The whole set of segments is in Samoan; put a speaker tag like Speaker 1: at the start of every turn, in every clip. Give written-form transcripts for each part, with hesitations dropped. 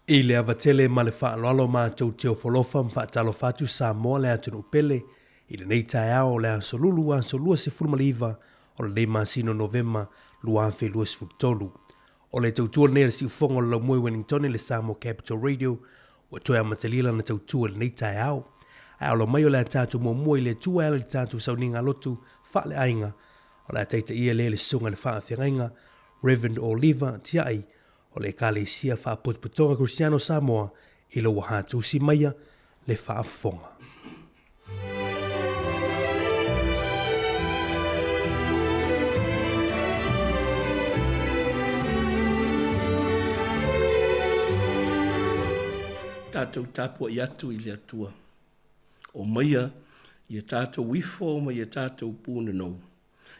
Speaker 1: I le ava tele ma le faaaloalo matou te ofo alofa ma faatalofa atu Samoa le atunuu pele i lenei taeao o le aso Lulu aso 29 o lenei masina o Novema 2023. O le tautua lenei a le siufofoga o le laumua i Wellington i le Samoa Capital Radio ua toe amatalia lana tautua i lenei taeao. Ae alo mai o le a tatou muamua i le Atua e ala i le tatou sauniga lotu faaleaiga o le a taitaia lea e le Susuga i le Faafeagaiga Rev. Oliver Tiai o le Ekalesia Faapotopotoga Kerisiano o Samoa i lo ua hatusi maia le faafofoga.
Speaker 2: Tatou tapuai atu i le Atua. Omaia ia tatou ifo ma ia tatou punonou.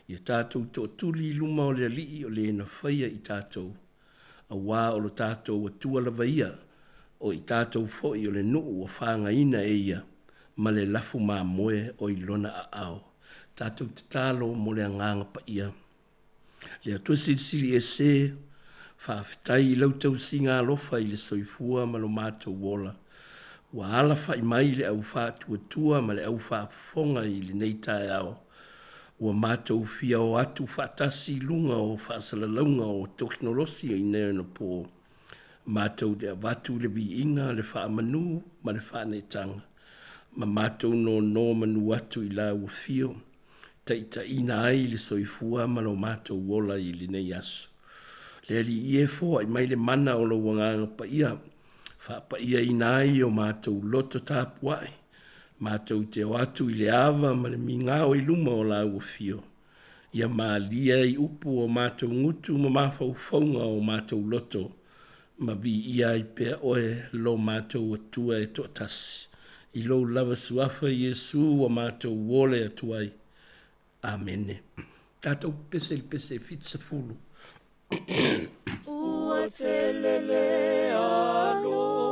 Speaker 2: Ia tatou tootuli i luma o le Alii o le na faia i tatou, auā o lo tatou Atua lava ia, o i tatou foi o le nuu ua fagaina e ia ma le lafu mamoe o i lona aao. Tatou tatalo mo le Agaga Paia. Le Atua Silisili Ese, faafetai i lau tausiga alofa i le soifua ma lo matou ola. Ua alafa'i mai le au faatuatua ma le au faafofoga i lenei taeao. Ua matou fia o atu faatasi i luga o faasalalauga o tokinolosi i nei ona po. Matou te avatu le viiga, le faamanu ma le faaneetaga, ma matou nonomanu atu i Lau Afio, taitaiina ai le soifua ma lo matou ola i lenei aso. Le Alii e, foai mai le mana o Lou Agaga Paia, faapaiaina ai o matou loto tapuai, Matou te o atu i le ava ma le migao i luma o Lāu Afio, ia malie ai upu o matou gutu ma mafaufauga o matou loto, ma viia ai pea Oe lo matou Atua e toatasi, i Lou lava Suafa Iesu ua matou ole atu ai. Amene. Tatou pepese i le pese 70.
Speaker 3: Ua tele le alofa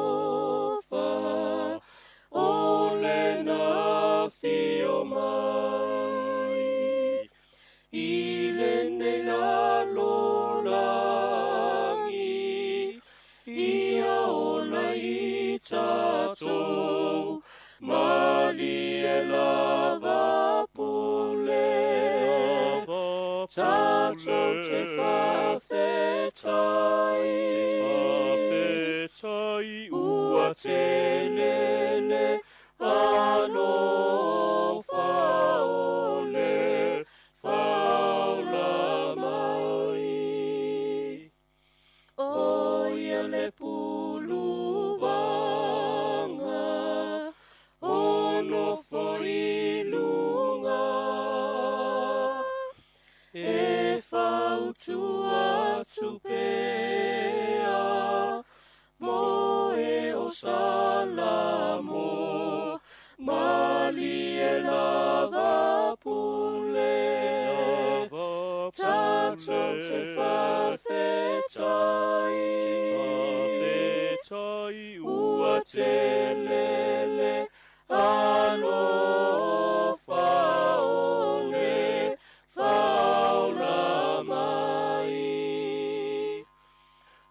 Speaker 3: o lena afio mai i lenei lalolagi ia ola i tatou malie lava pule tatou te faafetai ua tele le alofa o le faola mai. ʻO ia le puluwaga o nofo i luga, E fautua atu pea mo e o Salamo, Malie lava pule, tatou te faafetai, ua tele le alofa o le faola mai.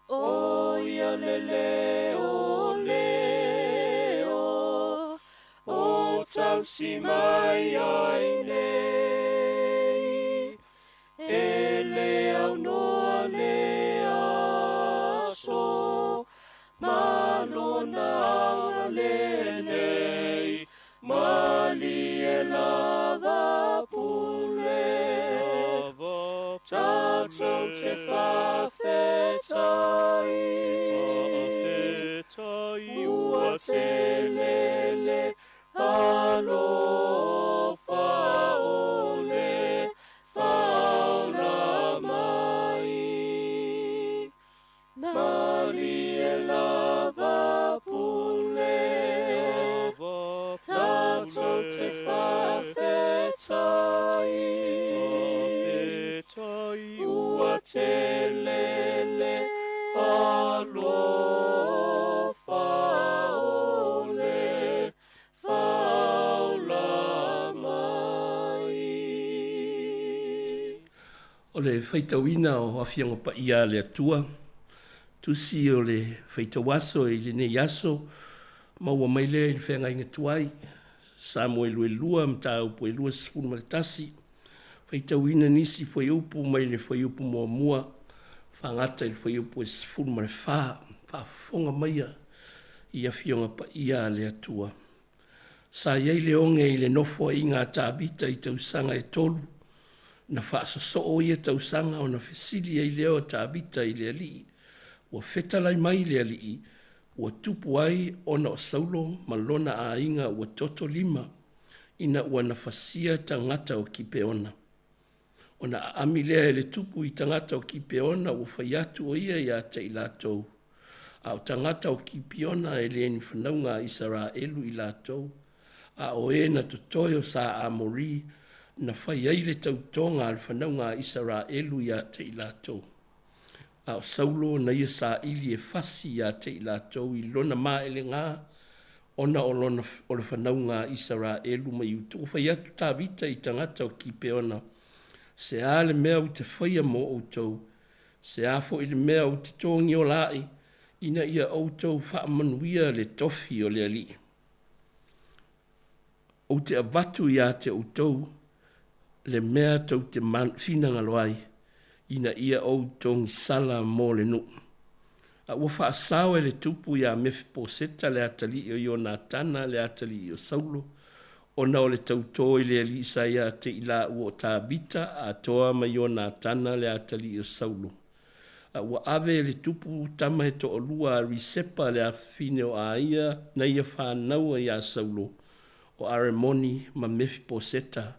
Speaker 3: ʻO ia le leo leo o tausi mai ai nei, E le aunoa le aso ma lona agalelei, Malie lava pule, tatou te faafetai, ua tele le alofa o le faola mai. Malie lava pule, tatou te faafetai, ua tele le alofa o le faola mai.
Speaker 2: O le faitauina o Afioga Paia a le Atua. Tusi o le faitau aso i lenei aso, maua mai lea i le feagaiga tuai, Samuelu e 2, mataupu e 21, faitauina nisi fuaiupu mai le fuaiupu muamua faagata i le fuaiupu e 14. Faafofoga maia i Afioga Paia a le Atua. Sa i ai le oge i le nofoaiga a Tavita i tausaga e tolu, na faasosoo ia tausaga ona fesili ai lea o Tavita i le Alii, ua fetalai mai le Alii, ua tupu ai ona o Saulo ma lona aiga ua toto lima, ina ua na fasia tagata o Kipeona. Ona aami lea e le tupu i tagata o Kipeona ua fai atu o ia ia te i latou, a o tagata o Kipiona e le ni fanauga a Isaraelu i latou, a o e na totoe o sa Amori na fai ai le tautoga a le fanauga a Isaraelu ia te i latou. A o Saulo na ia saili e fasi ia te i latou i lona maelega ona o lona o le fanauga a Isaraelu ma Iuta. Ua fai atu Tavita i tagata o Kipeona, Se a le mea ou te faia mo outou, se a foi le mea ou te togiola ai, ina ia outou faamanuia le tofi o le Alii. Ou te avatu ia te outou le mea tou te finagalo ai, ina ia ou togisala mo le nuu. A ua faasao e le tupu iā Mefiposeta le atalii o Ionatana le atalii o Saulo, ona o le tautō i le alii sa ia te i laua o Tavita atoa ma Ionatana le atalii o Saulo. A ua ave e le tupu tama e toalua a Risepa le afafine o Aia na ia fanaua iā Saulo, o Aremoni ma Mefiposeta,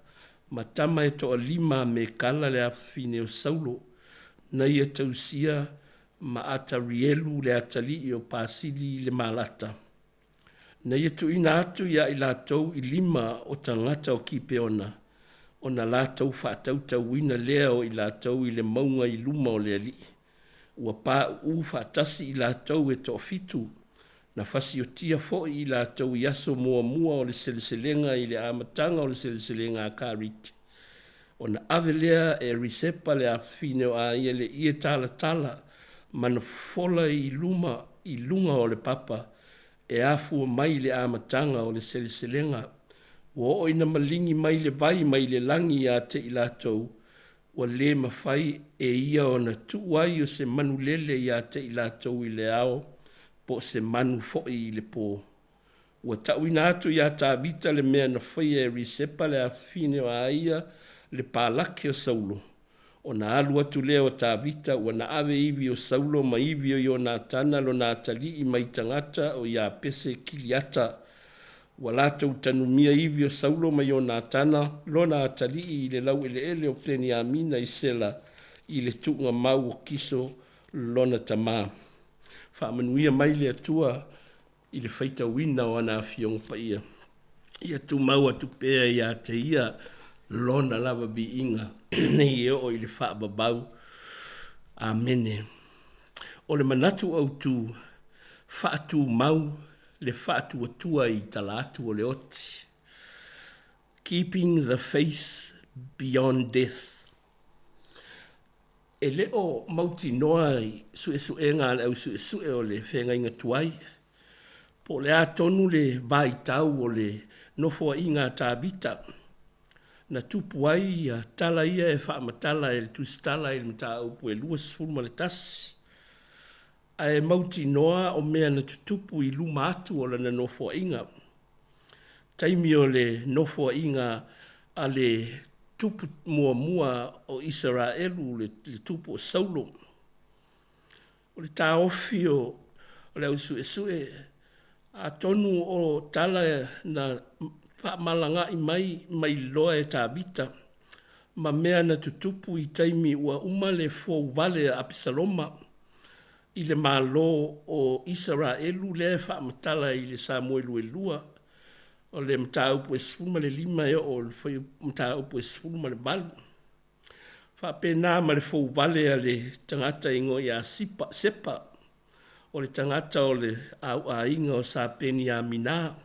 Speaker 2: ma tama e toalima a Mekala le afafine o Saulo, na ia tausia ma Atarielu le atalii o Pasili le Malata. Na ia tuuina atu iā i latou i lima o tagata o Kipeona, ona latou faatautauina lea o i latou i le mauga i luma o le Alii. Ua pauu faatasi i latou e toafitu, na fasiotia foi i latou i aso muamua o le seleselega i le amataga o le seleselega a Karite. Ona ave lea e Risepa le afafine o Aia le ie talatala ma na fola i luma i luga o le papa e afua mai i le amataga o le seleselega. Ua oo ina maligi mai le vai mai le lagi ia te i latou, ua le mafai e ia ona tuu ai o se manu lele ia te i latou i le ao po o se manu foi i le po. Ua tauina atu iā Tavita le mea na faia e Risepa le afafine o Aia le palake o Saulo. Ona alu atu lea o Tavita, ua na ave ivi o Saulo ma ivi o Ionatana lona atalii mai tagata o Iapese Kiliata. Ua latou tanumia ivi o Saulo ma Ionatana lona atalii i le laueleele o Peniamina i Sela i le tuugamau o Kiso lona tama. Faamanuia mai le Atua i le faitauina o ana Afioga Paia. Ia tumau atu pea ia te ia Lona lava viiga nei e oo i le faavavau. Amene. O le manatu autu, faatumau le faatuatua i tala atu o le oti. Keeping the faith beyond death. E le o mautinoa i suesuega a le au suesue o le feagaiga tuai, po o le a tonu le vaitau o le nofoaiga a Tavita na tupu ai ia tala ia e faamatala e le Tusitala i le mataupu e 21, ae mautinoa o mea na tutupu i luma atu o lana nofoaiga. Taimi o le nofoaiga a le tupu muamua o Isaraelu, le tupu o Saulo. O le taofi o le au suesue, atonu o tala na faamalaga'i mai mai loa e Tavita ma mea na tutupu i taimi ua uma le fouvale a Apisaloma i le Malo o Isaraelu lea e faamatala i le Samuelu e 2, o le mataupu e 15 e oo i le mataupu e 18. Faapena ma le fouvale a le tagata e igoa ia Sipa, Sepa, o le tagata o le auaiga o Sa Peniamina,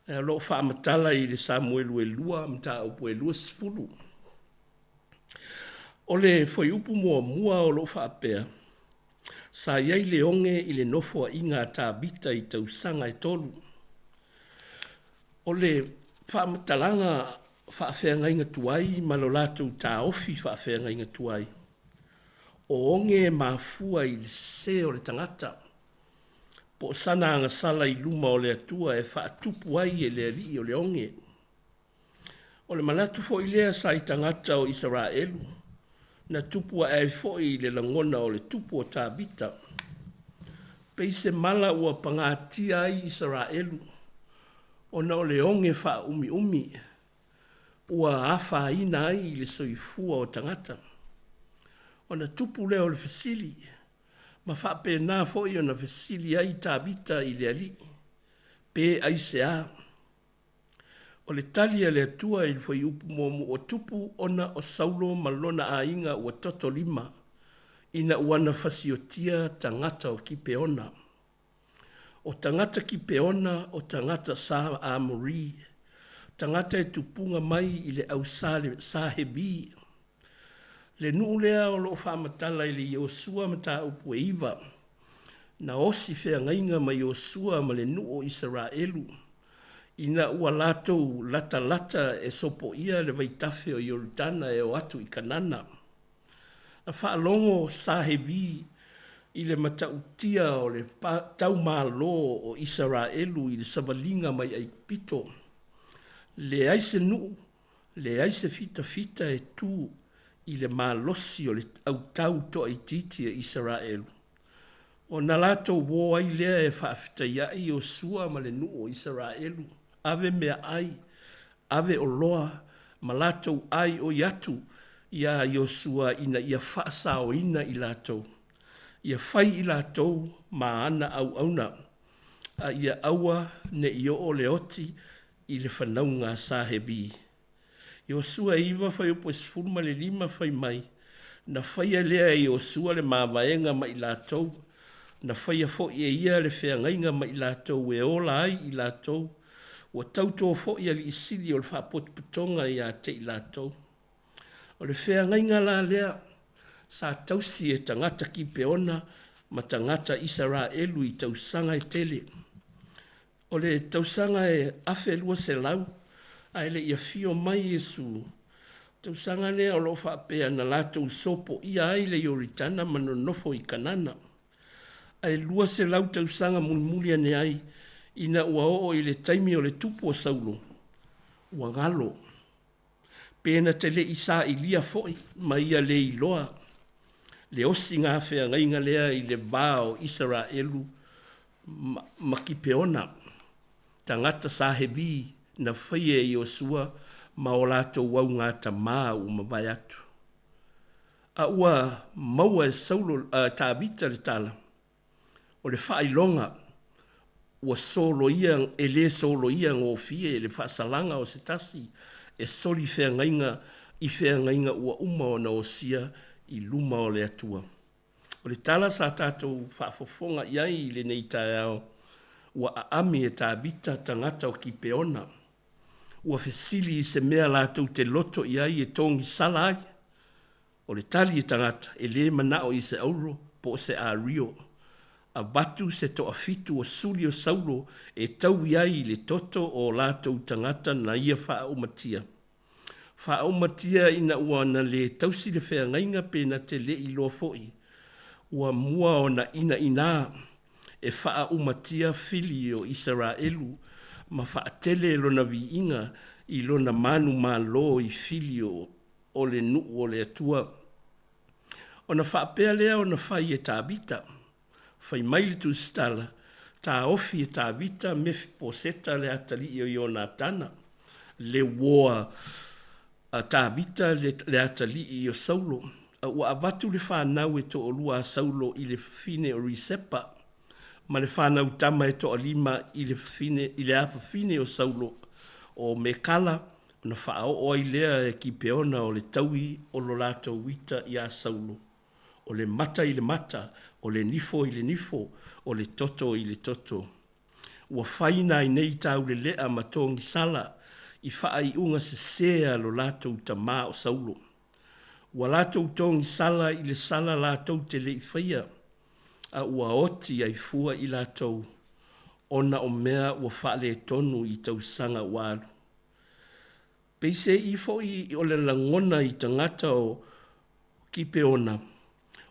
Speaker 2: o lo o faamatala i le Samuelu e 2, mataupu e 20. O le fuaiupu muamua o lo o faapea, Sa i ai le oge i le nofoaiga a Tavita i tausaga e tolu. O le faamatalaga faafeagaiga tuai ma lo latou taofi faafeagaiga tuai, o oge e mafua i le sese o le tagata, po o sana agasala i luma o le Atua e faatupu ai e le Alii o le oge. O le manatu foi lea sa i tagata o Isaraelu, na tupu ae ai foi le lagona o le tupu o Tavita. Pei se mala ua pagatia ai Isaraelu, ona o le oge faaumiumi ua afaina ai le soifua o tagata. Ona tupu lea o le fesili, ma faapena foi ona fesili ai Tavita i le Alii, Pe aisea? O le tali a le Atua i le fuaiupu muamua ua tupu ona o Saulo ma lona aiga ua toto lima ina ua na fasiotia tagata o Kipeona. O tagata Kipeona o tagata sa Amori, tagata e tupuga mai i le au sa Hevi. Le nuu lea o lo o faamatala i le Iosua mataupu e iva, na osi feagaiga ma Iosua ma le nuu o Isaraelu, ina ua latou latalata e sopoia le vaitafe o Ioritana e o atu i Kanana. Na faalogo sa Hevi i le matautia o le taumalo o Isaraelu i le savaliga mai Aikupito. Leai se nuu, leai se fitafita e tu i le malosi o le autau toaitiiti a Isaraelu. Ona latou uō ai lea e faafetaiaʻi Iosua ma le nuu o Isaraelu, ave meaai, ave oloa, ma latou aioi atu iā Iosua ina ia faasaoina i latou, ia fai i latou ma ana auauna, a ia aua ne i oo le oti i le fanauga a Sahebi. Iosua 9 fuaiupu e 15 fai mai, Na faia lea e Iosua le mavaega ma i latou, na faia foi e ia le feagaiga ma i latou e ola ai i latou, ua tauto foi alii sili o le faapotopotoga ia te i latou. O le feagaiga la lea sa tausi e tagata Kipeona ma tagata Isaraelu i tausaga e tele. O le tausaga e 1200 ae le i afio mai Iesu, tausaga lea o lo o faapea na latou sopoia ai le Ioritana ma nonofo i Kanana. Ae 200 tausaga mulimuli ane ai, ina ua oo i le taimi o le tupu o Saulo, ua galo. Pe na te le i sailia foi ma ia le iloa le osiga feagaiga lea i le va o Isaraelu ma Kipeona, tagata sa Hevi na faia e Iosua ma o latou augatamā ua mavae atu. A ua maua e Saulo, a Tavita le tala, O le faailoga ua soloia, e lē soloia gofie le faasalaga o se tasi e soli feagaiga i feagaiga ua uma ona osia i luma o le Atua. O le tala sa tatou faafofoga i ai i lenei taeao, ua aami e Tavita tagata o Kipeona. Ua fesili i se mea latou te loto i ai e togisala ai. O le tali e tagata, e lē manao i se auro po o se ario. Avatu se toafitu o suli o Saulo e taui ai i le toto o o latou tagata na ia faaaumatia. Faaaumatia ina ua na lē tausi le feagaiga pe na te le iloa foi. Ua mua ona inaina e faaaumatia fili o Isaraelu ma faatele lona viiga i lona manumalo i fili o o le nuu o le Atua. Ona faapea lea ona fai e Tavita, Fai mai le tusitala, Taofi e Tavita Mefiposeta le atalii o Ionatana, le uoa a Tavita le atalii o Saulo, a ua avatu le fanau e toalua a Saulo i le fafine o Risepa, ma le fanau tama e toalima i le fafine, i le afafine o Saulo, o Mekala, ona faaoo ai lea e Kipeona o le taui o lo latou uita iā Saulo, o le mata i le mata, o le nifo i le nifo, o le toto i le toto. Ua fai nai nei taulelea ma togisala i faaiuga sesē a lo latou tamā o Saulo. Ua latou togisala i le sala latou te le i faia. a ua oti ai fua i latou ona o mea ua faaletonu i tausaga ua alu. Peiseai foi o le lagona i tagata o Kipeona,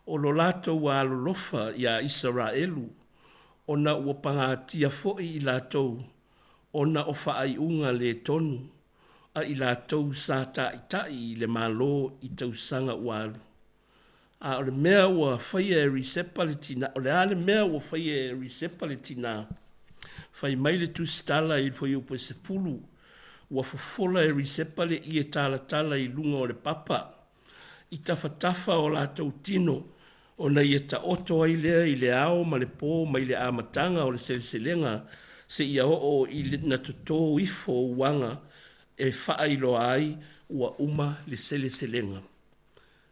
Speaker 2: o lo latou alolofa iā Isaraelu, ona ua pagatia foi i latou ona o faaiuga lē tonu a i latou sa taʻitaʻi i le Malo i tausaga ua alu. A o le mea ua faia e Risepa le tina, o le a le mea ua faia e Risepa le tina? Fai mai le tusitala i le fuaiupu e 10, Ua fofola e Risepa le ie talatala i luga o le papa, i tafatafa o latou tino, ona ia taoto ai lea i le ao ma le po mai le amataga o le seleselega seia oo i na toto ifo uaga e faailoa ai ua uma le seleselega.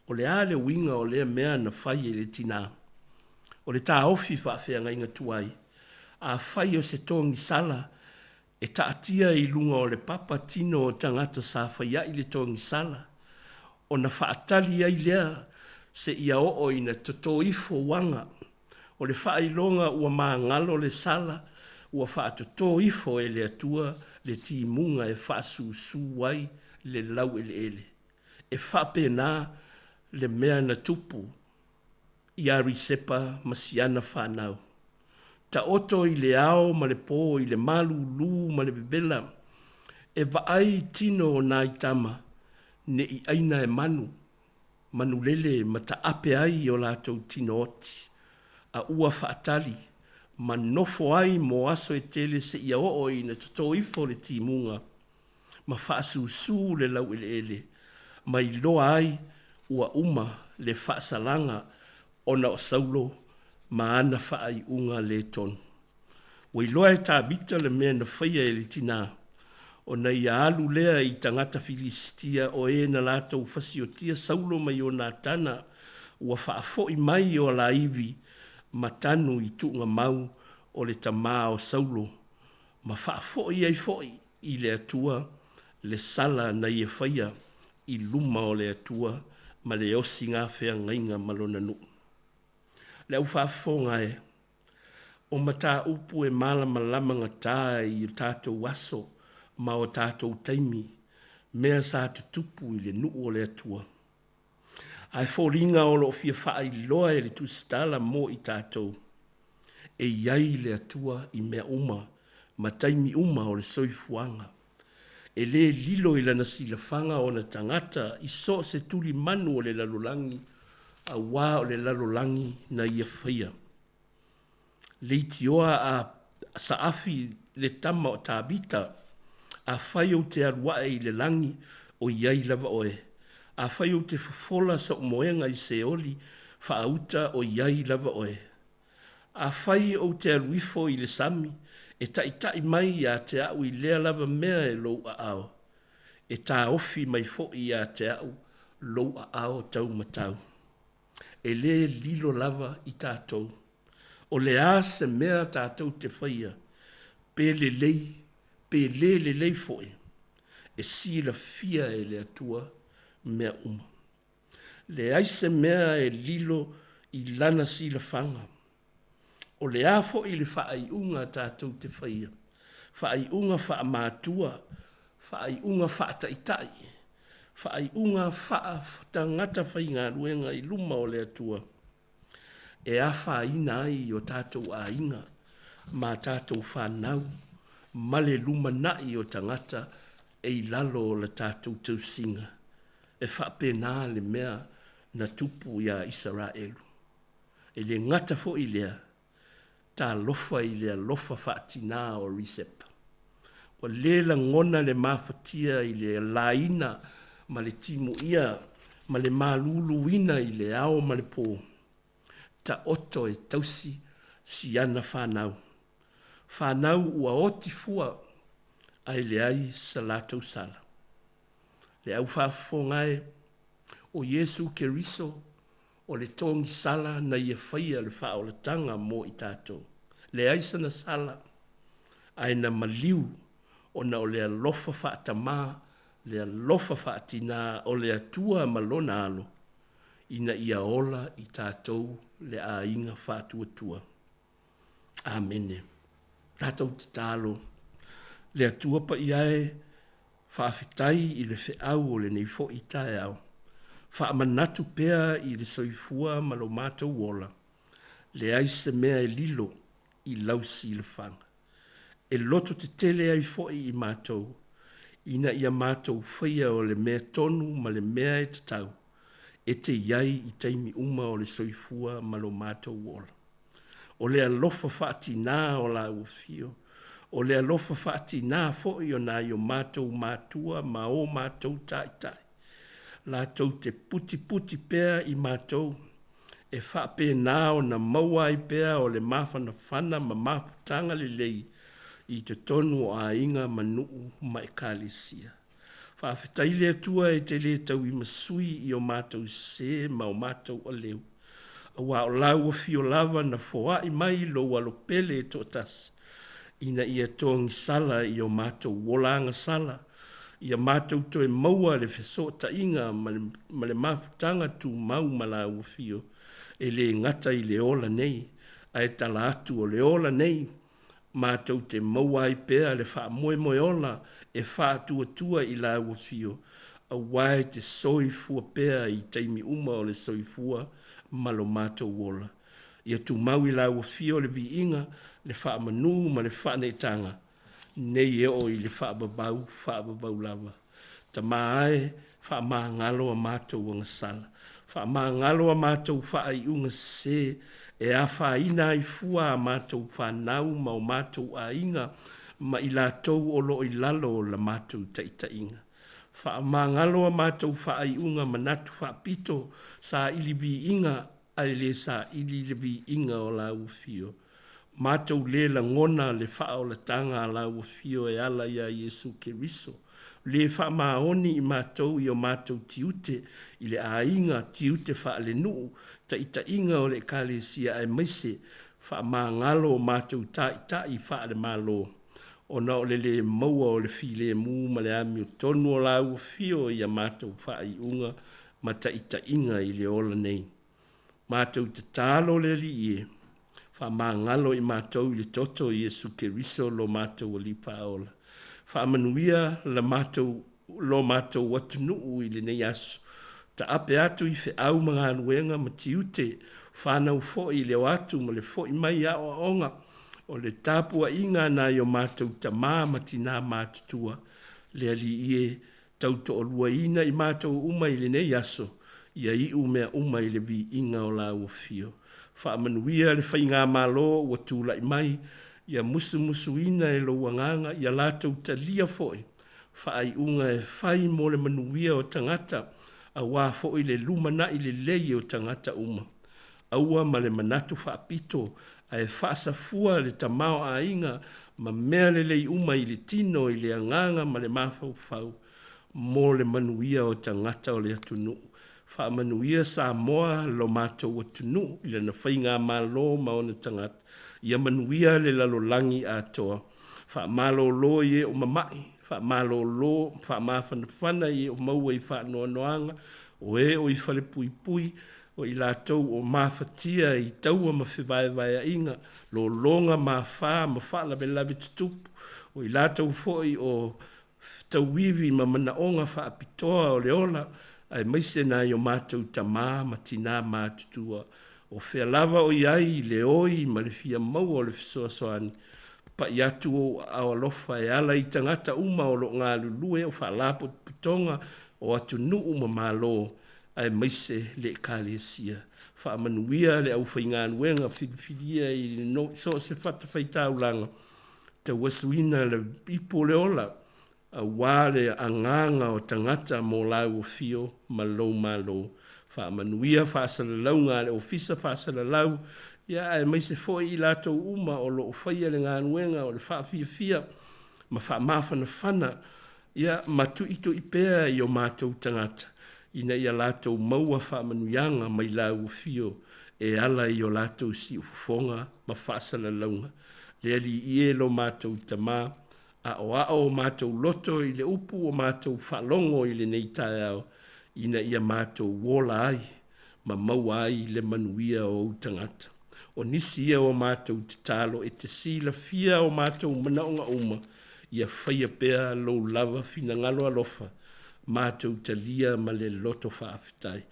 Speaker 2: O le a le uiga o lea mea na fai e le tinā? O le taofi faafeagaiga tuai, afai o se togisala e taatia i luga o le papa tino o tagata sa faiaʻi le togisala, ona faatali ai lea seia oo ina toto ifo uaga. O le faailoga ua magalo le sala, ua faatoto ifo e le Atua le timuga e faasusū ai le laueleele. E faapena le mea na tupu iā Risepa ma siana fanau. Taoto i le ao ma le po i le malūlū ma le vevela, e vaai i tino o nai tama ne i ʻaina e manu, manulele ma taape ai o latou tino oti, a ua faatali ma nofo ai mo aso e tele seia oo ina toto ifo le timuga ma faasusū le laueleele, ma iloa ai ua uma le faasalaga ona o Saulo ma ana faaiuga lē tonu. Ua iloa e Tavita le mea na faia e le tinā, ona ia alu lea i tagata Filisitia o e na latou fasiotia Saulo ma Ionatana, ua faafoi mai o alaivi ma tanu i tuugamau o le tamā o Saulo, ma faafoi ai foi i le Atua le sala na ia faia i luma o le Atua ma le osigafeagaiga ma Lona nuu. Le au faafofoga e, o mataupu e malamalama gata i o tatou aso ma o tatou taimi, mea sa tutupu i le nuu o le Atua. Ae foliga o lo o fia faailoa e le Tusitala mo i tatou, e i ai le Atua i mea uma ma taimi uma o le soifuaga. E lē lilo i lana silafaga ona tagata i so o se tulimanu o le lalolagi, auā o le lalolagi na ia faia. Leitioa a Saafi le tama o Tavita, Afai ou te alu ae i le lagi, o i ai lava oe. Afai ou te fofola soʻu moega i Seoli, faauta o i ai lava oe. Afai ou te alu ifo i le sami, e taʻitaʻi mai iā te aʻu i lea lava mea e lou aao. E taofi mai foʻi iā te aʻu lou aao taumatau. E lē lilo lava i tatou. O le a se mea tatou te faia, pe lelei, pe lē lelei foʻi, e silafia e le Atua mea uma. Leai se mea e lilo i lana silafaga. O le a foʻi le faaiuga tatou te faia, faaiuga faamatua, faaiuga faataitai, faaiuga faatagata faigaluega i luma o le Atua, e afaina ai o tatou aiga ma tatou fanau ma le lumanaʻi o tagata e i lalo o la tatou tausiga. E faapena le mea na tupu iā Isaraelu. E le gata foi i lea, talofa i le alofa faatinā o Risepa. Ua le lagona le mafatia i le laina ma le timuia ma le maluluina i le ao ma le po. Taoto e tausi siana fanau. Fanau ua oti fua ae leai sa latou sala. Le au faafofoga e, o Iesu Keriso o le togisala na ia faia le faaolataga mo i tatou. Leai sana sala, ae na maliu ona o le alofa faatamā, le alofa faatinā o le Atua ma Lona Alo. ina ia ola i tatou le aiga faatuatua. Amene. Tatou tatalo. Le Atua Paia e, faafetai i le feau o lenei foi taeao. Faamanatu pea i le soifua ma lo matou ola, leai se mea e lilo i lau silafaga. E loto tetele ai foi i matou, ina ia matou faia o le mea tonu ma le mea e tatau, e te i ai i taimi uma o le soifua ma lo matou ola. O le alofa faatinā o Lāu Afio, o le alofa faatinā foi o nai o matou matua ma o matou taitai, latou te putiputi pea i matou, e faapena ona maua ai pea o le mafanafana ma mafutaga lelei i totonu o aiga ma nuu ma Ekalesia. Faafetai le Atua e te le tauimasui i o matou sese ma o matou aleu, aua o Lau Afio lava na foai mai Lou Alo pele e toatasi, ina ia togisala i o matou ola agasala, ia matou toe maua le fesootaiga ma le mafutaga tumau ma Lau Afio, e le gata i le ola nei, ae tala atu o le ola nei, matou te maua ai pea le faamoemoe ola e faatuatua i Lau Afio, aua e te soifua pea i taimi uma o le soifua ma lo matou ola. Ia tumau i Lau Afio le viiga, le faamanu ma le faaneetaga, nei e oo i le faavavau, faavavau lava. Tama e, faamagalo a matou agasala, faamagalo a matou faaiuga sese e afaina ai fua a matou fanau ma o matou aiga ma i latou o lo o i lalo o la matou taitaiga. Faamagalo a matou faaiuga manatu faapito, saili viiga ae le saili le viiga o Lau Afio. Matou le lagona le faaolataga a Lau Afio e ala iā Iesu Keriso. Le faamaoni i matou i o matou tiute i le aiga, tiute faalenuu, taitaiga o le Ekalesia aemaise faamagalo o matou taitai faale-Malo ona o le le maua o le filemu ma le amiotonu o Lau Afio i a matou faaiuga ma taitaiga i le ola nei. Matou tatalo le Alii e, faamagalo i matou i le toto o Iesu Keriso lo matou Alii Faaola. Faamanuia la matou, lo matou atunuu i lenei aso. Taape atu i feau ma galuega ma tiute, fanau foi i le o atu ma le foi mai i aoaoga o le tapuaiga a nai o matou tama ma tina matutua. Le Alii e, Tautoaluaina i matou uma i lenei aso, ia iu mea uma i le viiga o Lāu Afio. Faamanuia le Faigamalo ua tulai mai, ia musumusuina e Lou Agaga ia latou talia foi faaiuga e fai mo le manuia o tagata aua foi le lumanai lelei o tagata uma. Aua ma le manatu faapito ae faasafua le tamaoaiga ma mea lelei uma i le tino, i le agaga ma le mafaufau mo le manuia o tagata o le atunuu. Faamanuia Samoa, lo matou atunuu i lana faigamalo ma ona tagata. Ia manuia le lalolagi atoa. Faamalolo i e o mama'i, faamalolo, faamafanafana i e o maua i faanoanoaga, o e o i falepuipui, o i latou o mafatia i taua ma fevaevaeaiga, lologa mafā ma faalavelave tutupu, o i latou foi o tauivi ma manaoga faapitoa o le ola, aemaise nai o matou tamā ma tinā matutua, o fea lava o i ai le oi ma le fia maua o le fesoasoani, pa'i atu ou aao alofa e ala i tagata uma o lo o galulue o faalapotopotoga o atunuu ma Malo, aemaise le Ekalesia. Faamanuia le aufaigaluega filifilia i so o se fatafaitaulaga, tauasuina le ipu o le ola, aua le agaga o tagata mo Lau Afio ma Lou Malo. Faamanuia faasalalauga a le Ofisa Faasalalau, ia aemaise foi i latou uma o lo o faia le galuega o le faafiafia ma faamafanafana Ia ma tuitui pea i o matou tagata, ina ia latou maua faamanuiaga mai Lau Afio e ala i o latou siufofoga ma faasalalauga. Le Alii e lo matou Tama, aoao o matou loto i le upu ua matou faalogo i lenei taeao, ina ia matou ola ai. ma maua ai le manuia o ou tagata. O nisi ia o matou tatalo e te silafia o matou manaoga uma, ia faia pea lou lava finagalo alofa, matou talia ma le loto faafetai.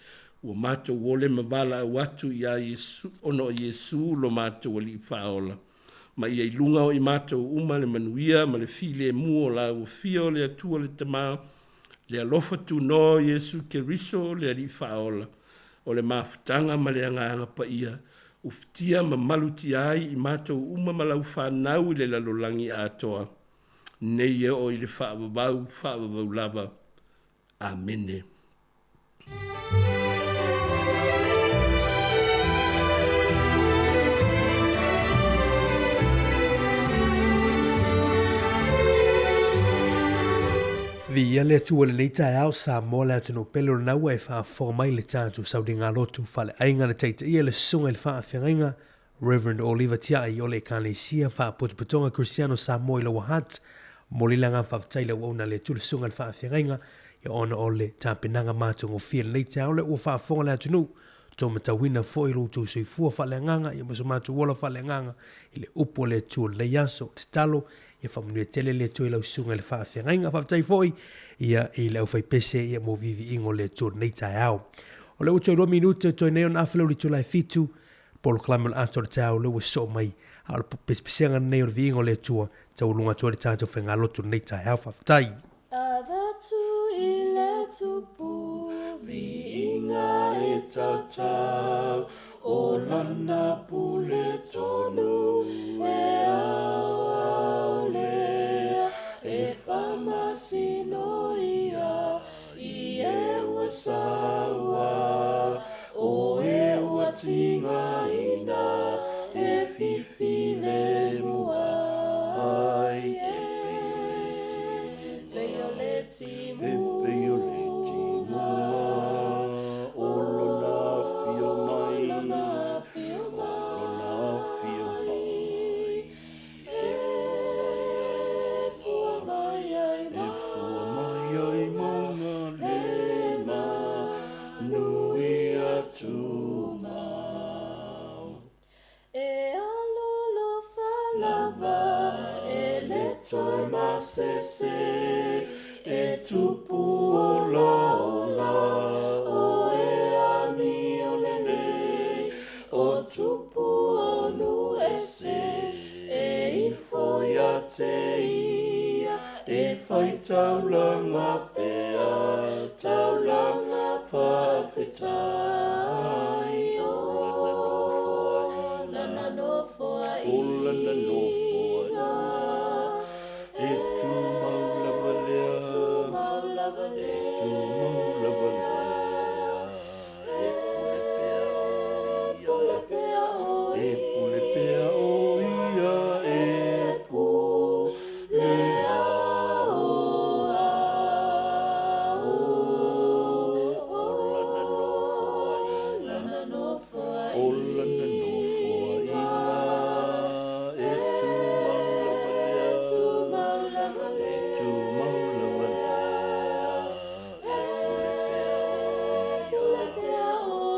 Speaker 2: Ua matou ole ma valaau atu iā Iesu, ona o Iesu lo matou Alii Faaola, ma ia i luga o i matou uma le manuia ma le filemu o la ua fia o le Atua le Tama, le alofa tunoa o Iesu Keriso le Alii Faaola, o le mafutaga ma le Agaga Paia, ufitia ma malutia ai i matou uma ma lau fanau i le lalolagi atoa, nei e oo i le faavavau, faavavau lava. Amene.
Speaker 1: Viia le Atua i lenei taeao, Samoa le atunuu pele o lena ua e faafofoga mai i le tatou sauliga lotu faaleaiga na taitaia le Susuga i le Faafeagaiga Rev. Oliver Tiai o le Ekalesia Faapotopotoga Kerisiano Samoa i Lower Hutt. Momoli le agaga faafetai i le auauna a le Atua le Susuga i le Faafeagaiga ia ona o le tapenaga matagofie i lenei taeao lea ua faafofoga le atunuu tou matauina foi lo outou soifua faaleagaga ia ma so matou ola faaleagaga i le upu a le Atua i lenei aso. Tatalo ia faamanuia tele le Atua i lau susuga i le faafeagaiga. Faafetai foi ia i le aufaipese ia mo viiviiga o le Atua i lenei taeao. O lea ua toe 2 minute o toe nei ona afe lea o le itula e 7, polokalame o le ata o le taeao lea ua sosoo mai, a o le pesepesega lenei o le viiga o le Atua taualuga atu ai le tatou faigalotu i lenei taeao. Faafetai.
Speaker 3: Avatu i le tupu viiga e tatau, o lana pule tonu e aoao lea, e faamasino ia i e ua saua, o e ua tigaina e fifi le mua ai. E pei o le timuga, e pei o le timuga, o lona afio mai, o lona afio mai. E fua mai ai mauga, e fua mai ai mauga le manuia tumau. E alolofa lava e le toe masese, e tupu olaola, o e amio lelei, o tupu o nuese, e ifo ia te ia, e fai taulaga pea, taulaga faafetai. O lana nofoaiga, o lana nofoaiga, e tumau lava lea, e tumau lava lea. E pule pea o ia, e pule pea o ia, e pule ao ao. O lana nofoaiga, o lana nofoaiga, e tumau lava lea, e tumau lava lea.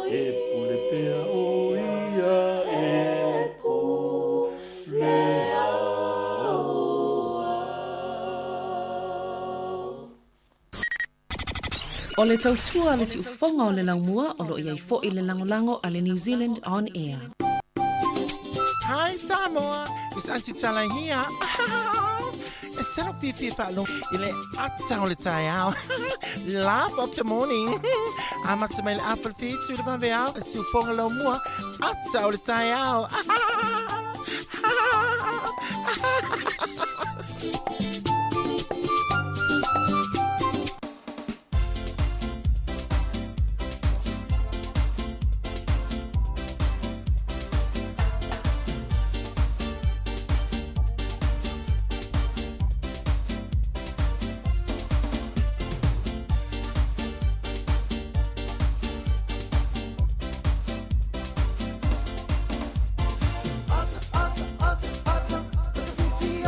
Speaker 3: E pule pea o ia, e pule ao ao.
Speaker 4: O le tautua a le siufofoga o le laumua o lo o i ai foi le lagolago a le New Zealand On Air.
Speaker 5: Hi Samoa, it's Auntie Tala here. E salo fiafia faalogo i le ata o le taeao. Laugh of the morning. Amata mai le afa le fitu le vaveao, le siufoga laumua, ata o le taeao.
Speaker 6: Ata, ata, ata, ata, ata fifi.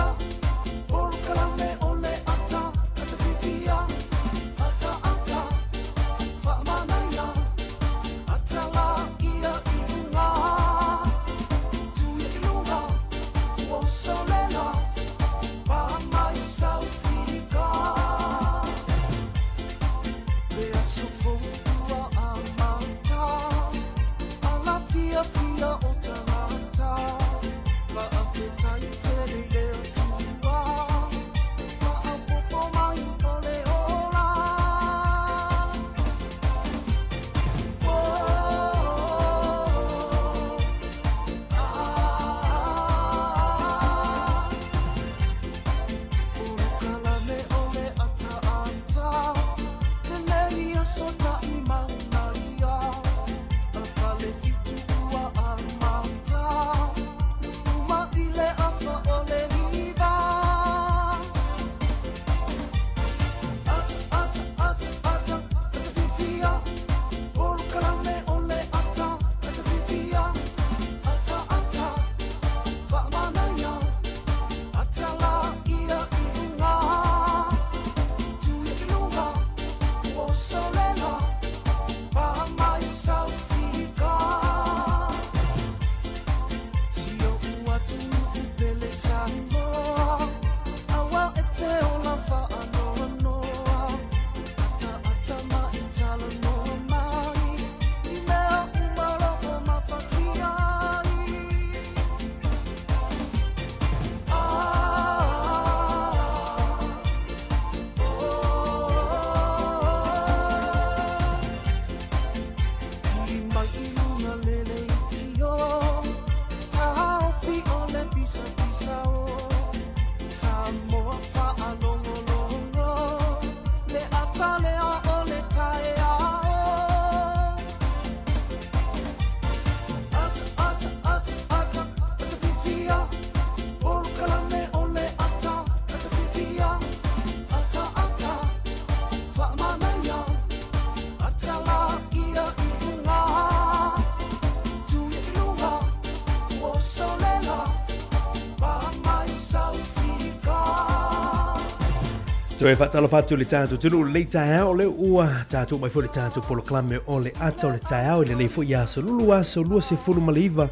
Speaker 1: Toe faatalofa atu i le tatou atunuu i lenei taeao, o lea ua tatou mai foi le tatou polokalame o le Ata o le Taeao i lenei foi aso Lulu, aso 29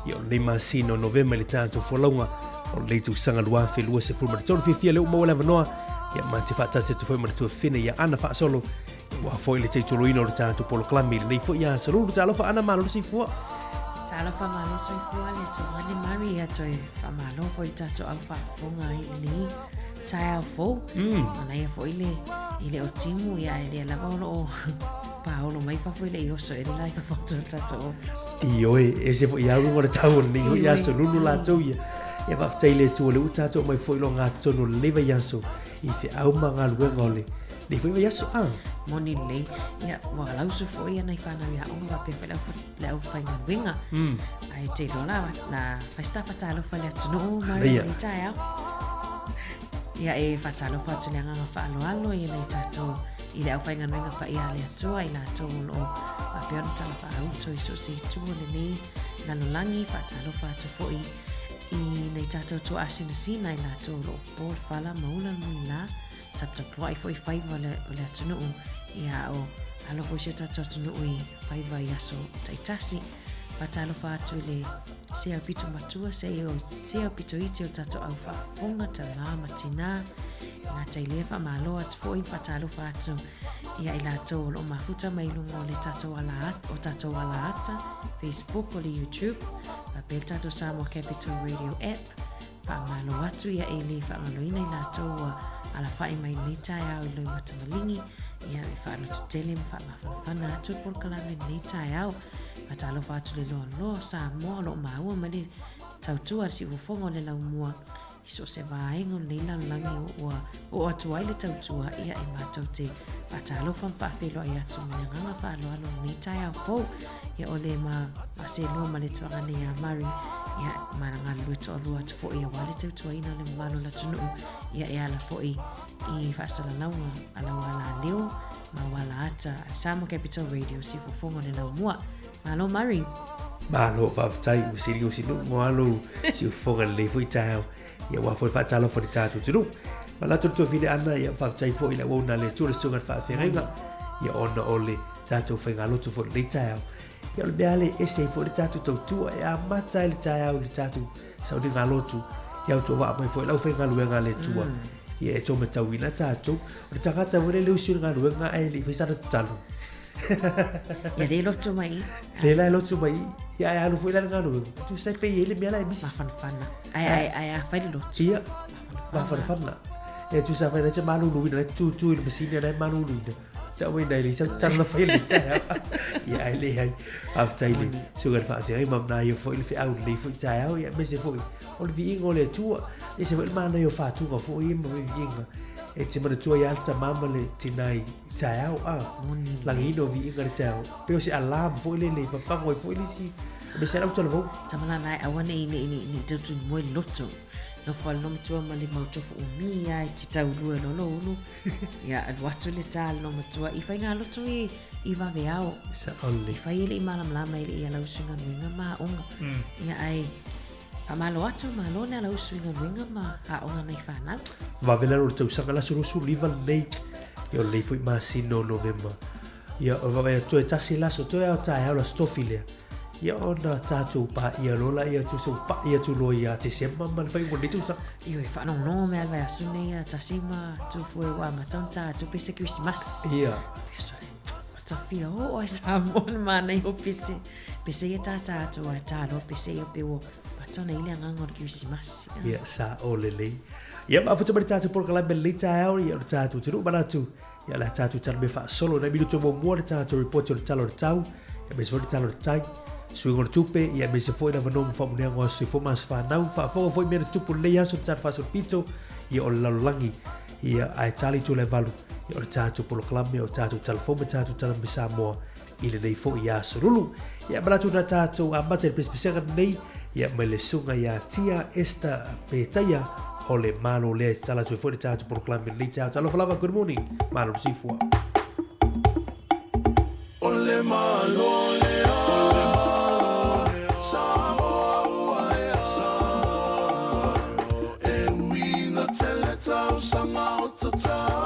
Speaker 1: ia o lenei masina o Novema i le tatou folauga o lenei tausaga 2023. Fiafia lea ua maua le avanoa ia ma te faatasi atu foi ma le tuafafine ia Ana Faasolo aua foi le taitoloina o le tatou polokalame i lenei foi aso Lulu. Talofa Ana, malo le soifua.
Speaker 6: Talofa, malo le soifua le tuagane Mari, ia toe faamalo foi i le tatou au faafofoga i lenei taeao fou. Manaia foi le e le o timu ia ae lea lava o lo o paolo mai fafo e le i oso ele la i fafo atu o le tatou office.
Speaker 1: Ioe, ese foi au luga o le tau o lenei foi aso lulu latou ia. Ia faafetai i le Atua o lea ua tatou omai foi i logatotonu o lenei vaiaso i feau ma galuega o lenei foi vaiaso. Ah.
Speaker 6: Moni lelei. Ia, ua lausu foi ia nai fanau i aoga faapea foi le aufaigaluega. Ae te iloa la, la fai se faatalofa i le atunuu ma lenei taeao. Ia e faatalofa atu i le agaga faaaloalo i nai tatou i le aufaigaluega paia a le Atua i latou o lo o faapea ona talafaauto i so o se itu o lenei lalolagi. Faatalofa atu foi i nai tatou tuaasinasina i latou o lo o po le fala ma ula le muilā, taputapuai foi faiva o le atunuu, ia a o alo foi si o tatou atunuu i faiva i aso taitasi. Faatalofa atu i le se aupito matua, se se aupito iti o le tatou au faafofoga, tama ma tinā, e gata i lea faamalo atu foi ma faatalofa atu ia i latou o lo o mafuta mai i luga o le tatou ala o tatou ala ata, Facebook o le YouTube, faapea le tatou Samoa Capital Radio app. Faamalo atu ia e le faagaloina i latou ua alafai mai lenei taeao i Loimata Maligi, ia e faalototele ma faamafanafana atu le polokalame i lenei taeao. Faatalofa atu le loaloa o Samoa o lo o maua mai le tautua a le siufofoga o le laumua i so o se vaega o lenei lalolagi ua oo atu ai le tautua, ia e matou te faatalofa ma faafeiloai atu ma le agaga faaaloalo i lenei taeao fou. Ia o le ma maselua ma le tuagane ia Mari, ia ma galulue toalua atu foi aua le tautuaina o le mamalu o le atunuu, ia e ala foi i faasalalauga a lau alaleo ma au alaata a Samoa Capital Radio, siufofoga o le laumua. Malo Mari!
Speaker 1: Malo, faafetai, ua sili o sinu mo alo siufofoga lelei foi taeao. Ia aua foi le faatalofa i le tatou atunuu. Manatu le tuafine Ana, ia faafetai foi i le auauna a le Atua le susuga i le faafeagaiga, ia ona o le tatou faigalotu foi i lenei taeao. Ia o le mea lava lea e ese ai foi le tatou tautua e amata ai le taeao i le tatou sauniga lotu, ia autuavaa mai foi le aufaigaluega a le Atua, ia e taumatauina tatou. O le tagata foi lea e le usi o le galuega ae le i fai sana tatalo.
Speaker 6: Ia le lotu mai i.
Speaker 1: Le la e lotu mai i. Ia ae alu foi la i le galuega. Tusa e pei e i ai le mea la e misi.
Speaker 6: Mafanafana. Ae, ae, ae a fai le lotu.
Speaker 1: Ia, mafanafana. Ia tusa fai la te maluluina, la tutu i le masini la e maluluina. Tau mai nai le sau tala na fai le taeao. Ia ae leai. Faafetai i le susuga i le faafeagai ma manaia foi le feau lenei foi taeao. Ia aemaise foi o le viiga o le Atua. E ese foi le manaia o fatuga foi ia ma viiga. E te manatua ia le tama ma le tina i taeao a. Lagiina o viiga le taeao. Pei o se alarm foi lele e fafago ai foi le isi. Aemaise lava lau talavou.
Speaker 6: Tama la e aua nei nei nei nei tautunu moe le loto. Nofo a le matua ma le mau tofu umi ia e te taulua e lolo ulu. Ia alu atu le tā le matua i whai ngā loto i i vave ao.
Speaker 1: Sa-ole.
Speaker 6: I whai e le i malamalama e le i ala usu i galuega ma aoga. Ia ai Faamalo atu, malo le alausu i galuega ma aoga nai fanau.
Speaker 1: Vave lalo o le tausaga le aso 29 lenei, ia o lenei foi masina o Novema. Ia o le vaavaai atu toe tasi le aso, toe ao taeao le aso tofi lea. Ia ona tatou paia loa laia tusa ua pai atu loa ia Tesema ma le faaiuga o lenei tausaga.
Speaker 6: Ioe, faalogologo mai lava le vaiaso nei a tasi ma Tufue ua amata ona ta atu pese Kerisimasi.
Speaker 1: Ia.
Speaker 6: Ua tafia oo ai Samoa le manaia o pese. Pese ia tātā atu ai tā loa pese ia pe ua pata ona i le agaga o le Kerisimasi.
Speaker 1: Ia, sa o lelei. Ia, maafuta mai le tatou polokalame lenei taeao, ia o le tatou atunuu manatu, ia o le a tatou tala mea faasolo. Nai minutu muamua le tatou report o le Tala o le Tau, ia aemaise foi le Tala o le Tai, suiga o le tupe, ia aemaise foi le avanoa ma faamanuiaga o aso soifua ma aso fanau, faafofoga foi mea na tupu i lenei aso le Tala Faasolopito, ia o le lalolagi, ia ae tali itu le valu, ia o le tatou polokalame, o tatou tala fou ma tatou tala me Samoa, i lenei foi aso lulu. Ia manatu na tatou amata i le pesepesega lenei, ia mai le susuga ia Tia Esther Petaia o le Malo lea e tatala atu ai foi le tatou polokalame i lenei taeao. Talofa lava, good morning, malo le soifua.
Speaker 3: O le Malo lea, Samoa ua ea, e ui ina tele tausaga o tatalo.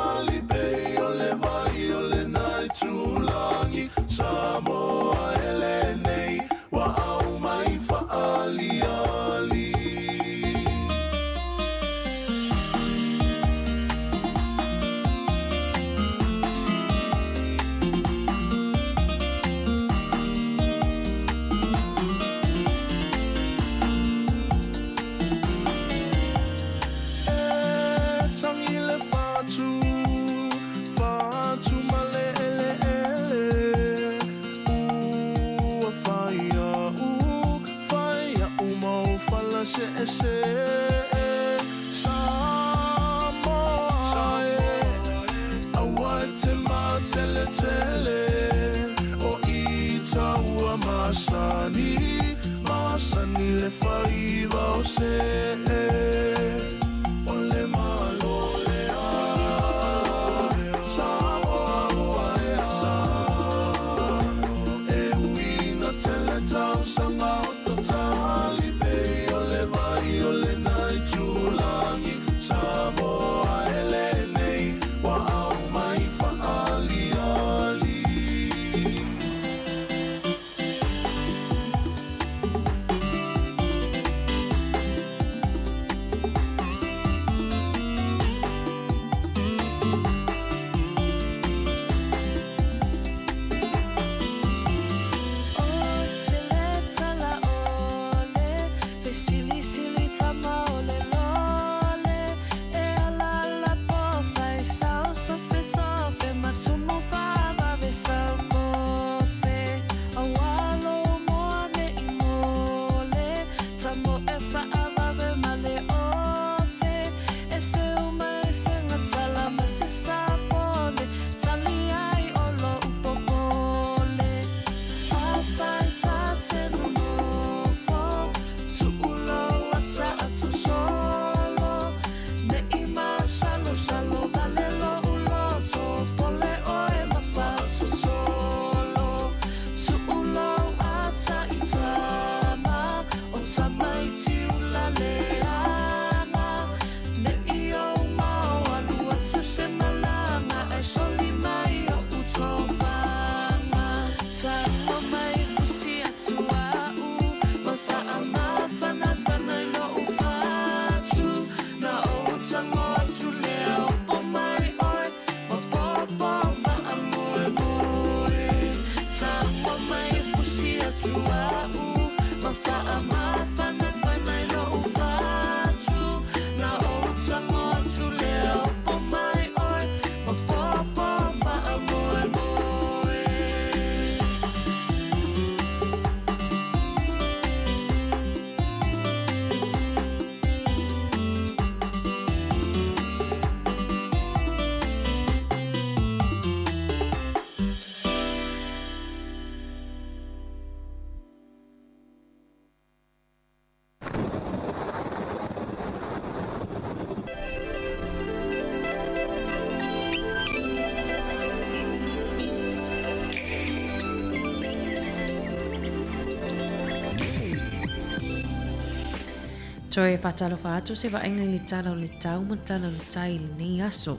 Speaker 6: Toe faatalofa atu se vaaiga i le tala o le tau ma le tala o le tai i lenei aso.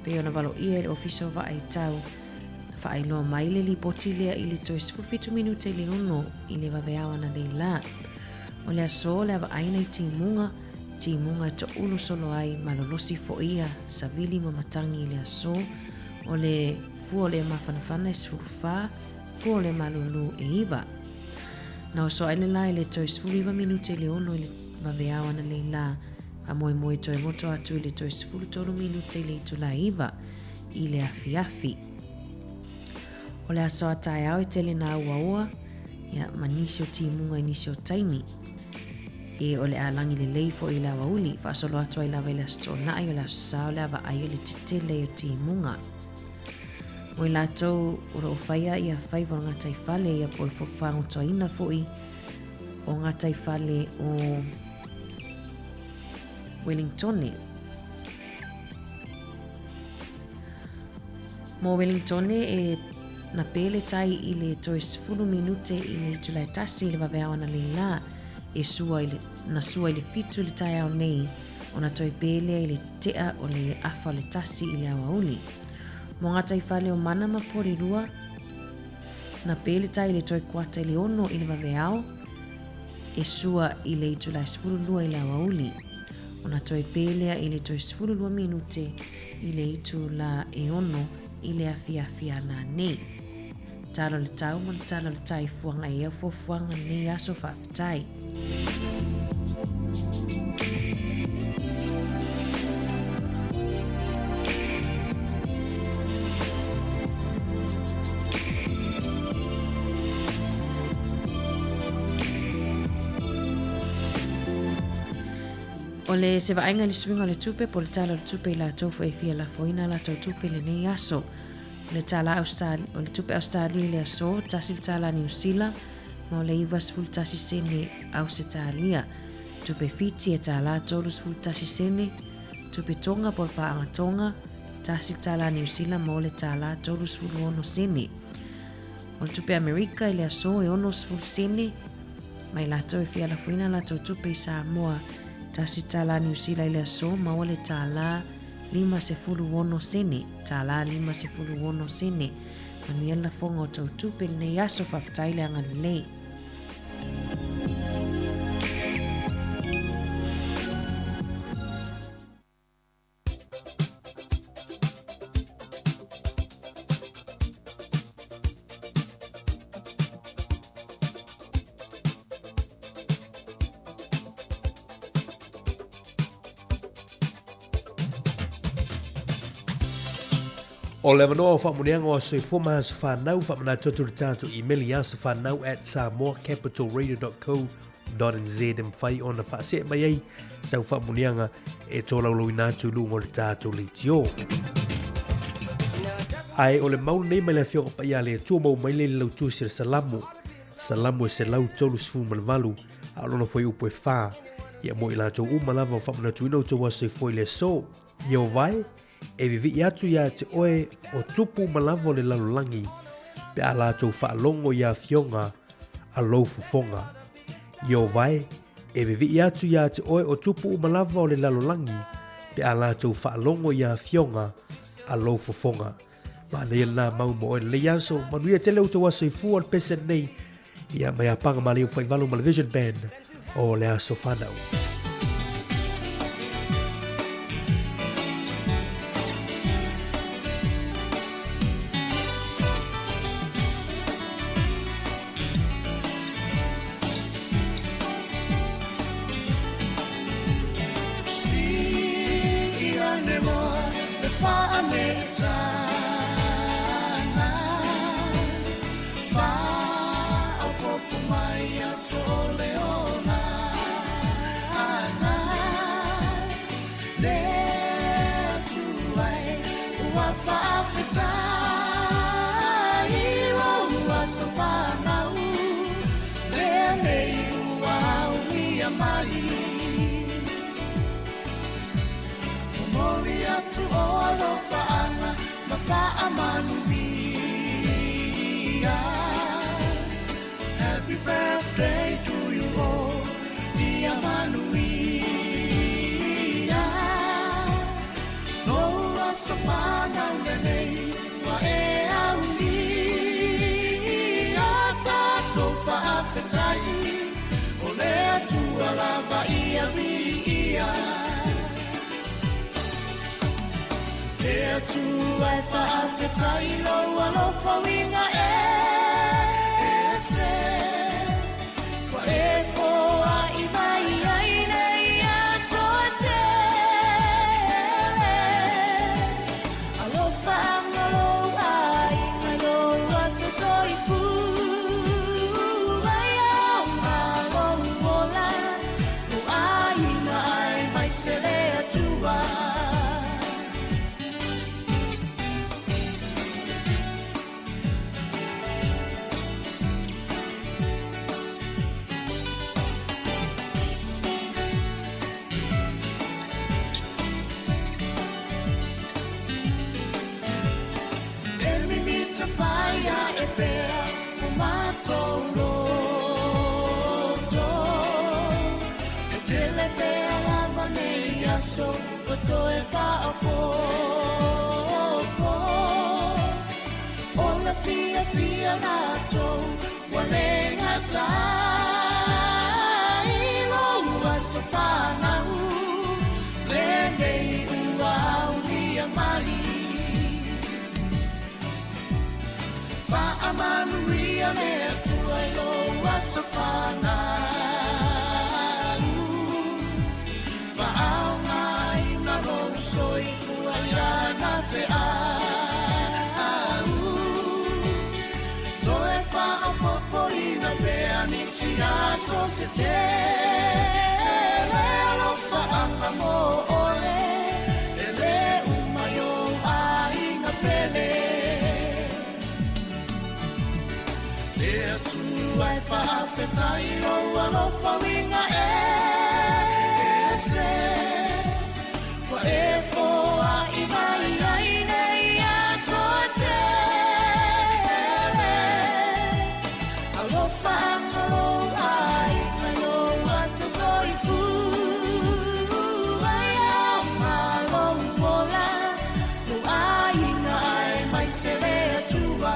Speaker 6: Pei ona valoia e le Ofisa o Vaai Tau, na faailoa mai le lipoti lea i le toe 17 minute i le 6 i le vaveao ananei lā. O le aso o le a vaai nai timuga, timuga e toulu solo ai malolosi foi ia savili ma matagi i le aso, o le fua o le mafanafana e 14, fua o le malulu e 9. Na oso ai le la i le toe 19 minute i le 6 i le vaveao ananei lā, faamoemoe toe goto atu i le toe 13 minute i le itula 9 i le afiafi. O le aso a taeao e tele nā uaoa, ia, ma nisi o timuga i nisi o taimi. E o le a lagi lelei foi i le aoauli, faasolo atu ai lava i le Aso Toonai o le Aso Sa o le a vaaia le tetele ai o timuga. Mo i latou o lo o faia ia faiva o le gataifale ia po o le fagotoaina foi o gataifale o Wellingtone. Mo Wellingtone e na pē le tai i le toe 10 minute i le itula e tasi i le vaveao analeila e sua i le, na sua i le 7 i le taeao nei ona toe pē lea i le tea o le afa o le tasi i le aoauli. Mo gataifale o Mana ma Porirua, na pē le tai i le toe kuata i le 6 i le vaveao e sua i le itula e 12 i le aoauli. Ona toe pē lea i le toe 12 minute i le itula e 6 i le afiafi ana nei. Tala o le tau ma le tala o le tai fuaga e au fuafuaga lenei aso faafetai. O le se vaaiga i le suiga o le tupe po o le tala o le tupe i latou foi e fia lafoina a latou tupe i lenei aso. O le tala Austal, o le tupe Australia i le aso, tasi le tala Niu Sila, ma o le 91 sene Ausetalia. Tupe Fiti e tala 31 sene, tupe Tonga po o le paaga Tonga, tasi le tala Niu Sila ma o le tala 36 sene. O le tupe Amerika i le aso e 60 sene, mai latou e fia lafoina latou tupe i Samoa. Tasi tala Niu Sila i le aso, maua le tala 56 sene, tala 56 sene. Manuia le lafoga o tou tupe i lenei aso, faafetai le agalelei.
Speaker 1: O le avanoa o faamuniaga o Aso Soifua ma Aso Fanau, faamanatu atu le tatou email i asofanau@samoacapitalradio.co.nz e mafai ona faasee mai ai sau faamuniaga e tolaulauina atu i luga o le tatou leitio. Ae o le mau lenei mai le Afioga Paia a le Atua maua mai lea i le lautusi o le Salamo, Salamo e 138, a o lona fuaiupu e 4. Ia mo i latou uma lava o faamanatuina outou aso soifua i le aso. Ieova e, e vivii atu iā te oe o tupu uma lava o le lalolagi, pe a latou faalogo i afioga a lou fofoga. Ieova e, e vivii atu iā te oe o tupu uma lava o le lalolagi, pe a latou faalogo i afioga a lou fofoga. Manaia lena mau mo oe lenei aso. Manuia tele outou aso soifua o le pese lenei. Ia mai apaga ma leo faivalu ma le Vision Band o le aso fanau.
Speaker 5: Happy birthday to you all, ia manuia. aso fanau lenei ua e aulia tatou faafetai o le Atua lava ia viia. Le Atua e faafetai lou alofa uiga ese ua e foai mai ai nei aso e tele. Alofa anga lou aiga i lou aso soifua ai aoga lou ola lou aiga aemaise le Atua. E mimita whaia e pea o mātou loto. E tele pea lava nei aso ua toe faaopoopo. O le fiafia latou ua le gatai lou aso fanau lenei ua aulia mai. Faamanuia le Atua i lou aso fanau. Faaaogaina lou soifua i lana feau. Toe faaopoopoina pea nisi aso se tele. Alofaaga mo oe e le uma i ou aiga pele. Le Atua e faafetai lou alofa uiga ese ua e foai mai ai nei aso e tele. Alofa anga lou aiga i lou aso soifua ai aoga lou ola lou aiga aemaise le Atua.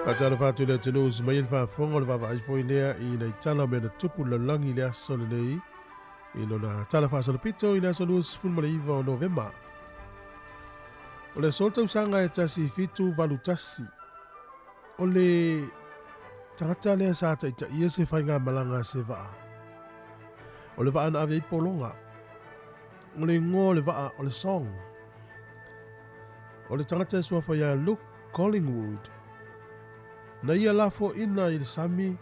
Speaker 7: Faatalofa atu i le atunuu se mai le faafofoga o le vaavaai foi lea i nai tala o mea na tupu i le lalolagi i le aso lenei i lona tala faasolopito i le aso 29 o Novema. O le aso tausaga e 1781 o le tagata lea sa taitaia se faigamalaga se vaa. O le vaa na ave ai pologa. O le igoa o le vaa o le Song. O le tagata e suafa ia Luke Collingwood. Na ia lafoina i le sami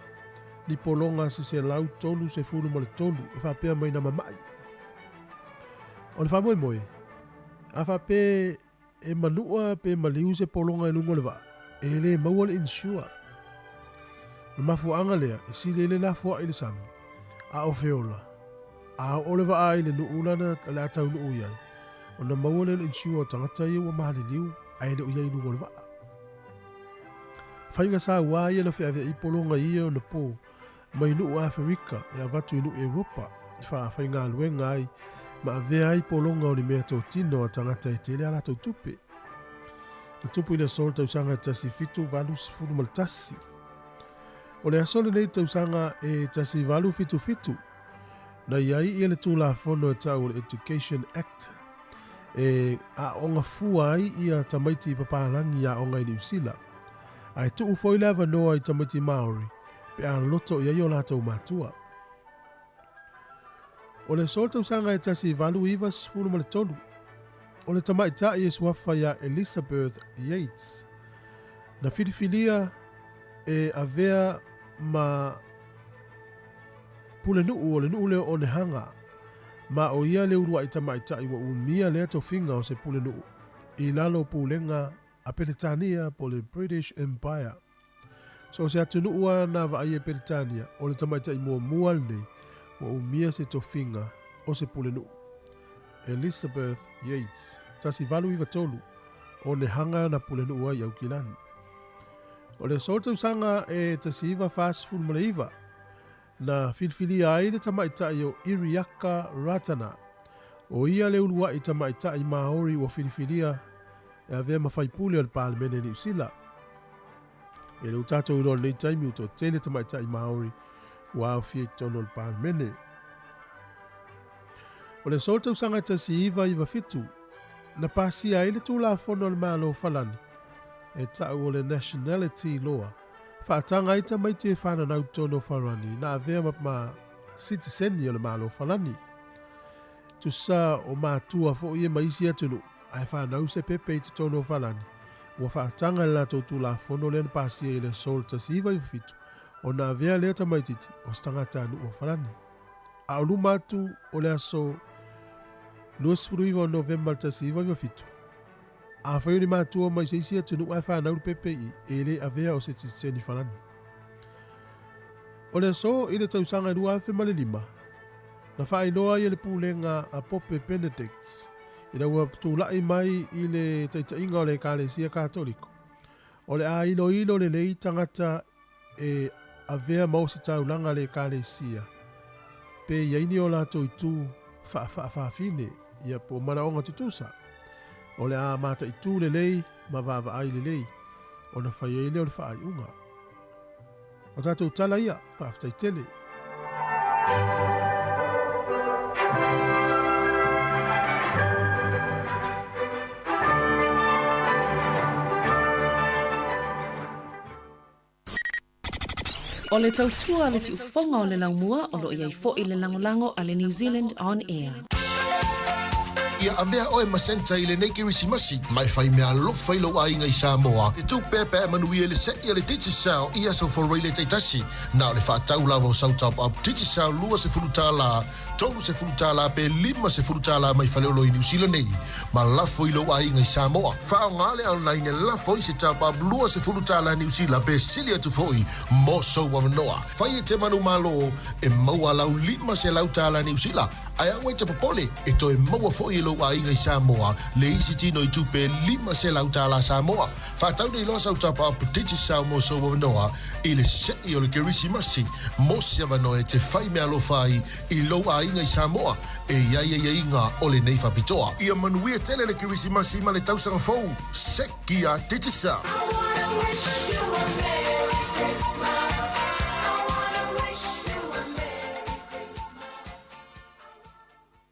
Speaker 7: ni pologa se 133 e faapea mai na mama'i. O le faamoemoe, a faapea e manua pe maliu se pologa i luga o le vaa, e le maua le insure. O le mafuaaga lea e sili ai le lafoai i le sami, a o feola, a oo le vaa i le nuu lana o le a taunuu i ai, ona maua lea o le insure o tagata ia ua maliliu ae le o i ai i luga o le vaa. Faiga sauā ia na feaveai pologa i ia ona po mai nuu Aferika e avatu i nuu Europa e faafaigaluega ai ma avea ai pologa o ni mea totino a tagata e tele a latou tupe. Na tupu i le aso le tausaga e 1781. O le aso lenei tausaga e 1877 na i ai ia le Tulafono e tau o le Education Act e aooga fua ai ia tamaiti papalagi i aoga i Niu Sila. Ae tuu foi le avanoa i tamaiti Māori pe a loto i ai o latou matua. O le aso le tausaga e 1893, o le tamaitai e suafa ia Elizabeth Yates, na filifilia e avea ma pulenuu o le nuu lea o Onehunga Ma o ia le uluai tamaitai ua umia lea tofiga o se pulenuu i lalo o pulega a Peretania po o le British Empire. So o se atunuu lava na vaaia e Peretania, o le tamaitai muamua lenei ua umia se tofiga o se pulenuu. Elizabeth Yates, 1893, o Nehaga na pulenuu ai i Aukilani. O le aso tausaga e 1949, na filifilia ai le tamaitai o Iriaka Ratana, o ia le uluai tamaitai Maori ua filifilia e avea ma faipule o le Palemene Niu Sila. E le o tatou iloa lenei taimi ua toatele tamaitai Maori ua aofia i totonu o le Palemene. O le aso tausaga e 1997, na pasia ai le Tulafono a le Malo o Falani e ta'u o le Nationality Law, faataga ai tamaiti e fananau i totonu o Farani na avea ma, ma sitiseni o le Malo o Falani. Tusa o matua fo'i ia ma isi atunuu ae fanau se pepe i totonu o Falani, ua faataga e le latou Tulafono lea na pasia i le aso o le 1997 ona avea lea tamaititi o se tagatanuu o Falani. A o luma atu o le aso 29 o Novema 1997, Afai o ni matua mai se isi atunuu ae fanau le pepe i e le avea o se sitiseni Falani. O le aso i le tausaga e 2005, na faailoa ai e le pulega a Pope Benedict ina ua tulai mai i le taitaiga o le Ekalesia Katoliko, o le a iloilo lelei tagata e avea ma ositaulaga a le Ekalesia, pe i ai ni o latou itu faafaafafine, ia po o manaoga tutusa. O le a mataitu lelei ma vaavaai lelei, ona fai ai lea o le faaiuga. O tatou tala ia, faafetai tele.
Speaker 4: O le tautua a le siufofoga o le laumua o lo o i ai foi le lagolago a le New Zealand On Air.
Speaker 8: Ia avea oe ma Santa i lenei Kerisimasi, ma e fai meaalofa i lou aiga i Samoa. E tupeapea manuia i le se'i a le Digicel i aso Foraile taitasi. Na o le faatau lava o sau top up Digicel $20, $30 pe $50 mai Faleolo i Niu Sila nei, ma lafo i lou aiga i Samoa. Faaaoga le online e lafo ai se top-up $20 Niu Sila pe sili atu foi mo sou avanoa. Fai e te manumalo e maua lau $500 Niu Sila, ae aua e te popole, e toe maua foi e lou aiga i Samoa le isi tino i tupe $500 Samoa. Faatau nei loa sau top-up Digicel mo sou avanoa i le se'i o le Kerisimasi mo se avanoa e te fai meaalofa ai i lou aiga i Samoa e i ai aiaiga o lenei faapitoa. Ia manuia tele le Kerisimasi ma le tausaga fou. Seki a Digicel!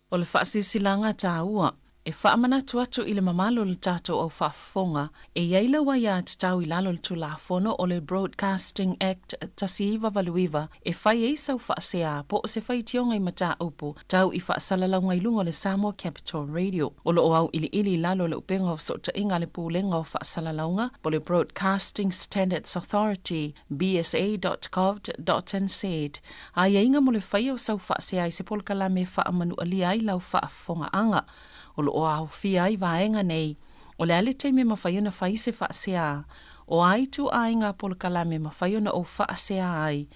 Speaker 4: O le faasilasilaga taua e faamanatu atu i le mamalu o le tatou au faafofoga, e i ai lau aiatatau i lalo o le Tulafono o le Broadcasting Act 1989 e fai ai sau faasea po o se faitioga i mataupu tau i faasalalauga i luga o le Samoa Capital Radio. O lo o auiliili i lalo o le upega o fesootaiga a le Pulega o Faasalalauga po o le Broadcasting Standards Authority, bsa.govt.nz, Aiaiga mo le faia o sau faasea i se polokalame e faamanualia ai lau faafofogaaga. O lo o aofia ai vaega nei, o le a le taimi e mafai ona fai se faasea, o a ituaiga polokalame e mafai ona ou faasea ai,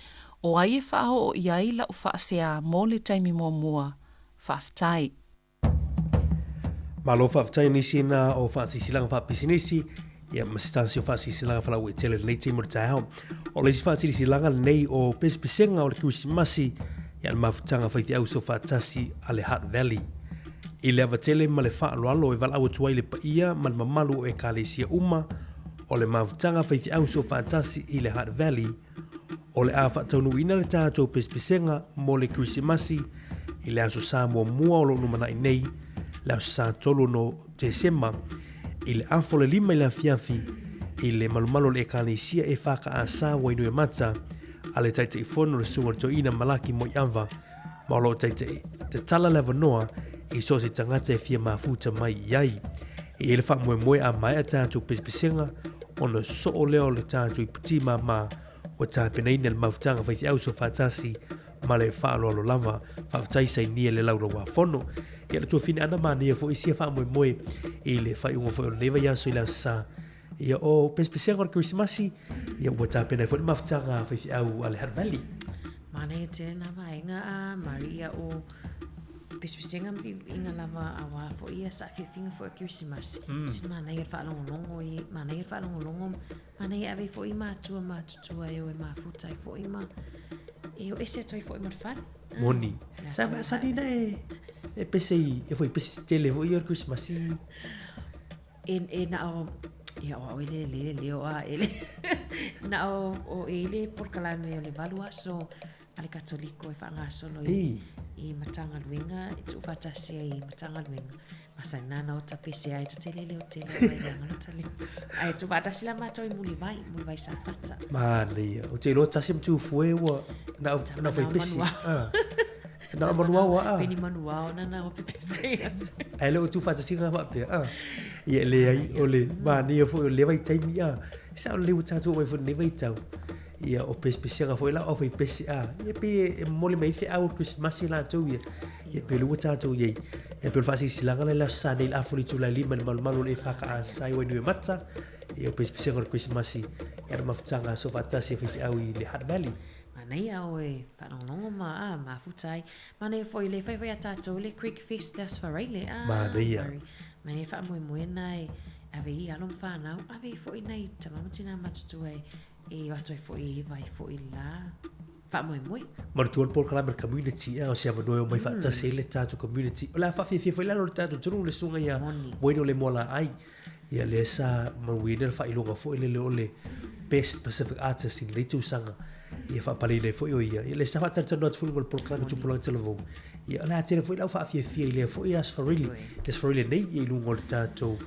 Speaker 4: o ai e faaoo i ai lau faasea mo le taimi muamua. Faafetai.
Speaker 1: Malo faafetai nisi na o faasilasilaga faapisinisi ia ma se tasi o faasilasilaga falauaitele lenei taimi o le taeao. O le isi faasilasilaga lenei o pesepesega o le Kerisimasi ia le mafutaga faifeau soofaatasi a le Hutt Valley. I le ava tele ma le faaaloalo e valaau atu ai le paia ma le mamalu o Ekalesia uma o le mafutaga faifeau soofaatasi i le Hutt Valley, O le a faataunuuina le tatou pesepesega mo le Kerisimasi i le Aso Sa muamua o lo o lumanai nei, le Aso Sa 3 o Tesema, i le afa o le 5 i le afiafi, i le malumalu o le Ekalesia EFKS Wainuiomata a le Taitaifono le Susuga o le Toeaina Malaki Moiava, ma o lo o taitai tatala le avanoa i so o se tagata e fia mafuta mai i ai. E i ai le faamoemoe a maea tatou pesepesega ona soo lea o le tatou iputi māmā ua tapenaina e le mafutaga faifeau soofaatasi ma le faaaloalo lava. Faafetai sainia le Laulau-a-Fono. Ia le tuafine ana manaia foi sia faamoemoe i le faaiuga foi o lenei vaiaso i le Aso Sa. Ia o pesepesega o le Kerisimasi, ia ua tapena ai foi le mafutaga a faifeau a le Hutt Valley.
Speaker 6: Manaia tele nā vaega a Mari ia o pesepesega ma viiviiga lava auā foi ia saafiafiga foi o Kerisimasi. Mm. Sina manaia le faalogologo i, manaia le faalogologo, manaia e ave foi i matua matutua e o e mafuta ai foi ma e o ese atu ai foi ma le fale.
Speaker 1: Moni. Sa masani na e e pese i e foi pese tele foi ia o le Kerisimasi.
Speaker 6: E, e na o, ia o au e le le le o a ele. na o, o e ile polokalame o le valu aso a le Katoliko e faagasolo i, i Matagaluega, e tuufaatasi ai i Matagaluega. Masani nana o tapese ai ta tele leo tele o mai leaga lo tali. Ai tuufaatasi la matou i Mulivai, Mulivai Safata.
Speaker 1: Manaia. Ou te iloa tasi ma tufue ua na au na fai pesi. Ah. Na o manuao a.
Speaker 6: Peni manuao na na o pepese aso.
Speaker 1: Ai le o tuufaatasiga faapea. Ah. Ia leai o le manaia foi o le vaitaimi a. Sa o le ua tatou mai foi lenei vaitau. Ia o pesepesega foi la o fai pese a. Ia pe e momoli mai feau o le Kerisimasi latou ia. Ia pe lua tatou i ai. Ia pe o le faasilasilaga lea i le Aso Sa nei i le afa o le itula e lima i le malumalu o le EFKS i Wainuiomata. Ia o pesepesega o le Kerisimasi ia na mafutaga aso faatasi e faifeau i le Hutt Valley.
Speaker 6: Manaia oe faalogologo ma a mafuta ai. Manaia foi le fai foi a tatou le Creek Fest le Aso Faraile. Ah,
Speaker 1: Manaia.
Speaker 6: Manaia faamoemoe na e ave i alo ma whanau, ave i foi nai tama ma tina matutua e e o atu ai foi e vai foi la faamoemoe.
Speaker 1: Manatua le polokalame le community ea o se avanoa e omai faatasi ai le tatou community. O le a faafiafia foi lalo le tatou atunuu le susuga ia Wayne o le Moalaai. Ia lea sa manuiaina le faailoga foi lele o le Best Pacific Artist i lenei tausaga. Ia faapaleina ai foi o ia. Ia lea sa faatalatalanoa atu foi ma le polokalame Tupulaga Talavou. Ia o le a tele foi lau faafiafia i lea foi Aso Faraile. Le Aso Faraile nei ia i luga o le tatou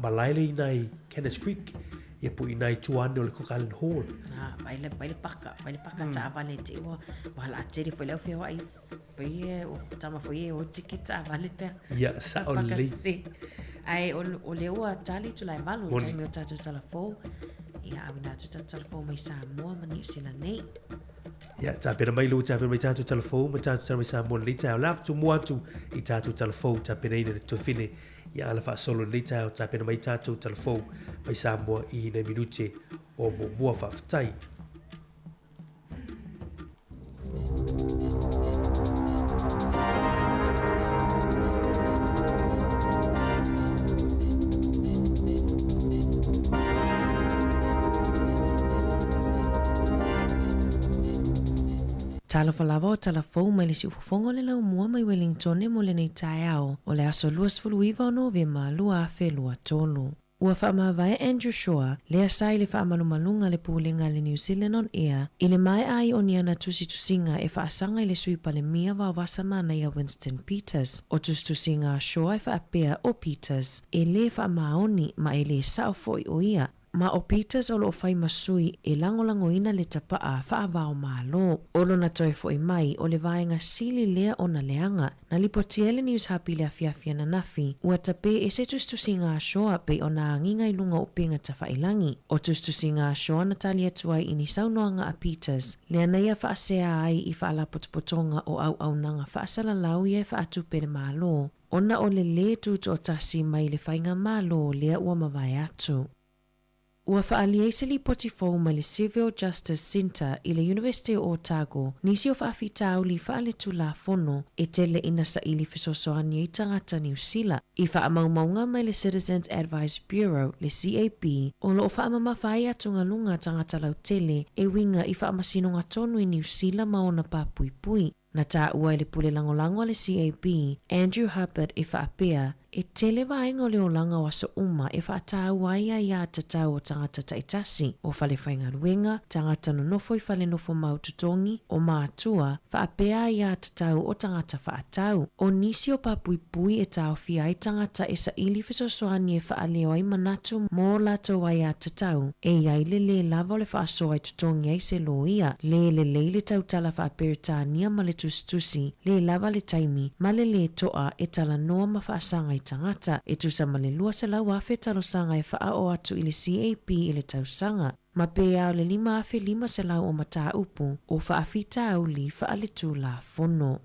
Speaker 1: malae lea i nai Cannons Creek. Ia po i nai tua ane o le Cook Island Hall.
Speaker 6: Ah, vai le, vai le paka, vai le paka mm. taavale te ua, wala a tele foi le au whia foi e, o tama foi e o tike taavale pea.
Speaker 1: Ia, sa o lei.
Speaker 6: Ai, o, o le ua tali tu lai malu, taimi o tātou talafou. Ia, awina atu tātou talafou mai Samoa ma Niu Sila nei.
Speaker 1: Ia, tapena mai lou tapena mai tātou talafou ma tātou tala mai Samoa lenei taeao. La tumua atu i tātou talafou tapenaina le tofine Ia ala faasolo i lenei taeao tapena mai tatou talafou mai Samoa i nai minute o muamua. Faafetai.
Speaker 6: Talofa lava o tala fou mai le siufofoga o le laumua mai Wellingtone mo lenei taeao o le aso 29 o Novema 2023. Ua faamavae Andrew Shaw, lea sa i le faamalumaluga a le Pulega a le New Zealand on Air, i le maea ai o ni ana tusitusiga e faasaga i le Sui Palemia vaovasa manaia Winston Peters. O tusitusiga a Shaw e faapea o Peters e lē faamaoni ma e lē sao foi o ia Ma o Peters o lo o fai ma sui e lagolagoina le tapaa faavao Malo. O lona toe foi mai o le vaega sili lea ona leaga. Na lipotia e le News Hub i le afiafi ananafi, ua tape e se tusitusiga asoa pei ona agiga i luga o upega tafailangi. O tusitusiga asoa na tali atu ai i ni saunoaga a Peters, lea na ia faasea ai i faalapotopotoga o auaunaga faasalalau ia e faatupe le Malo. Ona o le lē tutoatasi mai le faigamalo lea ua mavae atu. Ua faaalia ai se lipoti fou mai le Civil Justice Centre i le Iunivesite o Otago nisi o faafitauli faaletulafono e tele ina saili fesoasoani ai tagata Niu Sila i faamaumauga mai le Citizens Advice Bureau, le CAB, o lo o faamamafa ai atugaluga tagata lautele e uiga i faamasinoga tonu i Niu Sila ma ona papuipui. Na taua e le pule lagolago a le CAB, Andrew Hubbard e faapea, E tele vaega o le olaga o aso uma e faataua ai aiā tatau o tagata taitasi, o fale faigaluega, tagata nonofo i fale nofo mau totogi, o mātua, faapea aiā tatau o tagata faatau. O nisi o papuipui e taofia ai tagata e saili fesoasoani e faaleo ai manatu mō latou aiā tatau, E i ai le lē lava o le faasoa e totogi ai se loia, lē lelei le tautala faa-Peretania ma le tusitusi, lē lava le taimi, ma le lē to'a e talanoa ma faasaga i. nai tagata, e tusa ma le 200,000 talosaga e faaoo atu i le CAP i le tausaga, ma pe a o le 5,500 o mataupu o faafitauli faaletulafono.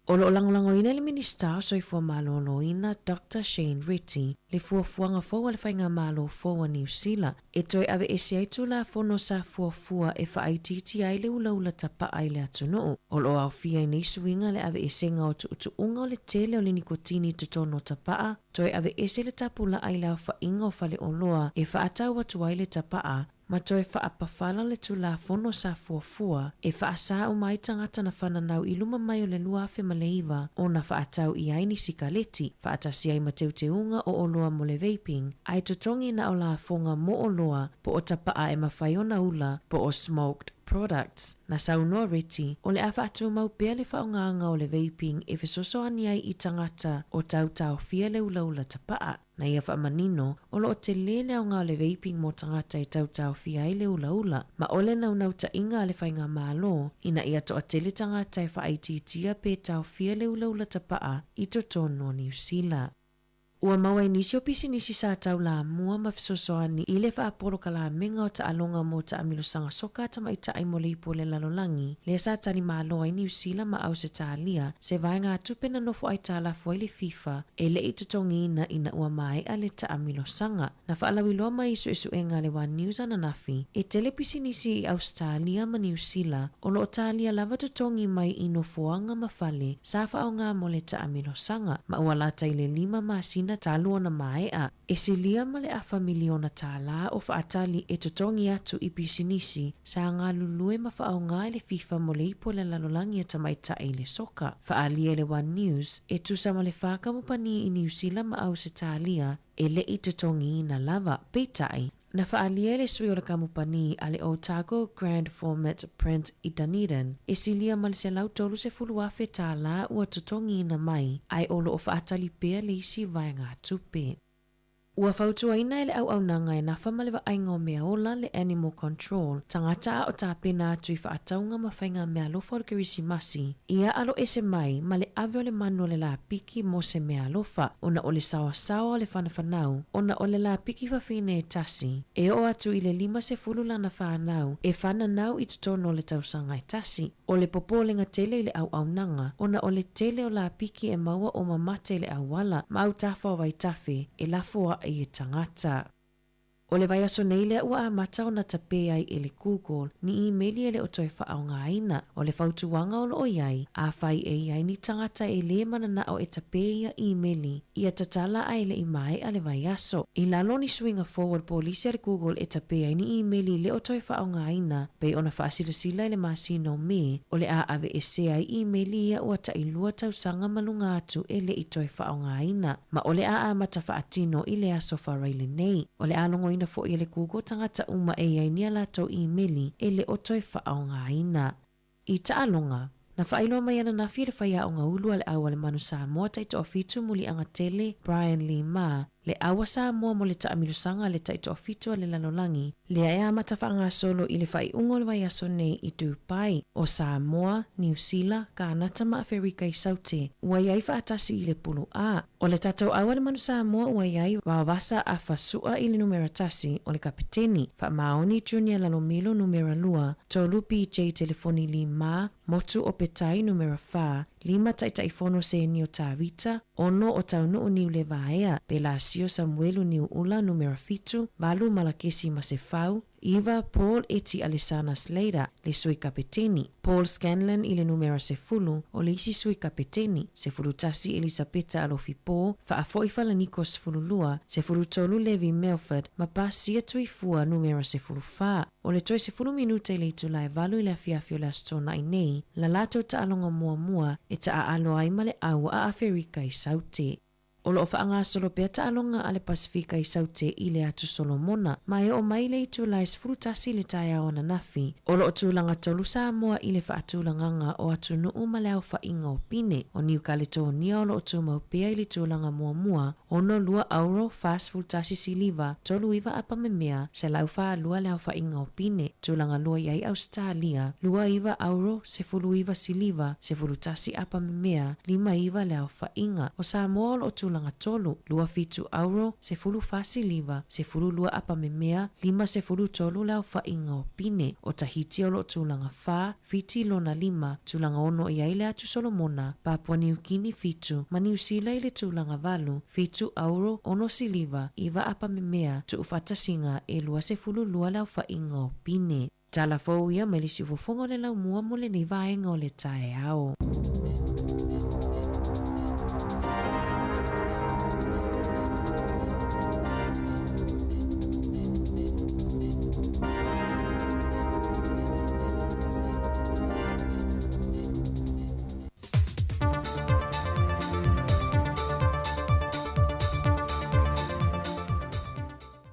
Speaker 6: O lo o lagolagoina e le Minisita o Soifua Maloloina Doctor Shane Reti le fuafuaga fou a le Faigamalo fou a Niu Sila e toe aveese ai Tulafono sa fuafua e faaitiitia ai le ulaula tapaa i le atunuu. O lo o aofia i nei suiga le aveesega o tuutuuga o le tele o le nikotini i totonu o tapaa, toe aveese le tapulaa i le aofaiga o faleoloa e faatau atu ai le tapaa, ma toe faapafala le Tulafono sa fuafua e faasā uma ai tagata na fananau i luma mai o le 2009 ona faatau i ai ni sikaleti, faatasi ai ma teuteuga o oloa mo le vaping, ae totogi na o lafoga mo oloa po o tapaa e mafai ona ula po o smoked products. Na saunoa Reti, o le a faatumau pea le faaaogaga o le vaping e fesoasoani ai i tagata o tau taofia le ulaula tapaa. Na ia faamanino, o lo o tele le aoga o le vaping mo tagata e tau taofia ai le ulaula, ma o le naunautaiga a le Faigamalo ina ia toatele tagata e faaitiitia pe taofia le ulaula tapaa i totonu o Niu Sila. Ua maua i nisi o pisinisi sa tau lamua ma fesoasoani i le faapolokalamega o taaloga mo taamilosaga soka a tamaitai mo le ipu o le lalolagi, lea sa talimalo ai Niu Sila ma Ausetalia, se vaegatupe na nofo aitalafu ai le FIFA e le i totogiina ina ua maea le taamilosaga. Na faalauiloa mai i suesuega a le One News ananafi, e tele pisinisi i Ausetalia ma Niu Sila o lo o talia lava totogi mai i nofoaga ma fale sa faaaoga mo le taamilosaga, ma ua lata i le lima masina talu ona maea. E silia ma le afa miliona tālā o faatali e totogi atu i pisinisi sa galulue ma faaaoga i le FIFA mo le ipu o le lalolagi a tamaitai i le soka. Faaalia i le One News, e tusa ma le fa kamupani i Niu Sila ma Ausetalia e le i totogiina lava, peitai, na faaalia e le sui o le kamupani a le Otago Grand Format Print i Dunedin, e silia ma le $130,000 tālā ua totogiina mai, ae o lo o faatali pea le isi vaegatupe. Ua fautuaina e le auaunaga e nafa ma le vaaiga o mea ola le Animal Control, tagata a o tapena atu i faatauga ma faiga meaalofa o le Kerisimasi, ia aloese mai ma le ave o le manu o le lāpiki mo se meaalofa, ona o le saoasaoa o le whanafanau, ona o le lāpiki fafine e tasi, e oo atu i le 50 lana whānau e whananau i totonu o le tausaga e tasi. O le popolega tele i le auaunaga, ona o le tele o lāpiki e maua o mamate i le auala ma autafa o vaitafe e lafoai e tagata. O le vaiaso nei lea ua amata ona tapē ai e le Google ni imeli e le o toe faaaogaina. O le fautuaga o lo o i ai, afai e i ai ni tagata e lē mananao e tapē ia imeli, ia tatala ae le i maea le vaiaso. I lalo o ni suiga fou o le polisi a le Google e tapē ai ni imeli le o toe faaaogaina, pei ona faasilasila i le masina o Me, o le a aveesea ai imeli ia ua tailua tausaga ma luga atu e le i toe faaaogaina. Ma o le a amata faatino i le aso Farai lenei. O le a logoina foi e le Google tagata uma e i ai ni a latou imeli e le o toe faaaogaina. I taaloga, na faailoa mai ananafi e le faiaoga ulu a le au a le Manu Samoa taitoafitu muliaga tele Brian Lee Ma le au a Samoa mo le taamilosaga a le taitoafitu a le lalolagi lea e amata faagasolo i le faaiuga o le vaiaso nei i Dubai. O Samoa, Niu Sila, Kanata ma Aferika i Saute ua i ai faatasi i le pulu A. O le tatou au a le Manu Samoa ua i ai Vaovasa Afa Su'a i le numera tasi, o le kapeteni, Faamaoni Junior Lalomilo numera lua, tolu BJ Telefoni Lee Ma, Motu o Petai numera fa, lima Taitaifono Senio Tavita, ono o Taunuu Niu Levaea, Pelasio Samuelu Niuula numera fitu, valu Malakesi Masefau, iva Paul Eti Alesana Slater, le sui kapeteni, Paul Scanlon i le numera sefulu, o le isi sui kapeteni, 11 Elisapeta Alofi Po, Faafo'i Falaniko 12, 13 Levi Melford, ma Pasia Tuifua numera 14. O le toe 10 minute i le itula e valu i le afiafi o le Aso Toonai nei, la latou taaloga muamua e taaalo ai ma le au a Aferika i Saute. O lo o faagasolo pea taaloga a le Pasefika i Saute i le Atu Solomona, ma e oo mai le itula e 11 i le taeao ananafi. O lo o tulaga tolu Samoa i le faatulagaga o atunuu ma le aofaiga o pine. O Niu Kaletonia o lo o tumau pea i le tulaga muamua, 62 auro, 41 siliva, 39 apamemea, 142 le aofaiga o pine. Tulaga lua i ai Ausetalia, 29 auro, 19 siliva, 11 apamemea, 59 le aofaiga. O Samoa o lo o tulaga. tulaga tolu, 27 auro, 14 siliva, 12 apamemea, 53 le aofaiga o pine. O Tahiti o lo o tulaga fa, Fiti lona lima, tulaga ono i ai le atu Solomona, Papua Niukini fitu, ma Niusila i le tulaga valu, fitu auro, ono siliva, iva apamemea, tuufaatasiga e 22 le aofaiga o pine. Tala fou ia mai le siufofoga o le laumua mo lenei vaega o le taeao.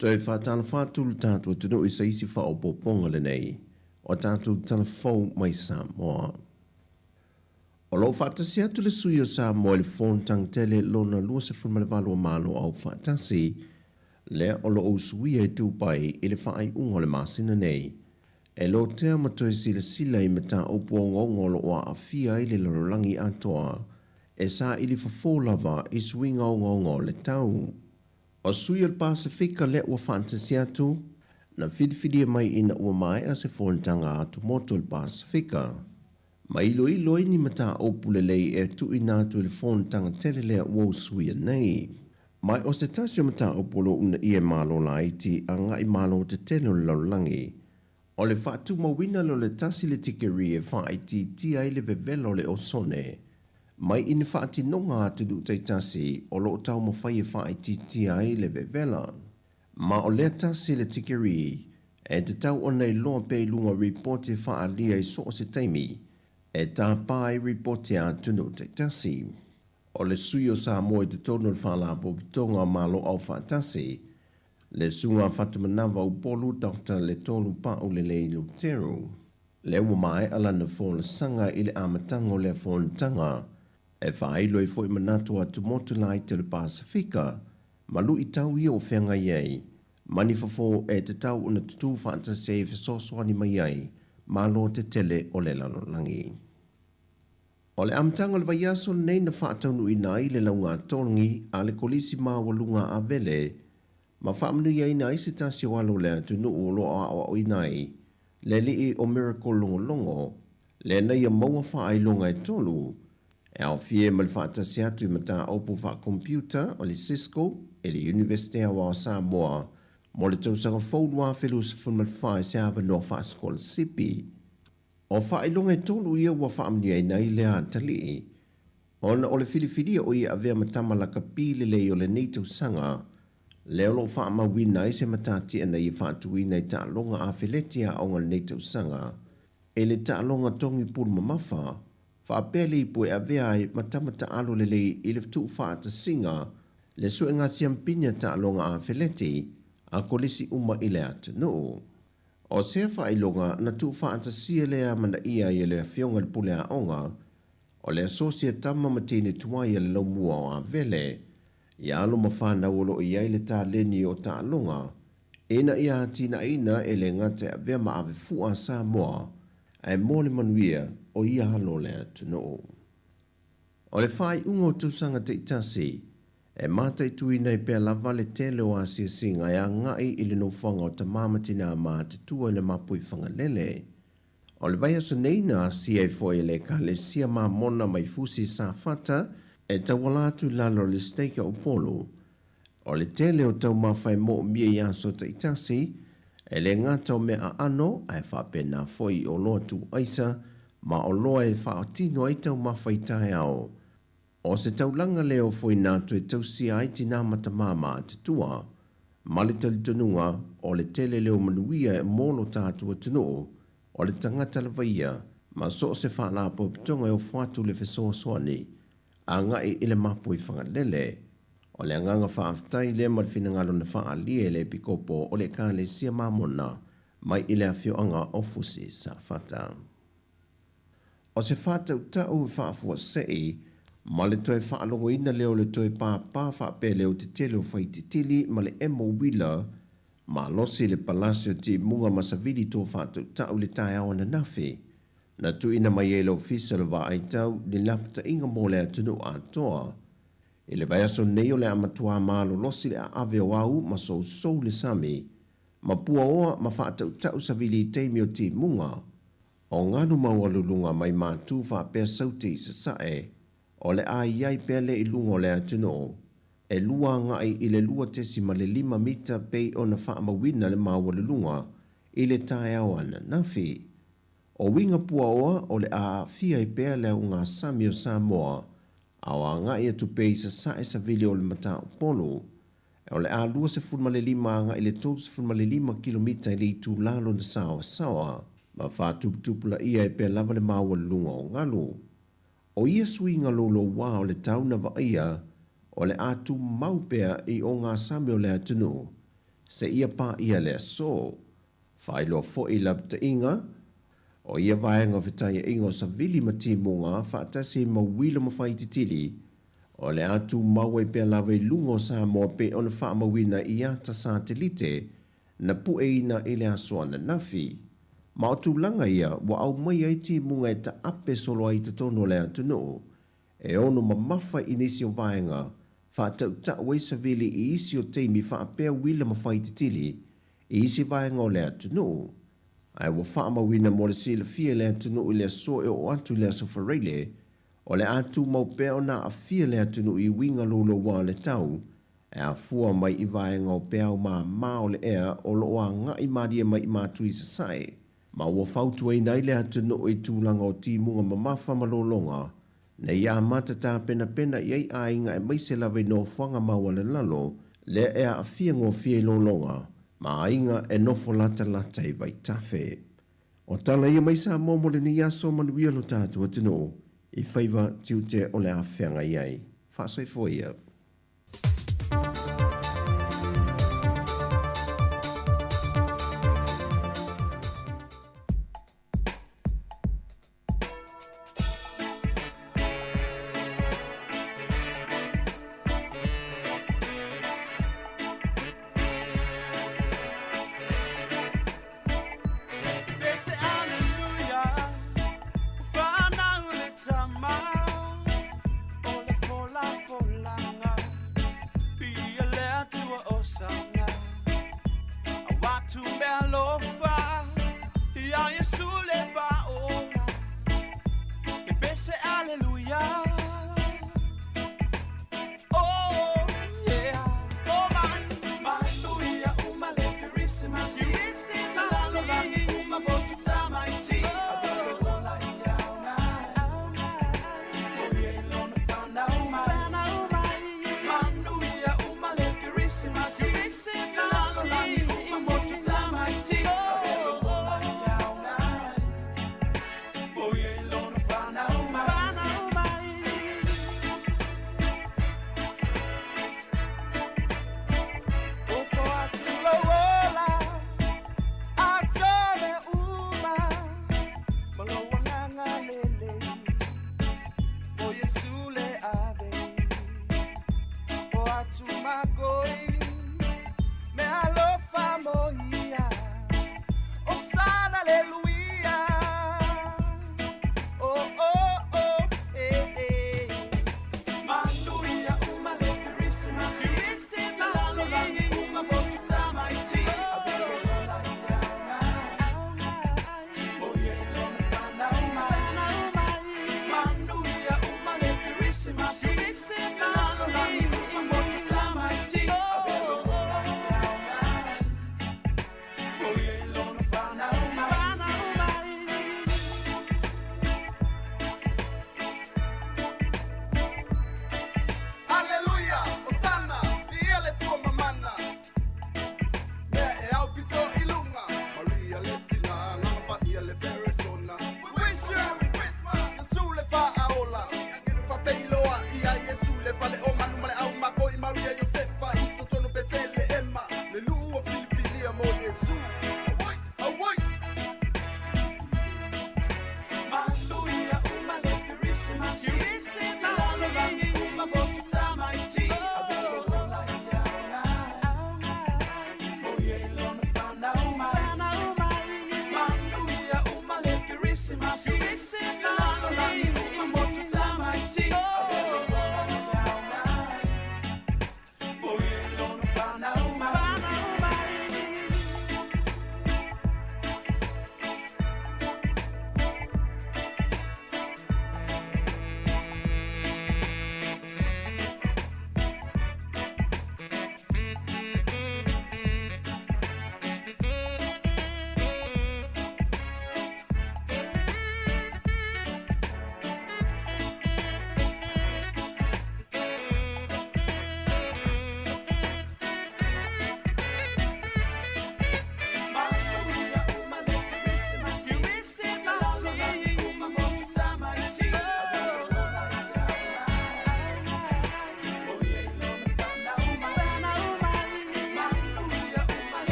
Speaker 9: Toe faatalofa atu lo tatou atunuu i se isi faaopoopoga lenei o tatou tala fou mai Samoa. O lo o faatasi atu le sui o Samoa i le Fonotaga Tele lona 28 o Malo Aufaatasi, lea o lo o usuia i Dubai i le faaiuga o le masina nei, e lotea ma toe silasila i mataupu ogaoga o lo o aafia ai le lalolagi atoa e saili fofo lava i suiga ogaoga o le tau. O sui o le Pasefika lea ua faatasi atu, na filifilia mai ina ua maea se fonotaga atumotu o le Pasefika. Ma iloilo ai ni mataupu lelei e tuuina atu i le fonotaga tele lea ua usuia nei. Ma o se tasi o mataupu o lo o uunaia e Malo laiti agai Malo tetele o le lalolagi, o le faatumauina lea o le tasi le tikeri e faaitiitia ai le vevela o le osone mai i ni faatinoga a atunuu taitasi o lo o taumafai e faaitiitia ai le vevela. Ma o lea tasi le tikeri e tatau ona iloa pea i luga o ripoti e faaalia i so o se taimi e tāpā ai ripoti a atunuu taitasi. O le sui o Samoa i totonu o le Faalapotopotoga o Malo Aufaatasi, le Susuga Fatumanava Upolu Doctor Letolu Paulelei Luteru, lea ua maea lana folasaga i le amataga o lea fonotaga, e faailo ai foi manatu o atumotu laiti o le Pasefika ma luitau ia o feagai ai ma ni fofo e tatau ona tutū faatasi ai e fesoasoani mai ai Malo tetele o le lalolagi. O le amataga o le vaiaso lenei na faataunuuina ai le lauga-a-togi a le Kolisi Maualuga a Avele ma faamanuiaina ai se tasi o alo o le atunuu o lo o aoaoina ai le alii o Miracle Logologo, lea na ia maua faailoga e tolu e aofia ai ma le faatasi atu i mataupu faa-computer o le Cisco i le Iunivesite Aoao o Samoa mo le tausaga fou 2024 i se avanoa faasikolasipi. O faailoga e tolu ia ua faamanuiaina ai lea atalii, ona o le filifilia o ia avea ma tama lakapi lelei o lenei tausaga, lea o lo o faamauina ai se matatia na ia faatuina i taaloga afeleti aoga o lenei tausaga i le taaloga togi pulu mamafa, faapea le ipu e avea ai ma tama taalo lelei i le tuufaatasiga le suega siampini a taaloga afeleti a kolisi uma i le atunuu. O sea faailoga na tuufaatasia lea amanaia ai e le Afioga i le Pule Aoga o le Asosi a Tama ma Teine Tuai a le Laumua o Avele, i alo ma fanau o lo o i ai le taleni o taaloga, ina ia atinaeina e le gata e avea ma ave fua a Samoa, ae mo le manuia o ia alo o le atunuu. O le faaiuga o tausaga taitasi, e mataituina ai pea lava le tele o asiasiga e agai i le nofoaga o tama ma tinā matutua i le mapui Fagalele. O le vaiaso nei na asia ai foi e le Ekalesia Mamona mai Fusi Safata e tauala atu i lalo o le Stake o Upolu. O le tele o taumafa e moomia i aso taitasi, e le gata o mea aano ae faapena foi i oloa tuuaisa ma oloa e faatino ai taumafa i taeao. O se taulaga lea o foina atu e tausia ai tinā ma tamā matutua, ma le talitonuga o le tele leo manuia e mo lo tatou atunuu, o le tagata lava ia, ma so o se faalapotopotoga e ofo atu le fesoasoani agai i le mapu i Fagalele. O le agaga faafetai lea ma le finagalo na faaalia e le Epikopo o le Ekalesia Mamona mai i le afioaga o Fusi Safata. O se faatautau e faafuasei ma le toe faalogoina lea o le toe pāpā faapea leo tetele o Faititili ma le emo uila malosi i le palasi o Timuga ma Savili to faatautau i le taeao ananafi na tuuina mai ai le Ofisa o le Vaaitau ni lapataiga mo le atunuu atoa. I le vaiaso nei o le a matuā malolosi le aave o au ma sousou le sami, ma puaoa ma faatautau savili i taimi o timuga, o galu maualuluga mai Matu faapea Saute i Sasae, o le a i ai pea lea i luga o le atunuu, e lua agai i le 2.5 mita pei ona faamauina le maualuluga i le taeao ananafi. O uiga puaoa o le a aafia ai pea le augasami o Samoa, a o agai atu pea i sasae savili o le mataupolu. O le a 25 agai i le 35 kilomita i le itula lona saoasaoa, ma faatuputupulaia ai pea lava le maualuluga o galu. O ia suiga loulouā o le tau na vaaia, o le a tumau pea i ogasami o le atunuu seia paia le aso. Faailoa foi i lapataiga o ia vaega o fetaiaiga o savili ma timuga faatasi ai ma uila ma faititili, o le a tumau ai pea lava i luga o Samoa pei ona faamauina i ata satelite na pueina i le aso ananafi. Ma o tulaga ia ua aumai ai timuga e taape solo ai i totonu o le atunuu, e ono mamafa i nisi o vaega, faatautau ai savili i isi o taimi faapea uila ma faititili i isi vaega o le atunuu. Ae ua faamauina mo le silafia e le atunuu i le aso e oo atu i le Aso Faraile, o le a tumau pea ona aafia le atunuu i uiga louloua o le tau, e afua mai i vaega o peau māmā o le ea o lo o agai malie mai i Matu i Sasae. Ma ua fautuaina ai le atunuu i tulaga o timuga mamafa ma lologa, ina ia amata tapenapena i ai aiga aemaise lava i nofoaga maualalalo lea e aafia gofie i lologa ma aiga e nofo latalata i vaitafe. O tala ia mai Samoa mo lenei aso manuia lo tatou atunuu i faiva tiute o le a feagai ai. Faasoifua ia.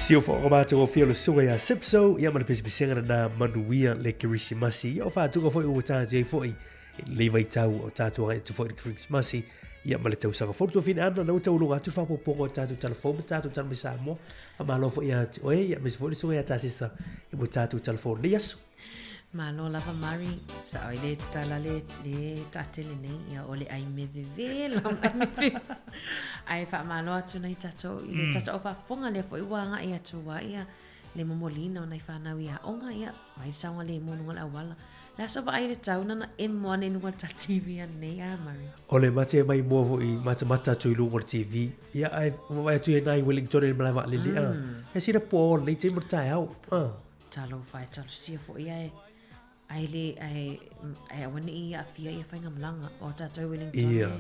Speaker 1: Siufo'oga matagofie o le susuga iā Sipso, ia ma le pisipisiga lenā manuia le Kerisimasi. Ia o faatuga foi ua tatou i ai foi i lenei vaitau o tatou agai atu foi i le Kerisimasi, ia ma le tausaga fou. Tuafine Ana, lea ua taualuga atu le faaopoopoga o tatou tala fou ma tatou tala mai Samoa. Faamalo foi ia te oe, ia aemaise foi le susuga ia Tasesa i mo tatou tala fou o lenei aso.
Speaker 6: Malo lava Mari, sao ai le tala le, le taatele nei, ia o le ai me vevela, ai me vevela. Ae faamalo atu nei tatou i le tatou faafofoga lea foi ua agai atu ai ia le momoliina o nai fanau i aoga, ia mai le saogalemu i luga o le auala. Le aso vaai le tau nana emo ane i luga o le ta TV anei, a Mari?
Speaker 1: O le mate mai mua foi matamata atu i luga o le TV, ia ae vaavaai atu i ai nai Wellington i le malae vaalele, a. E sina po o lenei taimi o le taeao, a.
Speaker 6: Talofa e talosia foi ae ae le ae ae aua ne i aafia ia faigamalaga o tatou Wellington
Speaker 1: Ia.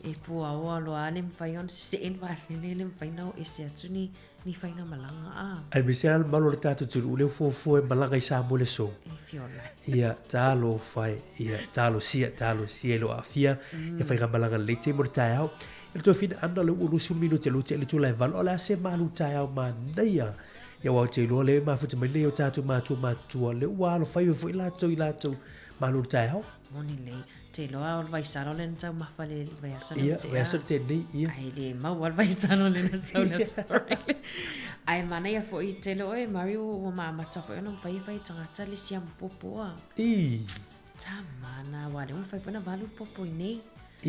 Speaker 6: e, e puaoa loa le mafai ona sesee le vaalele le mafai ona o ese atu ni ni faigamalaga a.
Speaker 1: Aemaise lava le mamalu o le tatou atunuu lea ua fuafua e malaga i Samoa i le aso.
Speaker 6: E fiola.
Speaker 1: Ia, talofa e, ia, talosia, talosia e le o aafia ia faigamalaga i lenei taimi o le taeao. Ia le toafina Ana, o lea ua 20 minute e tea i le itula e 8, o le a se malu taeao manaia Ia aua ou te iloa lea e mafuta mai nei o tatou matua matutua, lea ua alofaiva foi latou i latou malu o le taeao.
Speaker 6: Moni lelei. Ou te iloa o le vaisalo lea na taumafa i le vaiaso lea
Speaker 1: na tea. Ia, vaiaso na tea nei, ia.
Speaker 6: Ae le maua le vaisalo lea na sau i le Aso Faraile. Ae manaia foi, te iloa oe Mario ua maamata foi ona mafai e fai e tagata le siamu popo a.
Speaker 1: Ii.
Speaker 6: Tama na, aua lea ua mafai foi ona valu le popo i nei.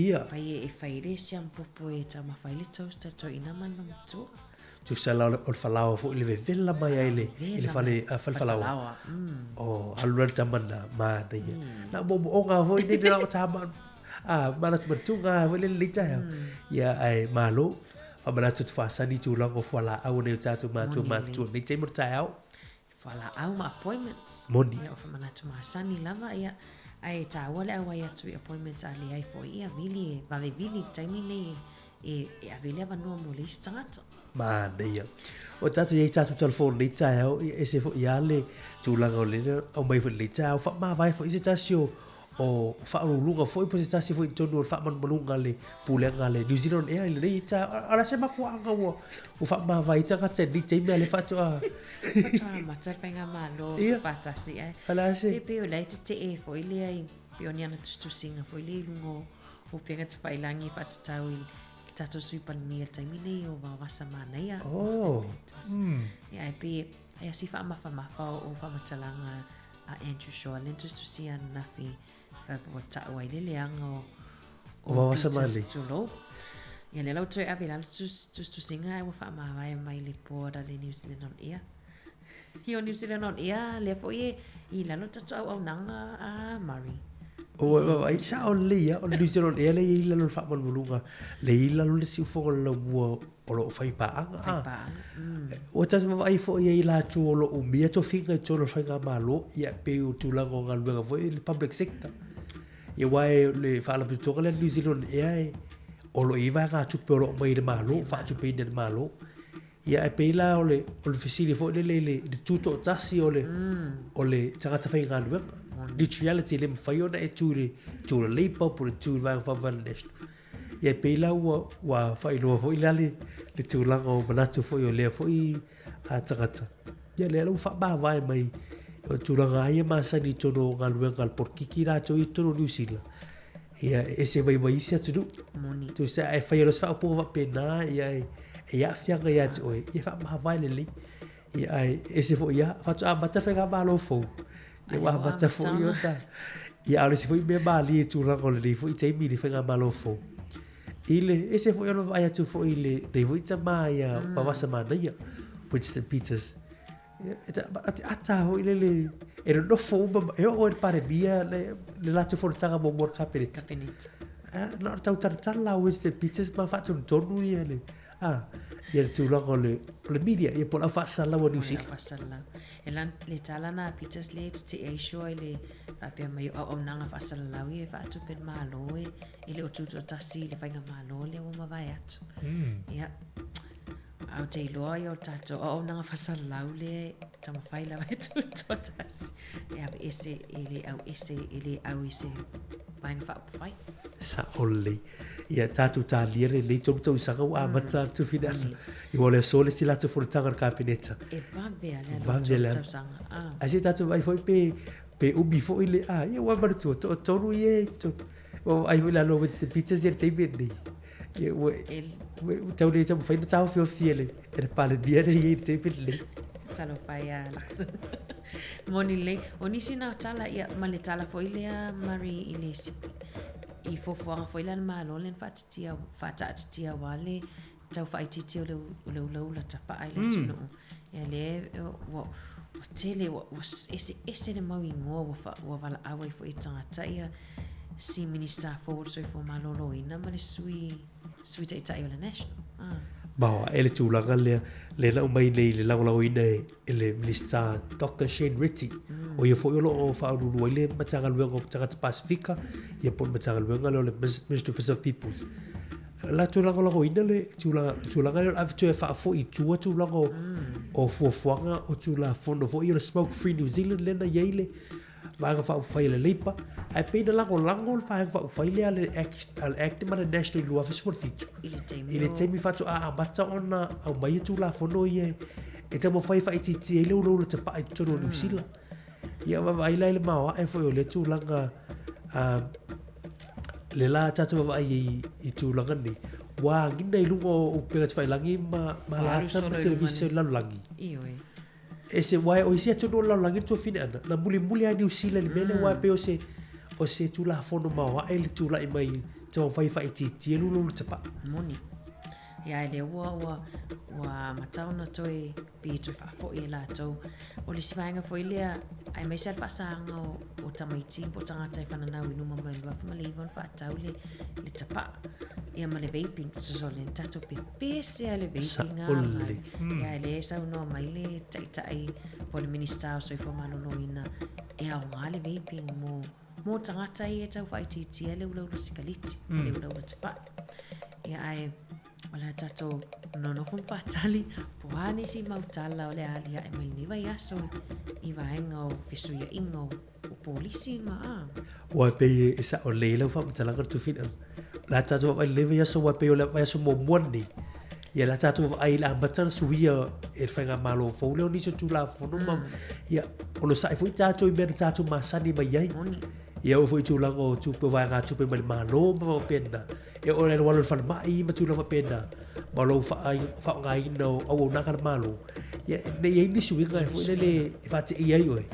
Speaker 1: Ia.
Speaker 6: Fai e fai le siamu popo e taumafa ai le toaster toeaina ma le matua.
Speaker 1: Tusa la o le falaoa foi le vevela mai ai le, i le fale, fale falaoa. O, alu la le tama na, manaia. Na moomooga foi nei na o tama, a, manatu matuga foi le lenei taeao. Ia, ae malo, faamanatu atu faasani tulaga o fualaau a nai o tatou matua matutua i lenei taimi o le taeao.
Speaker 6: Fualaau ma appointments.
Speaker 1: Moni.
Speaker 6: Ia, o faamanatu masani lava, ia, ae taua le auai atu i appointments a leai foi ia vili e vave vili i le taimi nei e, e ave le avanoa mo le isi tagata.
Speaker 1: Manaia. O tatou i ai tatou tala fou i lenei taeao, ia ese foi lava le tulaga o lea aumai foi i lenei taeao, faamavae foi se tasi o o faauluuluga foi po o se tasi foi i totonu o le faamalumaluga a le Pulega a le New Zealand Air i lenei taeao. O le a se mafuaaga ua faamavae ai tagata i lenei taimi a o lea faatoa...
Speaker 6: Faatoa amata le faigamalo
Speaker 1: Ia.
Speaker 6: faatasi ae.
Speaker 1: O le a se...
Speaker 6: E pei o la e tetee foi lea i pei o ni ana tusitusiga foi lea i luga o upega tafailagi e faatatau i le tatou Sui Palemia i le taimi nei o Vaovasa Manaia.
Speaker 1: Oh.
Speaker 6: Ia, ae pei e asi faamafamafa o faamatalaga a Andrew Shaw lea na tusitusia ananafi faapea ua tau ai le leaga o
Speaker 1: O Vaovasa Manaia.
Speaker 6: Tulou. Ia lea la ua toe ave i lalo tusitusiga ae ua faamavae mai le board a le New Zealand on Air. Ia o New Zealand on Air lea foi e i lalo le tatou auaunaga a Murray.
Speaker 1: Ua e vaavaai, sao lelei lava, o le New Zealand on Air lea e i ai i lalo o le faamalumaluga, lea e i lalo le siufofoga o le laumua o lo o fai paaga.
Speaker 6: Fai paaga. Mm.
Speaker 1: Ua tatou vaavaai foi i ai latou o lo o umia tofiga i totonu o le faigamalo, ia pei o tulaga o galuega foi i le public sector. Ia aua e o le faalapotopotoga lea a le New Zealand Air e, o lo o i ai vaegatupe o lo o aumai e le Malo, faatupeina e le Malo. Ia ae pei la o le, o le fesili foi lele i le, i le tutoatasi o le, o le tagata faigaluega. Neutrality e le mafai ona e tu i le tu o le Labour po o le tu i le Vaega Faaupufai a le National. Ia e pei la ua, ua faailoa foi la le, le tulaga o manatu foi o lea foi a tagata. Ia lea la ua faamavae mai o tulaga lava ia masani i totonu o galuega a le polokiki latou ia i totonu o Niu Sila. Ia e ese mai ma isi atunuu.
Speaker 6: Moni.
Speaker 1: Tusa a e faia loa se faaupuga faapena, ia e, e aafiaga ia te oe, ia faamavae lelei. Ia ae ese foi ia, faatoa amata le faigamalo fou. Ia ua amata foi ona. Ia a o le isi foi mea malie i tulaga o lenei foi taimi i le faigamalo fou. I le ese foi ona vaai atu foi i lenei foi tama ia Vavasa Manaia, Winston Peters. Ia, e ta- ata foi lele e nonofo uma, e oo i le Palemia le, le latou fonotaga muamua a le Kapeneta.
Speaker 6: Kapeneta.
Speaker 1: Ah, na o le tautalatala la Winston Peters ma faatonutonu ia le, ah, ia le tulaga o le, o le media, ia po o le au faasalalau a New Zealand.
Speaker 6: Faasalalau. E lan, le tala na Peters le tetee ai sure i le faapea mai o auaunaga faasalalau ia e faatupe le Malo e, e le o tutoatasi i le faigamalo lea ua mavae atu. Ia, a ou te iloa ia o tatou auaunaga faasalalau lea e taumafai lava e tutoatasi. E aveese, e le auese, e le au i se vaega faaupufai.
Speaker 1: Sa'o lelei. Ia, tatou talia lenei tolu tausaga ua amata atu Finala. Ia ua o le aso le isi latou fonotaga a le Kapeneta.
Speaker 6: E vave a le alu o tolu tausaga.
Speaker 1: Ae se i tatou vaai foi pe pe umi foi le a, ia ua manatua toatolu ia e ua vaai foi i lalo o Winston Peters ia i le taimi lenei. Ia ua tau le taumafai ona taofiofi e le e le Palemia lea e i ai i le taimi lenei.
Speaker 6: Talofa e ia Luxon. Moni lelei. O nisi na o tala, ia, ma le tala foi lea Murray i le i fuafuaga foi lea a le Malo lea na faatitia, faataatitia aua le tau faaitiitia o le, o le ulaula tapaa i le atunuu. Ia lea ua, ua tele, ua, ua eseese le mau igoa ua, fa, ua valaau ai foi e tagata ia si Minista fou o le Soifua Maloloina ma le sui, sui taitai o le National. Ah.
Speaker 1: Maoae le tulaga lea, lea na aumai nei i le lagolagoina e, e le Minisita Doctor Shane Reti. O ia foi o lo o faauluulu ai le Matagaluega o Tagata Pasifika, ia po o le Matagaluega lea o le Ministry of Pacific Peoples. Latou lagolagoina le tulaga, tulaga lea o le ave toe faafoi i tua tulaga o, o fuafuaga o Tulafono foi o le Smoke Free New Zealand lea na i ai le Vaega Faaupufai a le Labour, ae pei na lagolago le Vaega Faaupufai lea a le Act, a le Act ma le National i le 2017.
Speaker 6: I le taimi
Speaker 1: I le taimi faatoa amata ona aumaia Tulafono ia e taumafai e faaitiitia ai le ulaula tapaa i totonu o Niu Sila. Ia vaavaai la i le maoae foi o lea tulaga, le la tatou vaavaai i, i tulaga nei, ua agiga i luga o upega tafailagi ma, ma alata ma televise o le lalolagi.
Speaker 6: Ioe.
Speaker 1: E se aua o isi atunuu o le lalolagi le tuafine ana, na mulimuli lava Niu Sila i le mea lea aua e pei o se, o se Tulafono maoae le tulai mai taumafai e faaitiitia le ulaula tapaa.
Speaker 6: Moni. Ia ae lea ua, ua, ua amata ona toe, pei e toe faafoi e latou. O le isi vaega foi lea, aemaise lava le faasaga o, o tamaiti po o tagata e fananau i luma mai o le 2009 ona faatau le, le tapaa. Ia ma le vaping, sosole, na tatou pepese lava i le vaping a.
Speaker 1: Sa'o lelei.
Speaker 6: Ia e lea e saunoa mai le Taitai po o le Minisita o Soifua Maloloina e aoga le vaping mo mo tagata ia e tau faaitiitia le ulaula sikaliti, mm. le ulaula tapae. Ia ae o le a tatou nonofo ma faatali po o a nisi mau tala o le a aliae mai lenei vaiaso i vaega o fesuiaiga o o polisi ma a.
Speaker 1: Ua pei e sa'o lelei lau faamatalaga le Tufina. O le a tatou vaavaai i lenei vaiaso aua e pei o le vaiaso muamua lenei. Ia o le a tatou vaavaai i le amata ona suia e le faigamalo fou lea o nisi o Tulafono ma ia onosai foi tatou i mea na tatou masani mai ai.
Speaker 6: Moni.
Speaker 1: Ia oo foi i tulaga o tupe o vaegatupe mai le Malo ma faapena. E oo i le alualu o le falemai ma tulaga faapena ma lou faaaogaina o auaunaga a le Malo. Ia ne i i ai ni suiga foi lele e faateia ai oe.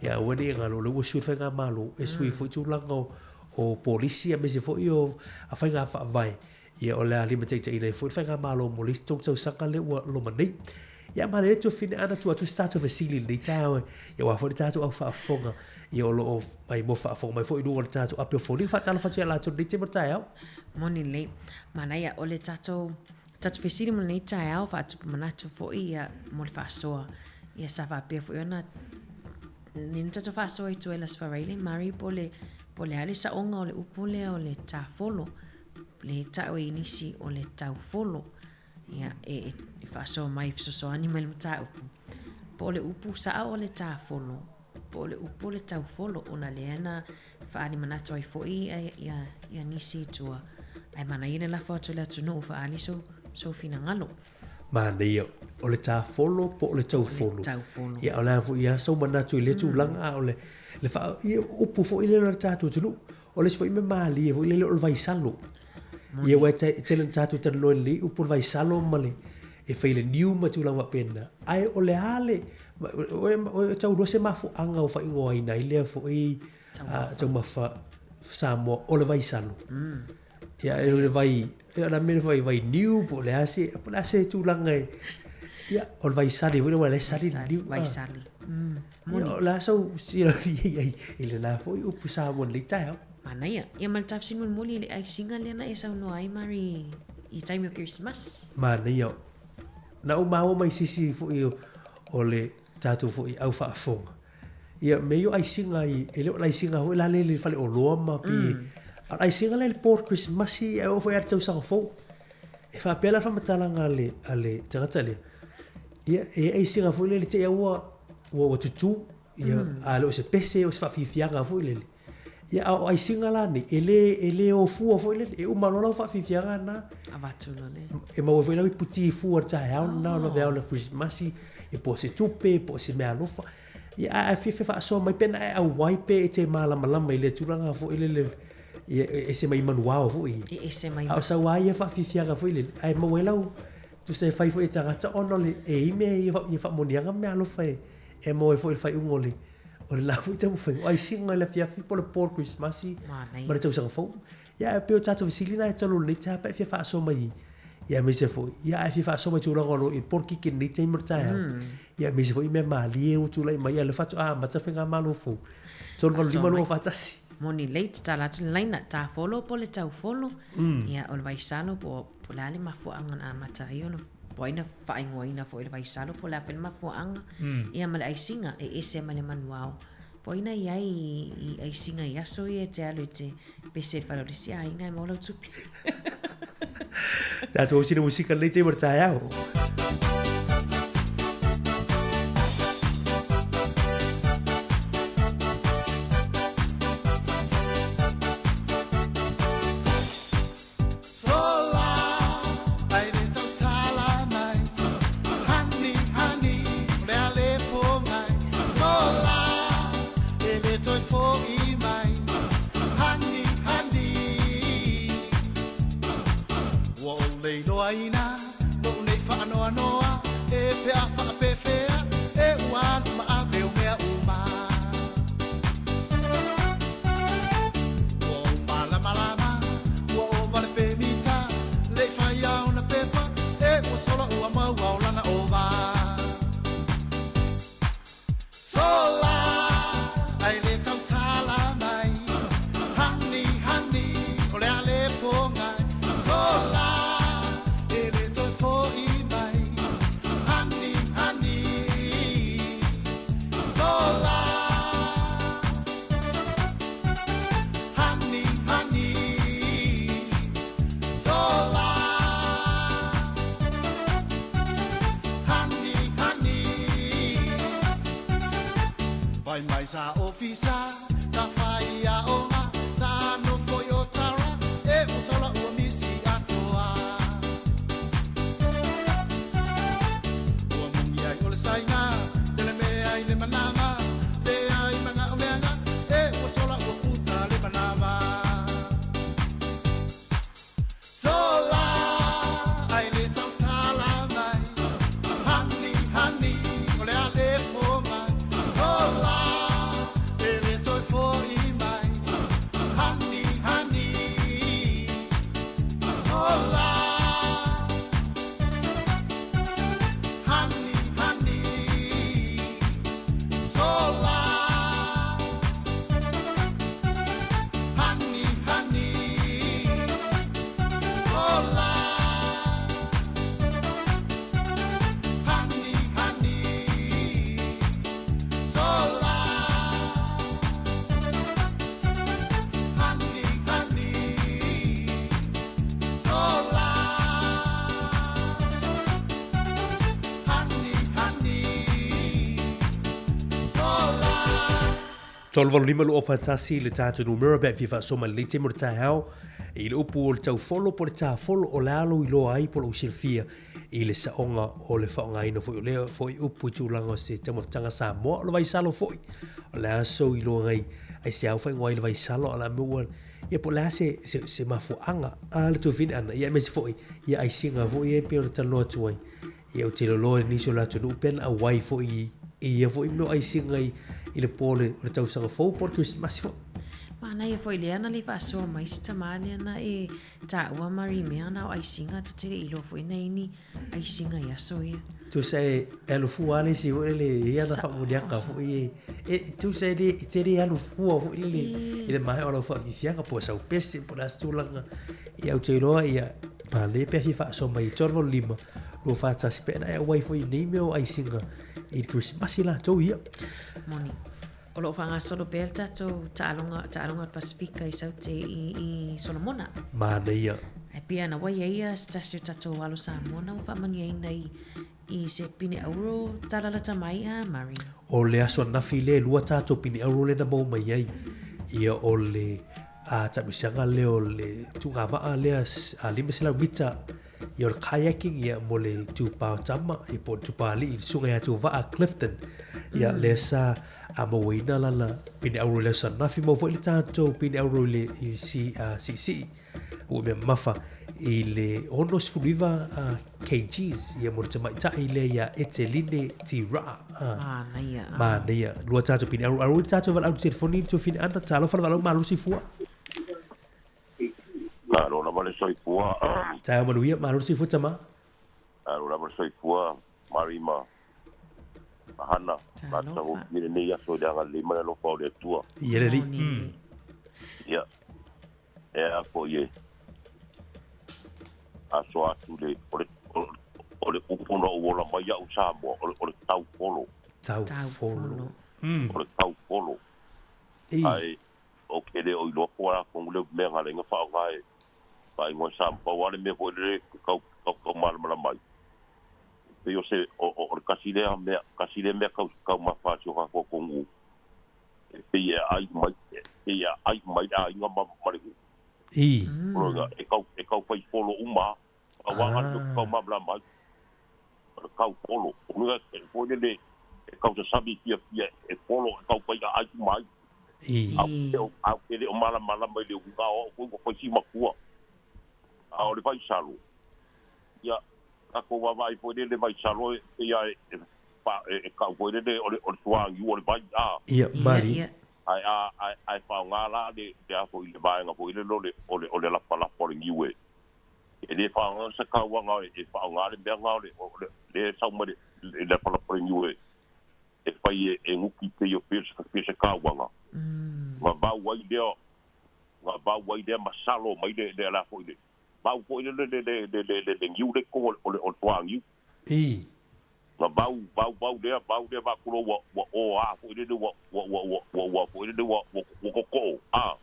Speaker 1: Ia aua ne i galo, o lea ua sui le faigamalo, e sui foi tulaga o, o polisi aemaise foi o a faiga faavae. Ia o le a limataitaiina ai foi le faigamalo mo le isi tolu tausaga lea ua loma nei. Ia ma le tuafine ana tuu atu se tatou fesili i lenei taeao e, ia aua foi le tatou au faafofoga, ia o lo o mai mo faafofoga mai foi i luga o le tatou ape o foliga. Faatalofa atu ia latou i lenei taimi o le taeao.
Speaker 6: Moni lelei. Manaia, o le tatou Tatou fesili mo lenei taeao, faatupu manatu foi ia mo le faasoa. Ia sa faapea foi ona ni na tatou faasoa i tua i Las Faraile, Mari po le po le a le saoga o le upu lea o le tafolo, le tau e nisi o le taufolo. Ia e, e faasoa mai fesoasoani mai le mataupu. Po o le upu sao o le tafolo, po o le upu o le taufolo ona lea na faaali manatu ai foi ia, ia nisi i tua. Ae manaia le lafo atu i le atunuu faaali sou, sou finagalo.
Speaker 1: Manaia, o le tafolo po o le taufolo.
Speaker 6: O le taufolo.
Speaker 1: Ia, o le a foi lava sou manatu i lea tulaga, a o le, le faa, ia, upu foi lea o le tatou atunuu. O le isi foi mea malie foi lele o le vaisalo. Ia, aua e tele ina tatou talanoa i lenei upu o le vaisalo ma le, e fai i le niu ma tulaga faapena. Ae o le a le, e tau iloa se mafuaaga ua faaigoaina ai lea foi taumafa Samoa o le vaisalo. Ia, e le vai, o le a mea foi vai niu po o le a se, po o le a se tulaga e, ia, o le vaisali foi lea aua o la e sali le niu.
Speaker 6: Vaisali.
Speaker 1: Ia, o le a sou silafia i ai i lena foi upu Samoa i lenei taeao?
Speaker 6: Manaia. Ia ma le tafesili mulimuli i le aisiga lea na e saunoa ai Mari i taimi o Kerisimasi.
Speaker 1: Manaia. Na ou maua mai sisi foi o le tatou foi au faafofoga. Ia me io aisiga i e le o le aisiga foi la le i le faleoloa ma pi a o le aisiga lea i le po o le Kerisimasi ae oo foi lava i le tausaga fou. E faapea la le faamatalaga a le a le tagata lea, ia e i ai aisiga foi lele te i lava ua ua tutū, ia a le o se pese o se faafiafiaga foi lele. Ia, a o aisiga la nei, e lē, e lē o fua foi lele, e uma loa lau faafiafiaga lena.
Speaker 6: Avatu loa le.
Speaker 1: E maua ai foi lau iputi fua i le taeao lena o le vaveao o le Kerisimasi, ia po o se tupe, po o se meaalofa. Ia, ae fiafia faasoa mai pe na e auai pe e te malamalama i lea tulaga foi lele, ia e ese mai manuao foi.
Speaker 6: E ese mai.
Speaker 1: A o sau lava ia faafiafiaga foi lele, ae maua ai lau, tusa e fai foi e tagata ona o le, e i ai mea ia faamanuiaga ma meaalofa e maua ai foi i le faaiuga o le O le la foi taumafaiga, o aisiga i le afiafi po o le po o le Kerisimasi ma le tausaga fou. Ia ae pei o tatou fesili na e tolu i lenei taeao pe a e fia faasoa mai i, ia aemaise foi, ia a e fia faasoa mai i tulaga o lo o i polokiki i lenei taimi o le taeao. Ia aemaise foi mea malie ua tulai mai, a o lea faatoa amata le faigamalo fou. 385 241.
Speaker 6: Moni lelei, tatala atu le laina, tafolo po o le taufolo, ia o le vaisalo po o le a le mafuaaga na amata ai ona po o ai na faaigoaina foi le vaisalo po o le a foi le mafuaaga, ia ma le aisiga e ese mai le manuao. Po o ai na i ai i aisiga i aso ia e te alu e te pese i le fale o le isi aiga e maua lau tupe.
Speaker 1: Tatou osi le musika lenei taimi o le taeao. 385 241 le tatou numera pe a fia faasoa mai lenei taimi o le taeao i le upu o le taufolo po o le tafolo o le a lou iloa ai po o lou silafia i le saoga o le faaaogaina foi o lea foi upu i tulaga o se taumafataga Samoa o le vaisalo foi o le a sou iloa ai aisea ua faaigoa ai le vaisalo a o le a mea ua ia po o le a se, se, se mafuaaga a le tuafafine ʻana, ia aemaise foi ia aisiga foi ia e pei ona talanoa atu ai. Ia ou te iloiloa i nisi o le atunuu pe na auai foi i, i ia foi mea o aisiga i, i le po o le, o le tausaga fou po o le Kerisimasi foi.
Speaker 6: Manaia foi lea na le faasoa mai si tama lea na e taua ma rimea na o aisiga ta te le iloa foi na i ni aisiga i aso ia.
Speaker 1: Tusa e alu fua lava le isi foi lele e i ai ana faamanuiaga foi e, e tusa e le, e te le alu fua foi lele i le maea o lau faafiafiaga po o sau pese po o le a se tulaga. Ia ou te iloa ia manaia pe a fia faasoa mai i 385 241 pe ana e auai foi i nei mea o aisiga i le Kerisimasi latou ia.
Speaker 6: Moni. O lo o faagasolo pea le tatou taaloga, taaloga o le Pasifika i Saute i, i Solomona.
Speaker 1: Manaia.
Speaker 6: Ae pei ana ua i ai ia se tasi o tatou alo Samoa na ua faamanuiaina i, i se pine auro tala lata mai a Murray.
Speaker 1: O le aso ananafi lea e lua tatou pine auro lea na maua mai ai. Ia o le a taamilosaga lea o le tuugava'a lea a 500 mita ia o le kayaking ia mo le itupa o tama ia po o le itupa alii le susuga ia Tuava'a Clifton ia lea sa a mauaina lana pine auro i le aso ananafi. Maua foi le tatou pine auro i le i si a siisii ua mea mamafa i le 69 kgs ia mo le tamaitai lea ia Eteline Tiraa.
Speaker 6: Manaia.
Speaker 1: Manaia. Lua tatou pine auro. Aro i le tatou valaau i le telefoni le tuafine Ana. Talofa le valaau malo soifua.
Speaker 10: Malo lava le soifua.
Speaker 1: Taeao manuia, malo le soifua tama.
Speaker 10: Malo lava le soifua, Mari ma Hana.
Speaker 6: Talofa.
Speaker 10: I lenei aso i le agalelei ma le alofa o le Atua.
Speaker 1: Ia le alii.
Speaker 10: Ia, e a foi e aso atu le, o le, o le upu na ou ola mai au Samoa, o le, o le taufolo.
Speaker 1: Taufolo.
Speaker 10: O le taufolo. Ae, Ou te le o iloa po o le a tonu le mea na ala ai ona faaaoga e faaigoa e Samoa. Pau lava le mea foi lele e tau tau malamalama ai, e pei o se, o, o, o le tasi lea mea, tasi lea mea tau taumafa a si o tatou atunuu, e pei e aai mai, e pei e aai mai le aiga ma, ma le nuu.
Speaker 1: I.
Speaker 10: O lona uiga, e tau, e tau fai folo uma lava. Pau lava lena le mea ou te tau malamalama ai, o le tau folo. O lona uiga, e foi lele, e tau sasami fiafia e folo e tau fai aai uma ai.
Speaker 1: I.
Speaker 10: Ae ou te le o malamalama i le uiga o au foi ua fai si matua. A o le vaisalo, ia, tatou vaavaai foi lele vaisalo e pei lava e tau foi lele o le suagiu o le vai, a.
Speaker 1: Ia, malie.
Speaker 10: Ae a, ae faaaoga la le a foi le vaega foi lele o le, o le, o le lapalapa o le niu e, e le faaaoga se kauaga e faaaoga le mea lena o le, o le, lea e sau mai le lapalapa o le niu e, e fai e nuki pei o pei se kauaga, na vau ai lea, na vau ai lea masalo mai le le la foi le vau foi le le le le le le le niu le ko o le o le toagiu.
Speaker 1: I.
Speaker 10: Na vau vau vau lea vau lea vakulo ua ua o a foi le le ua ua ua ua ua ua foi le le ua ua ua kokoo a.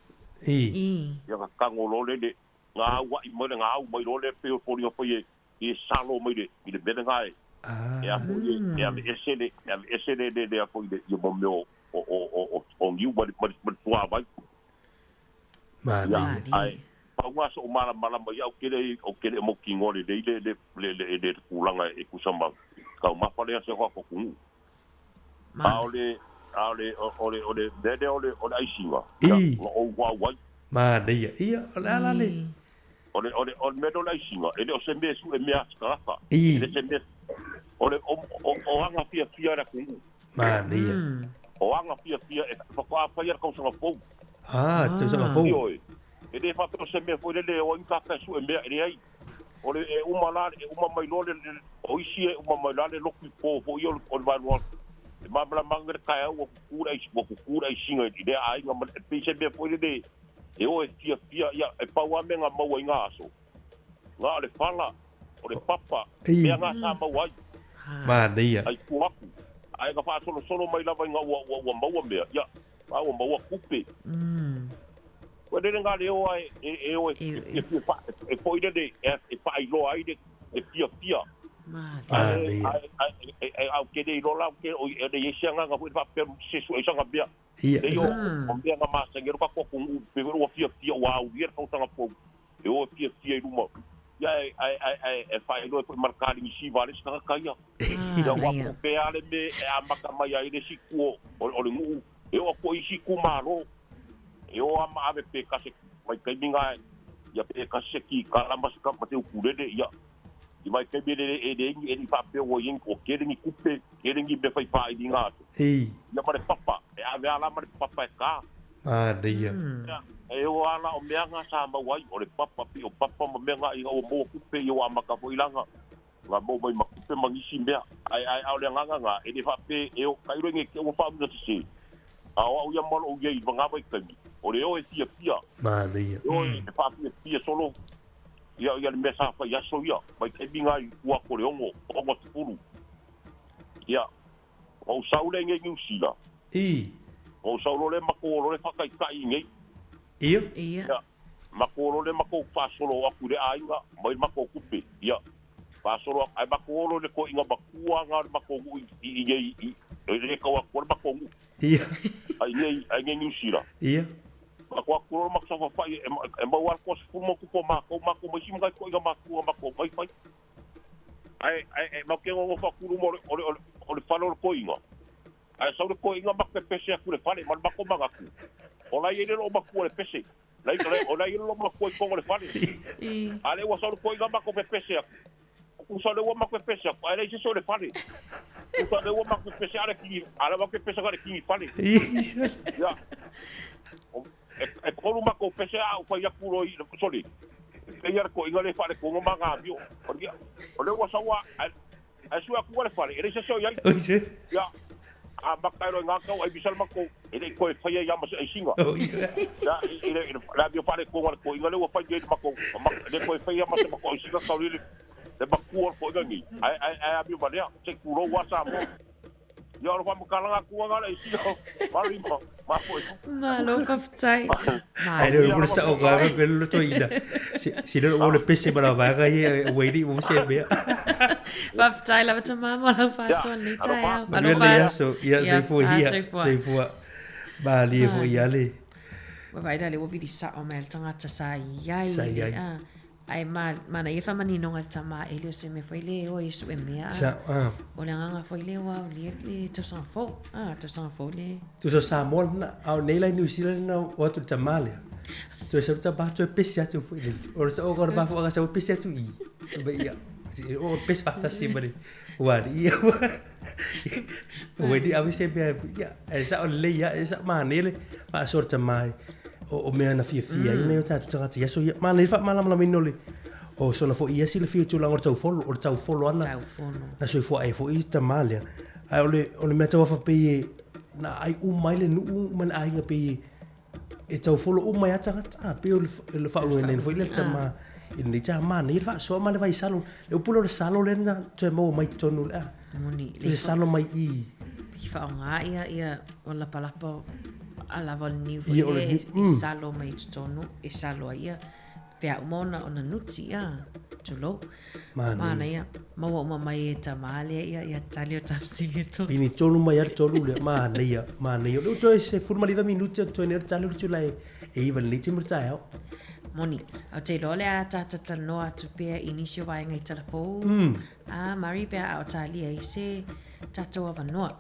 Speaker 1: I.
Speaker 10: Ia na tago loa le le na auai mai le na au mai loa lea pei o foliga foi e e salo mai le i le mea lena e e a foi e e aveese le e aveese le le le a foi le ia mo mea o o o o o niu ma le ma le ma le suavai.
Speaker 1: Malie.
Speaker 10: Ae pau lena so'u malamalama ia ou te le ou te le mautinoa lelei le le le le le tulaga e tusa ma taumafa lea se o atunuu. A o le a o le o le o le mea lea o le o le aisiga ia na ou vau ai.
Speaker 1: Manaia. Ia, o le a la le.
Speaker 10: O le o le o le mea lea o le aisiga, e le o se mea e sue mea a se tagata. E le se mea o le o o o aga fiafia a le atunuu.
Speaker 1: Manaia.
Speaker 10: O aga fiafia e faatoa fai a le tausaga fou.
Speaker 1: Ah, tausaga fou.
Speaker 10: Ioe. E le faapea o se mea foi lele e o ai ni tagata e sue mea, e leai. O le e uma la, e uma mai loa le, o isi e uma mai la le lotu i po foi ia o le, o le vaeluaga. E malamalama le taeao ua kuku le ua kuku le aisiga i lea aiga ma le, e pei se mea foi lele e o e fiafia, ia, e pau lava mea na maua i na aso, na o le fala, o le papa, mea na sa maua ai.
Speaker 1: Manaia.
Speaker 10: Ai tua atu. Ae na faasolosolo mai lava ina ua, ua, ua maua mea, ia, a ua maua tupe. Ua lele na le o a e, e, e o e, e, e, e, e foi lele, e, e faailoa ai le, e fiafia.
Speaker 1: Manaia.
Speaker 10: Ae, ae, ae, ae, ae, ou te le iloa la, ou te, o, e leai se agaga foi faapea se sue ai sana mea.
Speaker 1: Ia,
Speaker 10: Leai o, o mea na masani ai lo tatou atunuu, pei foi ua fiafia, ua aulia le tausaga fou, e o e fiafia i luma. Ia, ae, ae, ae, ae, e faailoa ai foi ma le kaligi siva a le isi tagata ia. Ia, ua po pea le mea e amata mai ai le isi itu o, o le nuu, e oo atu ai isi itumalo, e o lava ma ave pe kase vaitaimi na, ia pe kasi se kikala ma se, ma se ukulele, ia. I vaitaimi e le, e leai ni, e le i faapea ua i ai ni, ua tele ni tupe, tele ni mea fai faailinga atu. Ia ma le papa, e ave lava la ma le papa e ka.
Speaker 1: Manaia.
Speaker 10: Ia, e oo lava la o mea na sa maua ai, o le papa, pio papa ma mea na ina ua maua tupe, ia ua amata foi la na, na maua mai ma tupe ma nisi mea. Ae, ae, a o le agaga na, e le faapea e o, tailo i nei te ua faauiga sese. A o au ia ma lou i ai i lena vaitaimi, o le o e fiafia.
Speaker 1: Manaia.
Speaker 10: E o e faafiafia solo ia, ia le mea sa fai aso ia, vaitaimi na i tua atu o le ono, ono sefulu. Ia, ona ou sau lea i nei Niu Sila.
Speaker 1: I.
Speaker 10: Ona ou sau loa lea matou o loa le faataitai i nei.
Speaker 1: Ia.
Speaker 6: Ia.
Speaker 10: Ia, matou o loa lea matou faasolo atu i le aiga mai le matou tupe. Ia, faasolo atu, ae matou o loa i le toeaina matua na o le matou nuu i, i, i nei, i, e le tau atu le matou nuu.
Speaker 1: Ia.
Speaker 10: Ai nei, ai nei Niu Sila.
Speaker 1: Ia.
Speaker 10: Matou atu loa matou saofafai e maua lava le toasefulu ma ona tupu o matou, matou ma isi matai toeaiina matutua matou omai fai. Ae ae matou te nonofo atu i luma o le o le o le fale o le toeaina, ae sau le toeaina matou pepese atu i le fale ma le matou manatu, o la e i ai le loomatua i le pese. La o la e i ai le loomatua i totonu o le fale. A lea ua sau le toeaina matou pepese atu. Tusa o lea ua matou pepese atu, ae leai se isi o i le fale. Tusa o lea ua matou pepese a o le kini, a o lea ua matou pepese na o le kini fale. Ia, e tolu matou pese a ou fai atu loa i, sole, e pei lava le toeaina lea e faaletonu ma ana amio. O lea ua sau a, ae sue atu le fale, e leai se isi o i ai. Ia, amata ai loa i ina tau ai visa le matou, e le i toe faia ai lava ma se aisiga. Ia, i le amio faaletonu a le toeaina lea ua fai nei i le matou, e le toe faia ma se matou aisiga tau le matua o le toeaina nei, ae amio valea, se i tulou lava Samoa. Ia, o le faamatalaga atu lena le aisiga, malo ma foi.
Speaker 6: Malo faafetai.
Speaker 1: Ai le o le sao ka pe le toeaina. Si le o le pese ma la vaega ia ua ili mo se mea.
Speaker 6: Faafetai lava tama mo lau faasoa i lenei taeao.
Speaker 1: Manuia lenei aso. Ia, soifua ia. Soifua. Malie foi ia le.
Speaker 6: Ua vaai la lea ua vili sao mai le tagata sa i ai.
Speaker 1: Sa i ai.
Speaker 6: Ae manaia faamaninoga i le tama e le o se mea foi lea e o ai e sue mea.
Speaker 1: Sa, ah.
Speaker 6: O le agaga foi lea ua aulia le tausaga fou. Ah, tausaga fou le.
Speaker 1: Tusa o Samoa lena, a o nei la i New Zealand na o atu le tama lea. Toe sau le tama, toe pese atu foi le. O le sao o le mafuaaga sau e pese atu i. Ma ia, o pese faatasi ma le ualii ia. Ua ni ave se mea, ia, e sao lelei lava, e sao manaia le faasoa le tama e o mea na fiafia ai nai o tatou tagata i aso ia. Manaia le faamalamalamaina o le o sona foi ia silafia i tulaga o le taufolo, o le taufolo lava na, na soifua ai foi le tama lea. Ae o le, o le mea tauafa pei e na aai uma ai le nuu ma le aiga pei e taufolo uma ai lava tagata. A, pei o le faauigaina foi lea le tama i lenei taeao. Manaia le faasoa ma le vaisalo. Le upu lea o le salo lea na toe maua mai totonu o le a.
Speaker 6: Moni.
Speaker 1: Le salo mai i.
Speaker 6: I faaaoga ia, ia o lapalapa a lava o le niu foi lea e salo mai i totonu, e salo ai ia pea uma ona, ona nuti, ia, tulou. Manaia. Maua uma mai e tama lea ia, ia tali o tafsili e tolu.
Speaker 1: Pini tonu mai a le tolu lea. Manaia, manaia. O lea ua toe 19 minute o totoe nei o le tali o le tula e 9 i lenei taimi o le taeao.
Speaker 6: Moni. Ou te iloa o le a tatou talanoa atu pea i nisi o vaega i tala fou. A, Murray, pe a o talia ai se tatou avanoa.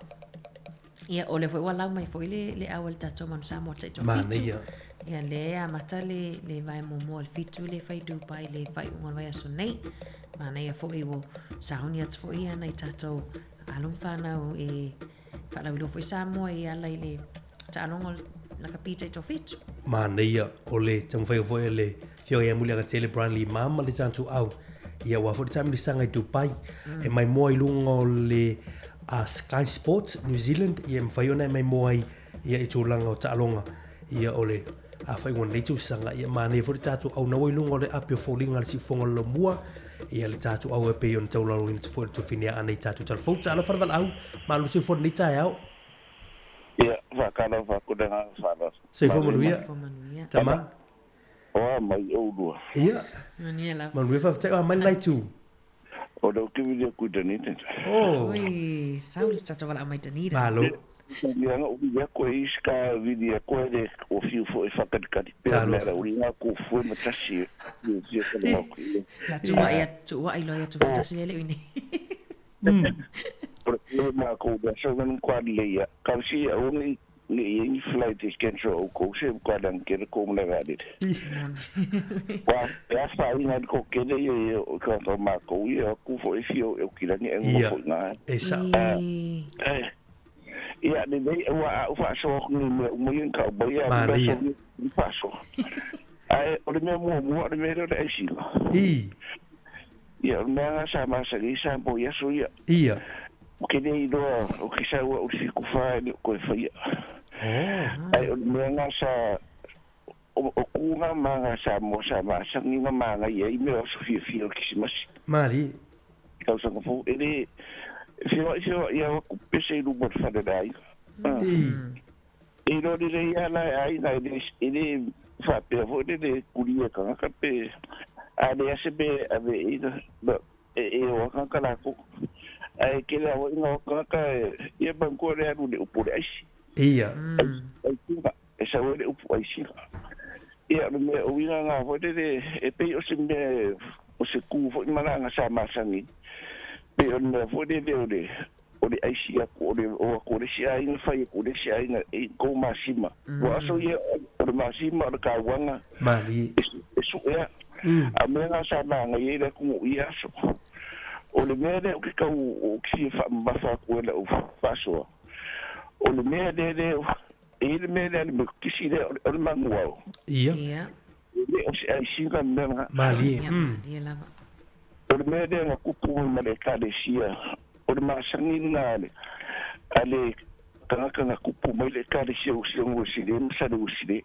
Speaker 6: Ia, o lea foi ua lau mai foi le, le au a le tatou Manu Samoa taitoafitu.
Speaker 1: Manaia.
Speaker 6: Ia, lea e amata le, le vae muamua o le fitu le fai Dubai le faaiuga o le vaiaso nei. Manaia foi ua sauni atu foi ia nai tatou alo ma fanau e faalauiloa foi Samoa e ala i le taaloga o le lakapi taitoafitu.
Speaker 1: Manaia o le taumafaiga foi a le Afioga ia Muliagatele Brian Lee Mama le tatou au ia aua foi le taamilosaga i Dubai e maimoa i luga o le Sky Sports New Zealand ia e mafai ona e maimoa ai ia i tulaga o taaloga ia o le faaiuga o lenei tausaga ia manaia foi le tatou aunaua i luga o le api o foliga a le siufofoga o le Laumua ia le tatou au e pei ona taulaloina atu foi le Tofine Aana i tatou talafou talofa le valaau malolosi foi lenei taeao.
Speaker 11: Ia, faatalofa atu le agaga faaaloalo.
Speaker 1: Soifua manuia. Soifua manuia. Tama.
Speaker 11: O a mai oulua.
Speaker 1: Ia.
Speaker 6: Manuia lava.
Speaker 1: Manuia faafetai o a mai le la itu.
Speaker 11: O lea ou te vili atu i Dunedin.
Speaker 1: Oh.
Speaker 6: Oi, sau le tatou valaau mai Dunedin.
Speaker 1: Malo.
Speaker 11: Ia na ou vili atu e isi ka vili atu e le o fiu foi e faakalikali pea
Speaker 1: Talofa.
Speaker 11: mea la uli nga ku fue ma tasi e fia fia tala atu i
Speaker 6: La tuuai atu, tuuai loa ia Tufatasi lea le ui nei.
Speaker 11: O le le makou le aso na kwa le ia ka si ia o ni ne i ai ni flight e cancel oukou se ua lagi kele kou malae vaalele. Ua e afaina ai le kokele ia ia o tagata o makou ia o atu foi e fia o e Aukilani ae
Speaker 1: Ia,
Speaker 11: nonofo i ina.
Speaker 1: e sao.
Speaker 11: Eh, ia lelei aua a ou faasoa atu nei i mea uma ia na tau mai ia alu le
Speaker 1: Manaia.
Speaker 11: aso ia faasoa. Ae o le mea muamua o le mea lea o le aisiga.
Speaker 1: I.
Speaker 11: Ia o le mea lena sa masani ai Samoa i aso ia.
Speaker 1: Ia.
Speaker 11: Ou te le iloa, ou te sau au i le 74 e le o toe faia.
Speaker 1: Oh.
Speaker 11: Ae o le mea lena sa, o, o ku ngā mānga Samoa sa masani ma māngai ai mea o aso fiafia o le Kisimasi.
Speaker 1: Malie.
Speaker 11: Tausaga fou, e le feoai feoai au aku pese i luma o le fale o le aiga.
Speaker 1: I.
Speaker 11: E iloa lelei lava la e aiga, e le, e le faapea foi lele e kulia e tagata pe a leai se mea e ave i ai, e, e o lava tagata latou. Ae tele lava foi ina o tagata e, ia manatua le alu i le upu o le aisi.
Speaker 1: Ia.
Speaker 11: Aisiga, e sau ai le upu aisiga. Ia, o le mea, o uiga na foi lele, e pei o se mea, o se ku foi malaga sa masani, pei o le mea foi lele o le, o le aisi aku, o le o aku o le isi aiga fai aku o le isi aiga i kou masima. Ua aso ia, o le masima o le kauaga,
Speaker 1: Malie.
Speaker 11: e suʻea. A o mea na sa magaia ai le atunuu i ia aso. O le mea lea ou te tau, ou te fia faamamafa atu ai lau faasoa, o le mea lea lea, e i ai le mea lea a le Metotisi lea, o le manuao.
Speaker 1: Ia.
Speaker 6: Ia.
Speaker 11: E le o se aisiga le mea lena.
Speaker 1: Malie.
Speaker 6: Ia, malie lava.
Speaker 11: O le mea lea na tupu mai ma le Ekalesia, o le masani lena a le, a le tagata na tupu mai le Ekalesia o Sion Uesile ma Sale Uesile.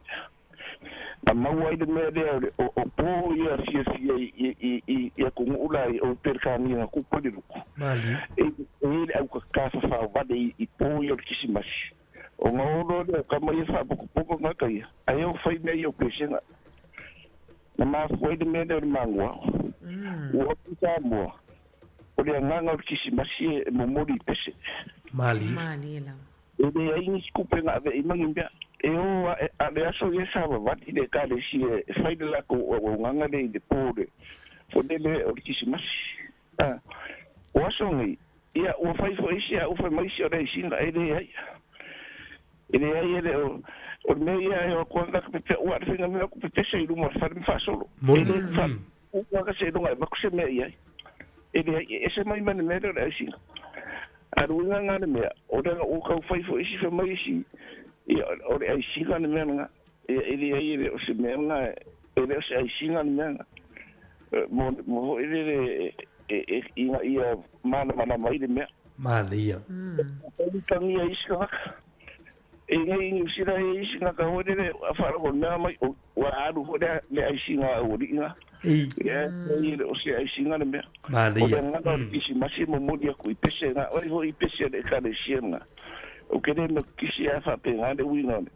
Speaker 11: Na maua ai le mea lea o le, o, o po ia fiafia i, i, i, i, i atunuu la i o Peretania na tupu ai le lotu.
Speaker 1: Malie.
Speaker 11: E, e i ai le aukakafafao vale i, i po ia o le Kisimasi. Ona o loa lea o tama ia faapotopoto tagata ia, ae o fai mea ia o pesega. Na mafua ai le mea lea o le manuao. Ua oti i Samoa, o le agaga o le Kisimasi e momoli i pese.
Speaker 1: Malie.
Speaker 6: Malie lava.
Speaker 11: E leai nisi tupe na ave i ai ma ni mea. E o ae a le aso ia sa vavali le Ekalesia e fai le latou auaunaga lea i le po o le fonele o le Kisimasi. A, o aso nei, ia, ua fai foi isi a ua fai mai isi o le aisiga, e leai. E leai, e le o, o le mea ia e o atu ana pepe, ua le faiga mea o ku pepese i luma o le fale ma faasolo. E le fa, ua ka seiloga e avatu se mea i ai. E leai, e ese mai ma le mea lea o le aisiga. A le uiga lena le mea, o lea ua tau fai foi isi fai mai isi, ia, o le aisiga le mea lena. Ia, e leai, e le o se mea lena, e le o se aisiga le mea lena. Mo, mo foi lele e, e, ina ia malamalama ai le mea.
Speaker 1: Manaia.
Speaker 11: Ua tagia isi tagata. E nei i Niu Sila e isi tagata foi lele a faalogo mea mai ua alu foi le le aisiga a aualii na.
Speaker 1: Ei.
Speaker 11: Ia, e le o se aisiga le mea.
Speaker 1: Manaia.
Speaker 11: O le agaga o le Kisimasi e momoli atu i pese na oe foi i pese a le Ekalesia lena. Ou te le makisi a faapena le uiga o le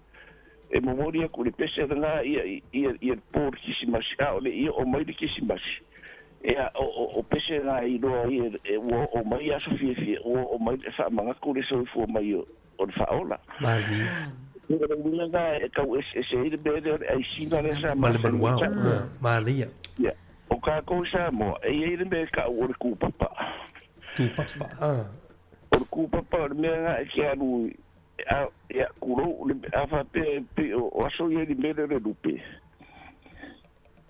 Speaker 11: e momoli atu le pese lena ia ia ia le po o le Kisimasi a o le i oo mai le Kisimasi. Ia, o, o, o pese na e iloa ai e, e ua oo mai aso fiafia, ua oo mai le faamanatu le soifua mai o, o le faaola.
Speaker 1: Malie.
Speaker 11: O le uiga lena e tau eseese ai le mea lea o le aisiga lea sa
Speaker 1: Ma le
Speaker 11: masani
Speaker 1: manuao.
Speaker 11: ai
Speaker 1: Ah, manaia.
Speaker 11: Ia, o kākou i Samoa, e i ai le mea e ta'u o le kūpapa.
Speaker 1: Tupapa. Ah.
Speaker 11: O le kūpapa o le mea lena e te alu i, a, ia, kulou, le, a faapea e pei o, o aso ia i le mea lea o le lupe.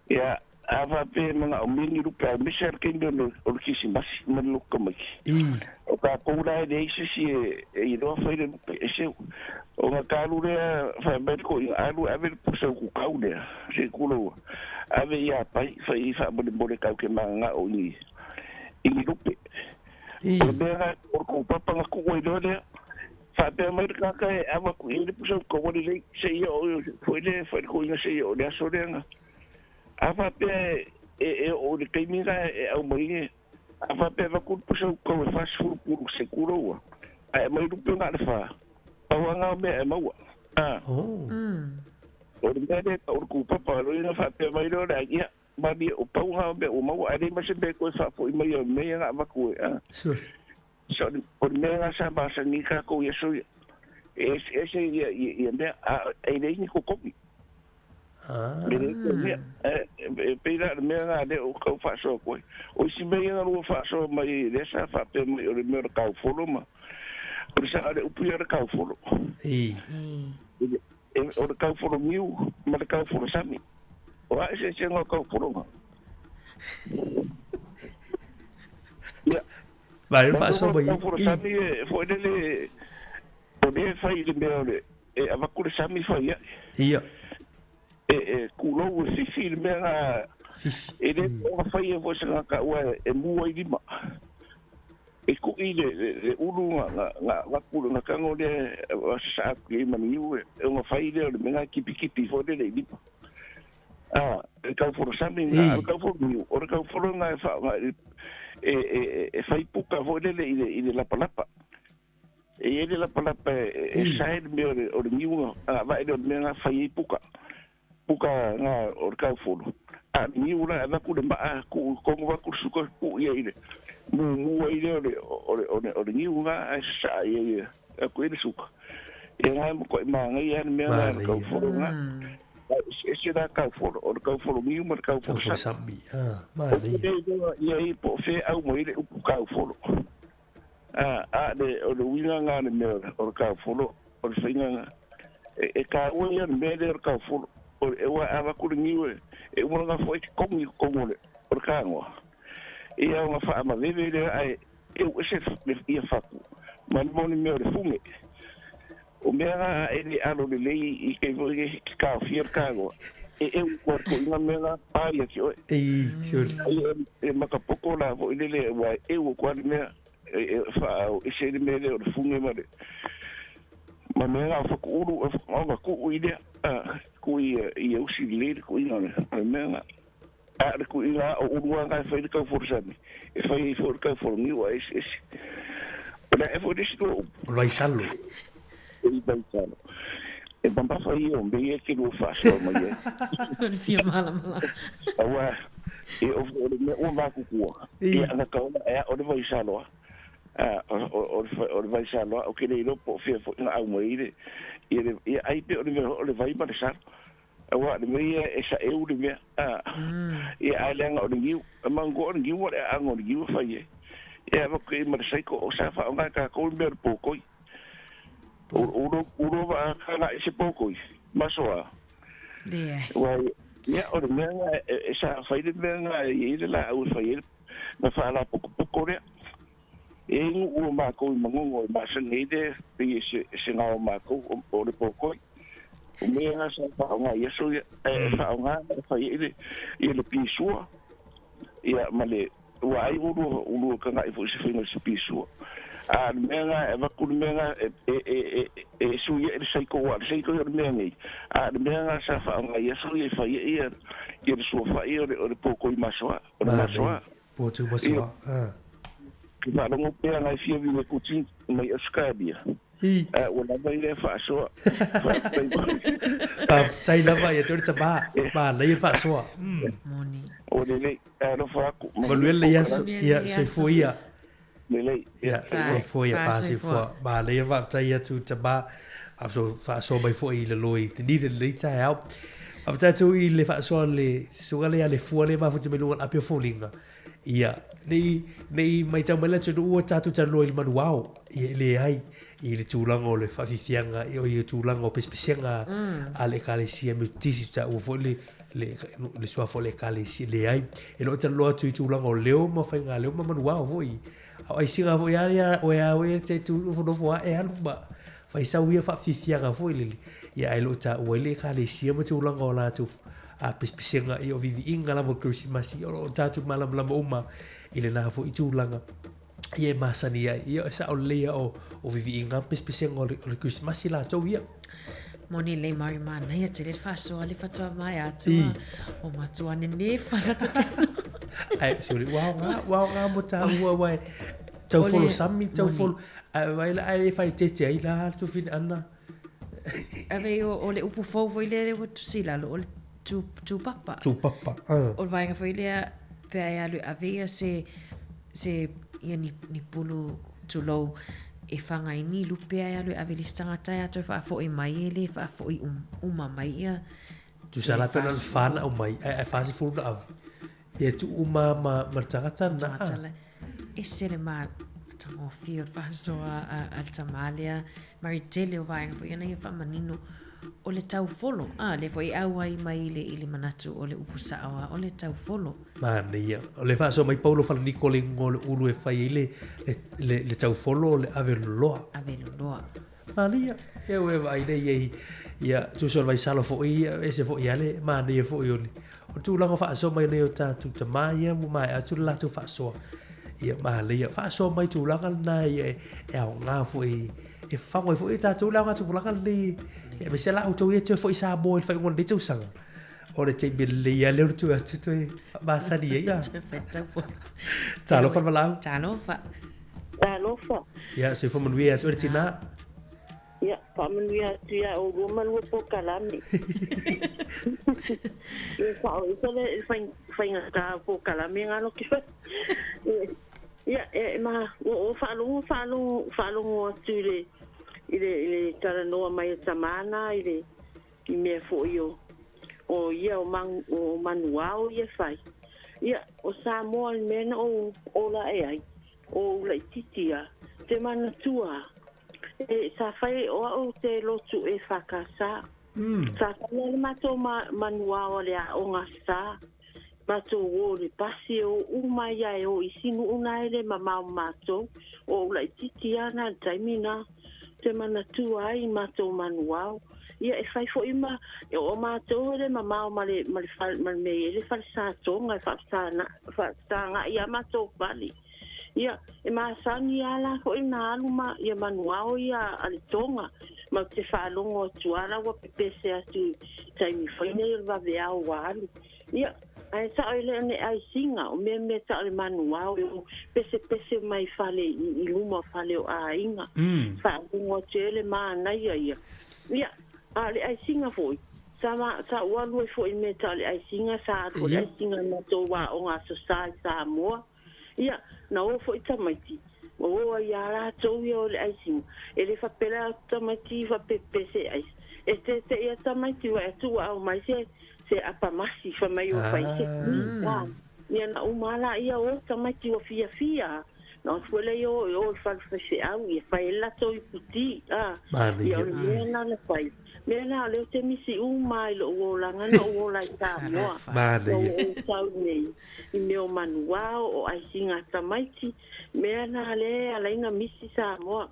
Speaker 11: Ia, a faapea e manaomia ni lupe aemaise lava le taimi o le, o le Kisimasi ma le lotu tamaiti. O tatou la e leai se isi e, e iloa fai le lupe, e seu. Ona ta alu lea, fai mai le toeaina, alu e ave le pusa utukau lea, se i tuloua, ave i Apai, fai i faamolemole tatou te mananao i ni, i ni lupe. O le mea lena, o le tou papa na tuu ai loa lea, faapea mai le tagata e ava atu i ai le pusa utukau ua lelei, seia oo foi lea e fai le toeaina seia oo i le aso lea na. A faapea e, e oo i le taimi lena e aumai ai, a faapea e avatu le pusa utukau e 40 pulu se tuloua, ae aumai lupe na o le fa, pau lava lena o mea e maua. A. O le mea lea e tau o le kūpapa, loia na faapea mai loa le ai, ia, malie o pau lena o mea ua maua, ae leai ma se mea e toe faafoi mai o le mea ia na avatu e, a. So, o le mea lena sa masani ai tatou i aso ia, e eseese ia, ia, ia mea, a e leai ni kokomi. E leai se mea. E pei la o le mea lena lea ou tau faasoa atu ai. O isi mea ia na lua faasoa mai ai, lea sa faapea mai o le mea o le kaufolo ma, o le sa o le upu ia o le kaufolo. O le kaufolo niu ma le kaufolo sami. O a eseesega o kaufologa? Ia.
Speaker 1: Vai, faasoa mai.
Speaker 11: Kaufolo sami e foi lele, o lea e fai i le mea o le, e avatu le sami fai ae.
Speaker 1: Ia.
Speaker 11: E, e kulou e fifi le mea na,
Speaker 1: Fifi.
Speaker 11: e le o faia foi se tagata ua e mu ai lima. E kuʻi le, le, le ulu na, na, na avatu le na tago lea e sasaa atu i ai ma le niu e, ona fai lea o le mea na e kipikipi foi lele i lima. A, e taufolo sami na, o le taufolo niu, o le taufolo na e faaaoga e, e, e, e fai puka foi lele i le, i le lapalapa. E i ai le lapalapa e, e sae le mea o le, o le niu na, a vae lea o le mea na fai ai puka. Puka na o le taufolo. A le niu la e avatu le maa, tuu i totonu avatu le suka, tuu ia i le mumu ai lea o le, o le, o le, o le niu na ae sasaa i ai atu i ai le suka. Ia na e matuai manaia lava le mea na o le taufolo na. Eseese la taufolo, o le taufolo niu ma le taufolo
Speaker 1: sami. Manaia.
Speaker 11: Ia i po o fea e au mai ai le upu taufolo. A le, o le uiga lena o le mea o le taufolo, o le faiga lena. E taua ia le mea lea o le taufolo. O le, aua a avatu le niu e, e uma ona gafua ai te togi i totonu o le, o le tanoa. Ia ona faamaveve lea ae eu ese le ia fatu ma le moni mea o le fune. O mea na e le alo lelei i taimi foi nei e taofia le tanoa, e eu atu ai foi ina mea na pa ia te oe. E matapoto la foi lele aua e eu atu lava le mea e faaao ese ai le mea lea o le fune ma le ma mea na o fatu ulu ona tuu i lea, tuu ia usi lelei le tuuina o le mea na. A o le tuuina o ulu lava na e fai le taufolosami, e fai ai foi le taufoloniu a eseese. O le ae foi le isi lua upu.
Speaker 1: O le vaisalo.
Speaker 11: E vaisalo. E mamafa ia o mea ia e te lua faasoa mai ai.
Speaker 6: O le fia malamalama.
Speaker 11: Aua, e oo foi o le mea ua matutua, ia ana taola e ao le vaisalo a. O le vaisalo a, ou te le iloa po o fea foi na aumai ai le, ia le, ia ai pea o le mea foi o le vai ma le salo. Aua o le mea ia e saeu le mea, a, ia ae leaga o le niu, e manatua o le niu o le aano o le niu e fai ai. Ia avatu i ai ma le saiko, o sa faaaoga e tatou le mea o le pokoi. O lou vaa taga i se pokoi, masoa.
Speaker 6: Leai.
Speaker 11: Aua ia o le mea lena e sa fai le mea lena e i ai le laau e fai ai na faalapotopoto lea. E i ai nuu o matou i Manono e masani ai le pei e se gao o matou o le pokoi. O mea na sa faaaoga i aso ia, ae faaaoga e fai ai le, ia le pisua, ia ma le, ua ai ulua, ulua tagai foi i se faiga o se pisua. A o le mea na, e avatu le mea na e, e, e, e, e sui ai le saiko, aua o le saiko ia o le mea nei, a o le mea na sa faaaoga i aso ia e fai ai ia, ia le suafa'i o le, o le pokoi masoa, o le masoa.
Speaker 1: Pōtū masoa, a.
Speaker 11: Ke faalogo pea ngai fia vile kuti mai Australia.
Speaker 1: I.
Speaker 11: A ua lava i lea faasoa. Faafetai mai.
Speaker 1: Faafetai lava ia te oe le tama. Manaia le faasoa.
Speaker 6: Moni.
Speaker 11: Ua lelei. Alofa aku.
Speaker 1: Manuia lenei aso. Ia, soifua ia.
Speaker 11: Lelei.
Speaker 1: Ia, soifua ia, faasoifua. Manaia le faafetai atu tama. Faasoa mai foi i le loi Dunedin i lenei taeao. Faafetai atu i le faasoa a le susuga lea a le fua lea e mafuta mai luga o le api o foliga. Ia, nei, nei matau mai le atunuu ua tatou talanoa i le manuao, ia e leai i le tulaga o le faafiafiaga, o le tulaga o pesepesega a le Ekalesia Metotisi, taua foi le, le, le suafa o le Ekalesia, leai. E le o talanoa atu i tulaga o leo ma faigaleo ma manuao foi. A o aisiga foi lava ia, oe lava oe e te tu nofonofo lava e alu ma fai sau ia faafiafiaga foi lele. Ia ae le o taua ai le Ekalesia ma tulaga o latou a pesepesega, ia o viviiga lava o le Kerisimasi, o lo o tatou malamalama uma i lena foi tulaga. Ia e masani ai, ia e sao lelei lava o, o viviiga ma pesepesega o le, o le Kerisimasi latou ia.
Speaker 6: Moni lelei Mari manaia tele le faasoa le faatoa maea atu a o matua nenefa la tatalo.
Speaker 1: Ai, sorry, ua aoga, ua aoga mo tāua aua e taufolo sami, taufolo, ai vai la ai e faaeteete ai la le tuafafine Ana.
Speaker 6: Ave o, o le upu fou foi lea ua tusi i lalo, o le tū, tūpapa.
Speaker 1: Tūpapa, uh.
Speaker 6: O le vaega foi lea pe a e alu e ave ia se, se ia ni, ni pulu tulou e whangai ai ni lupe a e alu e ave i le isi tagata e a toe faafoi mai e le faafoi um, uma mai ia
Speaker 1: Tusa la pe na le wha na aumai, ae ae 40 na ave. Ia tuu uma ma, ma le tagata na.
Speaker 6: Tagata le, ese le matagofie o le faasoa a, a le tama lea. Mari tele o vaega foi ana ia faamanino o le taufolo. A, lea foi e auai mai i le, i le manatu o le upu sao a, o le taufolo.
Speaker 1: Manaia. O le faasoa mai Paulo Falaniko o le igoa o le ulu e fai ai le, le, le, le taufolo o le ave loloa.
Speaker 6: Ave loloa.
Speaker 1: Manaia. Ia ua e vaai lea i ai, ia, tusa o le vaisalo foi, ia, ese foi lava le manaia foi o le, o le tulaga faasoa mai nei o tatou tama ia ua maea atu le latou faasoa. Ia, manaia. Faasoa mai tulaga lena ia e, e aoga foi, e fafago ai foi e tatou le aoga tupulaga lenei, aemaise la outou ia e toe foi i Samoa i le faaiuga o lenei tausaga. O le taimi lelei lava lea o le toe atu toe faamasani ai. Talofa le valaau.
Speaker 6: Talofa.
Speaker 12: Talofa.
Speaker 1: Ia, soifua manuia ia te oe le tinā.
Speaker 12: Ia, faamanuia atu ia oulua ma lua polokalame. Ia, sao ese le faigata o polokalame ngalo ke fai. Ia, e ma, ua o faalogo, faalogo, faalogo atu i le, i le, i le talanoa mai a tama na i le, i mea foi o, O ia o o manuao ia e fai. Ia, o Samoa le mea na ou ola ae ai, o ou laitiiti lava, ou te manatua lava, e, sa fai, o au ou te lotu EFKS. Sa fai lava le matou manuao a le aoga sa, matou o i le pasi e o uma ai lava e o i isi nuu na e le mamao ma matou. O ou laitiiti lava na i le taimi na. Ou te manatua ai i matou manuao. Ia e fai foi ma o matou e le mamao ma le ma le fale ma le mea e i ai le fale satoga e faafesaga'i lava matou fale. Ia e masani lava la foi ona alu ma ia manuao ia a le Toga matou te faalogo atu lava la ua pepese atu i taimi foi nei o le vaveao ua alu. Ia, ae sao e le o ni aisiga, o mea mea tau le manuao e o pesepese mai fale i luma o fale o aiga. Faalogo atu ai le manaia ia. Ia, a o le aisiga foi, sa ma, sa ou alu ai foi i mea tau le aisiga, sa alu foi le aisiga i matou aoga Aso Sa i Samoa. Ia, na o foi tamaiti, ua o ai lava latou ia o le aisiga. E le faapea la tamaiti faapepese aisa. E teteʻi lava tamaiti vaai atu ua aumai se se apamasi fai mai ua fai se ki. A, ia na uma lava laia o tamaiti ua fiafia lava. Na o atu foi lea o i o i le fale faifeau ia fai ai le latou iputi. A, ia o le mea lena na fai. Mea la, o lea ou te misi uma lava i lou olaga na ou ola i Samoa. Na ou ou sau nei i mea o manuao, o aisiga a tamaiti, mea na lea e ala ai na misi Samoa.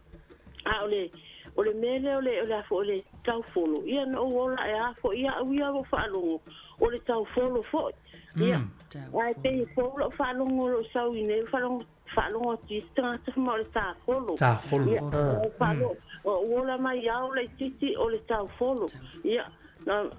Speaker 12: A o le, o le mea lea o le, o le a foi o le taufolo, ia na ou ola ae a foi au ia ua faalogo, o le taufolo foi. Ia, ae pei e fou lau faalogo o lou sau i nei, faalogo Faalogo atu i isi tagata fai mai o le tafolo.
Speaker 1: Tafolo.
Speaker 12: Ia, o faalogo, ua ola mai ao laitiiti o le taufolo. Ia,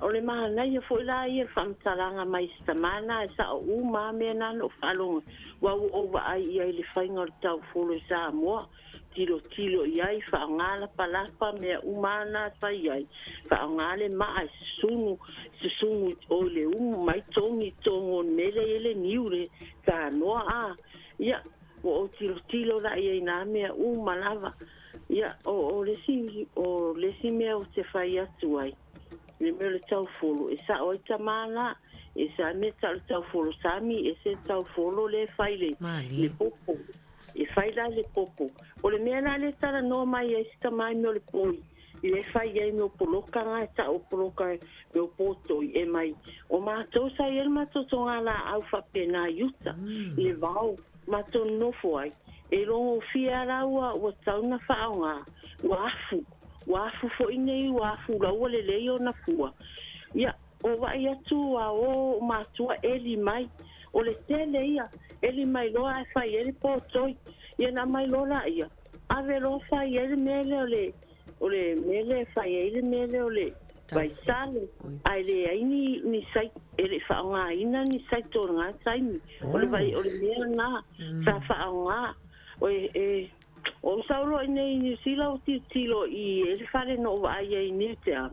Speaker 12: o le manaia foi la ia le faamatalaga mai si tama na e sao uma lava mea na na ou faalogo ai. Aua ua ou vaai i ai i le faiga o le taufolo i Samoa, tilotilo i ai, faaaoga lapalapa, mea uma lava na fai ai, faaaoga le maa e susunu, susunu i o i le umu mai togi i totonu o le mea lea e i ai le niu, le tanoa a. Ia, ua ou tilotilo la i ai i nā mea uma lava. Ia, o, o le isi, o le isi mea ou te fai atu ai, le mea o le taufolo, e sao ai tamā la, e sa mea tau le taufolo sami, ese le taufolo lea e fai le, le popo. E fai la le popo. O le mea la lea e talanoa mai ai si tamā i mea o le poi, I e fai ai mea o poloka na e tau o poloka mea o potoi e mai o matou sa i ai le matou togalaau faapena i uta i le vao matou nonofo ai e logofie a la ua ua tau na faaoga ua afu ua afu foi nei ua afu la ua lelei ona fua ia o vaai atu a o matua eli mai o le tele ia eli mai loa ae fai ai le potoi ia na aumai loa laia ave loa fai ai le mea lea o le O le mea lea e fai ai le mea lea o le vaisalo, ae leai ni, ni site, e le i faaaogaina ni site o lena taimi. O le vai, o le mea lena sa faaaoga. O e, e, o sau loa i inei i Niu Sila ou tilotilo i e le fale na ou vaai ai i Niu Tea,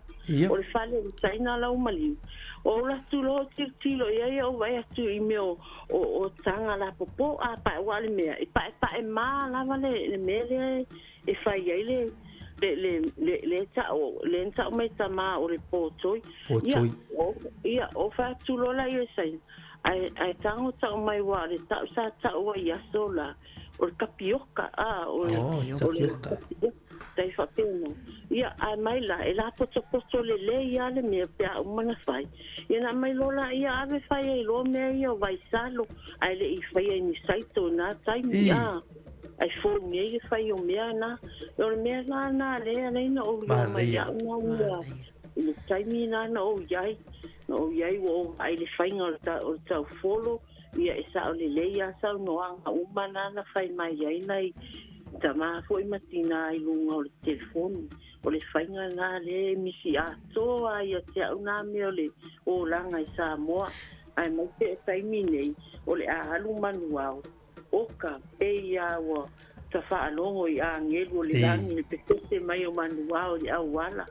Speaker 12: o le fale o le Saina lau maliu. O ou alu atu loa ou tilotilo i ai ou vaai atu i mea o, o, o taga lapopo a pae, aua o le mea, e paepae ma lava le, le mea lea e, e fai ai le le le le le ta'u le na ta'u mai tamā o le potoi. Ia
Speaker 1: Potoi.
Speaker 12: o ia o fai atu loa la ia e saina ae ae tago ta'u mai ua o le ta'u sa ta'u ai i aso la o le tapioka a o le
Speaker 1: Oh,
Speaker 12: o le
Speaker 1: tapioka.
Speaker 12: tapioka tai faapena. Ia ae mai la e lapotopoto lelei a le mea pe a uma ona fai. Ia na aumai loa laia ave fai ai loa mea ia o vaisalo ae le i faia i ni saito i na taimi
Speaker 1: I.
Speaker 12: a. Ai fou nei le fai o mea na. O le mea la na lea alai na ou iloa mai
Speaker 1: Manaia.
Speaker 12: au na ua i le taimi na na ou iai, na ou iai ua ou vaai i le faiga o le ta, o le taufolo, ia e sao lelei a saunoaga uma na na fai mai ai nai tama foi ma tina i luga o le telefoni. O le faiga na lea e misi atoa ai ia te au na mea o le olaga i Samoa, aemaise o taimi nei o le a alu manuao. Oka, pei a ua ta faalogo i agelu o le lagi i le pepese mai o manuao i le auala.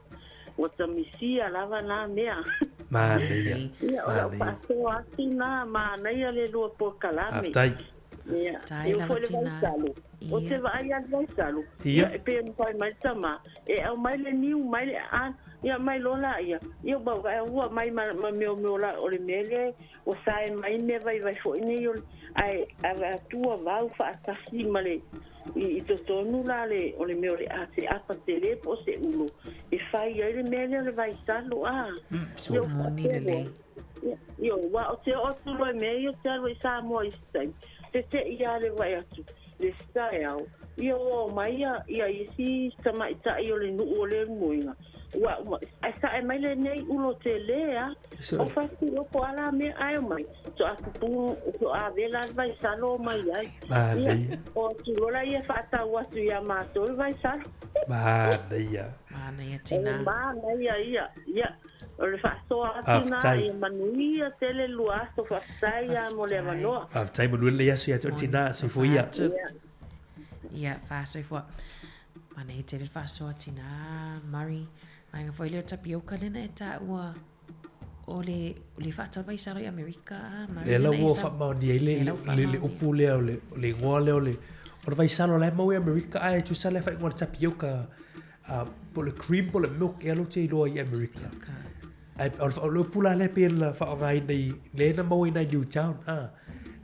Speaker 12: Ua ta misia lava na mea.
Speaker 1: Manaia.
Speaker 12: Ia, o lau
Speaker 1: Manaia.
Speaker 12: faasoa atu na, manaia le lua polokalame.
Speaker 1: Faafetai.
Speaker 12: Ia,
Speaker 6: Faafetai
Speaker 12: e oo
Speaker 6: lava
Speaker 12: foi le
Speaker 6: tina.
Speaker 12: vaisalo. Ou te
Speaker 6: Ia.
Speaker 12: vaai lava i le vaisalo, ia,
Speaker 1: Ia.
Speaker 12: e pei ona fai mai le tama, e aumai le niu mai le aano. Ia mai loa laia, ia ua vaai ua aumai ma ma mea o mea o la o le mea lea ua sae mai mea vaivai foi nei o le ae ae atu ua vau faatasi ma le i i totonu la le o le mea o le a se apa tele po o se ulo e fai ai le mea lea o le vaisalo a. Ia ua
Speaker 6: Moni
Speaker 12: faapea loa,
Speaker 6: lelei.
Speaker 12: ia, ia aua ou te oo atu loa i mea ia ou te alu ai i Samoa i isi taimi, tete'i lava le vaai atu le isi taeao, ia ua omai ia, ia isi tamaitai o le nuu o Leulumoega, ua, ua saesae mai lenei ulo tele a. O fai atu po o a la mea ae omai, toa pupu, toa vela le vaisalo omai ai. Ia,
Speaker 1: Manaia.
Speaker 12: o atu loa laia e faatau atu ia matou le vaisalo.
Speaker 1: Manaia.
Speaker 6: Manaia
Speaker 12: O le
Speaker 6: tina.
Speaker 12: manaia ia, ia. O le faasoa atu na,
Speaker 1: Faafetai.
Speaker 12: ia manuia tele lua aso, faafetai lava mo le
Speaker 6: Faafetai.
Speaker 12: avanoa.
Speaker 1: Faafetai manuia lenei aso ia te oe
Speaker 6: Moni.
Speaker 1: tina, soifua ia.
Speaker 6: Fa'atu.
Speaker 12: Ia.
Speaker 6: Ia, fa'asoifua. Manaia tele le faasoa tina, Murray. Vaega foi lea o tapioca lea na e taua o le, o le faatau vaisalo i Amerika, a, Murray,
Speaker 1: Lea
Speaker 6: lea
Speaker 1: la
Speaker 6: na e
Speaker 1: ua
Speaker 6: sau.
Speaker 1: faamaonia ai le,
Speaker 6: Lea
Speaker 1: le,
Speaker 6: la ua
Speaker 1: le, le
Speaker 6: faamaonia.
Speaker 1: upu lea o le, o le igoa lea o le, o le vaisalo la e maua i Amerika ae tusa lea faaigoa le tapioca uh, po o le cream po o le milk ea lou te iloa i Amerika.
Speaker 6: Tapioca.
Speaker 1: Ae o le, o le upu la lea pei ona faaaogaina i lea na maua i nai Newtown a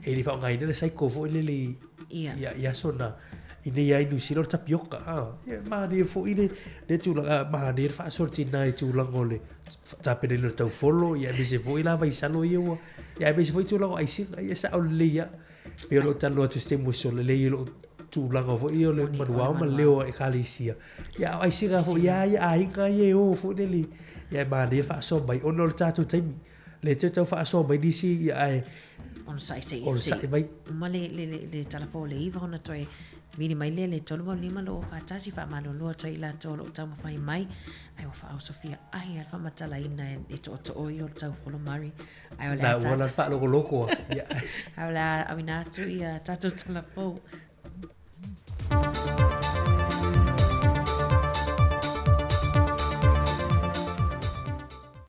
Speaker 1: e le faaaogaina le cycle foi lele i
Speaker 6: Ia.
Speaker 1: i, i aso na i nei ai New Zealand o le tapioca a ia manaia foi le le tulaga manaia le faasoa le tina i tulaga o le tapenaina o le taufolo ia aemaise foi la vaisalo ia ua ia aemaise foi tulaga o aisiga ia sao lelei lava. Pei o lou talanoa atu i se taimi ua sola lelei i lou tulaga foi ia o le
Speaker 6: Moni, o le
Speaker 1: manuao ma
Speaker 6: manuao.
Speaker 1: leo o ekalesia. Ia a o aisiga foi
Speaker 6: Aisiga.
Speaker 1: lava ia aiga ia e o foi lele ia e manaia le faasoa mai ona o le tatou taimi. Le toe tau faasoa mai nisi ia ae
Speaker 6: Onosai se i
Speaker 1: onosai mai.
Speaker 6: uma le, le, le, le talafou o le iva ona toe vili mai lea le 35 lo o faatasi faamalolo atu ai i latou o lo o taumafai mai ai ua faaosofia ai a le faamatalaina e, e tootoo ia o le taufolo Murray ai o le
Speaker 1: Na
Speaker 6: a
Speaker 1: ua la
Speaker 6: tata
Speaker 1: faalogologo a. Ia.
Speaker 6: ai o le a auina atu ia tatou talafou.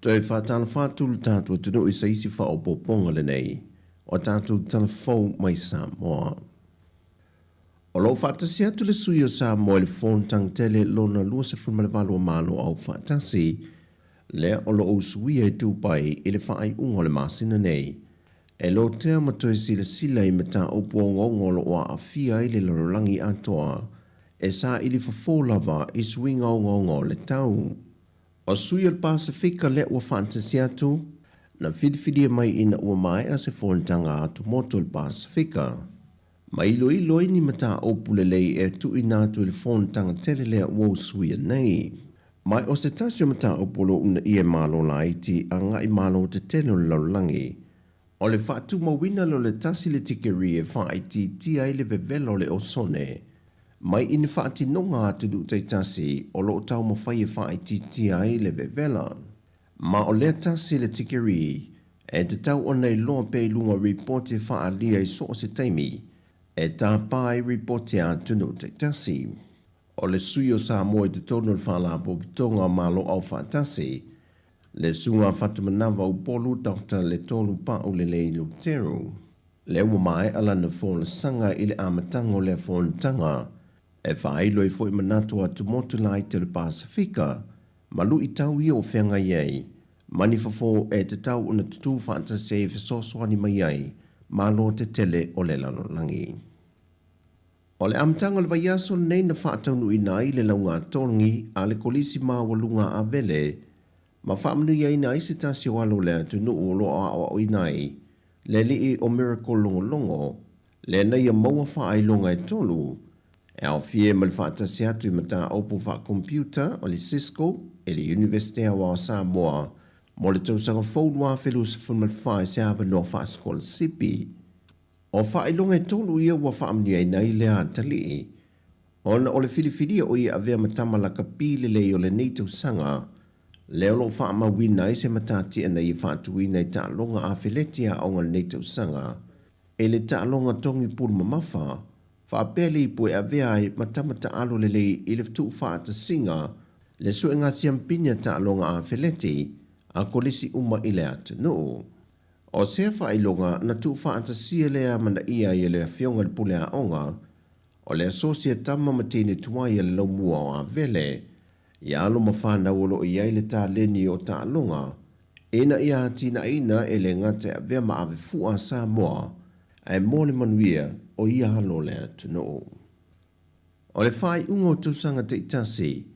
Speaker 9: Toe faatalofa atu le tatou atunuu i se isi faaopoopoga lenei o tatou tala fou mai Samoa. O lo o faatasi atu le sui o Samoa i le Fonotaga Tele lona 28 o Malo Aufaatasi, lea o lo o usuia i Dubai i le faaiuga o le masina nei, e lotea ma toe silasila i mataupu ogaoga o lo o aafia ai le lalolagi atoa, e saili fofo lava i suiga ogaoga o le tau. O sui o le Pasefika lea ua faatasi atu, na filifilia mai ina ua maea se fonotaga atumotu o le Pasefika. Ma iloilo ai ni mataupu lelei e tuuina atu i le fonotaga tele lea ua usuia nei. Ma o se tasi o mataupu o lo o uunaia e Malo laiti agai Malo tetele o le lalolagi, o le faatumauina lea o le tasi le tikeri e faaitiitia ai le vevela o le osone mai i ni faatinoga a atunuu taitasi o lo o taumafai e faaitiitia ai le vevela. Ma o lea tasi le tikeri e tatau ona iloa pea i luga o ripoti e faaalia i so o se taimi e tapa ai ripoti a atunuu taitasi. O le sui o Samoa i totonu o le Faalapotopotoga o Malo Aufaatasi, le Susuga a Fatumanava Upolu Doctor Letolu Paulelei Luteru, lea ua maea lana folasaga i le amataga o lea fonotaga, e faailo ai foi manatu o atumotu laiti o le Pasefika ma luitau ia o feagai ai ma ni fofo e tatau ona tutū faatasi ai e fesoasoani mai ai Malo tetele o le lalolagi. O le amataga o le vaiaso lenei na faataunuuina ai le lauga togi a le Kolisi Maualuga a Avele ma faamanuiaina ai se tasi o alo o le atunuu o lo o aoaoina ai le alii o Miracle Logologo lea na ia maua faailoga e tolu e aofia ai ma le faatasi atu i mataupu faakompiuta o le Cisco i le Iunivesite Aoao o Samoa mo le tausaga fou 2024 i se avanoa faasikolasipi. O faailoga e tolu ia ua faamanuiaina ai lea atalii, ona o le filifilia o ia avea ma tama lakapi lelei o lenei tausaga, lea o lo o faamauina ai se matatia na ia faatuina i taaloga afeleti aoga o lenei tausaga, i le taaloga togi pulu mamafa, faapea le ipu e avea ai ma tama taalo lelei i le tuufaatasiga le suega siampini a taaloga afeleti a kolisi uma i le atunuu. O sea faailoga na tuufaatasia lea amanaia ai e le Afioga i le Pule Aoga o le Asosi a Tama ma Teine Tuai a le Laumua o Avele. i alo ma fanau o lo o i ai le taleni o taaloga ina ia atinaeina e le gata e avea ma ave fua a Samoa ae mo le manuia o ia alo o le atunuu. O le faaiuga o tausaga taitasi,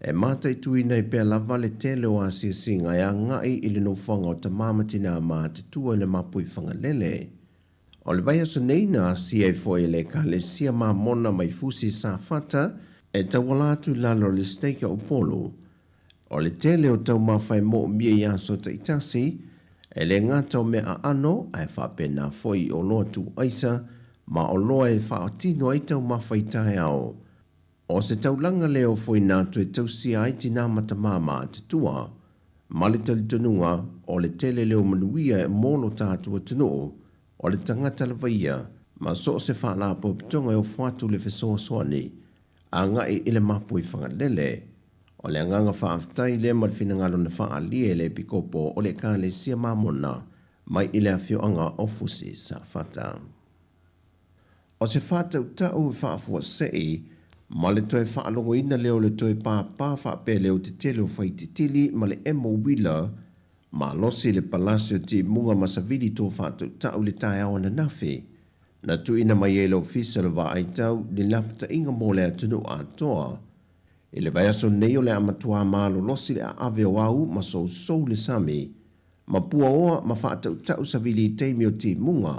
Speaker 9: e mataituina ai pea lava le tele o asiasiga e agai i le nofoaga o tama ma tinā matutua i le Mapuifagalele. O le vaiaso nei na asia ai foi e le Ekalesia Mamona mai Fusi Safata e tauala atu i lalo o le Stake o Upolu. O le tele o taumafa e moomia i aso taitasi, e le gata o mea aano ae faapena foi i oloa tuuaisa ma oloa e faatino ai taumafa i taeao. O se taulaga lea o foina atu e tausia ai tinā ma tamā matutua, ma le talitonuga o le tele lea o manuia e mo lo tatou atunuu, o le tagata lava ia, ma so o se faalapotopotoga e ofo atu le fesoasoani agai i le Mapuifagalele. O le agaga faafetai lea ma le finagalo na faaalia e le Epikopo o le Ekalesia Mamona mai i le afioaga o Fusi Safata. O se faatautau e faafuasei ma le toe faalogoina lea o le toe pāpā faapea leo tetele o Faititili ma le emo uila malosi i le palasi o Timuga ma Savili tō faatautau i le taeao ananafi. Na tuuina mai ai le Ofisa o le Vaai Tau ni lapataiga mo le atunuu atoa. I le vaiaso nei o le a matuā malolosi le aave o au ma sousou le sami, ma puaoa ma faatautau savili i taimi o timuga.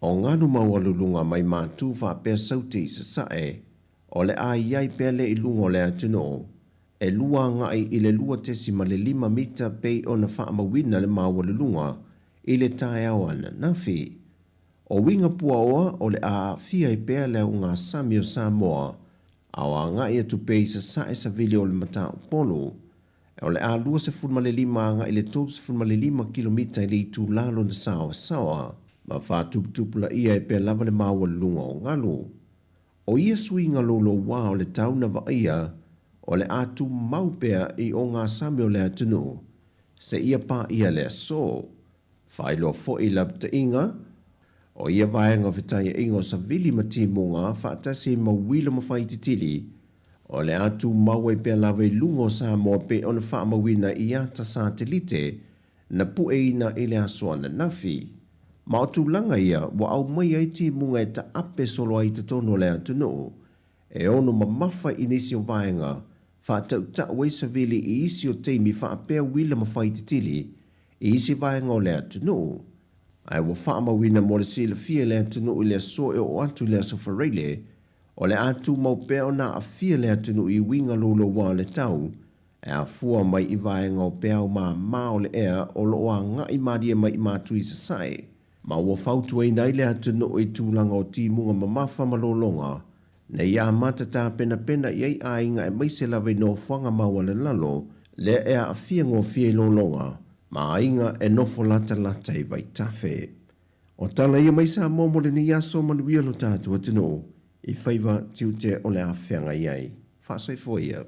Speaker 9: O galu maualuluga mai Matu faapea Saute i Sasae, o le a i ai pea lea i luga o le atunuu, e lua agai i le 2.5 mita pei ona faamauina le maualuluga i le taeao ananafi. O uiga puaoa o le a aafia ai pea le augasami o Samoa, a o agai atu pea i Sasae savili o le Mataupolu. O le a 25 agai i le 35 kilomita i le itulā lona saoasaoa, ma faatuputupulaia ai pea lava le maualuluga o galu. O ia suiga loulouā o le tau na vaaia, o le a tumau pea i ogasami o le atunuu, seia paia le aso. Faailoa foi i lapataiga o ia vaega o fetaiaiga o savili ma timuga faatasi ai ma uila ma faititili, o le a tumau ai pea lava i luga o Samoa pei ona faamauina i ata satelite na pueina i le aso ananafi. Ma o tulaga ia ua aumai ai timuga e taape solo ai i totonu o le atunuu, e ono mamafa i nisi o vaega, faatautau ai savili i isi o taimi faapea uila ma faititili i isi vaega o le atunuu, ae ua faamauina mo le silafia e le atunuu i le aso e oo atu i le Aso Faraile, o le a tumau pea ona aafia le atunuu i uiga louloua o le tau, e afua mai i vaega o peau māmā o le ea o lo o agai malie mai i Matu i Sasae, ma ua fautuaina ai le atunuu i tulaga o timuga mamafa ma lologa Na ia amata tapenapena i ai aiga aemaise lava i nofoaga maualalalo lea e aafia gofie i lologa ma aiga e nofo latalata i vaitafe. O tala ia mai Samoa mo lenei aso manuia lo tatou atunuu i faiva tiute o le a feagai ai. Faasoifua ia.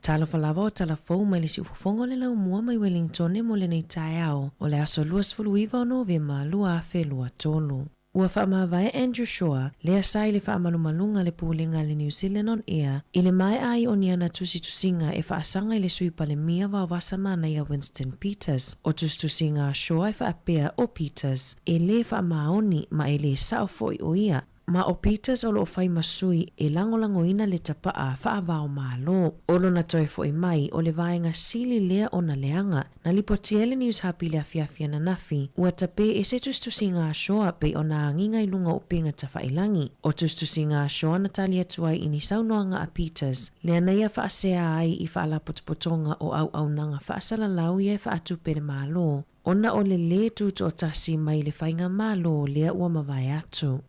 Speaker 6: Talofa lava o tala fou mai le siufofoga o le laumua mai Wellingtone mo lenei taeao o le aso 29 o Novema 2023. Ua faamavae Andrew Shaw, lea sa i le faamalumaluga a le Pulega a le New Zealand on Air, i le maea ai o ni ana tusitusiga e faasaga i le Sui Palemia vaovasa manaia Winston Peters. O tusitusiga a Shaw e faapea o Peters e lē faamaoni ma e lē sao foi o ia Ma o Peters o lo o fai ma sui e lagolagoina le tapaa faavaomalo. O lona toe foi mai, o le vaega sili lea ona leaga. Na lipotia e le News Hub i le afiafi ananafi, ua tapē ese tusitusiga a Shaw pei ona agiga i luga o upega tafailangi. O tusitusiga a Shaw na tali atu ai i ni saunoaga a Peters, lea na ia faasea ai i faalapotopotoga o auaunaga faasalalau ia e faatupe le Malo. Ona o le lē tutoatasi mai le faigamalo lea ua mavae atu.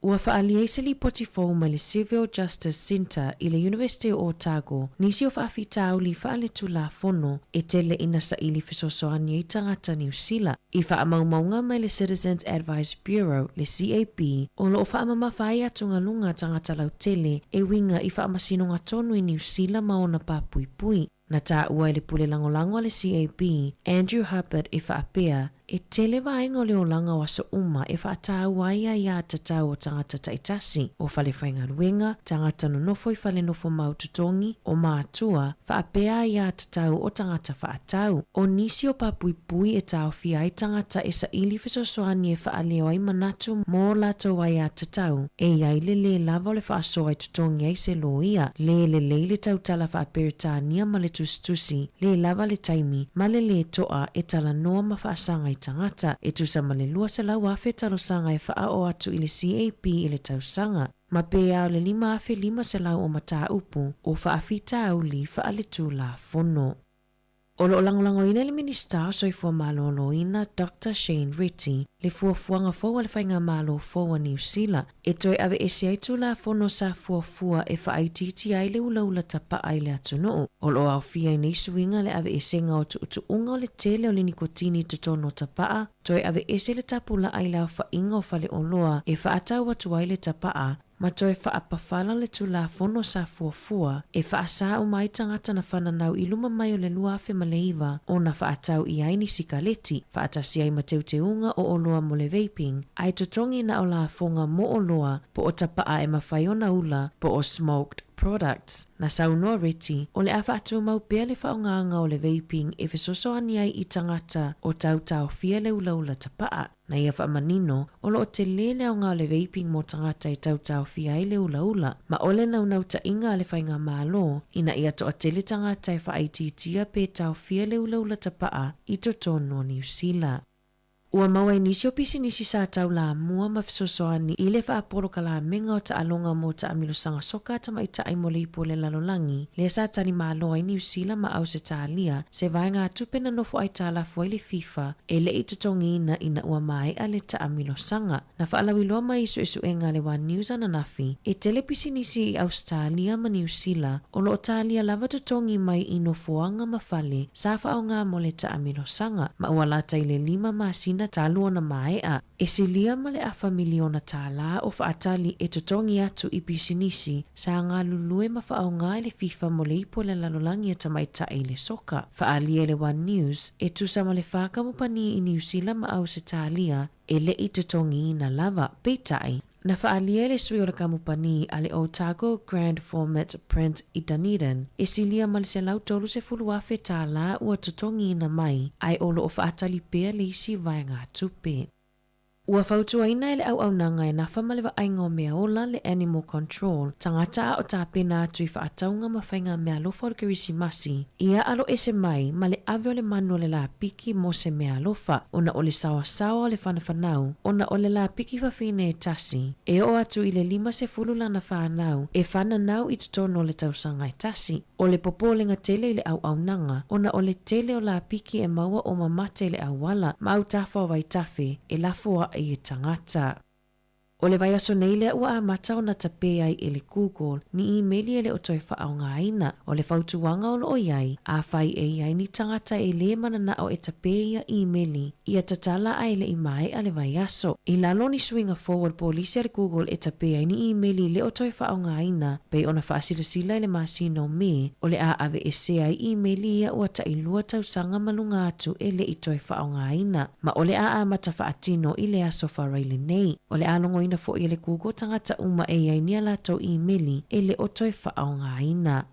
Speaker 6: Ua faaalia ai se lipoti fou mai le Civil Justice Centre i le Iunivesite o Otago nisi o faafitauli faaletulafono e tele ina saili fesoasoani ai tagata Niu Sila. I faamaumauga mai le Citizens Advice Bureau, le CAB, o lo o faamamafa ai atugaluga a tagata lautele e uiga i faamasinoga tonu i Niu Sila ma ona papuipui. Na taua e le pule lagolago a le CAB, Andrew Hubbard e faapea, E tele vaega o le olaga o aso uma e faataua ai aiā tatau o tagata taitasi, o falefaigaluega, tagata nonofo i fale nofo mau totogi, o mātua, faapea aiā tatau o tagata faatau. O nisi o papuipui e taofia ai tagata e saili fesoasoani e faaleo ai manatu mō latou aiā tatau, e i ai le lē lava o le faasoa e totogi ai se loia, lē lelei le tautala faa-Peretania ma le tusitusi, lē lava le taimi, ma le lē toa e talanoa ma faasaga i tagata, e tusa ma le 200,000 talosaga e faaoo atu i le CAP i le tausaga, ma pe a o le 5,500 o mataupu o faafitauli faaletulafono. O lo o lagolagoina e le Minisita o Soifua Maloloina Doctor Shane Reti le fuafuaga fou a le Faigamalo fou a Niu Sila e toe aveese ai Tulafono sa fuafua e faaitiitia ai le ulaula tapaa i le atunuu. O lo o aofia i nei suiga le aveesega o tuutuuga o le tele o le nikotini i totonu o tapaa, toe aveese le tapulaa i le aofaiga o faleoloa e faatau atu ai le tapaa, ma toe faapafala le Tulafono sa fuafua e faasā uma ai tagata na fananau i luma mai o le 2009 ona faatau i ai ni sikaleti, faatasi ai ma teuteuga o oloa mo le vaping, ae totogi na o lafoga mo oloa po o tapaa e mafai ona ula po o smoked products. Na saunoa Reti, o le a faatumau pea le faaaogaga o le vaping e fesoasoani ai i tagata o tau taofia le ulaula tapaa. Na ia faamanino, o lo o tele le aoga o le vaping mo tagata e tau taofia ai le ulaula, ma o le naunautaiga a le Faigamalo ina ia toatele tagata e faaitiitia pe taofia le ulaula tapaa i totonu o Niu Sila. Ua maua i nisi o pisinisi sa tau lamua ma fesoasoani i le faapolokalamega o taaloga mo taamilosaga soka a tamaitai mo le ipu o le lalolagi, lea sa tali malo ai Niu Sila ma Ausetalia se vaegatupe na nofo aitalafu ai le FIFA e le i totogiina ina ua maea le taamilosaga. Na faalauiloa mai i suesuega a le One News ananafi, e tele pisinisi i Ausetalia ma Niu Sila o lo o talia lava totogi mai i nofoaga ma fale sa faaaoga mo le taamilosaga, ma ua lata i le lima masina talu ona maea. E silia ma le afa miliona tālā o faatali e totogi atu i pisinisi sa galulue ma faaaoga i le FIFA mo le ipu o le lalolagi a tamaitai i le soka. Faaalia i le One News, e tusa ma le fa kamupani i Niu Sila ma Ausetalia e le i totogiina lava, peitai, na faaalia e le sui o le kamupani a le Otago Grand Format Print i Dunedin, e silia ma le $130,000 tālā ua totogiina mai, ae o lo o faatali pea le isi vaegatupe. Ua fautuaina e le auaunaga e nafa ma le vaaiga o mea ola le Animal Control, tagata a o tapena atu i faatauga ma faiga meaalofa o le Kerisimasi, ia aloese mai ma le ave o le manu o le lāpiki mo se meaalofa, ona o le saoasaoa o le whanafanau, ona o le lāpiki fafine e tasi, e oo atu i le 50 lana whānau e whananau i totonu o le tausaga e tasi. O le popolega tele i le auaunaga, ona o le tele o lāpiki e maua o mamate i le auala ma autafa o vaitafe e lafoaʻi e tagata. O le vaiaso nei lea ua amata ona tapē ai e le Google ni imeli e le o toe faaaogaina. O le fautuaga o lo o i ai, afai e i ai ni tagata e lē mananao e tapē ia imeli, ia tatala ae le i maea le vaiaso. I lalo o ni suiga fou a le polisi a le Google e tapē ai ni imeli le o toe faaaogaina, pei ona faasilasila i le masina o Me, o le a aveesea ai imeli ia ua tailua tausaga ma luga atu e le i toe faaaogaina, ma o le a amata faatino i le aso Faraile nei. O le a logoina foi e le Google tagata uma e i ai ni a latou imeli e le o toe faaaogaina.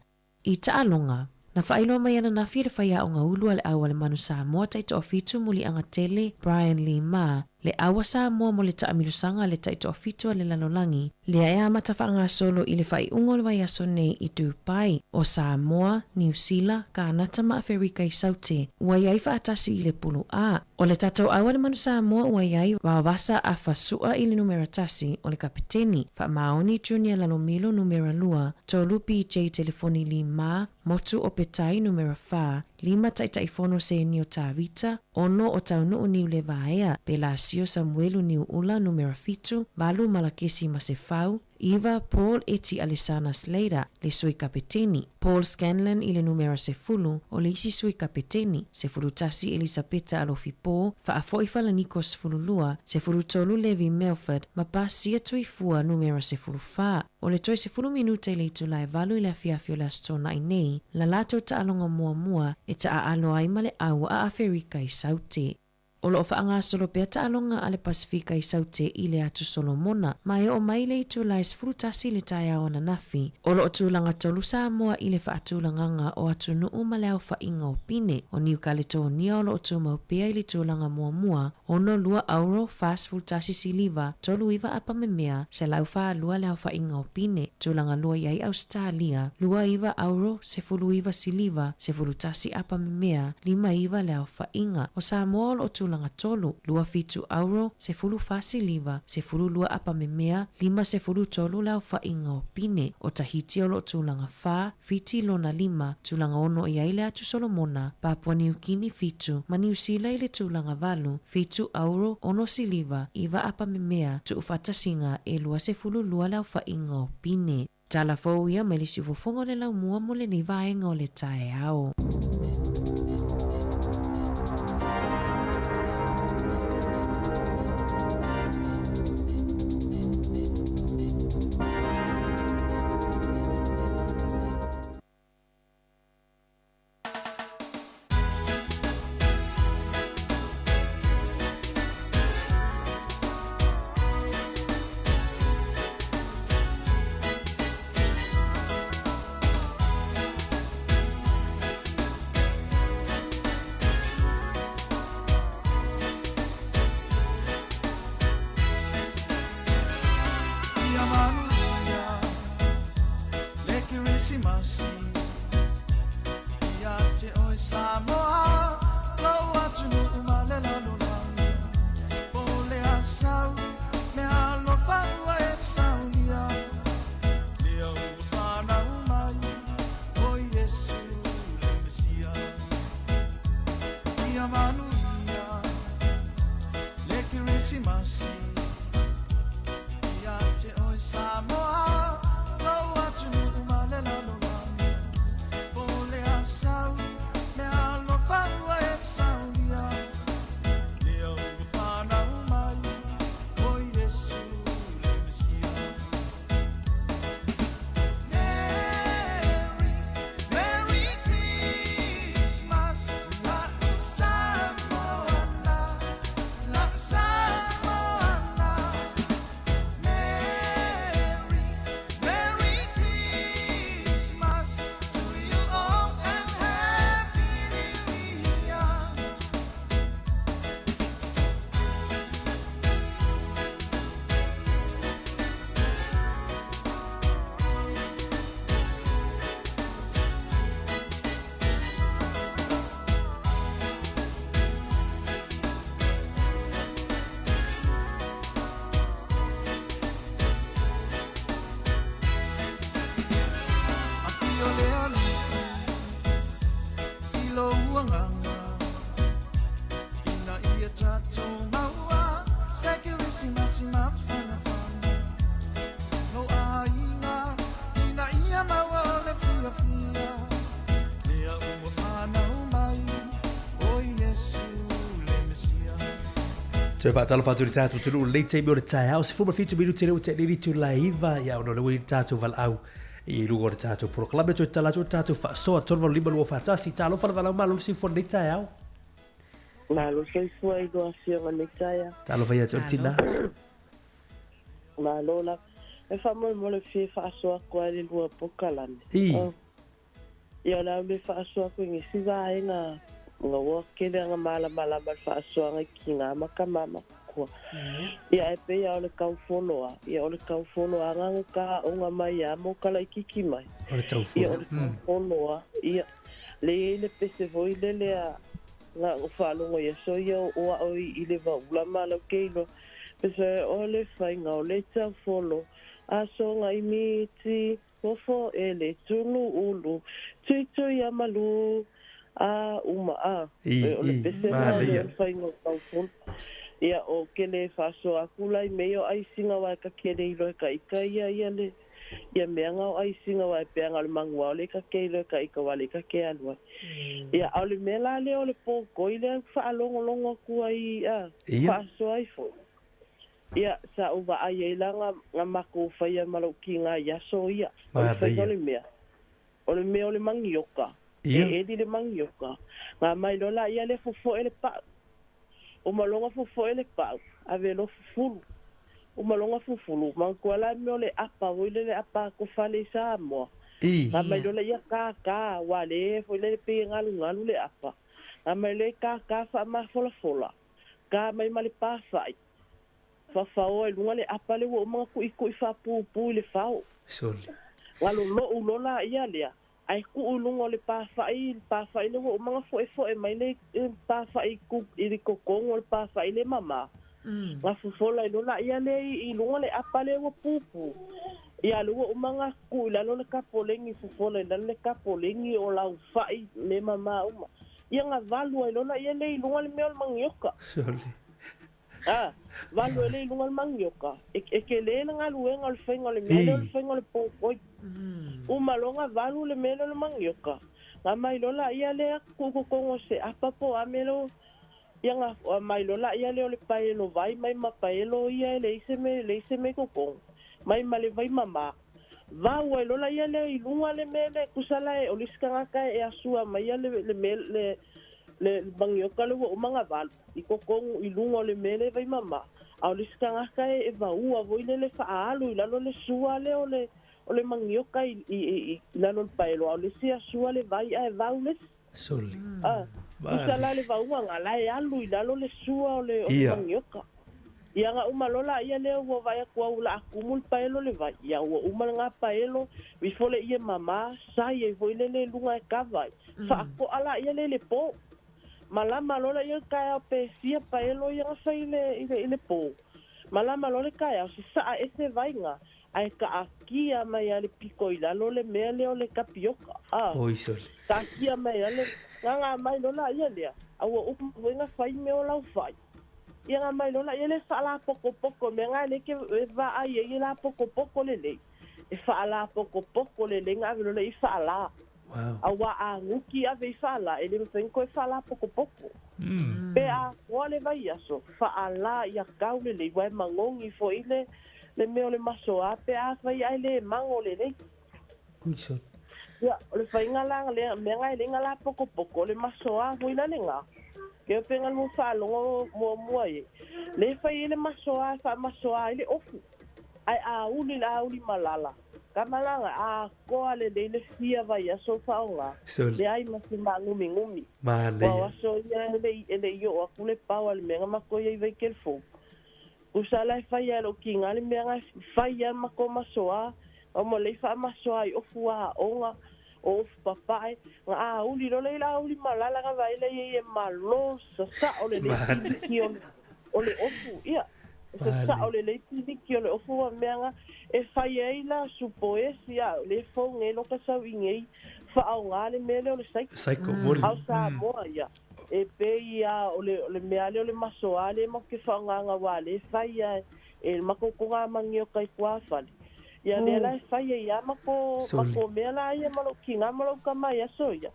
Speaker 6: I taaloga, na faailoa mai ananafi e le faiaoga ulu a le au a le Manu Samoa taitoafitu muliaga tele Brian Lee Ma, le au a Samoa mo le taamilosaga a le taitoafitu a le lalolagi, lea e amata faagasolo i le faaiuga o le vaiaso nei i Dubai, o Samoa, Niu Sila, Kanata ma Aferika i Saute, ua i ai faatasi i le pulu A. O le tatou au a le Manu Samoa ua i ai Vaovasa Afa Su'a i le numera tasi, o le kapeteni, Faamaoni Junior Lalomilo numera lua, Tolu BJ Telefoni Lee Ma, Motu o Petai numera fa, Lima Taitaifono Senio Tavita, ono o Taunuu Niulevaea, Pelasio Samuelu Niuula Numera fitu, valu Malakesi Masefau, iva Paul Eti Alesana Slater, le Sui Kapeteni, Paul Scanlon i le numera 10, o le isi Sui Kapeteni, 11 Elisapeta Alofi Po, Faafo'i Falaniko 12, 13 Levi Melford, ma Pasia Tuifua numera 14. O le toe 10 minute i le itula e valu i le afiafi o le Aso Toonai nei, la latou taaloga muamua e taaalo ai ma le au a Aferika i Saute. O lo o faagasolo pea taaloga a le Pasefika i Saute i le Atu Solomona, ma e oo mai le itula e 11 i le taeao ananafi. O lo o tulaga tolu Samoa i le faatulagaga o atunuu ma le aofaiga o pine. O Niu Kaletonia o lo o tumau pea i le tulaga muamua, 62 auro, 41 siliva, 39 apamemea, 142 le aofaiga o pine. Tulaga lua i ai Ausetalia, 29 auro, 19 siliva, 11 apamemea, 59 le aofaiga. O Samoa o lo o tulaga tolu, 27 auro, 14 siliva, 12 apamemea, 53 le aofaiga o pine. O Tahiti o lo o tulaga fa, Fiti lona lima, tulaga ono i ai le Atu Solomona, Papua Niukini fitu, ma Niusila i le tulaga valu, fitu auro, ono siliva, iva apamemea, tuufaatasiga e 22 le aofaiga o pine. Tala fou ia mai le siufofoga o le laumua mo lenei vaega o le taeao.
Speaker 13: Ia manuia le Kerisimasi Ia te oe Samoa Lou atunuu ma le lalolagi Po o le a sau mea alofa ua e saunia Lea ua fanau mai O Iesu le Mesia Ia manuia le Kerisimasi Ia te oe Samoa Lou atunuu ma le lalolagi Po o le a sau mea alofa ua e saunia Lea ua fanau mai O Iesu le Mesia Merry, Merry Christmas La'u Samoana La'u Samoana Merry, Merry Christmas to you all and Happy New Year. Afio le Alii i lou agaga Ina ia tatou maua se Kerisimasi mafanafana Lou aiga ina ia maua o le fiafia Lea ua fanau mai o Iesu le Mesia.
Speaker 1: Toe faatalofa atu i le tatou atunuu i lenei taimi o le taeao, 17 minute lea ua tea nei le itula e iva, ia ona o lea ua i ai le tatou valaau i luga o le tatou polokalame, toe tatala atu le tatou faasoa, 385 241, talofa le valaau malo le soifua i lenei taeao.
Speaker 12: Malo le soifua i lua afioga i lenei taeao.
Speaker 1: Talofa ia te oe le tina.
Speaker 12: Malo lava. E faamolemole fia faasoa atu ai le lua polokalame.
Speaker 1: I.
Speaker 12: Ia o le a mea faasoa atu i nisi vaega nga ua tele anga malamalama le faasoaga i tina ma tama matutua. Ia ae pei a o le taufolo a, ia o le taufolo a nga ka aoga mai a mo ka laititi mai.
Speaker 1: O le taufolo.
Speaker 12: Ia o le taufolo a, ia le i ai le pese foi lele a nga o faalogo i aso ia o ao i le vaula ma lau ke iloa. Pese o le faiga o le taufolo, aso nga i miti, Fofo e le tunu ulu, tuitui a malu. a uma a. O le pese lena o le faiga o taufolo. Ia o ke le faasoa aku la i mea ia o aisiga aua e ka kele iloa e ka ika ia ia le ia mea nga o aisiga aua e pea o le maguao le ka ke iloa e ka ika aua le ka ke alu ai. Ia a o le mea la lea o le pokoi lea faalogologo atu ai a faasoa ai foi. Ia sa ou vaai ai la nga nga makou faia ma lou kiga i aso ia. O le faiga o le mea. O le mea o le magioka. E eli le magioka. Nga mai loa laia lea fofoe le pau. Uma loa fofoe le pau, ave loa fufulu. Uma loa fufulu, manatua la le mea o le apa foi lele apa atofa le i Samoa. Nga mai loa laia kaka, aua le foi lele pei e galugalu le apa. Nga mai loa kaka faamafolafola, ka mai ma le pafa'i. Fafaoa i luga le apa lea ua uma ona tuitui faapupu i le fao.
Speaker 1: Soli.
Speaker 12: Ga lolo'u loa laia lea, ae tuu i luga o le pafa'i, le pafa'i lea ua uma ona fo'efo'e mai le pafa'i i le totonu o le pafa'i le mama. Ga fofola ai loa laia lea i luga le apa lea ua pupu. Ia lea ua uma ona tuu i lalo le kapoleni, fofola i lalo le kapoleni o laufa'i mea mama uma. Ia ga valu ai loa laia lea i luga le mea o le manioka.
Speaker 1: Soli.
Speaker 12: A, valu e le i luga o le magioka. E, e tele le galuega o le faiga o le mea lea o le faiga o le pokoi. Uma loa ona valu le mea lea o le magioka, na mai loa laia lea tuu i totonu o se apa po o a mea lea, ia na mai loa laia lea o le paelo vai mai ma paelo ia e leai se mea, leai se mea i totonu, mai ma le vai mama. Vau ai loa laia lea i luga le mea lea, tusa la e o le isi tagata e asua maia le, le mea, le, le magioka lea ua uma ona valu. I totonu i luga o le mea lea e vaimama, a o le isi tagata e vaua foi lele faaalu i lalo le sua lea o le o le magioka i i i lalo o le paelo, a o le isi a sua le vai ae vau le isi.
Speaker 1: Soli.
Speaker 12: A, tusa la le vauga nga la e alu i lalo le sua o le o le magioka. Ia ga uma loa laia lea ua vaai atu au o le a tumu le paelo le vai, ia ua uma lena paelo, ifo le ie mama, sai ai foi lele i luga e kava ai. Faatoa laia lea i le po. Malama loa lea i le taeao pe fia paelo ia na fai i le, i le, i le po. Malama loa le taeao, sasaa ese vaiga, ae taatia mai lava le pito i lalo le mea lea o le tapioka. A,
Speaker 1: Oi sole.
Speaker 12: taatia mai lava le, gagā mai loa laia lea, a ua uma foi ona fai mea o lau fai. Ia gā mai loa laia lea faalapokopoko, mea na e le ke vaai ai e lapokopoko lelei. E faalapokopoko lelei na ave loa lea i faalā.
Speaker 1: Wow.
Speaker 12: Auā a guki ave i faalā, e le mafai ona toe faalapokopoko. Pe atoa le vaiaso, faalā ia kau lelei, uae magogi foi le, le mea o le masoa pe afai ae le mago lelei.
Speaker 1: Ui sole.
Speaker 12: Ia, o le faiga la lea, mea na e le na lapokopoko, o le masoa foi la lena. Ke pe nga mo faalogo muamua ai. Le fai ai le masoa e faamasoa ai le ofu. Ae auli le auli malala. Kamalaga, atoa lelei le fia vaiaso faaaoga,
Speaker 1: Sole.
Speaker 12: leai ma se maagumigumi.
Speaker 1: Manaia.
Speaker 12: Ua o aso ia e le i, e le i oo atu le pao a le mea na matou i ai i Vaikelefou. Tusa la e fai lava e lou kiga le mea na e fai lava matou masoa, a ua lei faamasoa i ofu aoga, o ofu papae, na auli loa lea i le auli malala na vaai lea i ai e malo sasao lelei piliki o le, o le ofu. Ia, e sasao lelei piliki o le ofu ma mea na e fai ai la supoesi a o le fou nei loka sau i nei faaaoga le mea lea o le cycle.
Speaker 1: Cycle, moni.
Speaker 12: A o Samoa ia, e pei a o le, o le mea lea o le masoa lea matou te faaaogaina aua lea e fai a e matou togamagi o kai tuafale. Ia lea la e fai ai a matou, matou mea la ia ma lou tina ma lou tama i aso ia.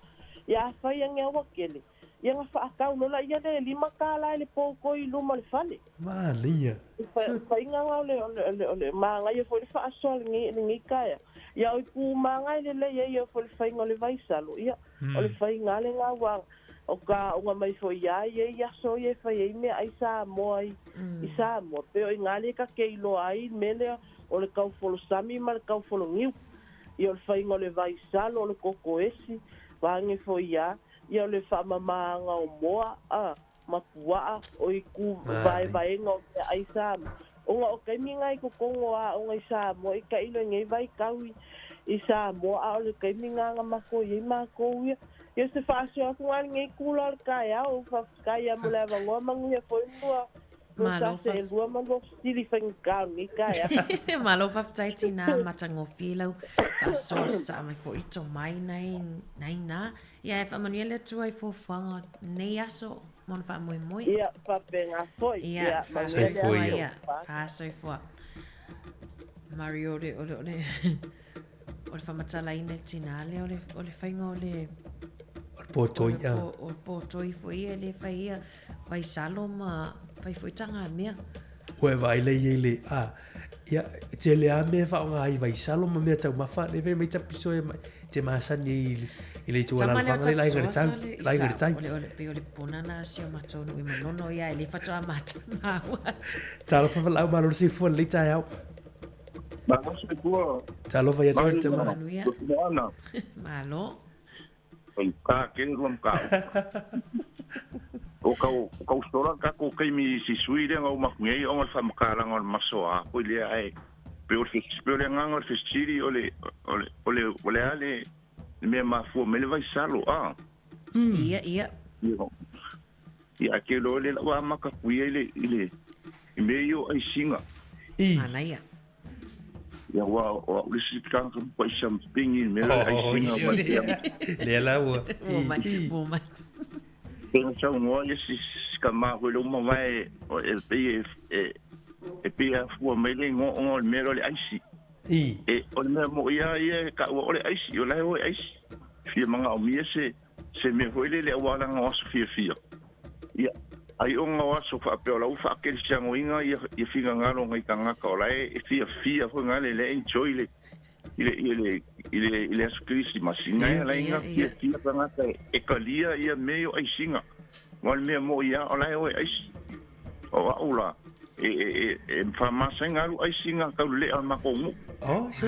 Speaker 12: Ia a fai ane a ua tele, ia na faatau loa laia lea e $5 i le poutoi i luma o le fale.
Speaker 1: Manaia.
Speaker 12: Le faiga la o le, o le, o le manaia foi le faasoa lenei, lenei taeao. Ia o i pu manaia lelei ai ia foi le faiga o le vaisalo, ia o le faiga lava lena ua o ka aoga mai foi ia ia i aso ia e fai ai meaai Samoa i, i Samoa. Pe o i ina lea ta te iloa ai le mea lea o le kaufolosami ma le kaufoloniu. Ia o le faiga o le vaisalo, o le kokoesi, vaeane foi ia, ia o le faamamaaga o moa, a, ma puaa, o i ku vaevaega o meaai Samoa. Ona o taimi na i totonu o aoga i Samoa i tailo i nei vaitau i, i Samoa, a o le taimi na na matou i ai matou ia. Ia se faasoa atu na i lenei tula o le taeao, faafetai lava mo le avanoa, manuia foi le lua.
Speaker 6: Malo
Speaker 12: Se lua ma lua fesili faigata o lenei taeao.
Speaker 6: Malo faafetai tinā matagofie lau faasoa sasaa mai foi le tomai nai nai ina. Ia e faamanuia le Atua i fuafuaga o lenei aso ma ona faamoemoe.
Speaker 12: Ia faapena foi.
Speaker 6: Ia faasoifua ia. Faasoifua. Mario o le o le o le o le faamatalaina e tinā lea o le o le faiga o le
Speaker 1: O le potoi
Speaker 6: a. O le potoi foi ia le fai ia vaisalo ma fai foi tagamea.
Speaker 1: Ua e vaai lea i le, a, ia, e tele lava mea e faaaoga ai i vaisalo ma mea taumafa, lea fai mai tapisoa e te masani ai i le itu alaalafaga lea i le aiga i le tai, le aiga i le tai.
Speaker 6: O le, o le, pei o le pona na a si o matou nuu i Manono, ia e le faatoa matamau atu.
Speaker 1: Talofa valaau malo le soifua i lenei taeao.
Speaker 11: Malo soifua.
Speaker 1: Talofa ia te oe le tama.
Speaker 6: Manuia. Malo.
Speaker 11: Ka kele rua ma O kau o kau sola ka ko kaimi si sui le ngau maku nei o le whamakalaga o le maso a ko le ai pe o le pe o le nganga o le fesili o le o le o le o le ale le mea mafua mai le vaisalo a.
Speaker 6: Ia ia.
Speaker 11: Ia ke lo le lau amaka kuia i le i le i mea ia o aisiga.
Speaker 1: I.
Speaker 6: Manaia.
Speaker 11: Ia ua o au le isi tagata matua i sampingi i le mea lea o le aisiga ma le
Speaker 1: Lea la ua.
Speaker 6: Ua mai, ua mai.
Speaker 11: Pei ona saunoa ia si tama foi lea ua mavae e pei e e pei e afua mai le igoa ona o le mea lea o le aisi.
Speaker 1: I.
Speaker 11: E o le mea moi lava ia e taua o le aisi, o la e o e aisi. Fia manaomia se se mea foi lele aua leaga o aso fiafia. Ia, ai ona o aso faapea o la ua faakelesianoina ia ia finagalo o nai tagata o la e fiafia foi na le le enjoy le i le i le i le i le aso Kerisimasi. Ngai ala ina fiafia tagata e talia ia mea ia o aisiga. Aua o le mea moi lava o la e o e aisi. O au la, e e e e faamasaina alu aisiga tau le lea o le matou nuu.
Speaker 1: Oh, so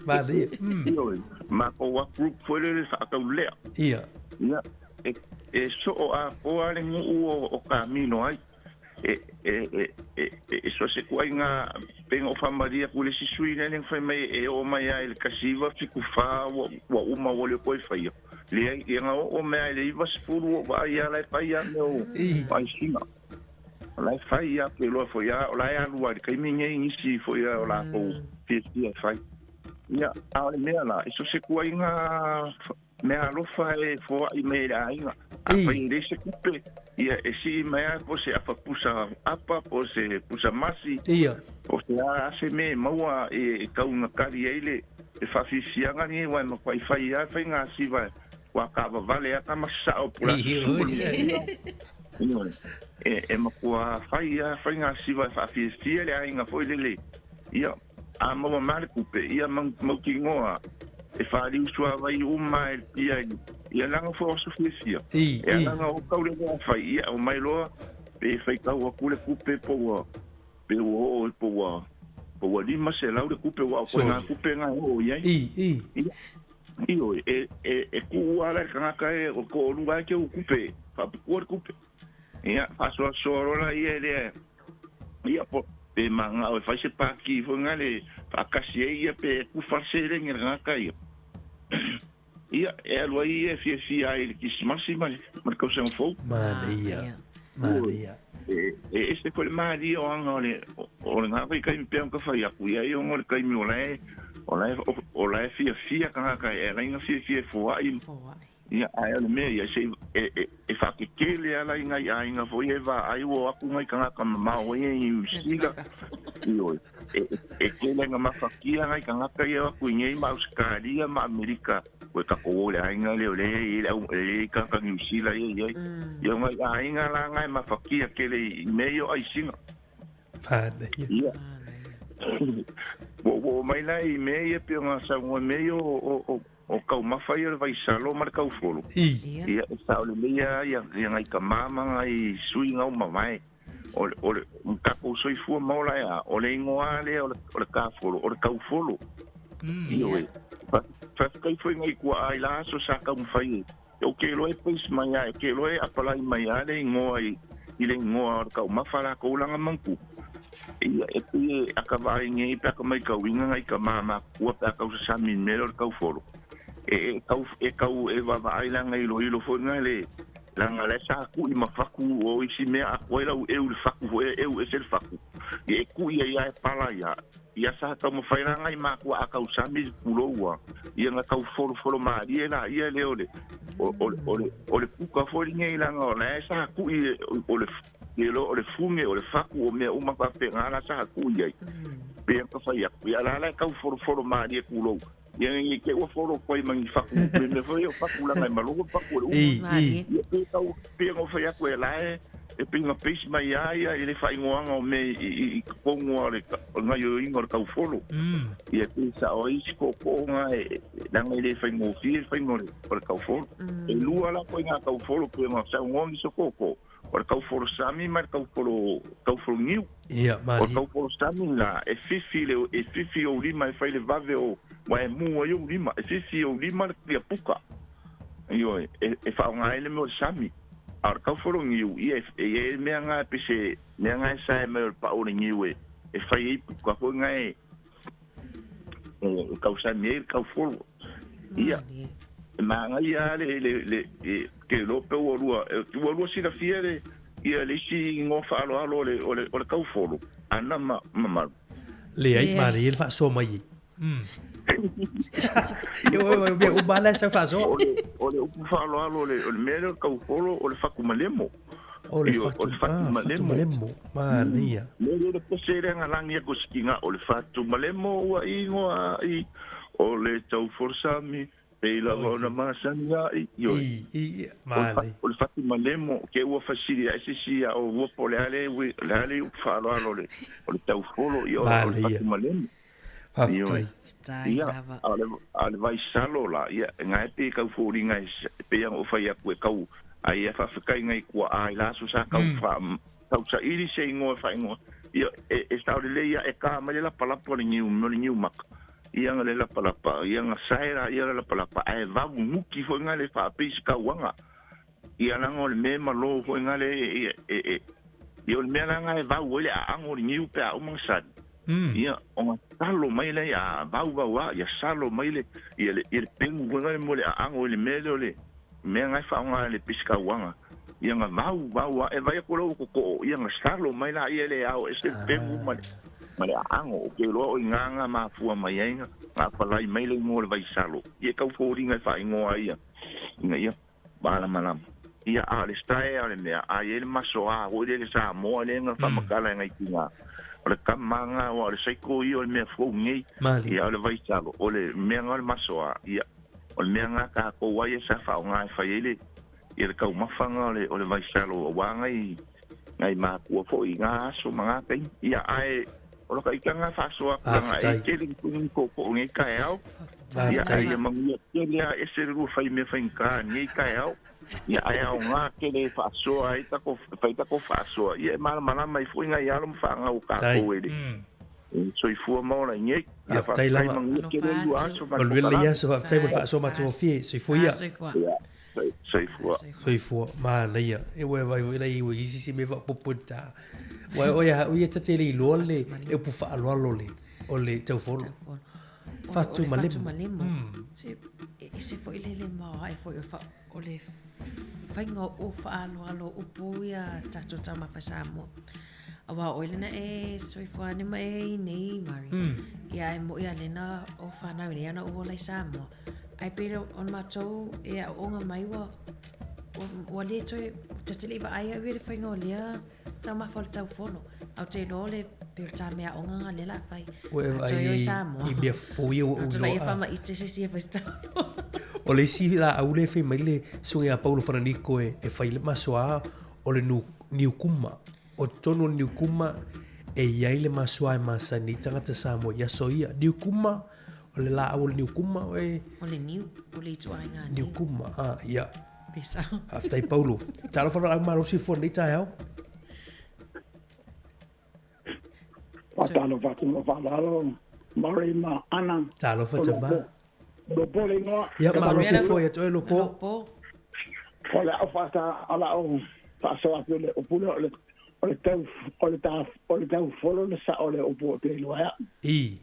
Speaker 1: Manaia.
Speaker 11: Ioe, matou a group foi lele faataulelea.
Speaker 1: Ia.
Speaker 11: Ia, e, e soo atoa le nuu o, o Kamino ai. E, e, e, e, e so se kuaiga pei ona ou faamalie atu i le isi sui lea na fai mai e oo mai lava i le 1974 ua, ua uma ua le toe faia. Leai, ia na oo mai lava i le 90 ua ou vaai lava la e fai lava mea o aisiga. O la e fai lava, ou te iloa foi lava, o la e alu lava i le taimi nei nisi foi o latou fiafia e fai. Ia, a o le mea la, e so o se kuaiga meaalofa e foai mai e le aiga. Afai e leai se tupe, ia e sii mai lava po o se afa pusa apa, po o se pusa masi, po o se a se mea e maua e tau ina kali ai le faafiafiaga lenei aua e matuai fai lava faiga siva ua taavavale lava tama sasao po o le a susu le E matua fai lava faiga siva e faafiafia le aiga foi lele, ia A maua mai le tupe, ia mautinoa e faaliu suavai uma e ia ia lana foi o aso fiafia. E ala ona o tau le mea fai, ia omai loa pe faitau atu le tupe po ua pe ua oo po ua po ua 500 le tupe aua o koe tupe na e oo i ai. Ia, ioe, e e e tuu lava la i le tagata e o toalua ai ke u tupe, faapupua le tupe. Ia, faasoasoa loa laia lea Ia, po, pe manao e fai se pākī foi nga le faakasi ai ia pe kufa le seleni a le tagata ia. Ia, e alu ai ia e fiafia ai i le Kirisimasi ma le, ma le tausaga fou.
Speaker 1: Manaia, manaia.
Speaker 11: E, e ese foi le malie o aga o le, o le nga vaitaimi pea ona ka fai atu i ai ona o le taimi o la e, o la e, o la e fiafia tagata e ala ai ona fiafia e foai.
Speaker 6: Foai.
Speaker 11: Ia, ae o le mea ia, se i, e, e, e faakekele ala i ngai aiga foi ia e vaai ua o atu ngai tagata mamao ia i Niu Sila. Ioe, e, e tele ina mafatia ngai tagata ia o atu i nei ma Ausetalia ma Amerika, ua tatou o i le aiga lea o lea e i ai le au, e i ai tagata Niu Sila ia e i ai. Ia, o ngai aiga la na e mafatia tele i mea ia o aisiga.
Speaker 1: Manaia.
Speaker 11: Ia. Ua oo mai la i mea ia pei ona saunoa i mea ia o, o, o O taumafa ia o le vaisalo ma le taufolo. Ia, e sao lelei lava ia, ia nai tama ma nai sui ngau mavae. O le, o le tatou soifua ma ola ea, o le igoa lava lea o le, o le kafolo, o le taufolo. Ioe. Fa, faafetai foi nai tuaa i la aso sa taumafai e, ou te iloa e base mai lava, ou te iloa e apalai mai lava le igoa i, i le igoa o le taumafa latou lana mautu. Ia, e pei e aka vaai nei pe a ka maitauina nai tama matutua pe a tau sasami i le mea lea o le taufolo. E, e tau, e tau e vaavaai la nai iloilo foi na le, Leaga la e sa ku'i ma faku o isi mea a koe lau ʻeu i le faku foi e ʻeu ese le faku. Ia e ku'i ai a e pala ia. Ia sa taumafai la ngai makua a tausami le pulou a ia na tau folofolo malie la ia le o le o o o le o le puka foi lenei leaga o la e sa ku'i o le le o le fuge o le faku o mea uma faapena la sa ku'i ai. Pei ona fai atu ia la la e tau folofolo malie pulou. Ia ngi te ua folo koe ma ni faku me me foi o faku langa e maloko faku o le
Speaker 1: uma. I,
Speaker 11: Ia pe tau pe ngo fai atu e la e e pe nga peisi mai ia ia i le whaingoanga o me i i i kongo o le o ngai o inga o le kaufolo. Ia pe sa o isi ko ko nga e langa i le whaingofie le whaingo o le kaufolo. E lua la koe ngā kaufolo pe nga sa ngongi so koko. O le kaufolo sami ma le kaufolo kaufolo niu.
Speaker 1: Ia,
Speaker 11: O le
Speaker 1: malie.
Speaker 11: kaufolo sami la e fifi le e fifi ou lima e fai le vave o wa e mu ai ou lima. E fifi ou lima le ia puka. Ioe, e e whaonga ai le mea o le sami. A o le kaufolo niu, ia e e e mea ngā pese, mea ngā e sa e mai o le pao le niu e e fai ai puka foi ngā e e kausami ai le kaufolo. Ia, e maga ia le le le e ke lo pe ua lua e ua lua silafia le ia le isi igoa faaaloalo o le o le o le kaufolo ana ma mamalu.
Speaker 1: Leai, malie le faasoa mai ai. Ia ua mea uma la e sau faasoa.
Speaker 11: O le o le upu faaaloalo o le o le mea lea o le kaufolo o le fatumalemo.
Speaker 1: O le
Speaker 11: Ioe, o
Speaker 1: fatu
Speaker 11: le
Speaker 1: ah,
Speaker 11: fatumalemo.
Speaker 1: fatumalemo. Manaia.
Speaker 11: Mea lea le pese lea na lagi atu e sikiga o le fatumalemo ua igoa ai o le taufolosami pei lava ona masani ai. Ioe.
Speaker 1: I, i,
Speaker 11: O le
Speaker 1: manaia.
Speaker 11: o le fatumalemo ke ua fesili ai se isi ia o ua po o le a le ui le a le upu faaaloalo o le o le taufolo ia o le o le
Speaker 1: Manaia.
Speaker 11: fatumalemo. Ioe.
Speaker 1: Faafetai.
Speaker 6: Faafetai
Speaker 11: Ia,
Speaker 6: lava.
Speaker 11: a o le a o le vaisalo la, ia, na e pei e tau foliga e pei ona ou fai atu e tau ai ia faafetai nai tuaa i la aso sa tau faa tau saili se igoa e faaigoa. Ia, e e sao lelei ia e ka mai le lapalapa o le niu o le niu maka. Ia na le lapalapa, ia na sae la ia le lapalapa, ae vau muki foi nga le faapei se kauaga. Ia laga o le mea e malo foi nga le e e e ia o le mea laga e vau ai le aago o le niu pe a uma na sali. Ia o na talo mai le ia vau vau a ia salo mai le ia le ia le pegu foi nga le mo le aago i le mea lea o le mea nga e faaaoga e le pisikauaga. Ia na vau vau a e vai atu lau kokoo ia na salo mai la ia le ao ese le pegu ma le ma le aago o ke iloa o i gaga mafua mai ai na na falai mai le igoa o le vaisalo. Ia e tau foliga e faaigoa ai ia ina ia malamalama. Ia a o le sae a o le mea a i ai le masoā foi lea i le Samoa lea na faamatala e nai tiga. O le kamaga aua o le saiko ia o le mea fou nei.
Speaker 1: Malie.
Speaker 11: Ia o le vaisalo o le mea na o le masoā ia o le mea na tatou ai e sa faaaoga e fai ai le ia le taumafaga o le o le vaisalo auā nai nai makua foi i gā aso ma gā taimi. Ia ae o laka itaga faasoa atu laga e
Speaker 1: Faafetai.
Speaker 11: tele ni tootoo i lenei taeao. Ia ae
Speaker 1: Faafetai.
Speaker 11: ia manuia tele a ese le lua fai mea faigata i lenei taeao. Ia ae aogā tele e faasoa ai tatou fai tatou faasoa. Ia e malamalama ai foi nai alo ma faagau o
Speaker 1: Faafetai.
Speaker 11: tatou e le e soifua ma ola i nei. Ia
Speaker 1: Faafetai
Speaker 11: faafetai
Speaker 1: lava.
Speaker 11: manuia
Speaker 6: Alofa
Speaker 11: tele lua
Speaker 6: atu.
Speaker 11: aso ma le
Speaker 1: Manuia lenei
Speaker 11: kokalame.
Speaker 1: aso, faafetai mo le
Speaker 6: Faafetai.
Speaker 1: faasoa matagofie. Soifua ia.
Speaker 6: Soifua.
Speaker 11: Ia, soifua.
Speaker 1: Soifua, manaia. E ua vai foi lai ua isi si mea faapopo i le tā. Ua o ia o ia ta te le iloa le le upu faaaloalo le o le taufolo.
Speaker 6: Taufolo. O
Speaker 1: Fatu
Speaker 6: le
Speaker 1: malemo.
Speaker 6: fatu malemo. Se e ese foi le le maoae foi o fa o le faiga o faaaloalo upu ia tatou taumafa Samoa. Auā o lena e soifua ane ma e i nei Mari. Ia e mo'i a lena o whanau nei ana o ola i Samoa. Ai pei le o matou e aoaoga mai ua ua le toe ta te le i vaai au ia le faiga o lea taumafa o le taufono. Ae ou te iloa o le pei o le tā meaaoga nga lea la fai.
Speaker 1: Ua e
Speaker 6: A toe o i
Speaker 1: vaai
Speaker 6: Samoa.
Speaker 1: i mea fou ia ua
Speaker 6: A
Speaker 1: ou
Speaker 6: toe la ia
Speaker 1: iloa.
Speaker 6: faamaite se isi e fai se taufono.
Speaker 1: O le isi laau lea e fai mai le susuga ia Paulo Falaniko e e fai le masoā o le nu niukuma. O totonu o le niukuma e iai le masoā e masani ai tagata Samoa i aso ia. Niukuma, o le laau o le niukuma oe.
Speaker 6: O le niu, o le ituaiga niu.
Speaker 1: Niukuma, ah, ia.
Speaker 6: Pe sao.
Speaker 1: Faafetai Paulo. Talofa laau malosi fua lenei taeao.
Speaker 14: Faatalofa atu ma faaaloalo Murray ma Ana.
Speaker 1: Talofa
Speaker 14: O
Speaker 1: tama.
Speaker 14: Lopo. Lopo le igoa.
Speaker 1: Ia malosi fua ia te oe Lopo.
Speaker 6: Lopo.
Speaker 14: O le au faata o lau faasoa atu le upu lea o le o le tau o le ta o le taufolo le sao o le upu o te iloa ai.
Speaker 1: I.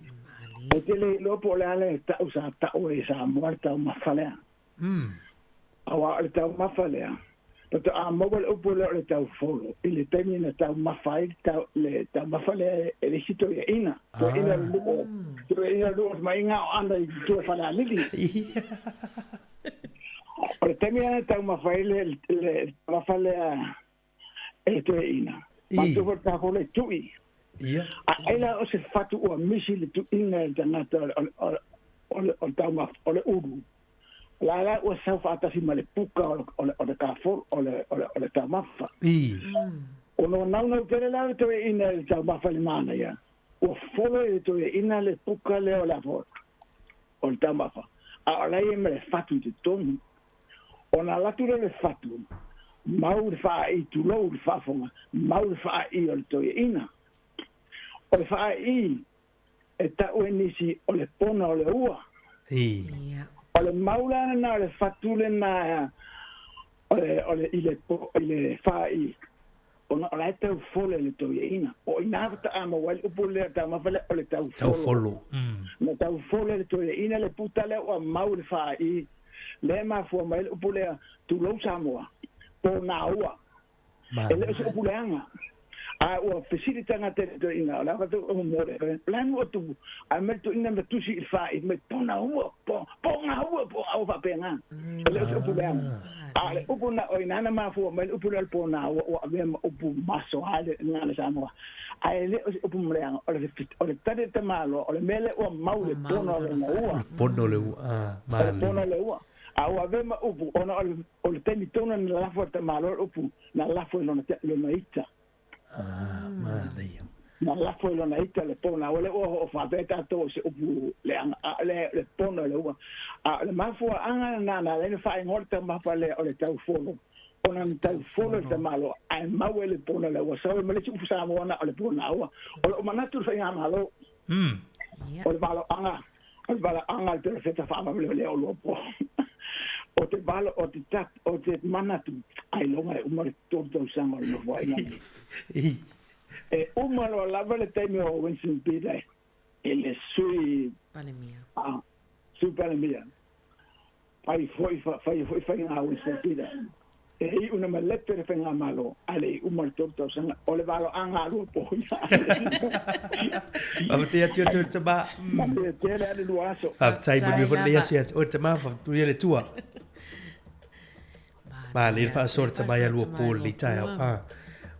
Speaker 14: Ou te le iloa po o le a le tau sa tau e Samoa le taumafa lea. Auā o le taumafa lea, Faatoa maua le upu lea o le taufolo i le taimi na taumafa ai le taumafa lea e le isi toeaina. Toeaina le nuu toeaina le nuu o Tamaiga o Ana i tua i Falealili. O le taimi lea na taumafa ai le le taumafa lea e le toeaina. Matou foi le tafolo e tui. A ai la o se fatu ua misi le tuiga e le tagata o le o le o le taumafa o le ulu. O la la ua sau faatasi ma le puka o le o le o le kafolo o le o le o le taumafa. Ona ua naunau tele la le toeaina i le taumafa i le manaia, ua folo i le toeaina le puka lea o le apo o le taumafa, a o la e i ai ma le fatu i totonu. Ona alu atu lea o le fatu, mau le faaii, tulou le faafofoga, mau le faaii o le toeaina. O le faaii e tau e nisi o le pona o le ua. O le mau la lena o le fatu lena o le, o le, i le, i le faaii, ona o la e taufole le toeaina. O i ina faatoa maua ai le upu lea taumafa lea o le taufolo.
Speaker 1: Taufolo.
Speaker 14: Na taufole le toeaina le puta lea ua mau i le faaii, lea e mafua mai ai le upu lea, tulou Samoa, ponaua. E le o se upu leaga. A ua fesili tagata i le toeaina, o le a fatou o mo le, o le a nuu atu, ae mai le toeaina ma tusi i le faaii, mai ponaua, po, pogaua, pogaua faapena. E le o se upu leaga. A o le upu na o ina na mafua mai le upu lea o le ponaua ua avea ma upu masoa i le gagana Samoa. Ae le o se upu leaga, o le, o le tali a le tamaloa, o le mea lea ua mau le pono o lona ua.
Speaker 1: O le pono o le ua, a,
Speaker 14: O le pono o le ua. A ua avea ma upu, ona o le, o le taimi tonu na lafo e le tamaloa le upu, na lafo i lona, lona ita.
Speaker 1: Ah, manaia.
Speaker 14: Na lafo i lona ita le pona, ua le ua hoʻofaapea tatou o se upu leaga, a o le, le pono le ua. A o le mafuaaga lena na ala ai ona faaigoa le taumafa lea o le taufolo, ona na taufolo i le tamaloa, ae mau ai le pona lea ua sau ai ma le isi upu Samoa na o le pona ua. O lou manatu i le faigamalo, o le valoaga, O le valaauga a le perofeta faavavevale o Luapo. O te valo, o te tap, o te manatu, ailoga e uma le 3 tausaga o le nofoaiga lenei. E uma loa lava le taimi o Winston Peter i le sui
Speaker 6: Palemia.
Speaker 14: Sui Palemia. Fai foi, fai foi faiga a Winston Peter. E iu na malepe le faigamalo, ae le i uma le 3 tausaga, o le valoaga a Luapo ia.
Speaker 1: Faafetai atu ia te oe tama.
Speaker 14: Manuia tele ale lua aso.
Speaker 1: Faafetai, manuia foi lenei aso ia te oe tama, manuia le Atua. Manaia le faasoa le tama ia Luapo i lenei taeao. Ah,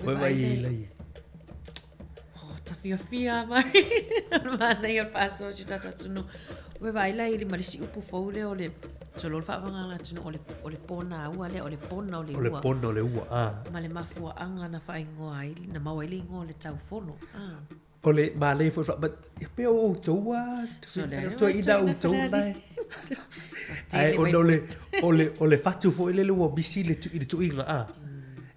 Speaker 1: oe vai i lai.
Speaker 6: Oh, tafiafia mai. Manaia le faasoa si o tatou atunuu. Ua vaai la i le ma le isi upu fou lea o le solo le faavaga le atunuu o le o le pona ua lea o le pona o le
Speaker 1: ua. O le pona o le ua, ah.
Speaker 6: Ma le mafuaaga na faaigoa ai, na maua ai le igoa o le taufolo. Ah.
Speaker 1: O le manaia foi but e pei o outou a toeaina outou la e. Ae ona o le o le o le fatu foi lele ua misi le i le tuiga a.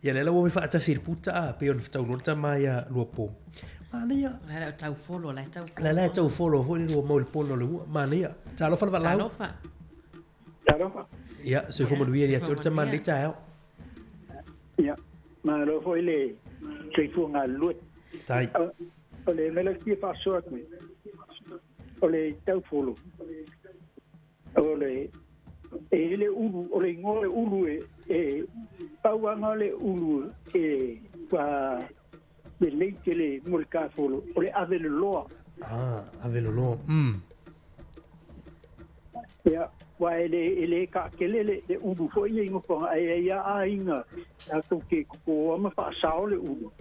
Speaker 1: Ia lea la ua omai faatasi i le puta a pei ona taunuu le tama ia Luapo. Manaia.
Speaker 6: La la taufolo, la taufolo.
Speaker 1: La la taufolo foi lele ua mau i le pono o le ua. Manaia. Talofa le valaau.
Speaker 6: Talofa.
Speaker 15: Talofa.
Speaker 1: Ia, soifua manuia ia te oe le tama lenei taeao.
Speaker 15: Ia, malo foi le soifua galulue.
Speaker 1: Tai.
Speaker 15: O le mea lea ou te fia faasoa atu ai, o le taufolo, o le, e i ai le ulu, o le igoa o le ulu e, e pau lava le ulu e ua lelei tele mo le kafolo, o le aveloloa.
Speaker 1: Ah, aveloloa.
Speaker 15: Ia, aua e le, e le taatele le, le ulu foi nei i nofoaga, ae i ai lava aiga latou te totoa ma faasao le ulu.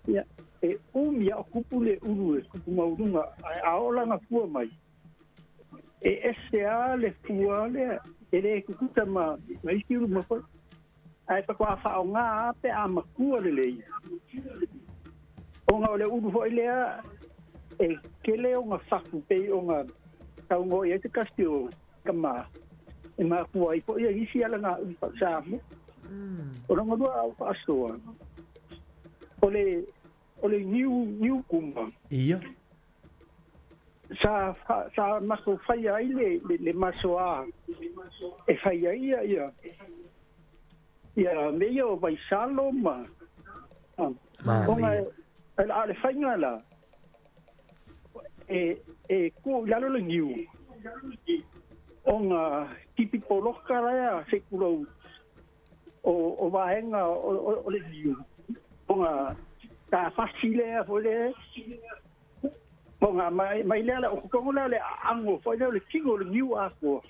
Speaker 15: Ia, e umi lava o tupu le ulu e tupu maualuga, ae a oo lana fua mai, e ese lava le fua lea, e le tutusa ma, ma isi ulu ma foi. Ae faatoa faaaoga lava pe a matua lelei, ona o le ulu foi lea e tele ona fatu pei ona saunoa i ai se tasi o tama e mafua ai foi isi alagaui faa-Samoa. O lona lua au faasoa, o le o le niu niu kuma.
Speaker 1: Ia.
Speaker 15: Sa sa matou faia ai le le masoa e fai ai ia ia ia mea ia o vaisalo ma ona a o le faiga la e e tuu i lalo le niu ona tipi poloka lea se i tulou. O vaega o le niu, ona tafasi lea foi lea, ona mai lea o totonu lea o le aano foi lea o le tino o le niu atoa.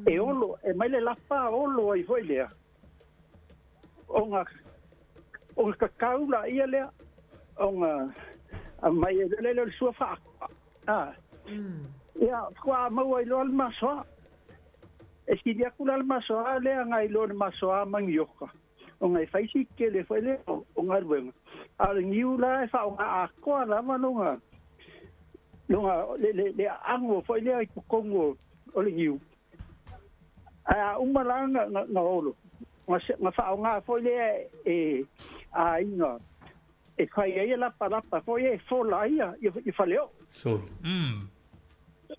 Speaker 15: E olo, e mai le lapa olo ai foi lea. Ona o kakau la ia lea, ona mai e lele le sua faakoa. Ia, faatoa maua ai loa le masoa. E sili atu la le masoa lea nai lo le masoa manioka. Ona e fai si tele foi lea o galuega. A o le niu la e faaaoga atoa lava lona le aano foi lea i totonu o le niu. Ae a uma la na olo, na faaaoga foi lea e aiga e fai ai e lapalapa foi e fola ai i faleoo.
Speaker 1: Sole.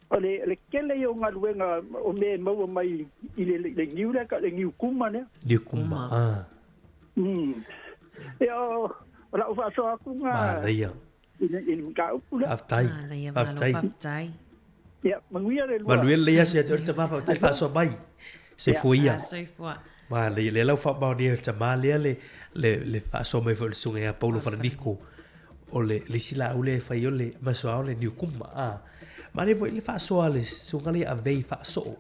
Speaker 15: O le tele ia o galuega o mea e maua mai i le niu lea, le niu kuma lea.
Speaker 1: Niu kuma, ah.
Speaker 15: Ia, o lau faasoa atu ga
Speaker 1: Manaia.
Speaker 15: i le mataupu lea.
Speaker 1: Faafetai.
Speaker 6: Manaia, malo
Speaker 1: Faafetai.
Speaker 6: faafetai.
Speaker 15: Ia, manuia le lua.
Speaker 1: Manuia lenei aso ia te oe le tama, faafetai le faasoa mai. Soifua ia.
Speaker 6: Ah, soifua.
Speaker 1: Manaia, lea la ua faamaonia e le tama lea le, le, le faasoa mai foi o le susuga ia Paulo Falaniko. O le, le isi laau lea e fai o le masoa o le niu kuma. Ah. Manaia foi le faasoa a le susuga lea Avei Faasoo.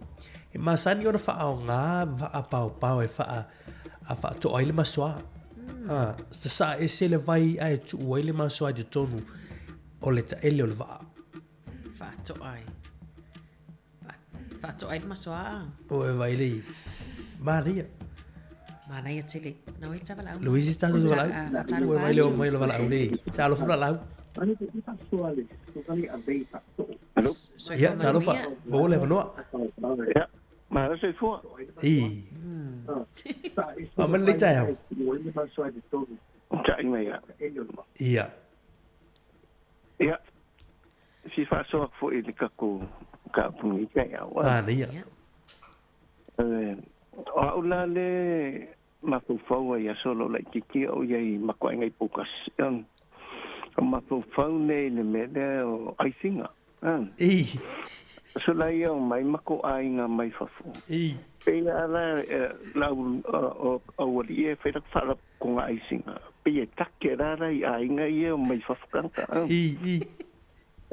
Speaker 1: E masani ona faaaoga ma faapaopao e faa, a faatoa ai le masoa. Ah, sasaa ese le vai ae tuu ai le masoa i totonu o le taele o le vaa.
Speaker 6: Faatoa ai. Faatoa ai le masoa.
Speaker 1: O e vai lei. Manaia.
Speaker 6: Manaia tele. Na oi tava lau.
Speaker 1: Luisi tatou te valaau. Ua vai leo mai le valaau nei. Talofa valaau. Ia, talofa. Maua le avanoa.
Speaker 11: Ia, malo soifua.
Speaker 1: I. Faamai lenei taeao.
Speaker 11: Tai mai ia.
Speaker 1: Ia.
Speaker 11: Ia, fia faasoa atu foi i le tatou mataupu i lenei taeao.
Speaker 1: Manaia.
Speaker 11: O au la le mafaufau ai aso o lo o laitiiti au i ai makuaiga i Poukasi. O mafaufau nei i le mea lea o aisiga. Aso la ia o mai mako aiga mai fafo. Pei a la lau o aualii e fai la faalapotopotoga aisiga. Pei e take la la i aiga ia o mai fafo tagata.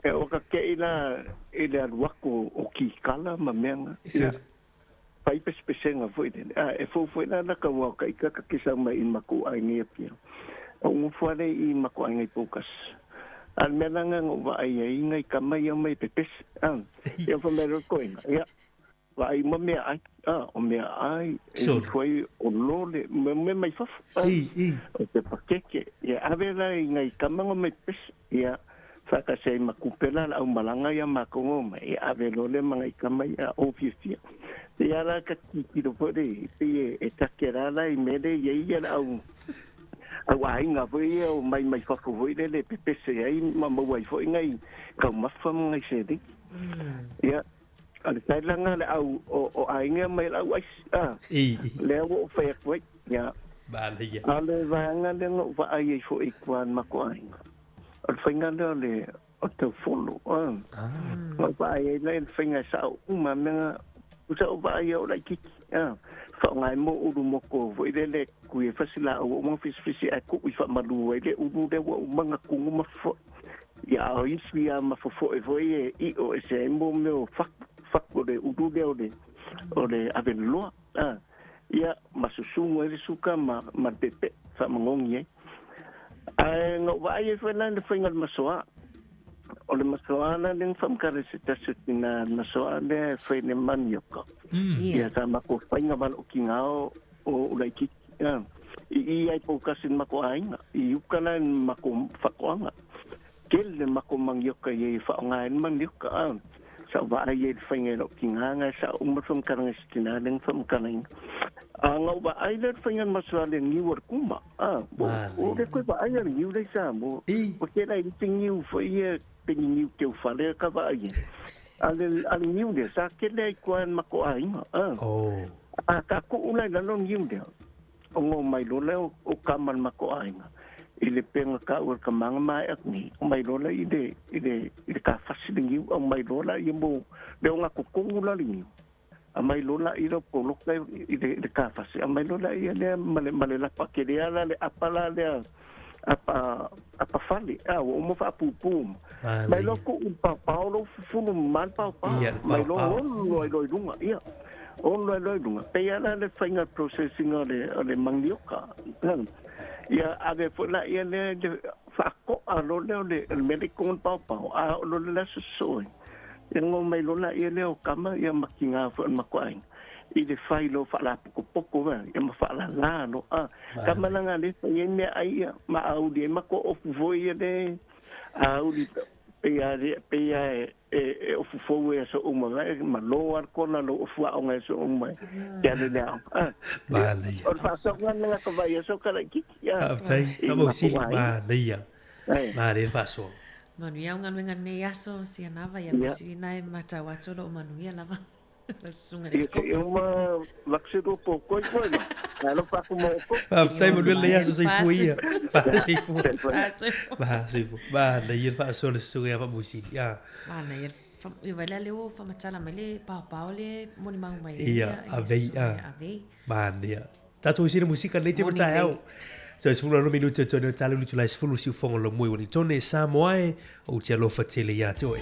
Speaker 11: E o ka kei la i le alu atu o kikala ma mea na. Fai pesepesega foi lele. A e fou foi la la ka ua ka ika ka kisa mai i makou aiga i Apia. O nofo ale i makou aiga i Poukas. A le mea la nga na ou vaai ai ngai kama ia mai pepese. A ia fa mai loa koina. Ia vaai uma mea ai. A o mea ai e ifo ai o lole me mea mai fafo. A o te pakeke. Ia ave la i ngai kama nga mai pepese. Ia whaakasi ai ma kupe la au malanga ia makou ngo mai e ave loa lea ma ngai kama ia o fiafia. Pei a la ka titilo foi le pei e take la la i mea le ia ia le au au aiga foi ia o mai mai fafo foi lele e pepese ai ma maua ai foi ngai taumafa ma ngai seleni. Ia a le tailanga le au o aiga mai le au aisi a lea ua ou fai atu ai. Ia a le vaega lea na ou vaai ai foi i tua i le matou aiga. O le faiga lea o le o le taufolo. Ah. Vaai ai la le faiga e sao uma mea na usa o vaai o laitiiti. Ah. Faaaoga ai mo ulu moko foi lele kui e fasi laau uma fisifisi ae tuu i faamalu ai le ulu lea ua uma ona tugu ma fofoe. Ia a o isi lava ma fofoe foi e io ese ai mo mea o fatu, fatu o le ulu lea o le o le aveloloa. Ah. Ia ma susugu ai le suka ma ma le peepee faamagogi ai. Ae na ou vaai ai foi la i le faiga o le masoa. O le masoa la lea na faamatala i se tasi o tina le masoa lea e fai le manioka. Ia sa matou faiga valotiga o Ulaitiiti. I i ai poukasi i le matou aiga. I uka la i le matou faatoaga. Tele le matou manioka i ai e faaaoga ai le manioka. Sa ou vaai ai i le faiga e lou tina na sa uma le faamatalaga i se tina lea na faamatalaina. A na ou vaai lea i le faiga o le masoa le niu o le kuma, a, ua le toe vaai le niu lea i Samoa. Ua tele ai isi niu foi ia pei ni niu teufale ka vaai ai. A le, a le niu lea, sa tele ai i tua i le matou aiga, a. A ka tuu la i lalo le niu lea, ona omai loa lea o tama o le matou aiga i le pega taua o le tamaga ma ae atu nei, omai loa la i le, i le, i le tafasi le niu, aumai loa la ia mo le ogatotonu la le niu. Aumai loa laia o poloka i le kafasi, aumai loa laia lea ma le, ma le lapa kelea la le apa la lea apa apa fale, a ua uma faapupu uma. Mai loa tuu i le paopao lou fufulu mama le paopao.
Speaker 1: Ia, le
Speaker 11: Mai loa
Speaker 1: paopao.
Speaker 11: ono ai loa i luga, ia. Ono ai loa i luga. Pei lava la le faiga process ina o le manioka. Ia ave foi laia lea i le faakoa loa lea o le mea lea i totonu o le paopao, a oo loa i le aso sosoo ai, Ia ngo mai loa laia lea o tama ia ma tina foi o le matou aiga i le fai loa faalapokopoko va ia ma faalala loa a. Tama la na le fai ai meaai ia ma auli ai matou ofu foi ia le auli pei a le pei a e e ofu fou e aso uma va e malo a le kona lou ofu aoga e aso uma e alu i le aoga a.
Speaker 1: Manaia.
Speaker 11: O le faasoaga lena ka vaai aso ka laitiiti a.
Speaker 1: Faafetai.
Speaker 11: I
Speaker 1: Faamausili.
Speaker 11: matou aiga.
Speaker 1: Manaia. Manaia le faasoa.
Speaker 6: Manuia au galuega lenei aso, Sianava, ia measili na e matau atu o loo manuia lava lau susuga i le
Speaker 11: Ia se i uma vaksinu po koi koe ma. Alofa atu mo outou.
Speaker 1: Faafetai manuia lenei aso soifua ia. Soifua.
Speaker 6: Soifua.
Speaker 1: Soifua. Manaia le faasoa le susuga ia Faamusili. Ah.
Speaker 6: Manaia. Ia vai la lea ua faamatala mai le paopao le molimau mai ai.
Speaker 1: Ia, avei. Ah.
Speaker 6: Avei.
Speaker 1: Manaia. Tatou i sina musika lenei te
Speaker 6: Moni
Speaker 1: taeao.
Speaker 6: lelei.
Speaker 1: So, 16 minute tonu o tala lutu lai 10 siufogo lo mui Wellington Samoa e ou te alofa tele ia te oe.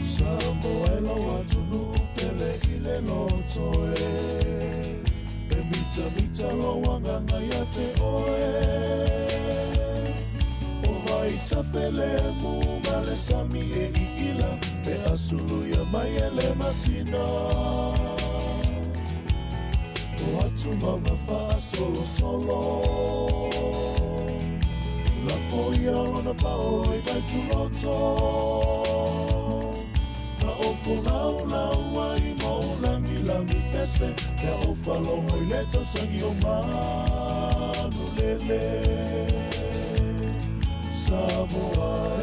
Speaker 13: Samoa e lau atunuu pele i le loto e E mitamita lou agaga ia te oe O Vaitafelemu ma le sami e iila Pe a suluia mai e le masina O atu mauga faasolosolo Lafo ia lona paolo i Vaituloto Ma ou folaulau ai ma ou lagilagi pese Pe a ou faalogo i le tausagi o Manulele Samoa e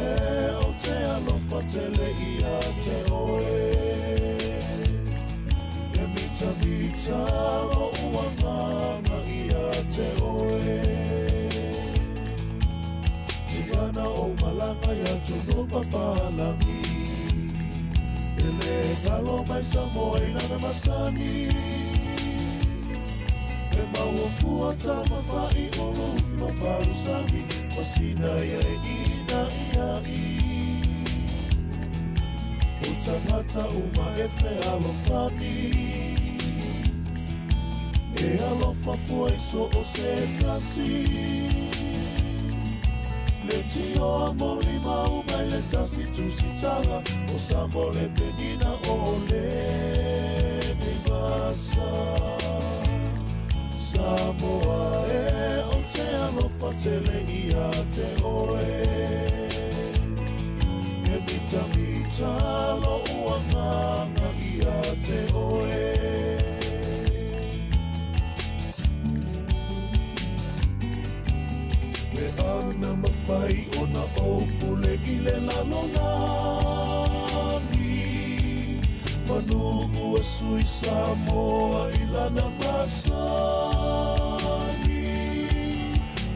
Speaker 13: ou te alofa tele ia te oe E mitamita lo'u agaga ia te oe Tigana ou malaga i atunuu papalagi E le galo mai Samoa i lana masani E maua fua tamafa'i o lufi ma palusagi Masina ia e ina'ia'i O tagata uma e fealofani E alofa fua i so o se tasi Le tio a molimau mai le tasi tusitaga O Samoa le penina o lenei vasa Samoa e ou te alofa tele ia te oe E mitamita lo'u agaga ia te oe. Pe ana mafai ona ou pule i le lalolagi, Manu ua sui Samoa i lana masani.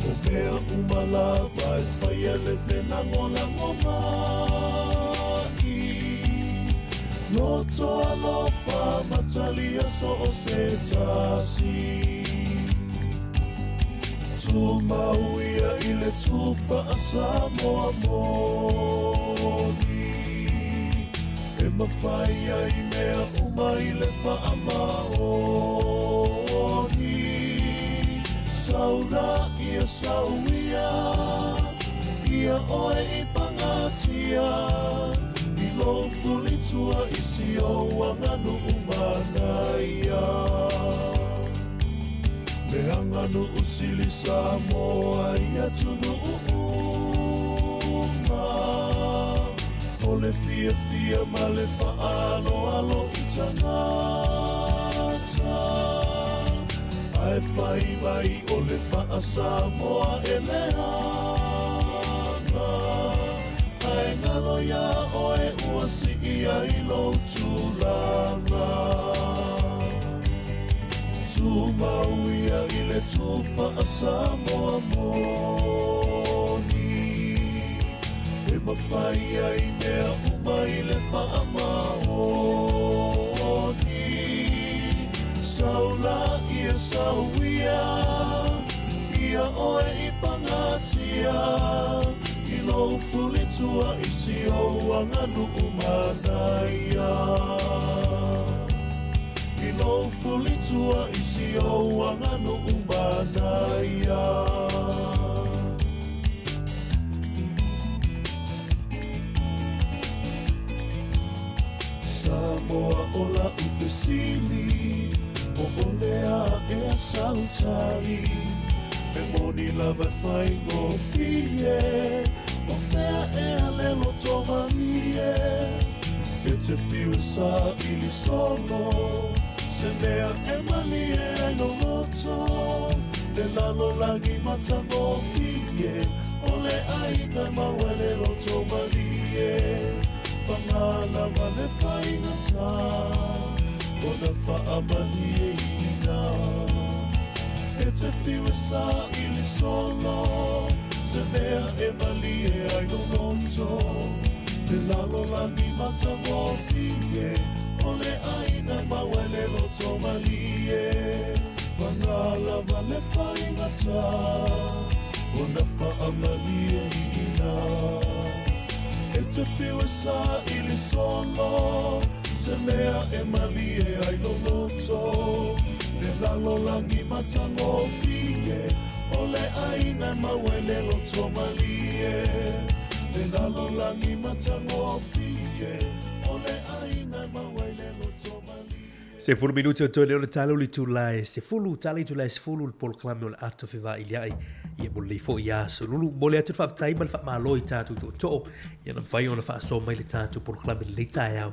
Speaker 13: O mea uma lava e faia le felagolago mai. Loto alofa matalia so o se tasi. Tumau ia i le tufa a Samoa moni. E mafai ai mea uma i le faamaoni. Saula ia sau ia, ia oe i pagatia. I lou fulitua i si ou aganuu manaia. Le aganuu sili Samoa i atunuu uma. O le fiafia ma le faaaloalo i tagata. Ae fai mai o le faa-Samoa e leaga. Ae galo iā oe ua sii ai lou tulaga. Tumau ia i le tufa a Samoa moni. E mafai ai mea uma i le faamaoni. Sau la ia sau ia, ia oe i pagatia, i lou fulitua i si ou aganuu manaia. I lou fulitua i si ou aganuu manaia. Samoa o la'u fesili, po o le a ea sau tali? E moni lava e faigofie, o fea ea le loto malie? E te fiu e saili solo, se mea e malie ai lou loto, Le lalolagi matagofie, o le ʻāina mau ai le loto malie. Pagā lava le faigata, kona faamalieina. E te fiu e saili solo, se mea e malie ai lou loto, Le lalolagi matagofie, o le ʻāina e mau ai le loto malie. Pagā lava le faigata, kona faamalieina. E te fiu e saili solo, se mea e malie ai lou loto, Le lalolagi matagofie, o le ʻāina e mau ai le loto malie. Le lalolagi matagofie, o le ʻāina e mau ai le loto malie.
Speaker 1: 10 minute o toe lea o le tala o le itula e 10, tala itula e 10 le polokalame o le ato fevailia'i ia mo lenei foi aso lulu. Momoli atu le faafetai ma le faamalo i tatou tootoo ia na mafai ona faasoa mai le tatou polokalame i lenei taeao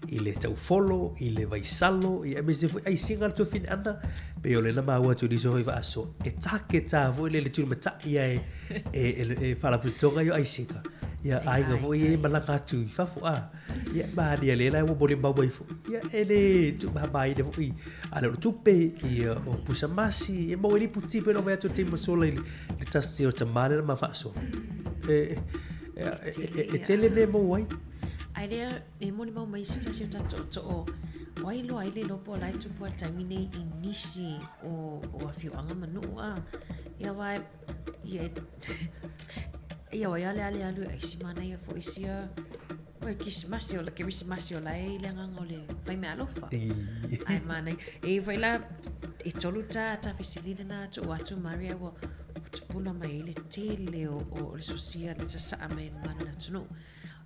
Speaker 1: i le taufolo, i le vaisalo, ia aemaise foi aisiga le tuafine ana, pei o lena maua atu i nisi o foi faasoa, e take tā foi le le tulimata'i ia e, e, e, e faalapotopotoga ia o aisiga. Ia aiga foi ia e malaga atu i fafo a. Ia malia le la ua molimau mai foi. Ia e le tuumāmāina foi a le o le tupe, ia o pusa masi, e maua i le iputi pei ona fai atu i le taimi ua sola i le tasi o tamā lea na ma faasoa. E, e, e, e, e tele mea e maua ai.
Speaker 6: Ai lea e molimau mai se tasi o tatou tootoo o ai loa ai le iloa po o la e tupu lava i le taimi nei i nisi o, o afioaga ma nuu a. Ia aua ia e ia o ia le ale alu e aisi manaia foi sia o le kisimasi o le kerisimasi o la e i le agaga o le fai meaalofa. Ae manaia. E foi la e tolu ta ta fesili lena tuu atu Maria ua tupuna mai ai le tele o, o, o le sosia le sasaa mai e mamalu o le atunuu.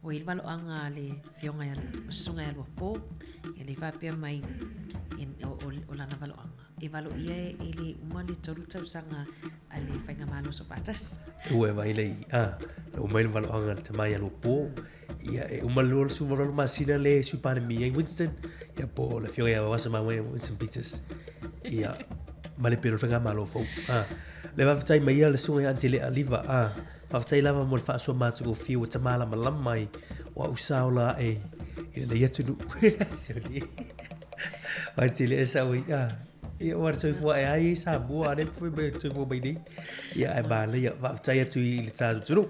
Speaker 6: Ua i le valoaga a le Afioga ia Susuga ia Luapo, ia le faapea mai o, o, o lana valoaga. E valoia e le uma le tolu tausaga a le Faigamalo Soofaatasi.
Speaker 1: Ua e vaai lei, a, na uma ai le valoaga a le tama ia Luapo, ia e uma le 28 masina le Sui Palemia ai Winston, ia po o le Afioga ia Vavasa Mamoe Winston Peters, ia, ma le pele o le Faigamalo fou. A, le faafetai mai ia le Susuga ia Antelea Liva, a, Faafetai lava mo le faasoa matagofie ua ta malamalama ai o au sa ola ae i lenei atunuu. Vai tele e sau ai, ah, ia ua soifua e ai i Samoa, a le fai mai soifua mai nei. Ia ae manaia, faafetai atu i le tatou atunuu.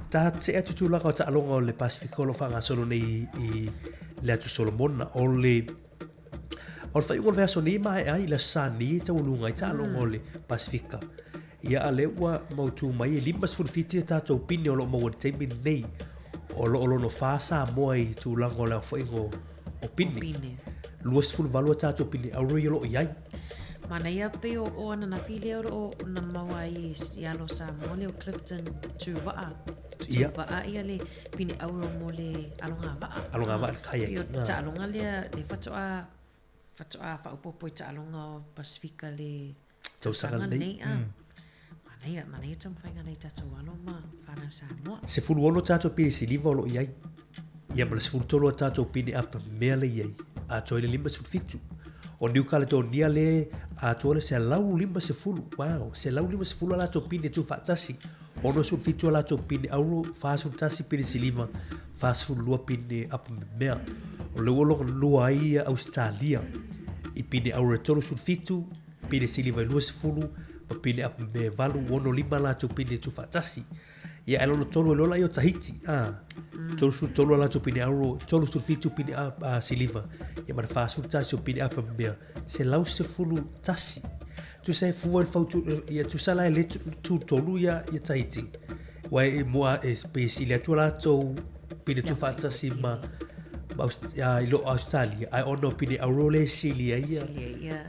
Speaker 1: Ta see atu tulaga o taaloga o le Pasifika o lo o faagasolo nei i le atu Solomona o le o le faaiuga o le vaiaso nei e maea ai i le Aso Sa nei e taualuga ai taaloga o le Pasifika. Ia a lea ua mautū mai e 57 a tātou pine o lo o maua i le taimi lenei. O lo o lono whā Samoa i tulaga o le aofainga o, o pine.
Speaker 6: Pine.
Speaker 1: 28 a tātou pine auro ia o lo o i ai.
Speaker 6: Manaia pei o, o ananafi lea o lo o na maua ai i alo Samoa le o Clifton Tuva'a.
Speaker 1: Ia.
Speaker 6: Tuva'a ia le pine auro mo le aloga va'a.
Speaker 1: Aloga va'a le kayak.
Speaker 6: Pei o taaloga lea le faatoa faatoa faaopoopo i taaloga o Pasifika le
Speaker 1: Tausaga
Speaker 6: lenei. A. Manaia, manaia taumafaiga a nai tatou alo ma fanau Samoa.
Speaker 1: 16 tatou pine siliva o lo o i ai. Ia ma le 13 a tatou pine apa mea le i ai. Atoa ai le 57. O New Caledonia le atoa le 150. Wow, 150 a latou pine tuufaatasi. 67 a latou pine auro, 41 pine siliva, 42 pine apa mea. O lea ua lona lua ai Ausetalia. i pine auro e 37, pine siliva e 20, ma pine apu me 8 6 latou pine tuufaatasi. Ia ae lona tolu ai loa laia o Tahiti, a, 33 a latou pine auro, 37 pine a, siliva, ia ma le 41 o pine apu ma mea 111. Tusa e fua i le fautu, ia tusa la e le tu tolu ia, ia Tahiti. Ua e mua e pe sili atu latou pine tuufaatasi ma ma i lo Australia, ai ona o pine auro le sili ai ia,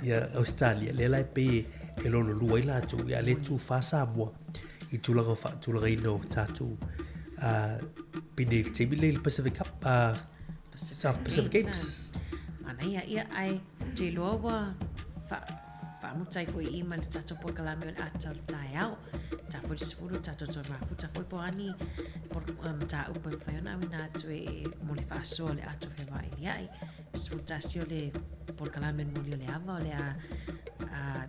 Speaker 1: ia Australia. Lea la e pei e lona lua ai latou, ia le tu whā Samoa i tulaga o faatulagaina o tatou pine i le taimi lenei i le Pacific Cup, South Pacific Games.
Speaker 6: Manaia, ia, ai, te iloa ua faamuta ai foi i ma le tatou polokalame o le ata o le taeao. Ta foi le 10, tatou toe mafuta foi po o a ni mataupu e mafai ona auina atu e mo le faasoa o le ato fevailia'i. 11 o le polokalame o le moli o le ava o le a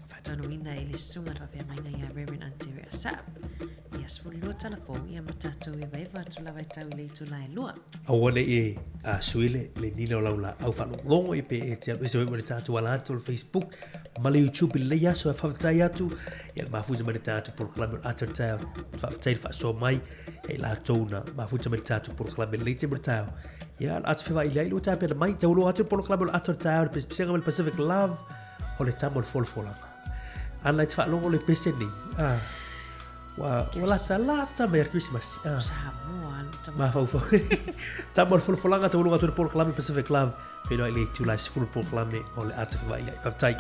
Speaker 6: faataunuuina e le susuga le faafeagaiga ia Reverend Antere Asap. Ia 12 tala fou, ia ma tatou evaeva atu lava e tau i le itula e 2.
Speaker 1: Aua ne i e sui le le nina o lau laau faalogologo ia pe e te alu ese foi ma le tatou ala atu o le Facebook ma le YouTube i lenei aso. E faafetai atu ia le mafuta mai le tatou polokalame o le ata o le taeao. Faafetai le faasoa mai ia i latou na mafuta mai le tatou polokalame i lenei taimi o le taeao. Ia, o le ata fevailiai lea ua tapena mai. Taualoa atu le polokalame o le ata o le taeao i le pesepesega ma le Pacific Love o le tama o le folafolaga. Ana e te faalogo le pese nei. Ah. Ua, ua lata, lata mai a le Kerisimasi. Ah.
Speaker 6: Samoa, alu
Speaker 1: tama. Mafaufau. Tama o le folafolaga, taualoga atu le polokalame Pacific Love. Feiloai le itula e 10 polokalame o le ata fevailiai. Faafetai.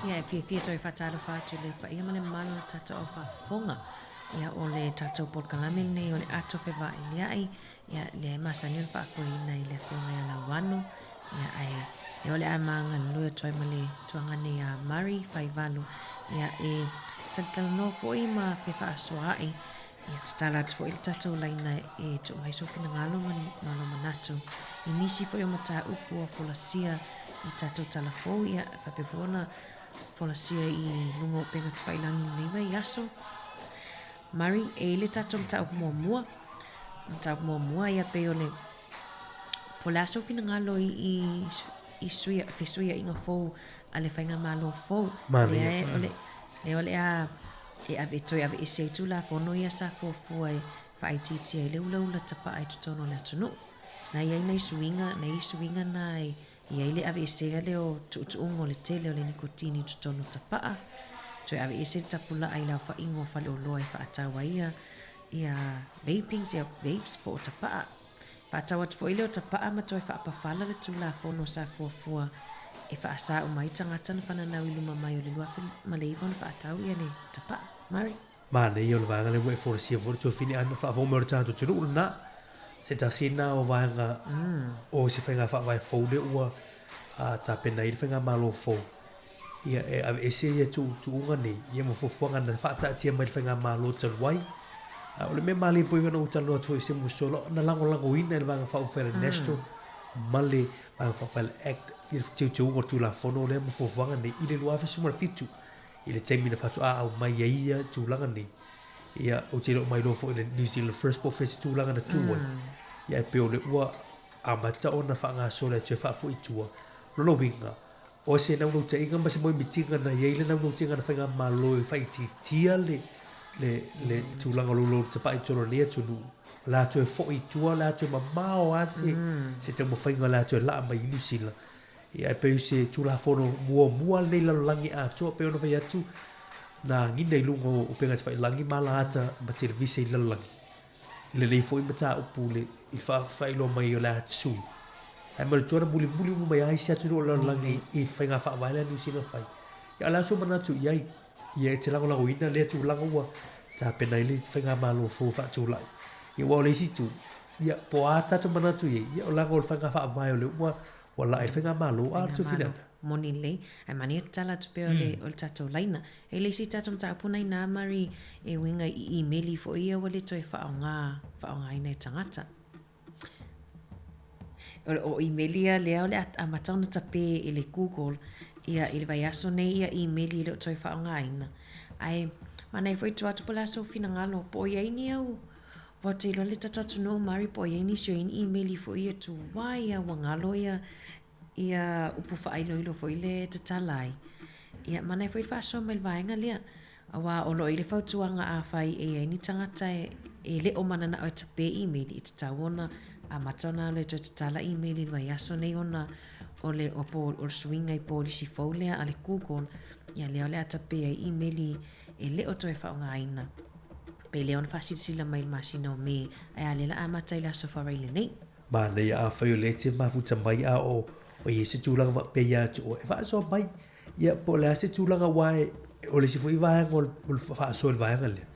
Speaker 6: Ia, e fiafia toe faatalofa atu i le paia ma le mamalu o le tatou au faafofoga. Ia, o le tatou polokalame lenei o le Ato Fevailia'i, ia, lea e masani ona faafoeina i le Afioga ia Lauano, ia, ae lea o le a magalulue atu ai ma le tuagane ia Murray Faivalu, ia, e talatalanoa foi ma fefaasoaai, ia, tatala atu foi le tatou laina e tuu mai sou finagalo ma, ma lou manatu i nisi foi o mataupu ua folasia i tatou tala fou, ia, faapea foi ona folasia i luga o upega tafailagi i lenei vaiaso. Murray, e i ai le tatou mataupu muamua, mataupu muamua ia pei o le Po o le a sou finagalo i, i, i sui, fesuiaiga fou a le faigamalo fou.
Speaker 1: Manaia.
Speaker 6: Lea e, o le, lea o le a e ave, toe aveese ai Tulafono ia sa fuafua e faaitiitia ai le ulaula tapaa i totonu o le atunuu. Na i ai nai suiga, nai suiga na e i ai le aveesea lea o tuutuuga o le tele o le nikotini i totonu o tapaa. Toe aveese le tapulaa i le aofaiga o faleoloa e faatau ai ia, ia vapings, ia vapes po o tapaa. Faatau atu foi lea o tapaa ma toe faapafala le Tulafono sa fuafua e faasa uma ai tagata na fananau i luma mai o le 2009 ona faatau ia le tapaa. Murray.
Speaker 1: Manaia o le vaega lea ua e folasia foi le tuafine ana faafofoga mai o le tatou atunuu lena. Se tasi lena o vaega o se faiga faavae fou lea ua tapena ai le faigamalo fou. Ia, e aveese ia tuutuuga nei, ia ma fuafuaga na faataatia mai le Faigamalo talu ai. A o le mea malie pei ona ou talanoa atu foi i se musola, na lagolagoina e le Vaega Faaupufai a le National ma le Vaega Faaupufai a le Act ia le teuteuga o le Tulafono lea ma fuafuaga nei i le 2017 i le taimi na faatoa aumai ai ia tulaga nei. Ia, ou te le o mailoa foi i le New Zealand First po o fea se tulaga na tu ai. Ia, e pei o le ua amata ona faagasolo e toe faafoi i tua. Lona uiga, O se naunautaiga ma se moemitiga na i ai le naunautaiga na Faigamalo e faaitiitia le, le, le tulaga o loulou tapaai i totonu o lenei atunuu, o le a toe foi i tua, o le a toe mamao lava se, se taumafaiga o le a toe laa mai i Niu Sila. Ia e pei o se Tulafono muamua lenei lalolagi atoa pei ona fai atu na agiga i luga o upega tafailagi ma alagata ma televise i le lalolagi. Lelei foi mataupu le i faailoa mai o le a sui. Ae manatua na mulimuli uma mai lava isi atunuu o le lalolagi i le faiga faavae lea a Niu Sila na fai. Ia o le a sou manatu i ai? Ia e te lagolagoina lea tulaga ua tapena ai le faigamalo fou e faatulai. Ia aua o le isi itu, ia po o a tatou manatu i ai, ia o leaga o le faiga faavae o lea ua ua laa i le faigamalo, a o le Tufina?
Speaker 6: Moni lelei, ae manaia tatala atu pea o le, o le tatou laina. E le isi tatou mataupu na inā Marie e uiga i imeli foi ia ua le toe faaaoga, faaaogaina e tagata. O, o imeli ia lea o le a amata ona tape e le Google ia i le vaiaso nei ia imeli e le o toe faaaogaina. Ae manaia foi tuu atu po o le a sou finagalo po o i ai ni au Aua ou te iloa le tatou atunuu Mari po o i ai nisi o i ai ni imeli foi ia tuai lava ua galo ia ia upu faailoilo foi lea e tatala ai. Ia manaia foi le faasoa mai le vaega lea. Aua o lo o i ai le fautuaga afai e i ai ni tagata e e le o mananao e tape imeli, e tatau ona amata ona alu e toe tatala imeli i le vaiaso nei ona o le o o le suiga i polisi fou lea a le Google, ia lea o le a tape ai imeli e le o toe faaaogaina. Pe lea ona faasilasila mai i le masina o Me, ae a lea la amata i le Aso Faraile lenei.
Speaker 1: Manaia afai o lea e te mafuta mai a o i ai se tulaga faapea ia te oe, e faasoa mai. Ia, po o le a se tulaga aua e, o le isi foi vaega o le faasoa i le vaega lea,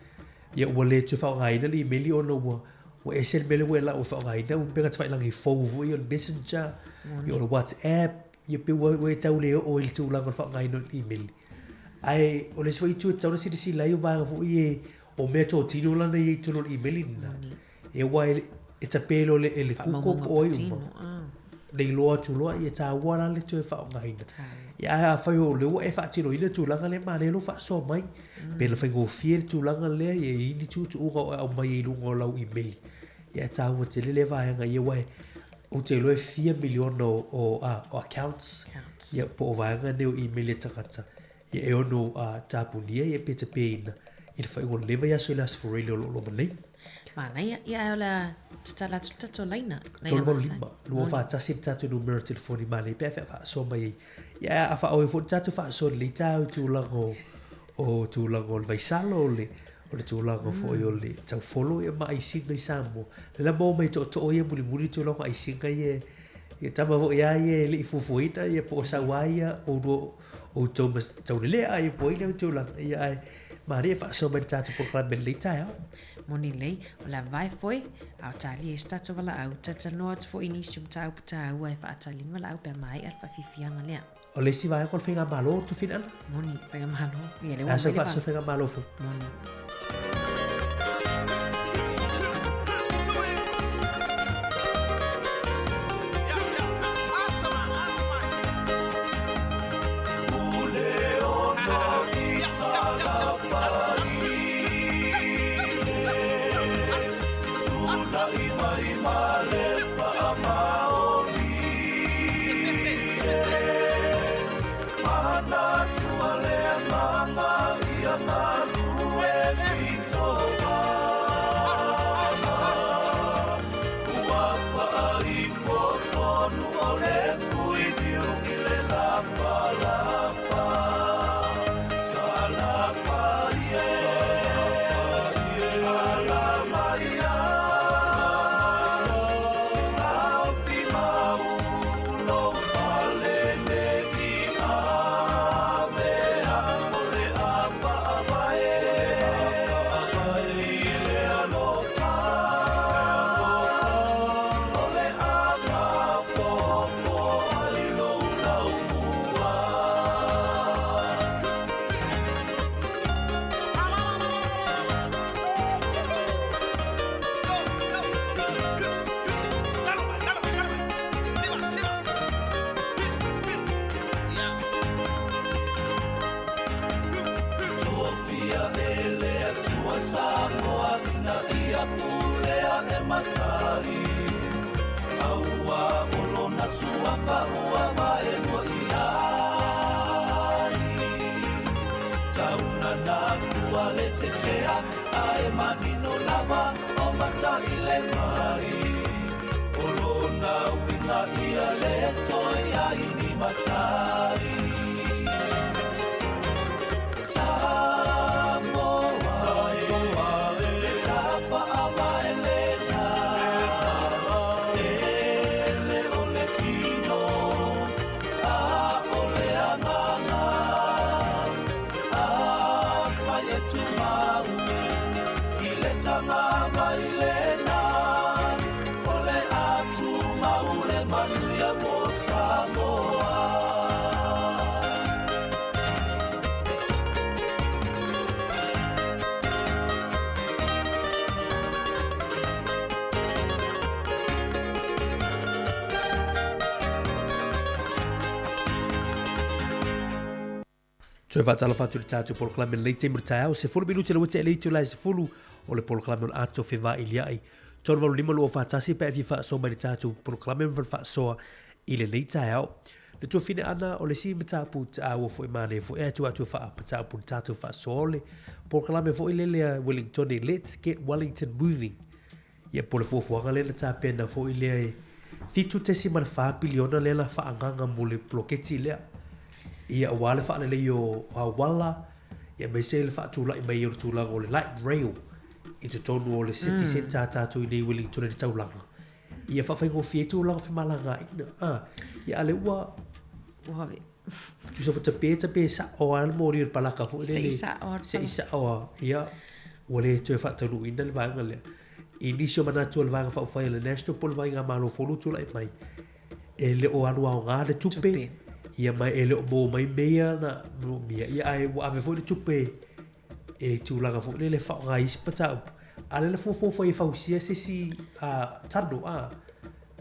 Speaker 1: ia ua le toe faaaogaina le imeli ona ua ua ese le mea lea ua e lau e faaaogaina, ua pei ona tafailagi fou foi o le Messenger, ia o le WhatsApp, Ia pei ua ua e tau le oo i le tulaga o le faaaogaina o le imeli. Ae o le isi foi itu e tatau ona silasila ai o vaega foi e o meatotino la na i ai i totonu o le imeli lena. Ia aua e e tape loa e le Google po o ai uma. Le iloa atu loa ia taua la le toe faaaogaina. Ia ae afai o lea ua e faatinoina le tulaga lea manaia lou faasoa mai. Pe na faigofie le tulaga lea ia i ai ni tuutuuga o e aumai ai i luga o lau imeli. Ia e taua tele lea vaega ia aua ou te iloa e fia miliona o, o, a, o accounts, accounts. Ia, po o vaega nei o email a tagata ia e ono uh, tapunia ia pe tapeina i le faaiuga o lenei vaiaso i le Aso Faraile o lo o loma nei.
Speaker 6: Manaia, ia ae o le a tatala atu le tatou laina.
Speaker 1: 385 241 le tatou numera telefoni manaia pe a faasoa mai ai. Ia a faaoe foi le tatou faasoa lelei taeao i tulaga o, o tulaga o le vaisalo o le o le tulaga foi o le taufolo ia ma aisiga i Samoa. Le la maua mai tootoo ia mulimuli tulaga o aisiga ia ia tama foi a ia e le i fuafuaina ia po o sau a ia oulua outou ma taulelea ia po o ai lea tulaga ia ae manaia faasoa mai le tatou polokalame i lenei taeao.
Speaker 6: Moni lelei, o le a vae foi, a o talia ai se tatou valaau, talatalanoa atu foi i nisi o mataupu taua e faatali ai ni valaau pe a maea le faafiafiaga lea.
Speaker 1: O le isi vaega o le faigamalo Tufinana.
Speaker 6: Moni, faigamalo.
Speaker 1: Ia, lea ua aumai le faasoa faigamalo fou.
Speaker 6: Moni.
Speaker 13: matai. Samoa, le tafaavae lena, e le o le tino, a o le agaga. Afai e tumau i le tagavai lena, o le a tumau le manuia mo Samoa.
Speaker 1: Toe faatalofa atu i le tatou polokalame lenei taimi o le taeao, 10 minute le ua tea i le itula e 10 o le polokalame o le Ato Fevailiai. 385 241 pe a e fia faasoa mai i le tatou polokalame ma le faasoa i lenei taeao. Le tuafine ana o le isi mataupu taua foi manaia foi ae tuu atu e faa-mataupu i le tatou faasoa o le polokalame foi lele a Wellingtone Let's Get Wellington Moving. Ia po o le fuafuaga lea na tapena foi lea e 7.4 piliona lea la faaagaga mo le poloketi lea. Ia aua le faalelei o auala, ia aemaise le faatulai mai o le tulaga o le light rail i totonu o le city centre a tatou i nei Wellington i le taulaga. Ia faafaigofie ai tulaga o femalagaaiga. Ah, ia a lea ua
Speaker 6: Ua
Speaker 1: Tusa ua tape tape sa'o lava le moli o le palaka foi lele.
Speaker 6: Se i sa'o lava le
Speaker 1: Se i sa'o lava. Ia, ua le toe faataunuuina le vaega lea. I nisi o manatu o le Vaega Faaupufai a le National po o le Vaaigamalo fou lea ua tulai mai, e le o alu aoga le tupe,
Speaker 6: Tupe.
Speaker 1: ia ma e le o maua mai mea ia na manaomia, ia ae ua ave foi le tupe e tulaga foi lele e faaaoga i isi mataupu. A o lea na fuafua foi e fausia se isi tunnel, a.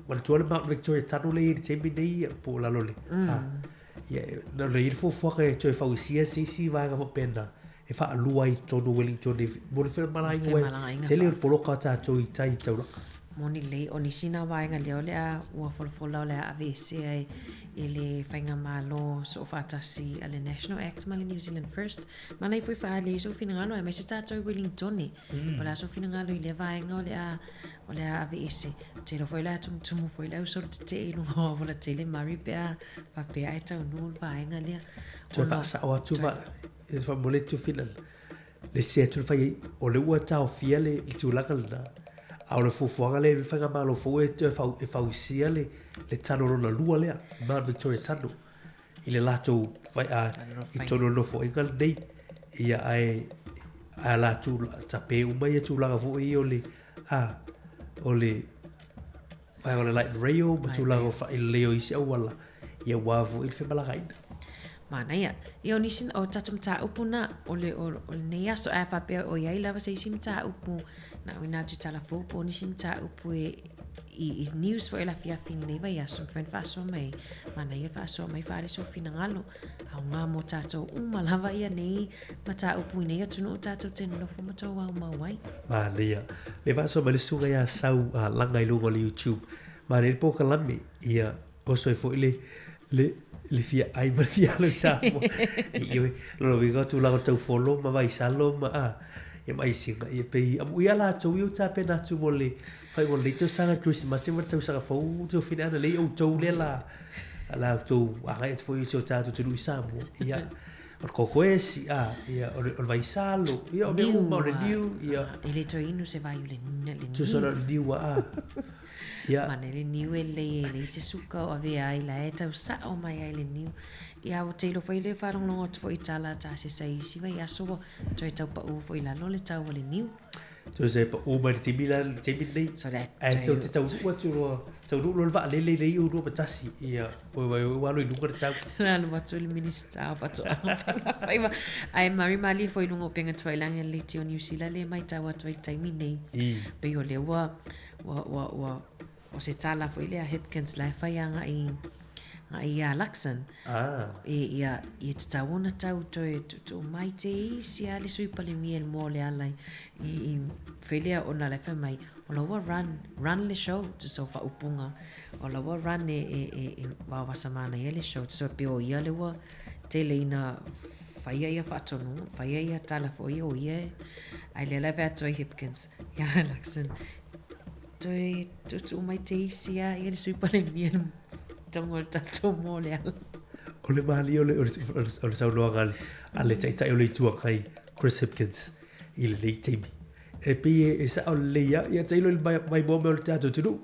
Speaker 1: Manatua le Mount Victoria Tunnel lea e i ai i le taimi nei po o lalo le, a. Ia, na ona i ai le fuafuaga e toe fausia se isi vaega faapena e faalua ai i totonu o Wellington e, mo le femalagaaiga aua e tele o le poloka o tatou i tai i le taulaga.
Speaker 6: Moni lelei, o nisi na vaega lea o le a ua folafola o le a aveesea e le Faigamalo Soofaatasi a le National Act ma le New Zealand First. Manaia foi faaali ai sou finagalo aemaise tatou i Wellingtone. Po o le a sou finagalo i lea vaega o le a o le a aveese. Ou te iloa foi o le a tumutumu foi le au solo tetee i luga o auala tele Murray pe a faapea ae taunuu le vaega lea.
Speaker 1: Toe faasao atu faamolemole Tufina le sese atu le fai o lea ua taofia le tulaga lena a o le fuafuaga lea i le faigamalo fou e toe e fausia le tunnel lona lua lea Mount Victoria Tunnel i le latou fai a i totonu o le nofoaiga lenei ia ae a latou tape uma ia tulaga foi ia o le a o le vaega o le light rail ma tulaga o faailelei o isi auala ia aua foi le femalagaina.
Speaker 6: Manaia. Ia o nisi o tatou mataupu na o le o, o lenei aso ae faapea o i ai lava se isi mataupu na auina atu i tala fou po o nisi mataupu e i, i news foi le afiafi i lenei vaiaso mafai ona faasoa mai manaia le faasoa mai faaali sou finagalo aoga mo tatou uma lava ia nei mataupu i nei atunuu tatou te nonofo ma tou aumau ai.
Speaker 1: Manaia. Le faasoa mai le susuga ia Sau a laga i luga o le YouTube. Manaia le polokalame, ia oso ai foi le le le fia ai ma le fia alu i Samoa. Ioe, lona uiga o tulaga o taufolo ma vaisalo ma a ia ma aisiga ia pei amuia latou ia ua tapena atu mo le faaiuga o lenei tausaga Kerisimasi ma le tausaga fou Tuafine ana lea i outou lea la la outou agai atu foi i si o tatou atunuu i Samoa. Ia o le kokoesi, a, ia, o le, o le vaisalo, ia, o mea uma, o le niu, ia.
Speaker 6: E le toe inu se vai o le, le niu.
Speaker 1: Tusa o le niu, a.
Speaker 6: Ia. Manaia le niu e lelei e leai se suka o avea ai la e tau sao mai ai le niu. Ia ua te iloa foi le faalogologo atu foi i tala a Tasesa i isi vaiaso ua toe tau pau foi i lalo le tau o le niu.
Speaker 1: So se pau mai le taimi la le taimi lenei.
Speaker 6: So le
Speaker 1: Ae tau te taunuu atu loa, taunuu loa le vaalele i le iu 21, ia, ua ua alu i luga le tau.
Speaker 6: Na alu atu le Minista o Faatoaga ma Faiga Faiva. Ae Murray malie foi i luga o upega tafailagi a le leitio o Niu Sila lea e maitau atu ai i le taimi nei. Pei o lea ua, ua, ua, ua, o se tala foi lea a Hipkins la e fai agai agai ia Luxon.
Speaker 1: Ah.
Speaker 6: E, ia, ia tatau ona tau toe tuutuu mai te isi a le Sui Palemia i le moa o le ala i, i, i fai lea ona la e fai mai, o la ua run, run le show, tusa o faaupuga, o la ua run e, e, e, e vaovasa manaia le show, tusa pe o ia le ua tele ina faia ia faatonuga, faia ia tala foi o ia e, ai lea la e fai atu ai Hipkins ia Luxon, toe tuutuu mai te isi a ia le Sui Palemia i le. tauga o le tatou moa o le ala.
Speaker 1: O le malie o le, o le, o le saunoaga a le Taitai o le Itu Agai, Chris Hipkins, i lenei taimi. E pei e, e sao lelei lava, ia tailo i le maimoa mai o le tatou atunuu.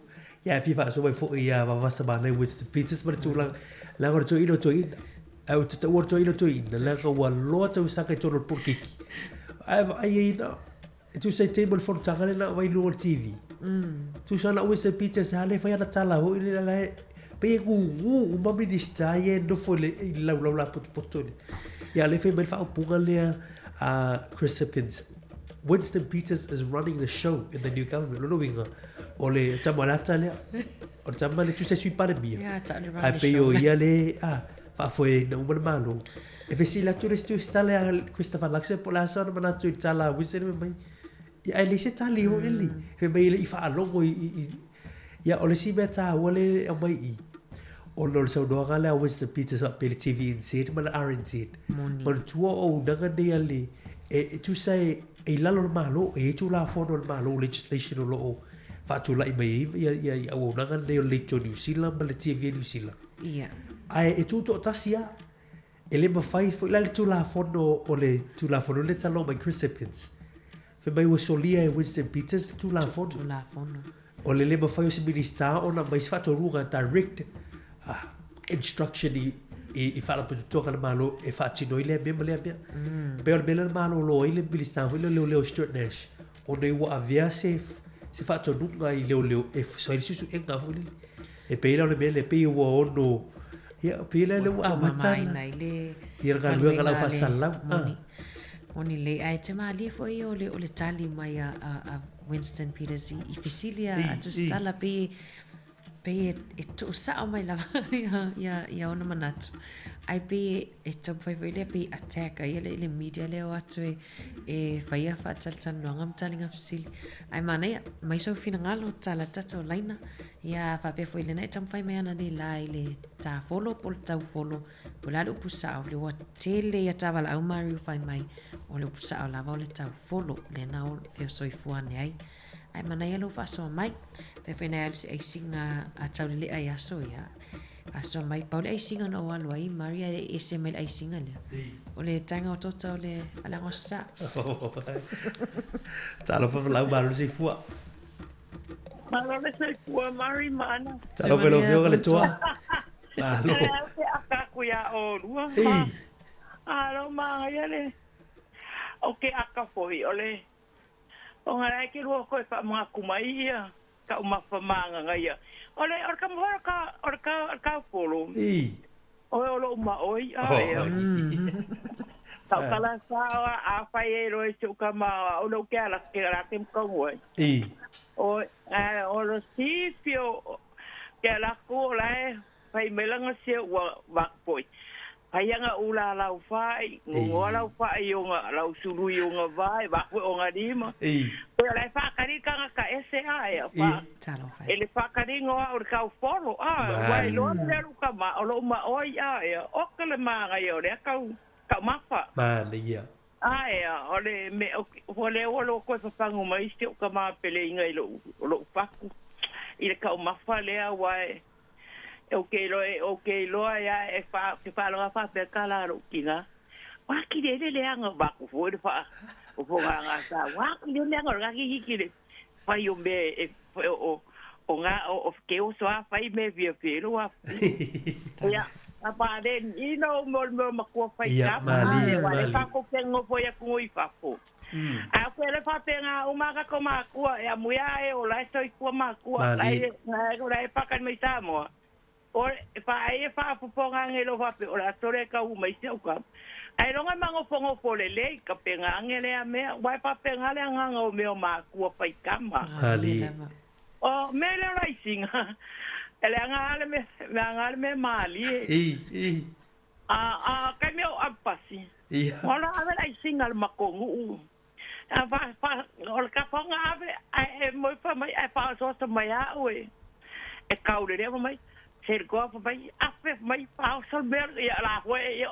Speaker 1: Ia e fia faasoa mai foi ia Vavasa Manaia Winston Peters ma le tulaga, leaga o le toeaina o toeaina. Ae ou te taua o le toeaina o toeaina, leaga ua loa tausaga i totonu o le polokiki. Ae vaai ai na, e tusa i taimi o le fonotaga lea na aumai i luga o le TV. Tusa na Winston Peters lava lea e fai ana tala foi lea la e pei e gugu uma Minisita ia e nofo i le, i le laulau lapotopoto i le. Ia lea e fai mai le faaupuga lea a Chris Hipkins, Winston Peters is running the show in the new government. Lona uiga, o le tama lata lea, o le tama lea tusa e Sui Palemia.
Speaker 6: Yeah, tau le
Speaker 1: Ae
Speaker 6: run the
Speaker 1: pei
Speaker 6: show.
Speaker 1: o ia le, ah, faafoeina uma le Malo. E fesili atu le isi tala ia Christopher Luxon po o le a sona manatu i le tala a Winston fai mai, ia ae leai se tali foi lele. Fai mai e le i faalogo i, i, i ia o le isi mea taua lea e aumai i i, ona o le saunoaga lea a Winston Peters faapea i le TVNZ ma le RNZ.
Speaker 6: Moni.
Speaker 1: Manatua o auaunaga nei a le, e, e tusa e, e i lalo o le Malo, e i ai Tulafono a le Malo, legislation o lo o faatulai mai ai ia, ia, ia auaunaga nei o le Leitio Niu Sila ma le TV a Niu Sila.
Speaker 6: Ia.
Speaker 1: Ae e tutoatasi lava. E le mafai foi la le Tulafono o le Tulafono lea talanoa mai Chris Hipkins. Fai mai ua solia e Winston Peters le Tulafono.
Speaker 6: Tulafono.
Speaker 1: O le le mafai o se Minisita ona aumai se faatonuga direct instruction i i Faalapotopotoga a le Malo e faatino ai lea mea ma lea mea. Pei o le mea lea na malolo ai le Minisita foi lea o Leoleo Stuart Nash ona ua avea se se faatonuga i leoleo e fai le suesuega foi lele. E pei la o le mea lea, pei ua ono, ia, pei la lea ua amata
Speaker 6: na,
Speaker 1: ia le galuega a le au faasalalau.
Speaker 6: Moni, moni lelei. Ae te malie foi o le, o le tali mai a, a, a Winston Peters i, i fesili a, a Tusitala, pei, pei e, e tuusao mai lava ia, ia, ia ona manatu. Ae pei e, e taumafai foi lea, pei attack ai le, le media lea o atu e, e faia faatalatalanoaga ma taliga fesili. Ae manaia, mai sou finagalo, tala tatou laina, ia faapea foi lena e taumafai mai ana nei la i le tafolo po o le taufolo, po o le a le upu sao, le ua tele ia ta valaau Mario fai mai, o le upu sao lava o le taufolo, lena o fea soifua ane ai. Ae manaia lou faasoa mai. Faapea foi nai alu se aisiga a taulelea i aso ia. Aso mai, pau le aisiga na ou alu ai, Maria e ese mai le aisiga lea. O le taega o tota o le alaga o sa.
Speaker 1: Talofa valaau malo le soifua.
Speaker 12: Malo le soifua Mari ma Ana.
Speaker 1: Talofa i lau Afioga le Toa. Malo.
Speaker 12: E au te aka aku ia olua. Malo magaia le o ke aka foi o le Ona la e ke lua koe whaamanga mai ia ka umafa maanga ia. O le o le ka o ka o le ka o le ka polo.
Speaker 1: I.
Speaker 12: O o lo ma oi a e. Ka kala sa a fai e roi se ka ma o lo ke ala ke ala ke ka ngoi.
Speaker 1: I.
Speaker 12: O a o lo si fio ke ala ko la e Fai mai langa sia ua vakpoi. Fai anga ula lau fai, ngongoa lau fai o nga lau sului o nga vai, vakpoi o nga lima. Pei o lai whakari kanga ka ese a e fa. E le whakari ngoa o le kau folo a, wa e loa le alu ka ma, o lo ma oi a e, o ka le maanga i o le kau, kau mafa.
Speaker 1: Mane ia.
Speaker 12: A e a, o le me, o, o le o lo koe whapangu mai si o ka mapele inga i lo, o lo paku. I le kau mafa lea wa e, O ke iloa e, o ke iloa ia e wha, ke whaaloga whapea ka la ro ki ngā. Wā ki le le le anga wā ko fo le wha, o fo ngā ngā sa, wā ki le le anga o ngā ki ki le whai o me e, o, o, o ngā, o, o ke oso a whai me fia fia lo a. Ia, a pā le, i no mo le mea makua whai
Speaker 1: Ia,
Speaker 12: ka,
Speaker 1: mali,
Speaker 12: wā le
Speaker 1: mali.
Speaker 12: wha ko ke ngofo ia kungo i whafo. A ko le wha pe ngā umaka ko makua, e a muia e o lai toi kua makua,
Speaker 1: Mali.
Speaker 12: lai, lai, lai pakan mai Samoa. O e wha ai e wha puponga nge lo wha pe o la tore ka u mai se uka. Ai ronga mango pongo po le lei ka pe ngā ange le a mea, wai pa pe ngā le anga ngā o mea makua pai kama.
Speaker 1: Mali.
Speaker 12: O me le rai singa. E le anga ale me, me anga ale me mali e.
Speaker 1: I, i.
Speaker 12: A, a, kai mea o apasi.
Speaker 1: Ia.
Speaker 12: Ola ave lai singa le makongu u. A fa, fa, o le kaponga ave, ai e moi fa mai, ai fa so mai a ue. E kau le rea mai, se le koa fa mai, afe mai, fa o sol mea, ia la hue, ia,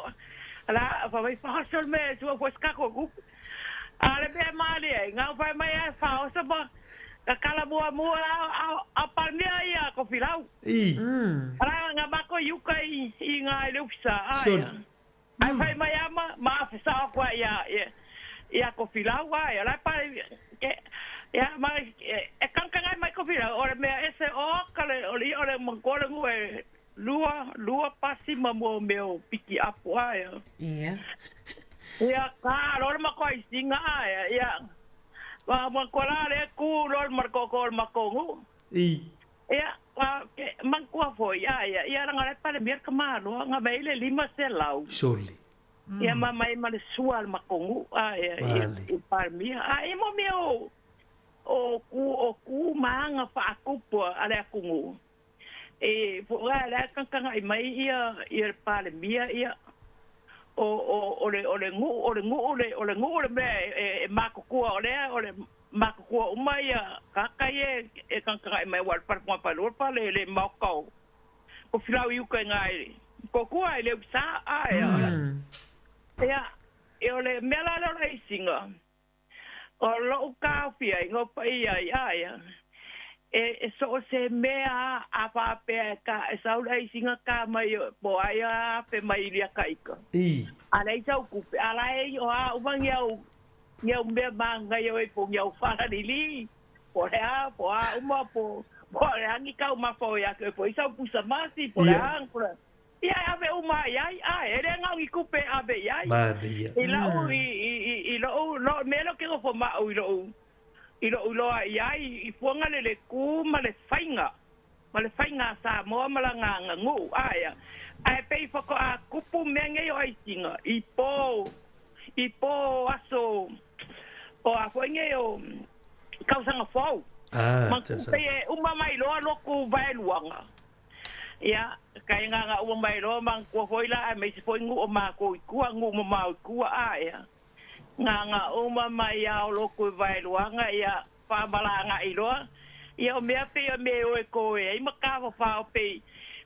Speaker 12: la, fa mai, fa o sol mea, sua fue skako ku. A le mea mali e, ngau fa mai, ai fa o so ma,
Speaker 16: Kakala muamua a Palemia ia Kofilau.
Speaker 1: I.
Speaker 16: Ala nga mako i uka i i nga i le ofisa ae. Ae fai mai ama ma afe sao aku ai ia ia Kofilau ae la pale ke ia ma e kangkanga mai Kofilau o le mea ese o ka le o le o le mo le ngue lua lua pasi ma mo mea o piki apo ae.
Speaker 6: Ia.
Speaker 16: Ia ka lo le mako ai singa ae ia. Ma ma ko la le ku lo ma ko ko ma ko ngu.
Speaker 1: I.
Speaker 16: Ia ma ke man kua foi ia ia ia nga le pale mir ka malo nga mai le 500.
Speaker 1: Soli.
Speaker 16: Ia ma mai ma le sua ma ko ngu a ia i palmia. A i mo mea o o ku ma nga fa kupu ale aku ngu. E fo ga la kan kan ai mai ia ia palemia ia o o le o le ngu o le ngu o le o le ngu o le me e ma kua o le o le ma kua o mai ia ka ka e e kan kan ai mai wal par pa lo pa le le ma ko ko filau yu ka ngai ko kua le sa a ia ia e o le me la la singa o lo ka fia ngo pa ia ia ia e so se mea a pa pe ka e sau lai singa ka mai po ai a pe mai lia ka ika.
Speaker 1: I.
Speaker 16: Ala i sau kupe ala e o a umangi au au mea manga i o po au fara lili po le a po a uma po po le angi kau ma po ia ke po i sau pusa masi po le a po ia ave uma ia a e le ngau i kupe ave ia.
Speaker 1: Ma dia.
Speaker 16: I la u i lo lo me lo ke go ma u i lo i lo loa ia i fuanga le le ku ma le fainga sa mo ma la nga ngu aia ai pe fo ko a kupu me nge o ai tinga i po aso o a fo nge o kausanga fo
Speaker 1: ah
Speaker 16: pe uma mai lo lo ku vai luanga ia kai nga nga uma mai lo mang ku foi la me se foi ngu o ma ko ku ngu mo ma ku aia nga nga uma mai ao lo ku vai luanga ia pa malanga i loa ia o mea pe o me o e ko e ai maka fa o pe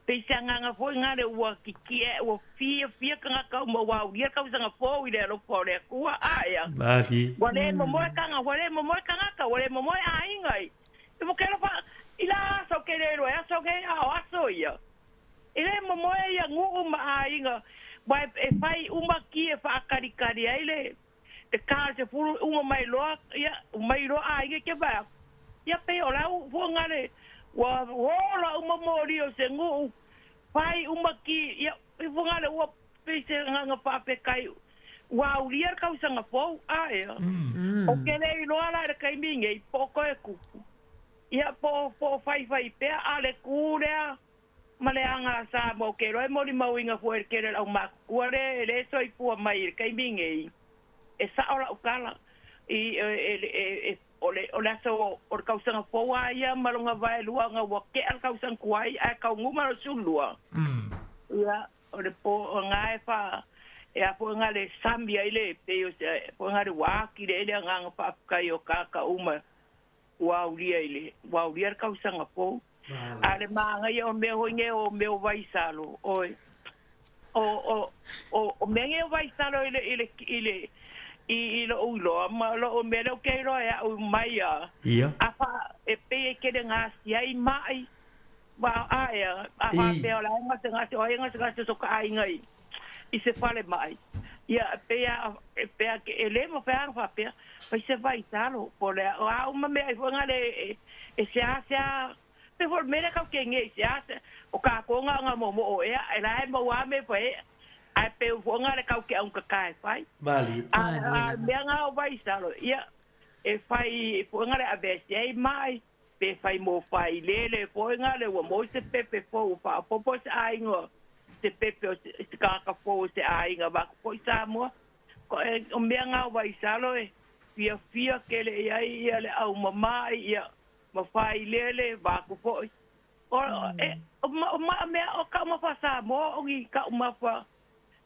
Speaker 16: pe sanga nga foi nga le ua kiki e ua fia fia ka nga kau ma wau ia kau sanga fo i le alo fo le kua aia
Speaker 1: Mali.
Speaker 16: Wa le mo mo ka nga wa le mo mo ka nga ka wa le mo mo a inga i mo ke lo fa i la so ke le lo so ke a o aso ia i le mo mo ia ngu ma a inga wa e fai uma ki e fa kari kari ai le te ka se furu uma mai loa ia mai loa a inga ke va ia pe o lau fuanga le wa hola uma mori o se ngu pai uma ki ia fuanga le ua pe se nga pa pe kai wa ulia ka usanga fo a ia o ke le loa la le kai minge po ko e kupu ia po po fai fai pe a le kurea ma le anga sa mo ke roi mori mauinga fo e ke le au ma kua le le soi pua mai kai minge e sa ola ukala i e o le o le so o kausanga foa ia malonga vai luanga wa ke al kausang kuai a kau nguma lo sulua ia o le po nga e fa e a po nga le sambia ile pe o se po nga le wa ki le le nga fa kai o ka ka uma wa ulia ile wa ulia kausanga fo a le manga ia o me ho nge o me o vai salo o o o o me nge o vai salo ile ile ile i lo lo ma lo me lo ke ro ya o mai ya
Speaker 1: ia
Speaker 16: a fa e pe ke le nga sia i mai wa a ya a fa pe o la nga se nga se o nga se nga se so ka ai ngai i se fale mai ia pe ya e pe ke ele mo pe fa pe pa se vai talo po le a uma me ai nga le e se a se a pe for me ka ke nge se a o ka ko nga nga mo mo e la mo wa me pe ai pe fuanga le kau ke au ka kai fai
Speaker 1: mali
Speaker 16: a me nga o vai salo ia e fai fuanga le abese ai mai pe fai mo fai le le fuanga le wo mo se pepe fo fa po po se ai ngo se pepe o se ka ka fo se ai nga ba ko sa mo ko e o me nga o vai salo e fia fia ke le ia ia le au mama ia ma fai le le ba ko fo o e o ma me o ka ma fa sa mo o i ka ma fa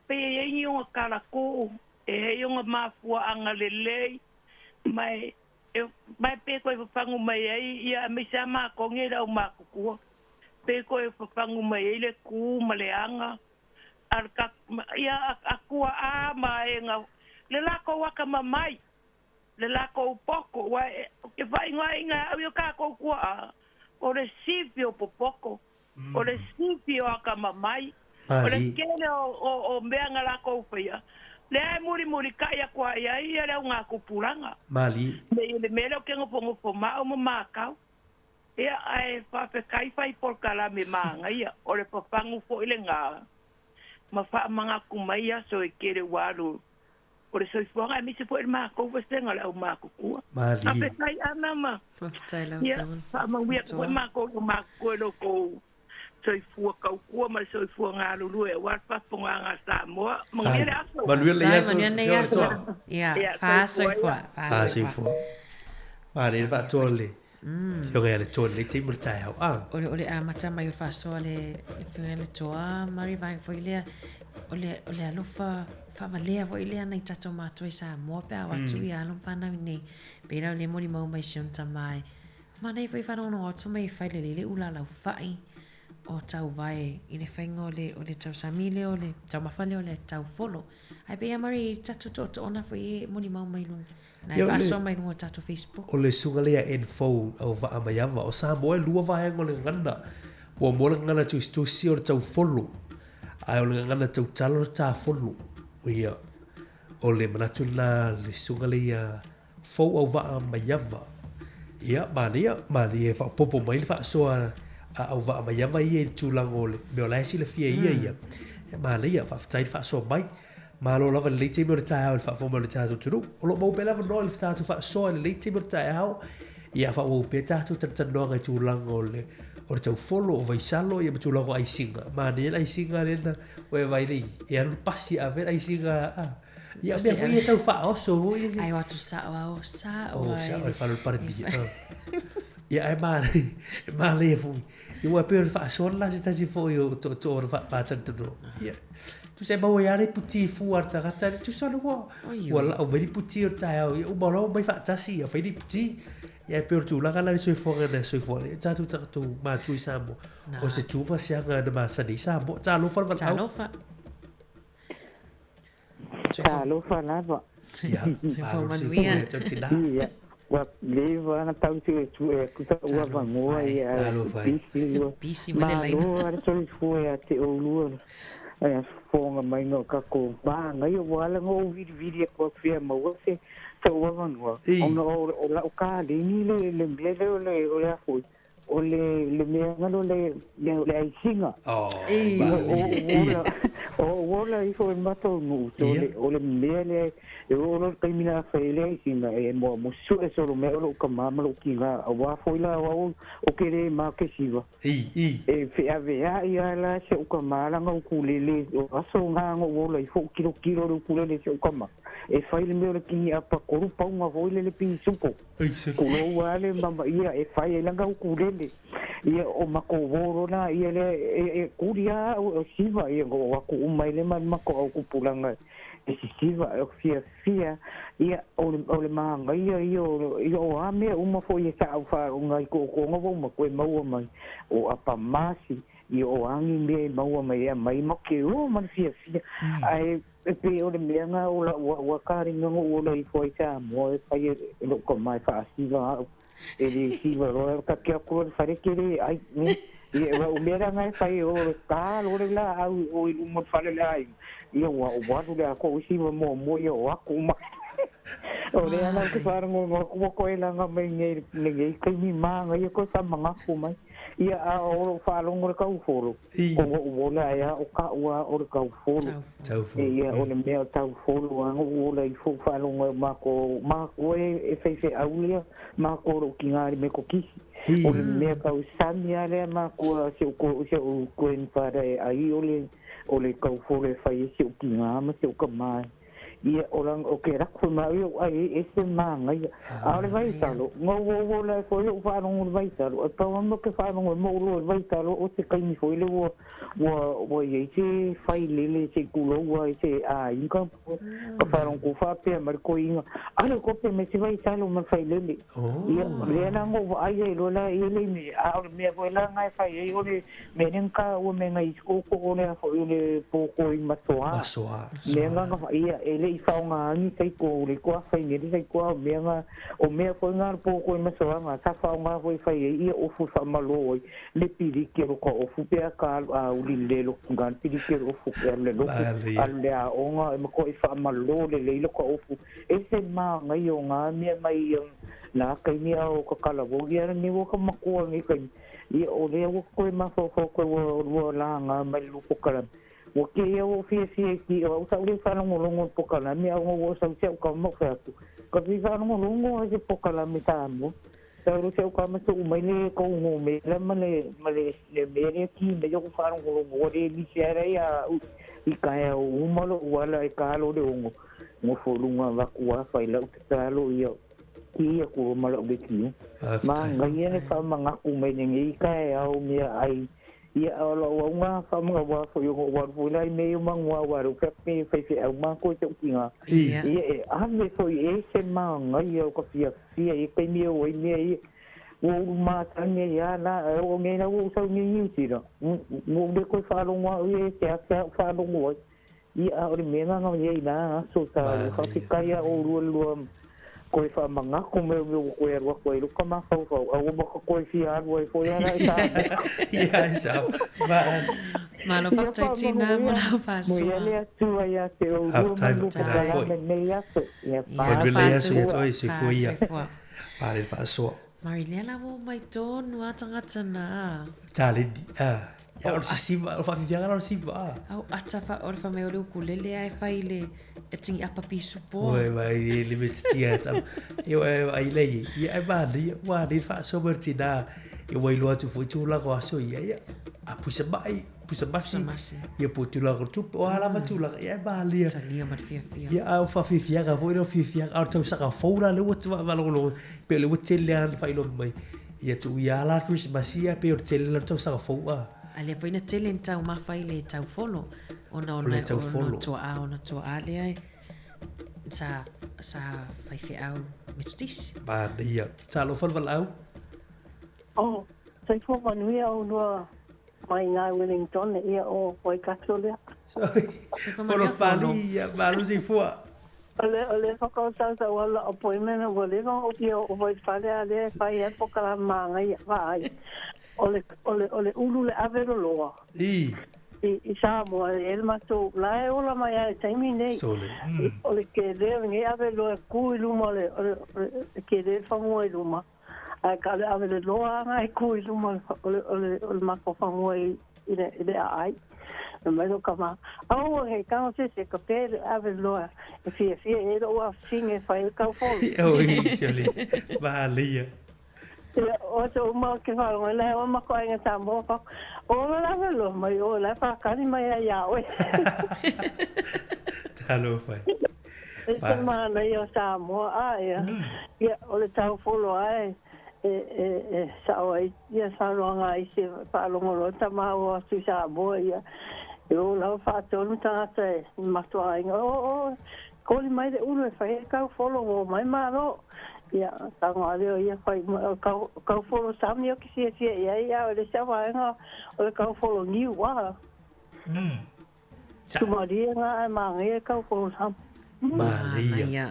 Speaker 16: pe e i o kala ko e i o mafua anga lelei mai e mai pe ko e pangu mai ai ia me sa ma ko nge rau ma ku pe ko e pangu mai ai le ku ma le anga al ka ia akua a ma e nga le la ko waka mamai le lakou poko ua e ke faaigoaina e au i o kakou kuaa o le sifi o popoko o le sifi o akamamai o le tele o o o mea na lakou faia lea e mulimulitai aku ai ai ia le augatupulaga me le mea lea ou te nofonofo ma au ma matau. Ia, ae faafetai fai polokalame manaia, o le papagu foi lena ma faamanatu mai aso e tele ua alu o le soifuaga aemaise foi le matou vasega o le aumatutua. Faafetai Ana ma ia faamanuia atu foi matou i aumatutua i lo outou soifua tautua ma le soifua galulue aua le faafofogaaga a Samoa. Manuia le aso.
Speaker 1: Manuia lenei aso.
Speaker 6: Manuia lenei aso. Ia, faasoifua.
Speaker 1: Faasoifua. Manaia le faatoa le Afioga ia Letoa i lenei taimi o le taeao. Ah.
Speaker 6: O le, o le amata mai o le faasoa le Afioga ia Letoa ma le vaega foi lea, o le, o le alofa faavalea foi lea nai tatou matua i Samoa pe a o atu ia alo ma fanau i inei. Pei la o lea e molimau mai si ona tama e manaia foi faalogologo atu mai e fai lelei le ula laufai o tauvae i le faiga o le, o le tausami lea o le taumafa lea o le taufolo. Ae pei lava Murray i tatou tootooga foi e molimau mai luga Na e faasoa mai luga o tatou Facebook.
Speaker 1: O le susuga lea ia N-Fou au vaa mai ava. O Samoa e lua vaega o le gagana. Muamua le gagana tusitusi o le taufolo. Ae o le gagana tautala o le tafolo. Ia, o le manatu lena le susuga lea ia Fou au vaa mai ava. Ia, manaia, manaia e faaopoopo mai le faasoa a au vaa mai ava ia i le tulaga o le mea o la e silafia e ia ia. Ia, manaia, faafetai le faasoa mai. Malo lava i lenei taimi o le taeao i le faafofoga mai o le tatou atunuu. O lo o maua pea le avanoa i le tatou faasoa i lenei taimi o le taeao. Ia faaauau pea tatou talatalanoaga i tulaga o le o le taufolo, o vaisalo ia ma tulaga o aisiga. Manaia le aisiga lea na ua e vaai nei, e alu le pasi e ave le aisiga a. Ia mea foi ia tau faaoso foi.
Speaker 6: Ai o atu sao a o sao
Speaker 1: a. O sao e falo le Palemia. Ia ae manaia, manaia foi. Ia ua pei o le faasoa le la se tasi foi o tootoo o le faapatanoa. Ia, tusa e maua ai lava le puti fua a le tagata, tusa le ua, ua lau mai le puti o le taeao, ia uma loa omai faatasi, ia fai le puti. Ia e pei o le tulaga la i le soifuaga na soifua ai tatou tagata matua i Samoa. O se tu ma se aga na masani ai Samoa. Talofa le valaau.
Speaker 6: Talofa.
Speaker 17: Talofa lava.
Speaker 1: Ia,
Speaker 6: Soifua manuia.
Speaker 17: Ia, ua leva na tau suesue aku sa'u avanoa ia
Speaker 1: Talofa e.
Speaker 17: bisi ua
Speaker 6: Bisi mai le laina.
Speaker 17: malo a le soifua ia te oulua le fofoga maiga o tatou manaia ua ala ona ou vilivili atu au fia maua se sa'u avanoa ona o la'u kaleni le le mea lea o le o le a foi O le le mea nalo le le le aisiga.
Speaker 1: Oh,
Speaker 17: o ou ola ifo i le matou nuu, so o le o le mea lea e oo loa i le taimi na fai ai le aisiga e mo mo sue solo mea o lou tama ma lou tina auā foi la o au o ke le ma ke siva. E feaveai lava la si ou tama lana ukulele o aso na na ou ola ifo ou tilotilo i le ukulele a si ou tama e fai le mea o le kini apa tolu pauna foi lele pisupo. Tulou lava le mama ia e fai ai lana ukulele. Ia o makou uo lona ia lea e kuli lava au e siva ia na o atu uma ai lea ma le matou autupulaga e sisiva e fiafia ia o le o le manaia ia o ia o a mea uma foi e sa au faaloga i tootooga ua uma toe maua mai o apamasi ia o a ni mea e maua mai e aumai matou te o ma le fiafia ae E pei o le mea na o la'u a'u a kalina na ou ola ifo ai Samoa e fai e lo'u tama e fa'asiva a'u e le siva loa ta ke atu loa i le fale ke le ai ne ia o la'u mea la na e fai o le ta loa le la'au i o i luma o le fale o le aiga ia ua ou alu le atoa o siva muamua ia o atu uma o lea la ou te faalogologo atu ua toe laga mai nei lenei taimi manaia toe faamanatu mai ia a o lou faalogo i le taufolo O lou ola ae a o ka'u a o le taufolo. Ia o le mea o taufolo a na ou ola ifo ou faalogo ai o matou matua e faifeau lea matou o lou tina i le Metotisi. O le mea tausami a lea matua si ou si ou grandfather e ai o le o le taufolo e fai ai si ou tina ma si ou tama. Ia, o la, o ke lako ma ia o ai e ese manaia. A o le vaitalo, na ou ou ola ai foi lo'u faalogo i le vaitalo, e pau lava mo ke faalogo ai ma ou loa i le vaitalo o se taimi foi lea ua, ua, ua i ai se failele se i tulou ai se aiga, Ka faalogo faapea mai le toeaina, Ale kope mai se vaitalo ma le failele. Ia, lea la na ou vaai ai loa la i le mea, a o le mea foi la na e fai ai o le mea lea na taua mai nai oko o le a foi o le pōkoi masoa.
Speaker 1: Masoa.
Speaker 17: Mea na na ia, e le i faaaoga ni taiko le tuafai le taiko o mea na o mea foi na le pōkoi masoa na sa faaaoga foi e fai ai ia ofu e faamalō ai le piliki o lo ka ofu pe a ka alu a uli le lo ga le piliki o le ofu e alu le lotu alu le aoga e matua i faamalō lelei lo ka ofu e se māngai o ngā mea mai nā kaimi a o ka kalawou ia nei ua ka makoa nei kaimi ia o lea ua koe mafaufau koe ua ua lāgā mai le pokalame ua kēia ua fiafia i ki o au sa ule faalogologo i le pokalame a ona ua sau si au tama ma ou fai atu ka fia faalogologo ai se pokalame Samoa Sau loa si au tama tuu mai le kou gomela ma le ma le le mea lea ki mai ou faalogologo ua le misi ae la ia au i taeao uma lo'u ala e ta loa le ono nofo i luga avatu a fai la'u tatalo ia ki atu loa ma la'u leitio. Manaia le faamanatu mai lenei taeao meaai ia a o la'u auga faamanaua foi ona ou alu foi la i mea ia o Manua aua lea ou fai atu nei e faifeau matou i so'u tina ia e ave foi e se manaia o ka fiafia i taimi e o ai mea ia ua ulu matagi ai a la e oo nei la ua ou sau nei i Niu Sila ua ou le toe faalogo a'u ia e seasea a'u faalogo ai ia a o le mea lena na i ai la aso sa ua faafetai a ʻolua le lua toe faamanatu mai o mea ua toe alu atu ai lou mafaufau a ua maka toe fia alu ai foi a la e Samoa.
Speaker 1: Ia e sao.
Speaker 6: Malo faafetai tina mo lau faasoa.
Speaker 17: Manuia le Atua ia te ʻolua ma le lua pokalame i lenei aso. Ia
Speaker 1: Manuia lenei aso ia te oe, soifua ia. Pale le faasoa.
Speaker 6: Marilea la ua omai tonu a tagata na.
Speaker 1: Taleni, ah. Ia, o le sisiva, o le faafiafiaga la o le siva, ah.
Speaker 6: Au ata fa, o le fai mai o le ukulele ae fai i le e tini apa pisupoa.
Speaker 1: Oi, vai, e le me titia e tama. Ia, e ai lei, ia e manaia, ua nei le faasoa mai o le tinā, ia ua iloa atu foi tulaga o aso ia, ia, a pusa mai, pusa masi, ia po o tulaga o le tupe, o a lava tulaga, ia e malia.
Speaker 6: Talia ma le fiafia.
Speaker 1: Ia, a o faafiafiaga foi lea o fiafiaga, a o le tausaga fou la lea ua faalogologo, pei o lea ua tele lava ona faailoa mai, ia tuu ia la Kerisimasi ia, pei o le tele la o le tausaga fou a.
Speaker 6: A lea foi na tele ni taumafa i le taufolo, ona
Speaker 1: o le taufolo.
Speaker 6: Ona tuaa lea sa, sa faifeau Metotisi.
Speaker 1: Manaia. Talofa le valaau.
Speaker 18: Oh, soifua manuia oulua mai ina Wellington ia o Waikato lea.
Speaker 1: Fono pali ia malu soifua.
Speaker 18: O le o le whakaotautau au lau appointment ua leva ona ou fia oo mai i le fale a lea e fai ai polokalame magaia vaai. O le o le o le ulu le ave loloa.
Speaker 1: I.
Speaker 18: I i Samoa e i ai le matou la e ola mai lava i le taimi lenei.
Speaker 1: Sole.
Speaker 18: O le kele o lenei ave loa e ku i luma o le o le o le kele le fanua i luma. Ae ka le ave le loa ana e ku i luma o le, o le, o le matou fanua i, i le, i le aai. Fai mai lou tama, Aua nei tago se isi e kape le ave le loa e fiafia i ai lou afafine e fai ai le taufolo.
Speaker 1: Oi, sioli, malia.
Speaker 18: Ia, o aso uma ou te faalogo ai, la e oe matou aiga Samoa fako, ola le ave loa mai oe, la e whakatali mai ai iā oe.
Speaker 1: Talofa e.
Speaker 18: E te manaia o Samoa, a ia, ia, o le taufolo lava e, e, e, e sao ai ia saunoaga a isi e faalogo loa tama o atu i Samoa, ia, e o lava faatonu tagata e matou aiga, o, o, koli mai le ulu e fai ai taufolo ua omai malo. Ia, tago lava lea o ia fai mai, o le kau, kaufolo sami ou te fiafia i ai, a o le isi lava vaega o le kaufolo niu, a. Sumaria ngā e māngai e kau ko sam.
Speaker 1: Manaia.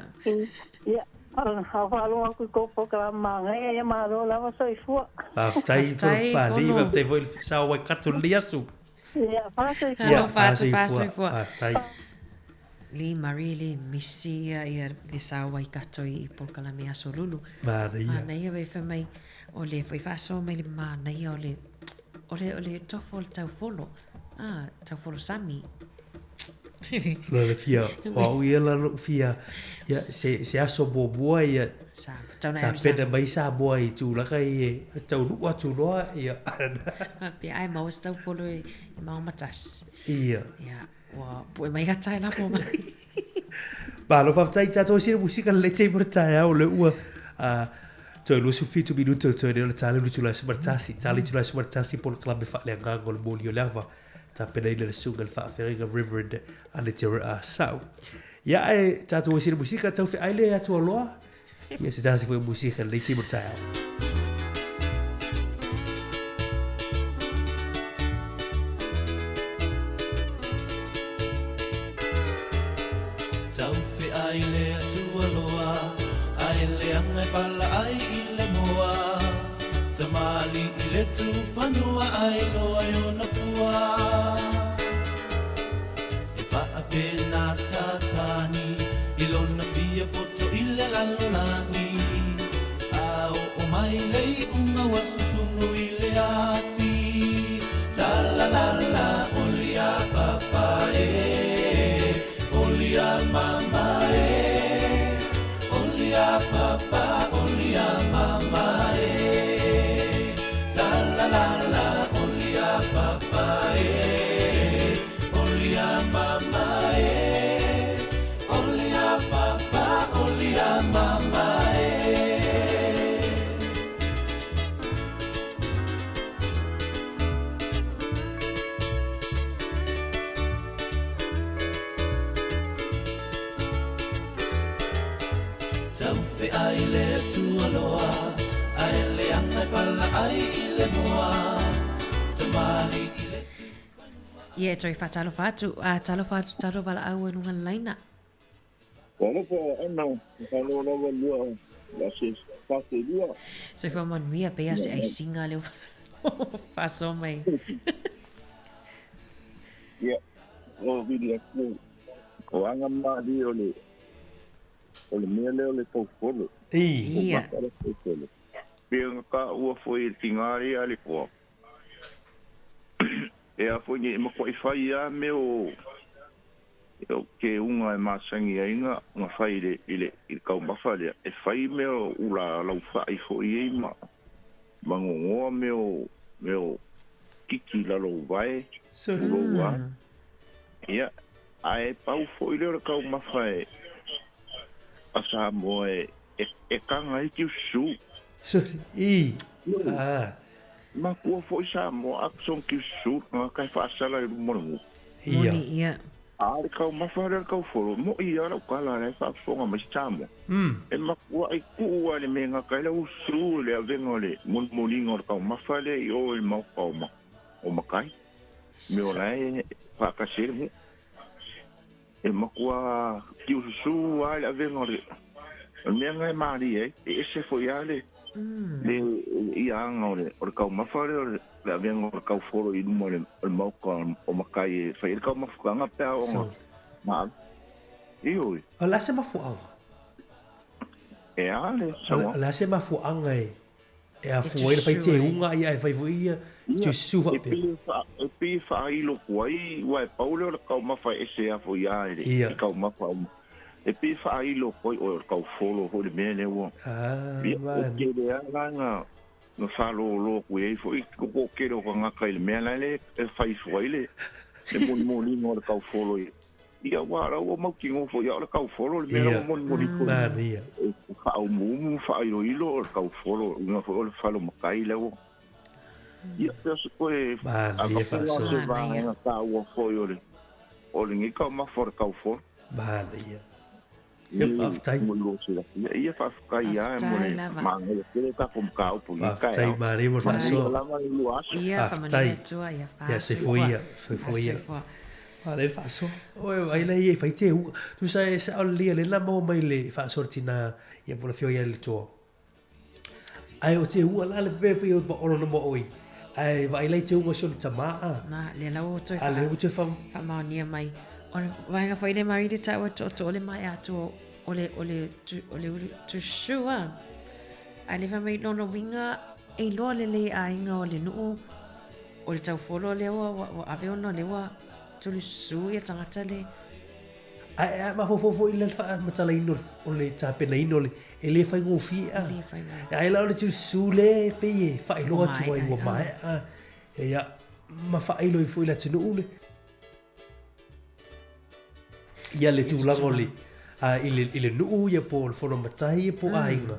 Speaker 18: Ia, a whaalogo aku i kou polokalame māngai ia malo lava soifua.
Speaker 1: Faafetai Fono Pali, faafetai foi le sao Waikato lenei aso.
Speaker 18: Ia, faasoifua.
Speaker 1: Ia, faasoifua. Faafetai.
Speaker 6: Le Marie le misi ia ia le sao Waikato i polokalame aso lulu.
Speaker 1: Manaia.
Speaker 6: Manaia wei fai mai o le foi faasoa mai le manaia o le o le o le tofo o le taufolo. Ah, taufolo sami.
Speaker 1: La le fia, o au ia la lou fia, ia, se, se aso muamua ia,
Speaker 6: Sa, tau na
Speaker 1: tapena mai Samoa i tulaga ia, e taunuu atu loa, ia.
Speaker 6: Pea ai maua se taufolo i, i Maomatasi.
Speaker 1: Ia.
Speaker 6: Ia, ua pue mai ata e lafo mai.
Speaker 1: Malo faafetai tatou i sina musika lelei te mo le taeao le ua toe 27 minuto toe nei o le tali le itula e 11 tali itula e 11 polokalame faaleagaga o le moli o le ava tapenaina le susuga i le faafeagaiga Reverend Anete Sau. Ia ae tatou ese le musika tau feai le atua loa. Ia se tasi foi o musika lenei taimi o le taeao.
Speaker 13: Tau feai le atua loa, ae leaga e pala ai i le moa. Tamalii i le tufanua ai loa i ona fua. E faapena Satani i lona fia poto i le lalolagi, a oo mai le iuga ua susunu i le afi. Talalala oli a papa e, oli a mama e, oli a papa, oli a mama e. Talalala oli a papa e, oli a mama e, oli a papa, oli a mama e. Tau feai le Atua loa, ae leaga e pala ai i le moa. Tamalii i le
Speaker 6: Ia e toe faatalofa atu, a talofa atu talo valaau e luga le laina.
Speaker 11: Talofa Anna, malo lava lua la se fase lua.
Speaker 6: Soifua manuia pei a se aisiga lea ua faasoa mai.
Speaker 11: Ia, o vili atu, o aga malie o le o le mea lea o le taufolo.
Speaker 6: Ia.
Speaker 11: O le taufolo. Pei ona taua foi e le tiga lea a le toa. E a foi nei, e matuai fai lava mea o o keuga e masani ai na na fai i le i le i le taumafa lea, e fai mea o ula laufai foi ai ma ma gogoa mea o mea o kiki i lalo o uae, tulou lava. Ia, ae pau foi lea o le taumafa e a Samoa e e taga ai tiususu.
Speaker 1: I, ah.
Speaker 11: Makua foi Samoa a song tiususu tagata e faasala i luma o le nuu.
Speaker 1: Ia.
Speaker 6: Moni, ia.
Speaker 11: A le taumafa lea o le taufolo, moʻi lava lau tala la e faafofoga mai Samoa. E makuaʻi tuu lava i le mea e gata ai lau ususu i le avega o le molimoliga o le taumafa lea i o i le maota o Matai, mea o la e faatasi ai le nuu. E matua tiususu lava i le avega o le mea lena e malie ai, e ese foi lava le le ia aga o le o le taumafa lea o le avega o le taufolo i luma o le maota o matai e fai ai le taumafataga pe a oo ina ave. Ioe.
Speaker 1: O le a se mafuaaga?
Speaker 11: E a le
Speaker 1: O le a se mafuaaga e E afua ai le fai teuga ia ae fai foi ia tususu faapea.
Speaker 11: E pei e faailo atu ai, aua e pau lea o le taumafa e ese lava foi lava i le taumafa uma. E pei e faailo atu ai oe o le taufolo foi le mea lea ua. Ia, e tele lava la na faalolo atu i ai foi le toatele o tagata i le mea la e fai ifo ai le molimoliga o le taufolo i Ia, aua o la ua mautinoa foi ia o le taufolo le mea la ua molimoli foi.
Speaker 1: Manaia.
Speaker 11: E faaumuumu ma faailoilo o le taufolo, uiga foi o le falo matai la ua. Ia, pe o se toe
Speaker 1: Manaia faasoa.
Speaker 11: se vaega taua foi o le o lenei taumafa o le taufolo.
Speaker 1: Manaia. Ia, faafetai.
Speaker 11: Ia, faafetai lava mo le manaia tele o tatou mataupu i lenei taeao.
Speaker 1: Faafetai manaia mo le faasoa.
Speaker 11: Lava le lua aso.
Speaker 6: Ia, faamanuia Atua, ia
Speaker 1: Ia, soifua ia, soifua ia. Manaia le faasoa. Oi, ai la ia e fai teuga. Tusa e sao lelei lea na maua mai le faasoa le tina ia po o le afioga ia Letoa. Ae o teuga la le pe pe o olo na mo oi. Ae vaai la i teuga si ona tama a.
Speaker 6: Na, lea la ua toe
Speaker 1: A lea ua toe wha...
Speaker 6: faamaonia mai. O le vaega foi le Mari le taua tootoo le maea atu o, o le, o le, tu, o le ulu tususu a. Ae le fai mai lona uiga e iloa lelei aiga o le nuu o le taufolo lea ua, ua, ua ave ona lea ua tulususu ia tagata le
Speaker 1: Ae a mafaufau foi i le faamatalaina o le tapenaina o le, e le faigofie a.
Speaker 6: E le faigofie.
Speaker 1: Ae la o le tususu lea e pei e faailoa atu ai ua maea, ia, ma faailo ai foi i le atunuu le, ia le tulaga o le, i le, i le nuu ia po o le fono matai ia po o aiga,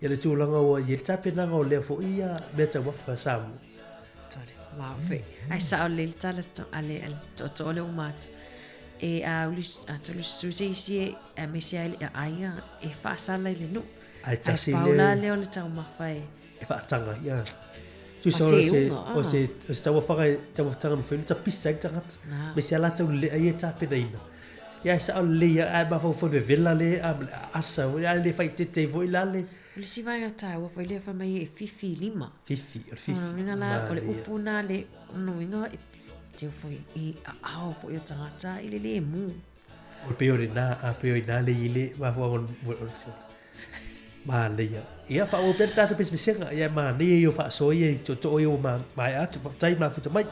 Speaker 1: ia le tulaga ua i ai le tapenaga o lea foi ia mea taumafa a Samoa.
Speaker 6: Tole, ma fe. Ai sao le tala a le tootoo le uma atu. E a uli a tolu susu se isi e aemaise ai le aiga e faasala i le nuu.
Speaker 1: Ae tasi
Speaker 6: le. Ae pau la lea o le taumafa e.
Speaker 1: E faataga, ia. Tusa o se, o se, o se taumafaga, taumafataga mafai ona tapisa ai le tagata. Me se ala tau lea ia tapenaina. Ia e sao lelei ia, ae mafaufau i le vevela le a ma le aasa, ae le faaeteete ai foi la le.
Speaker 6: O le isi vaega taua foi lea fai mai e fifi lima.
Speaker 1: Fifi, o le fifi.
Speaker 6: O lona uiga la, o le upu na le, o lona uiga e teu foi i aao foi o tagata i le lemu.
Speaker 1: O pei o lena, a pei o ina le i le mafuaaga o le Manaia. Ia, faaauau pea le tatou pesepesega. Ia, manaia ia o faasoa ia i tootoo ia ua maea atu. Faafetai mafuta mai.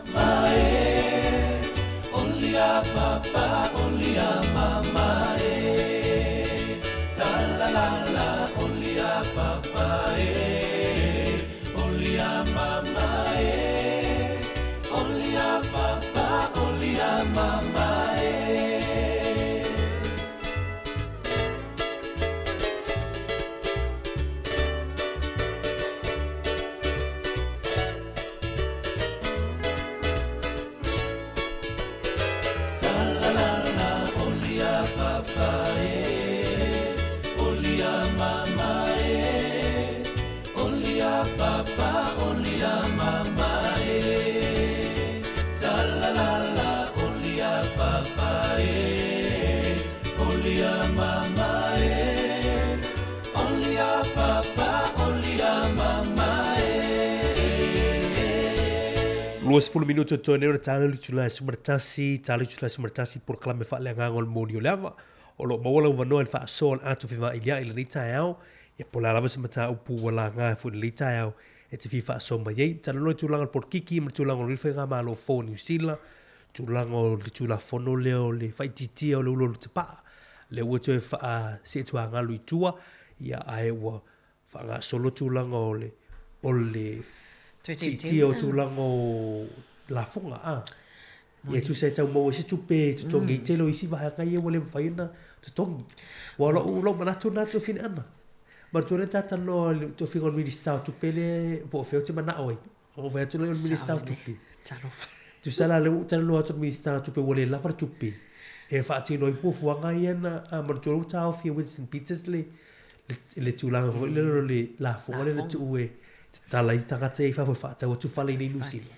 Speaker 1: 20 minute o toe nei ona tala le itula e 11, tala le itula e 11 polokalame faaleagaga o le moni o le ava. O lo o maua lau avanoa i le faasoa o le atu fevailia'i i lenei taeao, ia po o le a lava se mataupu ua laga foi i lenei taeao e te fia faasoa mai ai. Talanoa i tulaga o le polokiki ma le tulaga o le faigamalo fou a Niu Sila, tulaga o le Tulafono lea o le faaitiitia o le ulu o le tapaa, lea ua toe faasee-tuagalu i tua, ia ae ua faagasolo tulaga o le o le siitia o tulaga o lafoga, a. Ia e tusa e tau maua ai se tupe e totogi ai tele o isi vaega ia ua le mafai ona totogi. Aua o lou, lou manatu lena tofiga ana. Manatua lea ta talanoa i le tofiga o le Minisita o Tupe lea po o fea ou te manao ai. Ona ou fai atu lea o le Minisita o Tupe.
Speaker 6: Talofa.
Speaker 1: Tusa la lea ua ou talanoa atu i le Minisita o Tupe ua le lava le tupe e faatino ai fuafuaga ia na manatua lea ua taofi e Winston Peters le le tulaga foi lea o le lafoga lea na tuu e tatala ai tagata ia i fafo e faatau atu fale i inei i Niu Sila.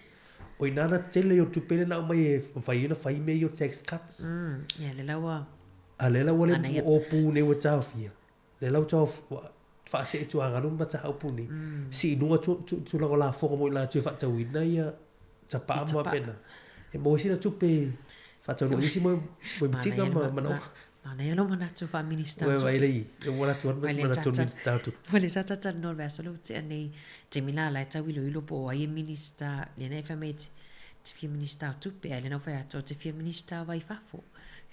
Speaker 1: O i ina na tele ai o le tupe lea na aumai e mafai ai ona fai mea ia o tax cuts.
Speaker 6: Ia lea la ua
Speaker 1: A lea la ua le ua opu nei ua taofia. Lea la ua faasee tuagalu ma mataupu nei. Sii i luga tulaga o lafoga mo i latou e faatauina ia tapaa ma faapena. E maua ai sina tupe e faataunuu ai nisi moemitiga ma manaoga.
Speaker 6: Manaia lou manatu faa-Minista o Tupe.
Speaker 1: Ua lei, ua manatu atu manatu o le Minista o Tupe.
Speaker 6: Ua le sa talanoa i le vaiaso lea ua tea nei, taimi la la e tau iloilo po o ai e Minista, lea na e fai mai e te fia Minista o Tupe, ae lea na ou fai atu ou te fia Minista o Vai Fafo.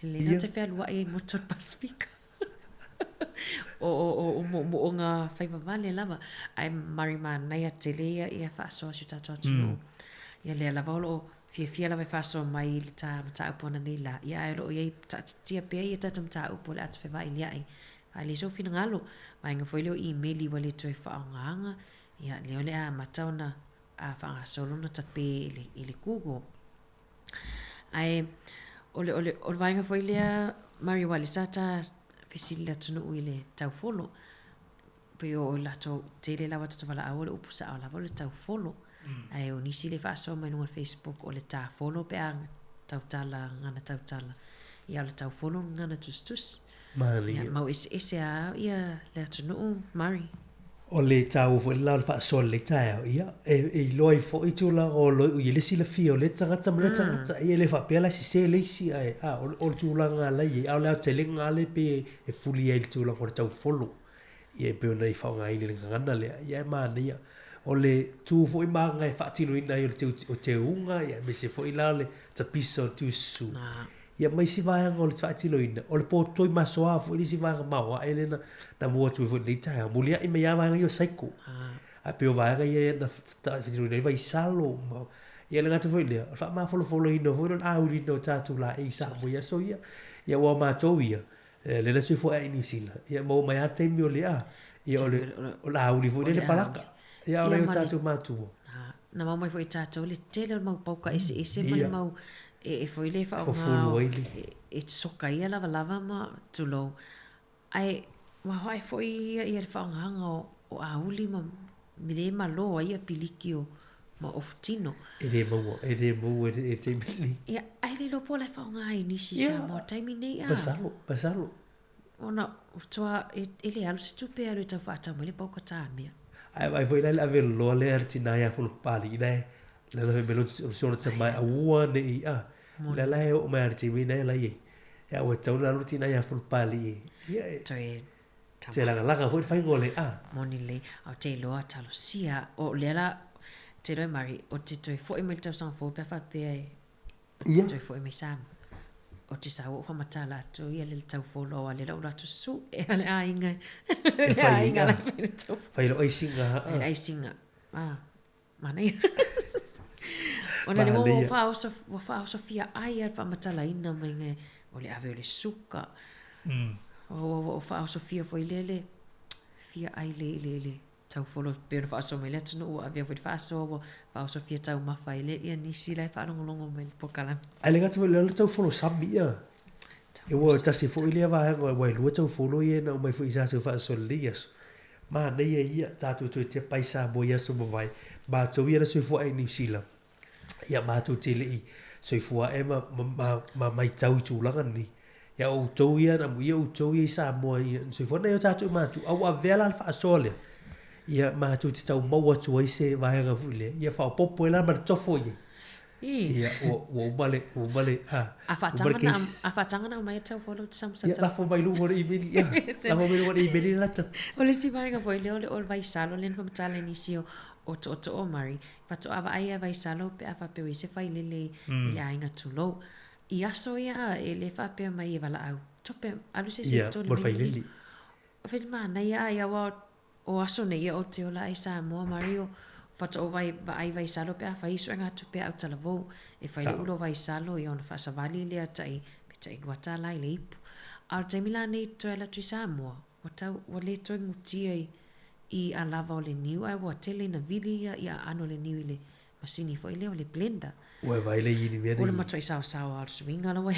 Speaker 6: Lea na ou te fealuai ai i motu o le Pasefika. O, o, o, o moomooga faivavale lava, ae mari manaia tele ia, ia faasoa si o tatou atunuu. Ia lea lava o loo fiafia lava e faasoa mai i le ta mataupu ananei la, ia ae o loo iai taatitia pea ia tatou mataupu o le ata fevailiai. Faaalia sou finagalo, vaega foi lea o imeli ua le toe faaaogaina, ia lea o le a amata ona a faagasolo ona tape i le, i le Google. Ae o le, o le, o le vaega foi lea Mary aua lea sa ta fesili le atunuu i le taufolo. Pei o latou tele lava tagata valaau o le upu sao lava o le taufolo. Ae o nisi le faasoa mai luga o le Facebook o le tafolo pe a tautala gana tautala. Ia o le taufolo gana tusitusi.
Speaker 1: Malie.
Speaker 6: Ia mau eseese lava ia le atunuu Murray.
Speaker 1: O le taua foi le la o le faasoa i lenei taeao, ia, e iloa ai foi tulaga o lo o i ai le silafia o lea tagata ma lea tagata. Ia e le faapea la e sese le isi, ae a, o le tulaga la e i ai. A o le aotelega lava lea e pei e fuli ai i le tulaga o le taufolo. Ia e pei ona e faaaogaina i le gagana lea, ia e manaia. O le tu foi ma aga e faatinoina ai o le o teuga, ia aemaise foi la o le tapisa o le tususu. Ia ma isi vaega o le faatinoina, o le potoi masoa foi le isi vaega maoae lea na, na mua atu ai foi i lenei taeao. Muliai mai lava vaega ia o cycle. Ae pei o vaega ia na faatinoina ai vaisalo ma, ia le gata foi lea, o le faamafolafolaina foi lea o le auiliina o tatou laei i Samoa i aso ia. Ia aua o matou ia, lea na soifua ae i Niu Sila, ia maua mai lava le taimi o le a, ia o le, o le auli foi lea le palaka. Ia a o nai o tatou matua.
Speaker 6: Na maua mai foi e tatou le tele o le mau pauka eseese ma le mau. E, e foi le faaaoga e, e soka ia lavalava ma tulou. Ae ua hoae foi ia ia le faaaogaga o, o auli ma me le malo ai ia piliki o ma ofutino.
Speaker 1: E le maua, e le maua i le taimi lenei.
Speaker 6: Ia, ae le iloa po o la e faaaoga ai nisi i Samoa taimi nei a.
Speaker 1: Masalo, masalo.
Speaker 6: Ona ua e, e le alu se tupe e alu e tau faatau mai le pauka tāmea.
Speaker 1: Ae vaai foi la i le ave loa lea a le tina ia Folopapalii la e la fai mai o si ona tama e aua ne i a la la e oo mai lava i le taimi lena la i ai. Ia ua tatau ona alu le tina ia Folopapalii ia e
Speaker 6: Toe
Speaker 1: te lagalaga foi le faiga o le a.
Speaker 6: Moni lelei, a ou te iloa talosia, o lea la, te iloa e Mari, o te toe foi mai le tausaga fou pe a faapea e Ou te toe foi mai Samoa. Ou te sau ou whamatala atu ia le tau folo a le lau atu su e ale aiga.
Speaker 1: E
Speaker 6: Le aiga la fai le tau.
Speaker 1: Fai lo aisinga.
Speaker 6: Fai le aisinga. Ah. Manaia. Ona le ua whaoso, ua whaoso fia ai a whamatalaina mai ngai o le ave o le suka. Ua ua whaoso fia foi le le fia ai le le le Taufolo pei ona faasoa mai le atunuu ua avea foi le faasoa ua faaosofia taumafa ai le ia nisi la e faalogologo mai i le polokalame.
Speaker 1: Ae le gata foi lea o le taufolo sami ia. E ua tasi foi lea vaega aua e lua taufolo ia na aumai foi i tatou faasoa i lenei aso. Manaia ia tatou toe tepa i Samoa i aso mavae, matou ia na soifua ae i Niu Sila. Ia matou te le i soifua ae ma, ma, ma, ma maitau i tulaga nei. Ia o outou ia, na amuia outou ia i Samoa ia na soifua nai o tatou matua, a ua avea la le faasoa lea, ia matou te tau maua atu ai se vaega foi lea, ia faaopoopo ai la ma le tofo i ai. Ia, ua, ua uma le, ua uma le, a,
Speaker 6: A
Speaker 1: uma le
Speaker 6: faataga na,
Speaker 1: case.
Speaker 6: a faataga na aumai e tau follow te
Speaker 1: Ia,
Speaker 6: tau.
Speaker 1: lafo mai luga o le imeli, ia, lafo mai luga o le imeli le lata.
Speaker 6: O le isi vaega foi lea o le, o le vaisalo lea na faamatala e nisi o, o tootoo o Murray, Faatoa vaai a Vaisalo pe a faapea ua i ai se failele i le aiga tulou. I aso ia e le faapea mai e valaau. Tope, alu se isi
Speaker 1: Ia,
Speaker 6: tolu
Speaker 1: mo le failele.
Speaker 6: O fai manaia ai aua o aso nei ia ou te ola ai Samoa Mario faatoa ou vai, vaai Vaisalo pe a fai suega tupe a autalavou. E fai le ulo Vaisalo ia ona faasavali lea tai pe tai $2 i le ipu. A o le taimi la nei toe alu atu i Samoa, ua tau, ua le toe gutia i i a lava o le niu ae ua tele ina vili ia i aano o le niu i le masini foi lea o le blender.
Speaker 1: Ua e vaai le i ni mea
Speaker 6: O le matuai saosao lava o le suiga la ua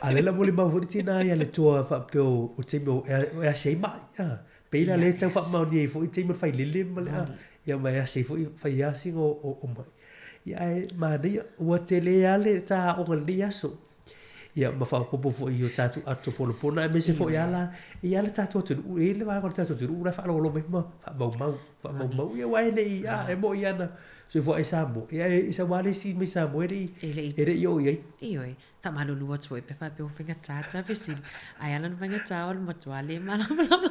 Speaker 1: A lea la molimau foi le tina ia le toa faapea o taimi o e asi ai mai a. Pei la lea e tau faamaonia ai foi taimi o le failele ma le a. Ia ma e asi ai foi fai asiga o mai. Ia ae manaia ua tele lava le ta aoga i lenei aso. Ia ma faaopoopo foi i o tatou ato ponapona aemaise foi lava la e i ai le tatou atunuu, e i ai le vaega o le tatou atunuu la e faalogologo mai ma faamaumau, faamaumau. Ia aua e le i, a, e moni lava na soifua ai i Samoa, ia ae sau lava le isi mai Samoa e le i, e le i oo i ai.
Speaker 6: Ioe, faamalulu atu foi pe faapea ua faigata ta fesili, ae ala ona faigata o le matua le malamalama.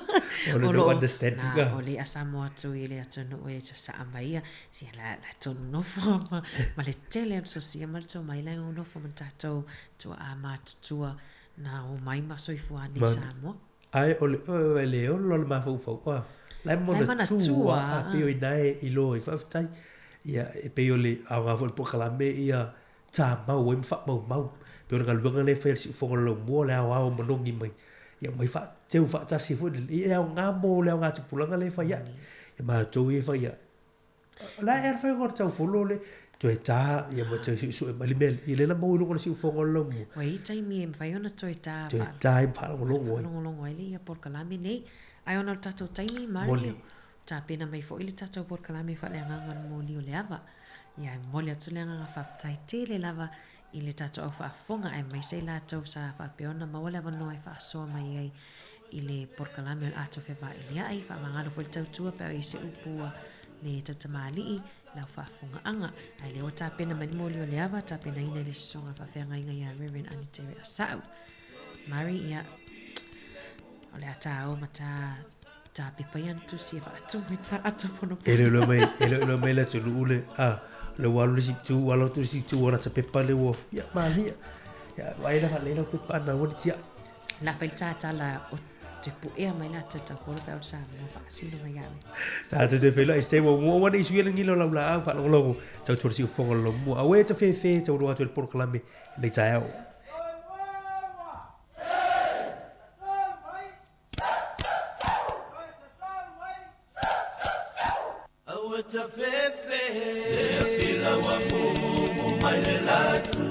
Speaker 1: O le no understanding.
Speaker 6: Na, o le a Samoa atu i le atunuu e sasaa mai ia, Sia la la tou nonofo ma, ma le tele o le sosia ma le tomai la e nofo ma tatou tuaa matutua na omai ma soifua nei Samoa.
Speaker 1: Ae o le o le ola o le mafaufau a la e manatua a pei o ina e iloa ai faafetai. Ia e pei o le aoga foi o le polokalame ia tamau ai ma faamaumau. Pei o le galuega lea e fai e le Siufofoga o le Laumua, le aoao manogi mai, ia aumai faateu faatasi foi lele, ia e aoga mo le aoga tupulaga lea e fai ae. Ia matou ia e fai ae. O le a ea le faiga o le taufolo le toe tā, ia ma toe suesue mai le mea lea. Ia lea la maua i luga o le siufofoga o le laumua.
Speaker 6: Ua i ai taimi e mafai ona toe tā.
Speaker 1: Toe tā ai ma faalogologo
Speaker 6: ai. Faalogologo ai le ia polokalame nei. Ae ona o le tatou taimi, Mario, tapena mai foi le tatou polokalame faaleagaga o le moli o le ava. Ia, e momoli atu le agaga faafetai tele lava i le tatou au faafofoga aemaise i latou sa faapea ona maua le avanoa e faasoa mai ai i le polokalame o le Ato Fevaelia'i. Faamagalo foi le tautua pe a o i ai se upu a le tautamalii i lau faafofogaaga. Ae lea ua tapena mai le moli o le ava, tapenaina i le sosoga faafeagaiga ia Reverend Anitere Asau. Murray, ia, o le a tā o ma tā tā pepa ia na tusi e faatumu i tā ato pono.
Speaker 1: E le mai, e le mai le atunuu le, a, le ua alu le isi tu, ua alu atu le isi tu ua lata pepa le ua, ia, malia. Ia, vaai la whalei lau pepa ana ua ni tiai.
Speaker 6: La fai le tātala o te puea mai la te tau pe au Samoa faasino mai au.
Speaker 1: Tā te te whela i se ua mua ua nei sui le ngilo lau la au whaalongolongo tau tuara si ufonga lo mua. Awe te whewhe tau roa atu le polokalame nei taeao.
Speaker 13: Aua ta fefe Le afi laua mumu mai le latu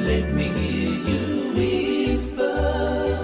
Speaker 13: Let me hear you whisper.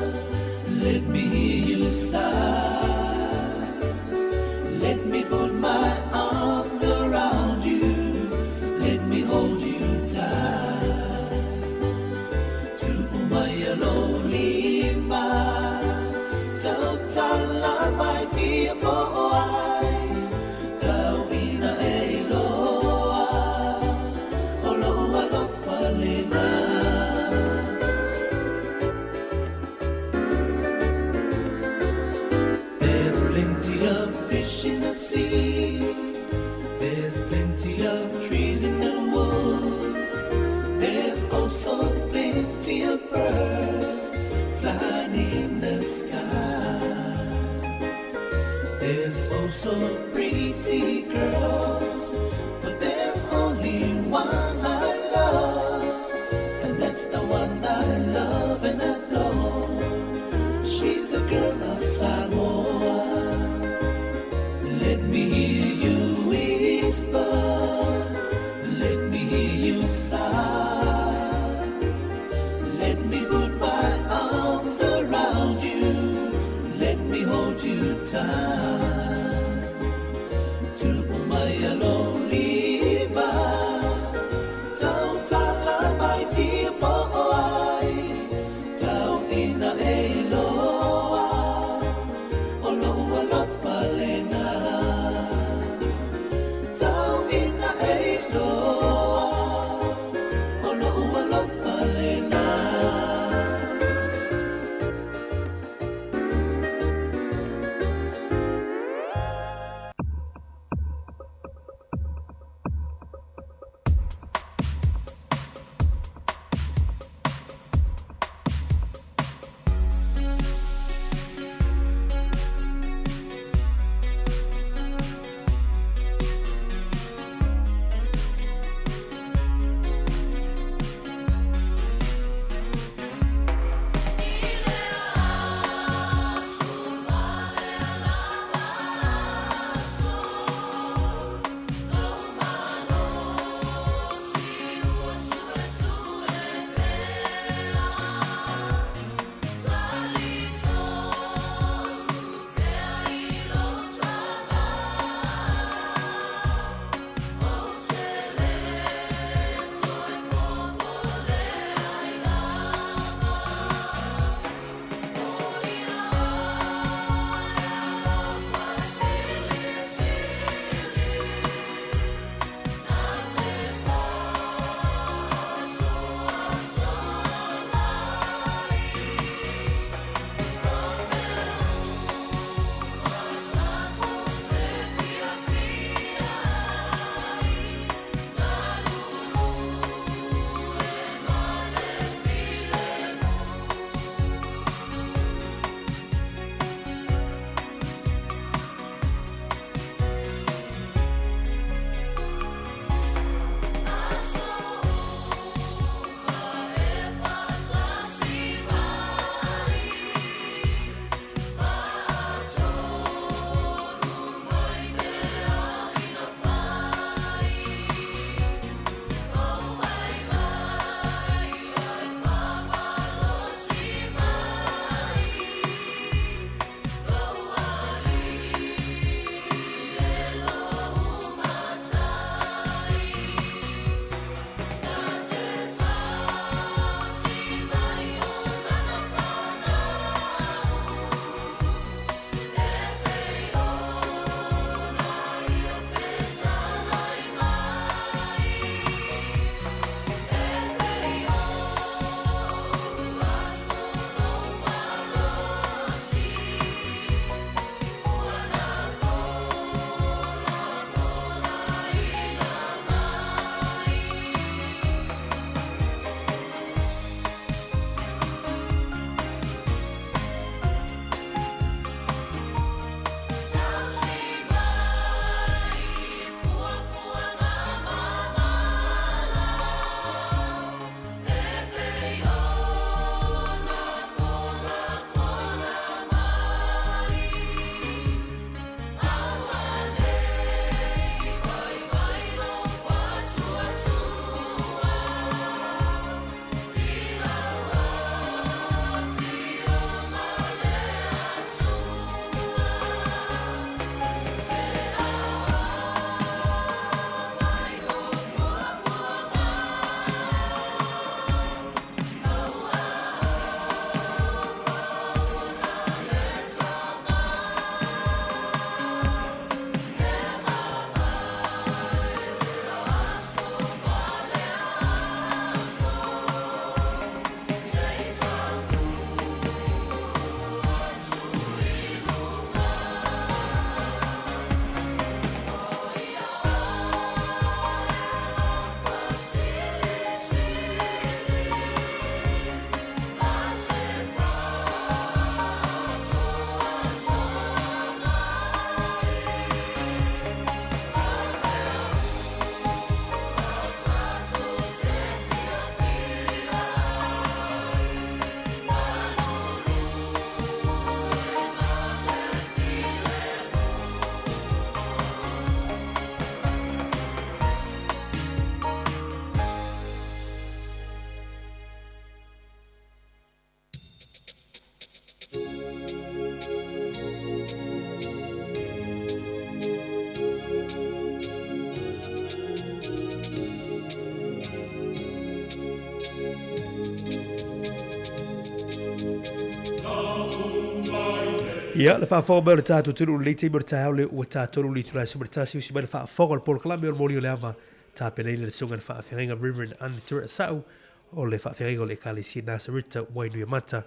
Speaker 1: Ia, le faafofoga mai o le tatou atunuu i lenei taimi o le taeao lea ua ta 3 le itula e 11, usi mai le faafofoga o le polokalame o le Moli o le Ava, tapenaina e le Susuga i le Faafeagaiga Reverend Anne Tureasau o le Faafeagaiga o le Ekalesia Nasareta Wainuiomata,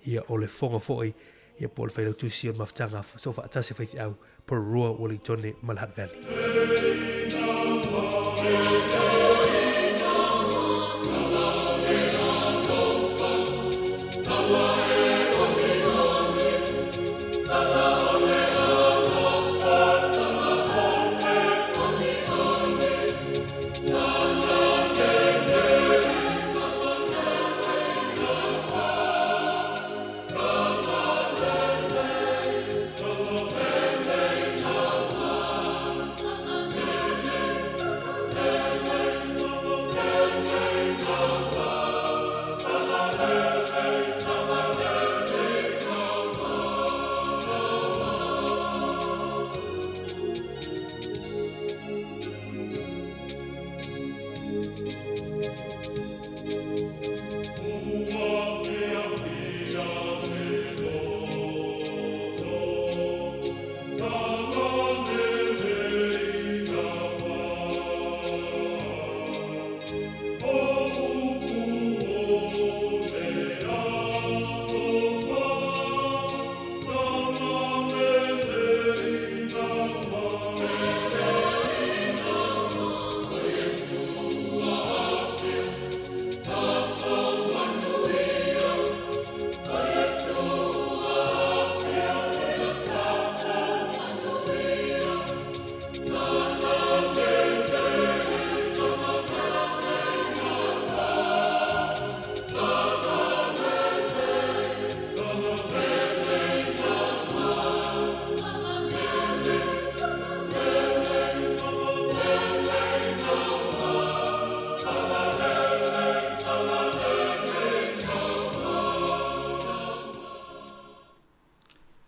Speaker 1: ia o le fofoga foi ia po o le Failautusi o le Mafutaga Soofaatasi a Faifeau Porirua, Wellingtone ma le Hutt Valley.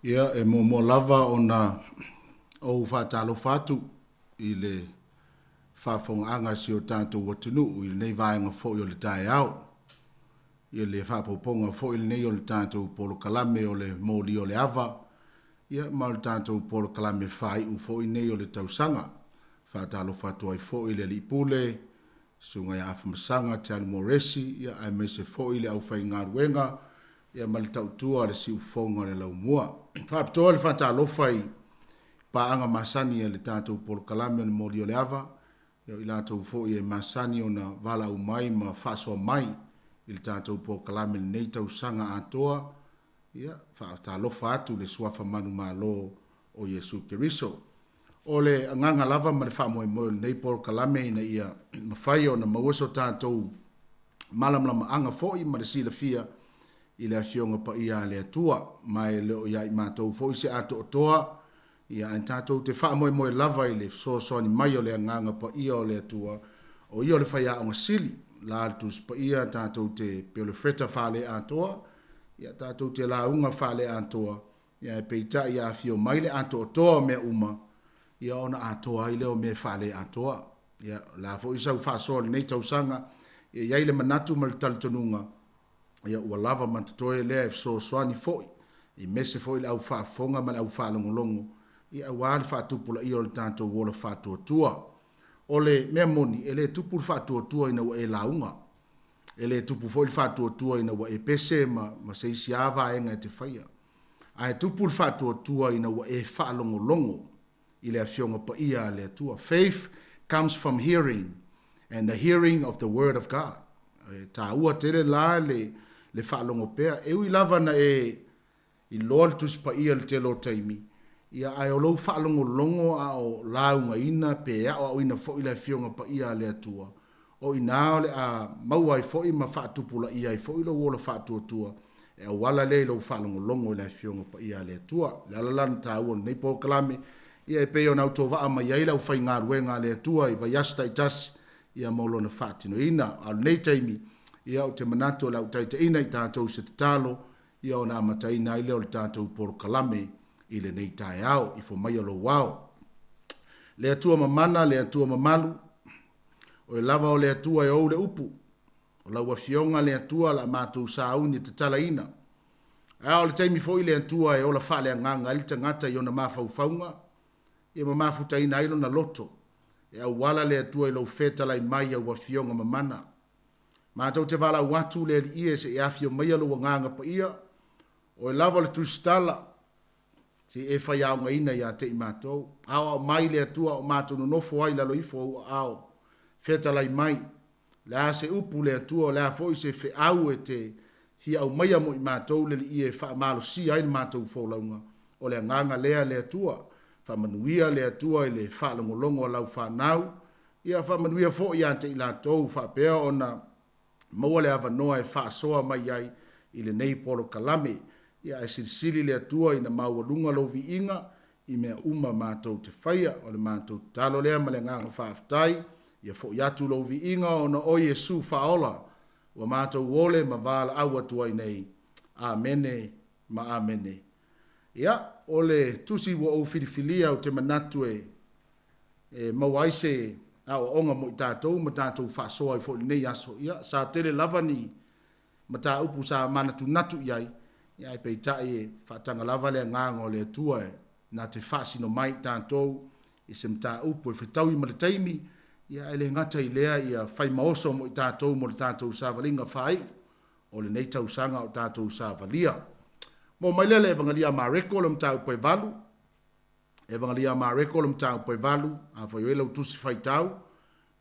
Speaker 19: Ia, e muamua lava ona ou faatalofa atu i le faafofogaaga a si o tatou atunuu i lenei vaega foi o le taeao. Ia le faaopoopoga foi lenei o le tatou polokalame o le moli o le ava, ia ma o le tatou polokalame faaiu foi nei o le tausaga. Faatalofa atu ai foi i le Alii Pule, Susuga ia Afamasaga Teanu Moresi, ia aemaise foi le aufaigaluega, ia ma le tautua a le siufofoga o le Laumua. Faapitoa le faatalofa i paaga masani a le tatou polokalame o le moli o le ava, Ia o i latou foi e masani ona valaau mai ma faasoa mai i le tatou polokalame i lenei tausaga atoa, ia, faatalofa atu i le Suafa manumalo o Iesu Keriso. O le agaga lava ma le faamoemoe o lenei polokalame ina ia mafai ona maua so tatou malamalamaaga foi ma le silafia i le Afioga Paia a le Atua, ma e le o ia i matou foi se atoatoa Ia, ae tatou te faamoemoe lava i le fesoasoani mai o le Agaga Paia o le Atua, o Ia o le Faiaoga Sili, la le Tusi Paia, tatou te pelofeta faale-atoa, ia, tatou te lauga faale-atoa, ia, ae peitai a afio mai le atoatoa o mea uma, ia, ona atoa ai lea o mea faale-atoa. Ia, o le a foi sau faasoa i lenei tausaga, ia i ai le manatu ma le talitonuga, ia ua lava ma totoe lea e fesoasoani foi i mese foi le au faafofoga ma le au faalogologo ia aua le faatupulaia o le tatou ola faatuatua. O le mea moni, e le tupu le faatuatua ina ua e lauga. E le tupu foi le faatuatua ina ua e pese ma, ma se isi a vaega e te faia. Ae tupu le faatuatua ina ua e faalogologo i le Afioga Paia a le Atua. Faith comes from hearing, and the hearing of the word of God. E taua tele la le, le faalogo pea. E ui lava na e iloa le Tusi Paia i le tele o taimi, ia ae o lou faalogologo a o laugaina pe aoaoina foi le Afioga Paia a le Atua, O i ina o le a maua ai foi ma faatupulaia ai foi lou ola faatuatua e auala lea i lou faalogologo i le Afioga Paia a le Atua. O le ala la na taua o lenei polokalame, ia e pei ona autovaa mai ai le aufaigaluega a le Atua i vaiaso taitasi, ia mo lona faatinoina. A o lenei taimi, ia ou te manatu o le a ou taitaiina i tatou i se tatalo, ia ona amataina ai lea o le tatou polokalame i lenei taeao. Ifo maia lou ao. Le Atua mamana, le Atua mamalu, Oe lava o le Atua e ou le upu. O lau Afioga le Atua la matou sauni e tatalaina. A o le taimi foi le Atua e ola faaleagaga ai le tagata i ona mafaufauga, ia ma mafutaina ai lona loto, e auala le Atua i lou fetalai mai i au afioga mamana. Matou te valaau atu le Alii e se i afio maia lou Agaga Paia, oe lava o le Tusitala, se i e faiaogaina ia te i matou. Aoao mai le Atua o matou nonofo ai i lalo ifo o ou aao. Fetalai mai, o le a se upu le Atua, o le a foi se feau e te fia aumaia mo i matou le Alii e faamalosia ai le matou folauga, o le agaga lea le Atua. Faamanuia le Atua i le faalogologo a lau fanau, ia faamanuia foi ia te i latou faapea ona maua le avanoa e faasoa mai ai i lenei polokalame. Ia ae silisili le Atua ina maualuga lou viiga i mea uma matou te faia. O le matou tatalo lea ma le agaga faafetai, ia foi atu lou viiga ona o Iesu Faaola ua matou ole ma valaau atu ai nei. Amene ma amene. Ia, o le tusi ua ou filifilia ou te manatu e e maua ai se aoaoga mo i tatou ma tatou faasoa ai foi i lenei aso. Ia, sa tele lava ni mataupu sa manatunatu i ai, ia ae peitai e faataga lava le agaga o le Atua e na te faasino mai i tatou i se mataupu e fetaui ma le taimi, ia ae le gata i lea ia fai ma oso mo i tatou mo le tatou savaliga faaiu o lenei tausaga o tatou savalia. Maua mai lea le Evangelia a Mareko le mataupu e 8. Evangelia a Mareko le mataupu e 8, afai o i ai lau tusi faitau,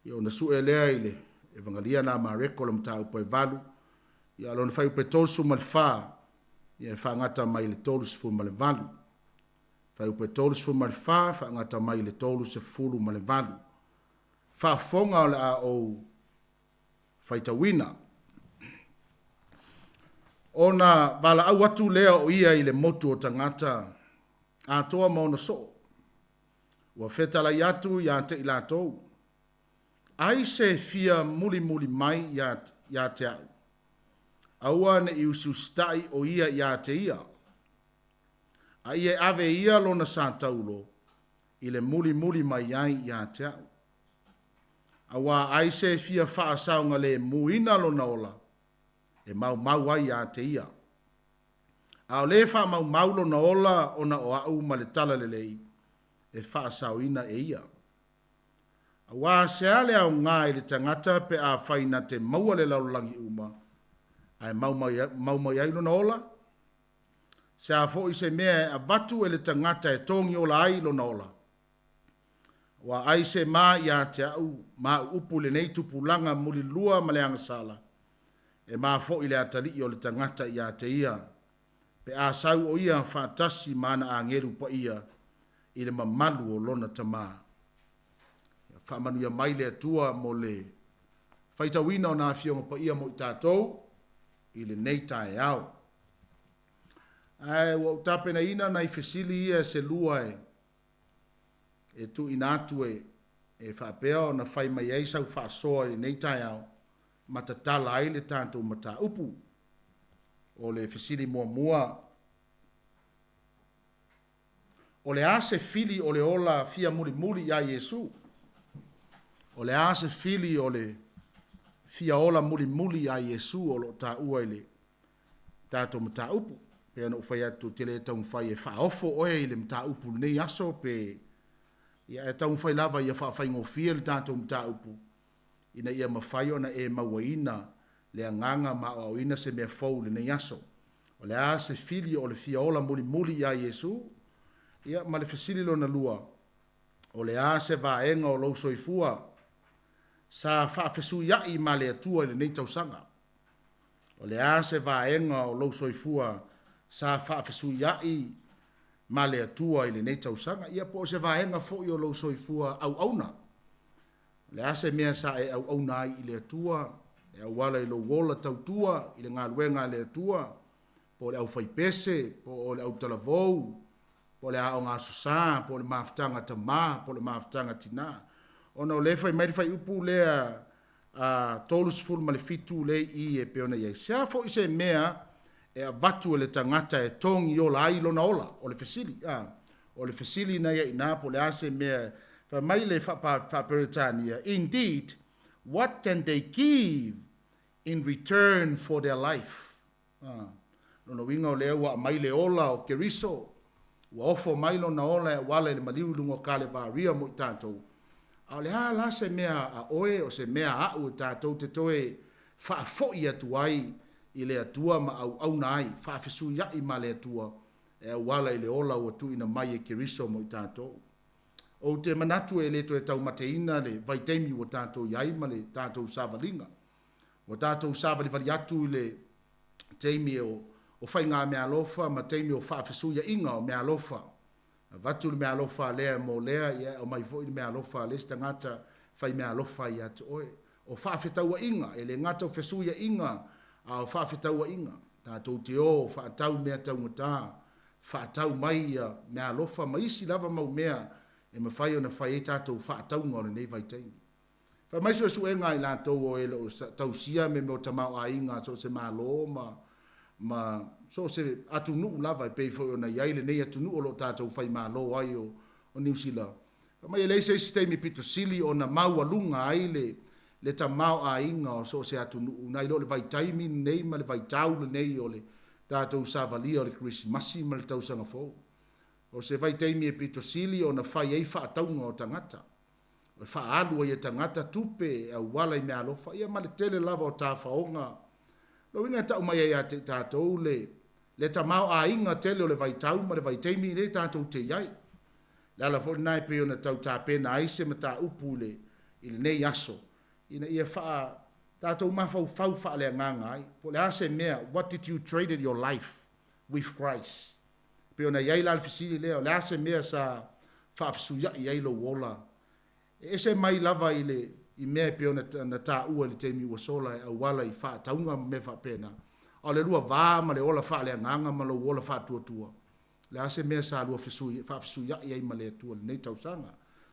Speaker 19: ia ona sue lea i le Evangelia na a Mareko le mataupu e 8, ia lona fuaiupu e 34, ia e faagata mai i le 38. Fuaiupu e 34, faagata mai i le 38. Faafofoga o le a ou faitauina. Ona valaau atu lea o ia i le motu o tagata atoa ma ona soo, ua fetalai atu ia te i latou, Ai se fia mulimuli mai ia, ia te au, aua ne i usiusitai o ia ia te ia, a ia e ave ia lona sataulo i le mulimuli mai ai ia te au. Auā ai se fia faasaogalemuina lona ola, e maumau ai ia te ia. A o lē faamaumau lona ola ona o a'u ma le Talalelei e faasaoina e ia. Auā se a le aogā i le tagata pe afai na te maua le lalolagi uma, ae mau mai ai lona ola? Se a foi se mea e avatu e le tagata e togi ola ai lona ola? Ua ai se ma ia te a'u ma a'u upu i lenei tupulaga mulilua ma le agasala, e ma fo'i le atalii o le tagata ia te ia, pe a sau o ia faatasi ma ana agelu paia i le mamalu o lona Tamā. Ia faamanuia mai le Atua mo le faitauina o na Afioga Paia mo i tatou i lenei taeao. Ae ua ou tapenaina nai fesili ia se lua e e tuuina atu e e faapea ona fai mai ai sau faasoa i lenei taeao ma tatala ai le tatou mataupu. O le fesili muamua, O le a se fili o le ola fia mulimuli iā Iesu? O le a se fili o le fia ola mulimuli iā Iesu o lo o taua i le tatou mataupu? Pei ona ou fai atu, ou te le taumafai e faaofo oe i le mataupu i lenei aso pe, ia, ae taumafai lava ia faafaigofie le tatou mataupu ina ia mafai ona e mauaina le agaga ma aoaoina se mea fou i lenei aso. O le a se fili o le fia ola mulimuli iā Iesu? Ia, ma le fesili lona lua, o le a se vaega o lou soifua sa faafesuia'i ma le Atua i lenei tausaga? O le a se vaega o lou soifua sa faafesuia'i ma le Atua i lenei tausaga? Ia, po o se vaega foi o lou soifua auauna. O le a se mea sa e auauna ai i le Atua, e auala i lou ola tautua i le galuega a le Atua, po o le aufaipese, po o le autalavou, po o le aoga aso sa, po o le mafutaga tama, po o le mafutaga tinā. Ona o lea e fai mai le fuaiupu lea a 37 lea i i e pei ona i ai, se a foi se mea e avatu e le tagata e togi ola ai lona ola? O le fesili, a. O le fesili na ia i ina po o le a se mea, fai mai le faa-Peretania, Indeed, what can they give in return for their life? A. Lona uiga o lea ua aumai le ola o Keriso, ua ofo mai lona ola e auala i le maliu i luga o Kalevaria mo i tatou. A o le a la se mea a oe o se mea a a'u e tatou te toe faafo'i atu ai i le Atua ma auauna ai, faafesuia'i ma le Atua e auala i le ola ua tuuina mai e Keriso mo i tatou? Ou te manatu e le toe taumateina le vaitaimi ua tatou i ai ma le tatou savaliga. Ua tatou savalivali atu i le taimi o faigameaalofa ma taimi o faafesuia'iga o meaalofa. Avatu le meaalofa a lea mo lea, ia e aumai foi le meaalofa a le isi tagata fai meaalofa ai ia te oe. O faafetaua'iga, e le gata o fesuia'iga, a o faafetaua'iga. Tatou te o faatau mea taugata, faatau mai ia meaalofa ma isi lava mau mea e mafai ona fai ai tatou faatauga o lenei vaitaimi. Fai mai suesuega a i latou o e o lo o tausia me mea o tamaoaiga a so o se Malo ma ma so o se atunuu lava e pei foi ona i ai lenei atunuu o lo o tatou faimalo ai o o Niu Sila. Fai mai e leai se isi taimi pito sili ona maualuga ai le le tamaoaiga o so o se atunuu nai lo le vaitaimi lenei ma le vaitau lenei o le tatou savalia o le Kerisimasi ma le Tausaga Fou. O se vaitaimi e pito sili ona fai ai faatauga o tagata. E faaalu ai e tagata tupe e auala i meaalofa, ia ma le tele lava o tafaoga. O le uiga e tau mai ai ia te tatou le, le tamaoaiga tele o le vaitau ma le vaitaimi lea tatou te i ai. O le ala foi lena e pei ona tau tapena ai se mataupu i le, i lenei aso, ina ia faa, tatou mafaufau faaleagaga ai. Po o le a se mea, what did you traded your life with Christ? E pei ona i ai la le fesili lea, o le a se mea sa faafesuia'i ai lou ola? E ese mai lava i le i mea e pei ona na taua i le taimi ua sola e auala i faatauga ma mea faapena, a o le lua va ma le ola faaleagaga ma lou ola faatuatua, o le a se mea sa lua fesui faafesuia'i ai ma le Atua i lenei tausaga?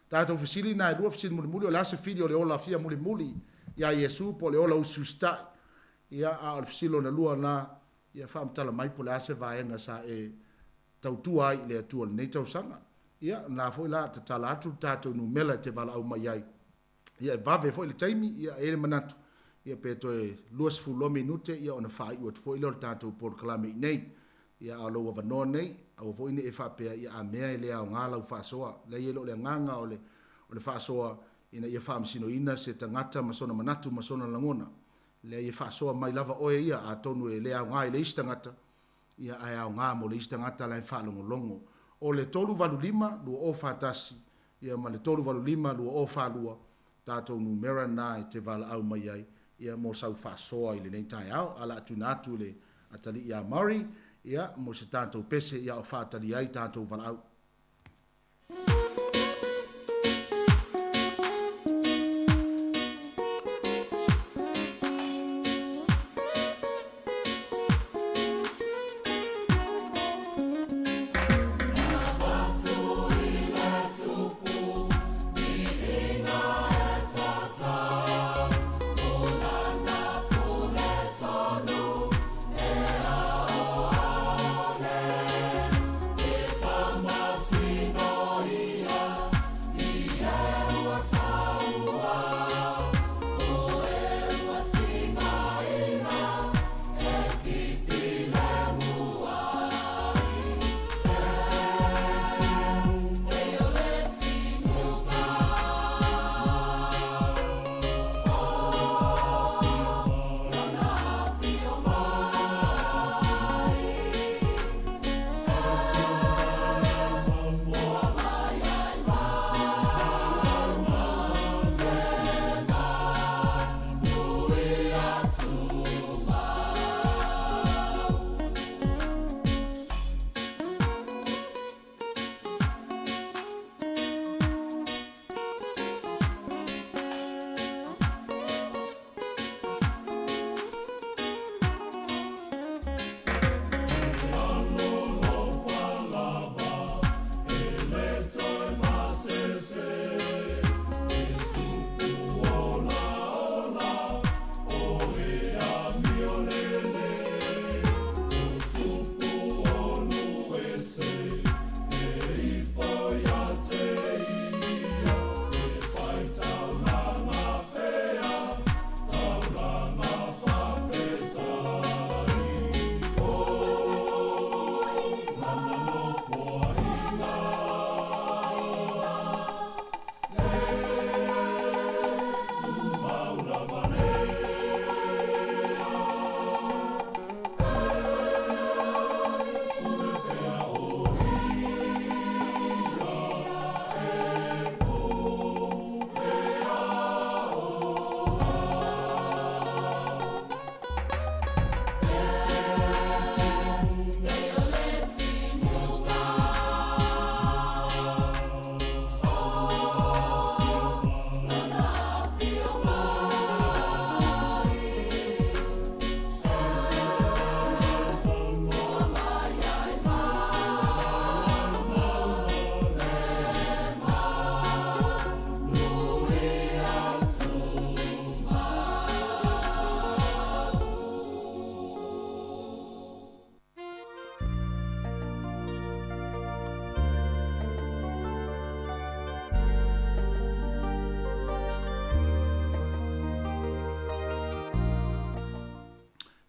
Speaker 19: Tatou fesili na e lua fesili mulimuli, o le a se fili o le ola fia mulimuli iā Iesu po o le ola usiusita'i? Ia, a o le fesili lona lua na, Ia faamatala mai po o le a se vaega sa e tautua ai i le Atua i lenei tausaga. Ia, o lena foi la tatala atu le tatou numela e te valaau mai ai. Ia, e vave foi le taimi, ia, e i ai le manatu, ia pe toe 22 minute, ia ona faaiu atu foi lea o le tatou polokalame i inei. Ia, a o lou avanoa nei, aua foi ne i e faapea, ia a mea e le aoga lau faasoa. Leai, e le o le agaga o le, o le faasoa ina ia faamasinoina se tagata ma sona manatu ma sona lagona. Leai, e faasoa mai lava oe ia, atonu e le aoga i le isi tagata, ia, ae aoga mo le isi tagata la e faalogologo. O le 385 2041, ia, ma le 385 2042, tatou numera na e te valaau mai ai, ia, mo sau faasoa i lenei taeao. A o le a tuuina atu i le atalii ia Murray, ia, mo se tatou pese, ia, o faatalia ai tatou valaau.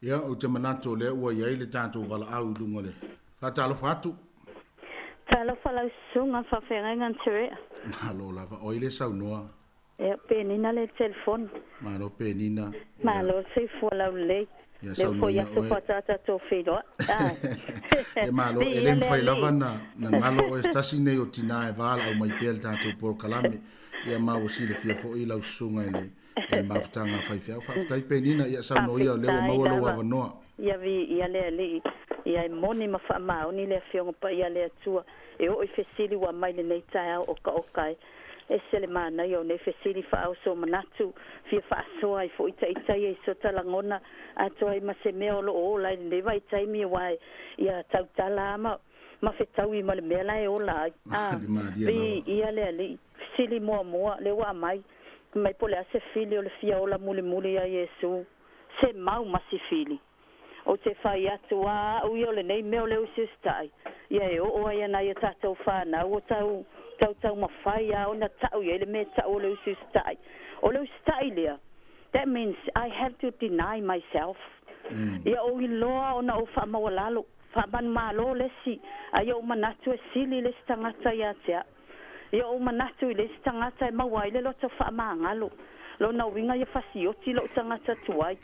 Speaker 19: Ia, ou te manatu o lea ua i ai le tatou valaau i luga o le faatalofa atu.
Speaker 18: Talofa lau susuga faafeagaiga na Terea.
Speaker 19: Malo lava. O ai le saunoa?
Speaker 18: Ia, Penina le telefoni.
Speaker 19: Malo Penina.
Speaker 18: Malo le soifua laulelei.
Speaker 19: Ia,
Speaker 18: Lea ua foi
Speaker 19: saunoa
Speaker 18: aso
Speaker 19: oe.
Speaker 18: faatoa tatou feiloai. Ah.
Speaker 19: Ia malo, e
Speaker 18: Viia
Speaker 19: le
Speaker 18: le
Speaker 19: mafai lava
Speaker 18: Alii.
Speaker 19: na, na galo oe se tasi nei o tinā e valaau mai pea le tatou polokalame. Ia ma ua silafia foi lau susuga i le, i le mafutaga a faifeau. Faafetai Penina, ia saunoa ia o lea ua
Speaker 18: Faafetai
Speaker 19: maua lou
Speaker 18: lava.
Speaker 19: avanoa.
Speaker 18: Ia viia le Alii. Ia e moni ma faamaoni le Afioga Paia a le Atua e oo i fesili ua aumai lenei taeao okaoka ai. Ese le manaia o nei fesili faaoso manatu, fia faasoa ai foi ita ia i so ta lagona atoa ai ma se mea o loo ola i lenei vaitaimi aua e ia tautala a ma ma fetaui ma le mea la e ola ai. A,
Speaker 19: Le malie lava.
Speaker 18: viia le Alii. Fesili muamua lea ua aumai, mai po o le a se fili o le fia ola mulimuli ia Iesu, se mau ma si fili. Ou te fai atu a au ia o lenei mea o le usiusita'i, ia e oo ai ana ia tatou fanau o tau tautaumafai a ona ta'u i ai le mea e ta'u o le usiusita'i. O le usita'i lea, that means I have to deny myself. Ia ou iloa ona ou faamaualalo, faamanumalo le isi, a ia ou manatu e sili le isi tagata ia te a'u. Ia ou manatu i le isi tagata e maua ai le loto faamagalo. Lona uiga ia fasioti lo'u tagata tuai.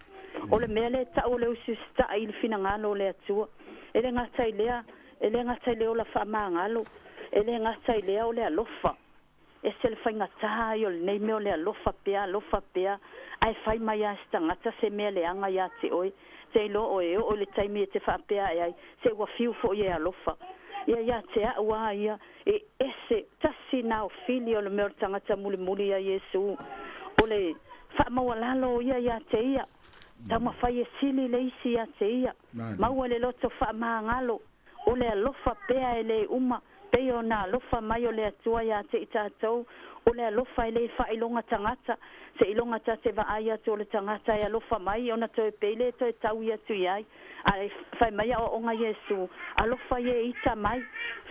Speaker 18: O le mea lea e ta'u o le usiusita'i i le finagalo o le Atua. E le gata i lea, e le gata i le ola faamagalo, e le gata i lea o le alofa. Ese le faigatā ia o lenei mea o le alofa pea, alofa pea, ae fai mai lava e se tagata se mea leaga ia te oe. Te iloa oe e oo i le taimi e te faapea ae ai, se ua fiu foi e alofa. Ia ia te a'u a ia, e ese, tasi na o fili o le mea o le tagata mulimuli ia Iesu. O le faamaualalo o ia ia te ia, taumafai e sili le isi ia te ia. Maua le loto faamagalo, o le alofa pea e le uma, pei ona alofa mai o le Atua ia te i tatou, o le alofa e le faailoga tagata, seiloga ta te vaai atu o le tagata e alofa mai ona toe pei lea e toe taui atu i ai. Ae fai mai aoaoga Iesu, alofa ia e ita mai,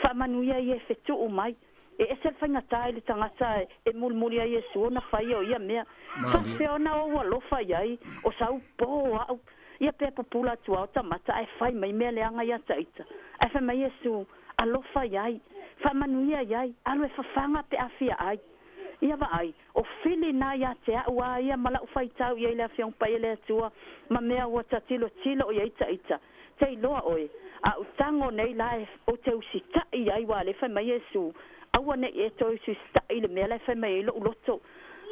Speaker 18: faamanuia ia e fetuu mai. E ese le faigatā i le tagata e mulimuli ai Iesu ona faia o ia mea. Faapefea ona ou alofa i ai, o sau pō a'u, ia pea pupula atu lava o ta mata ae fai mai mea leaga ia ta ita. Ae fai mai Iesu, alofa i ai, faamanuia i ai, alu e fafaga pe a fia ai. Ia vaai, o fili na ia te a'u a ia ma la'u faitau i ai le Afioga Paia a le Atua ma mea ua ta tilotilo i ai ta ita. Te iloa oe, a ou tago nei la e ou te usita'i ai ua le fai mai Iesu, aua ne'i e toe usiusita'i i le mea la e fai mai ai lo'u loto,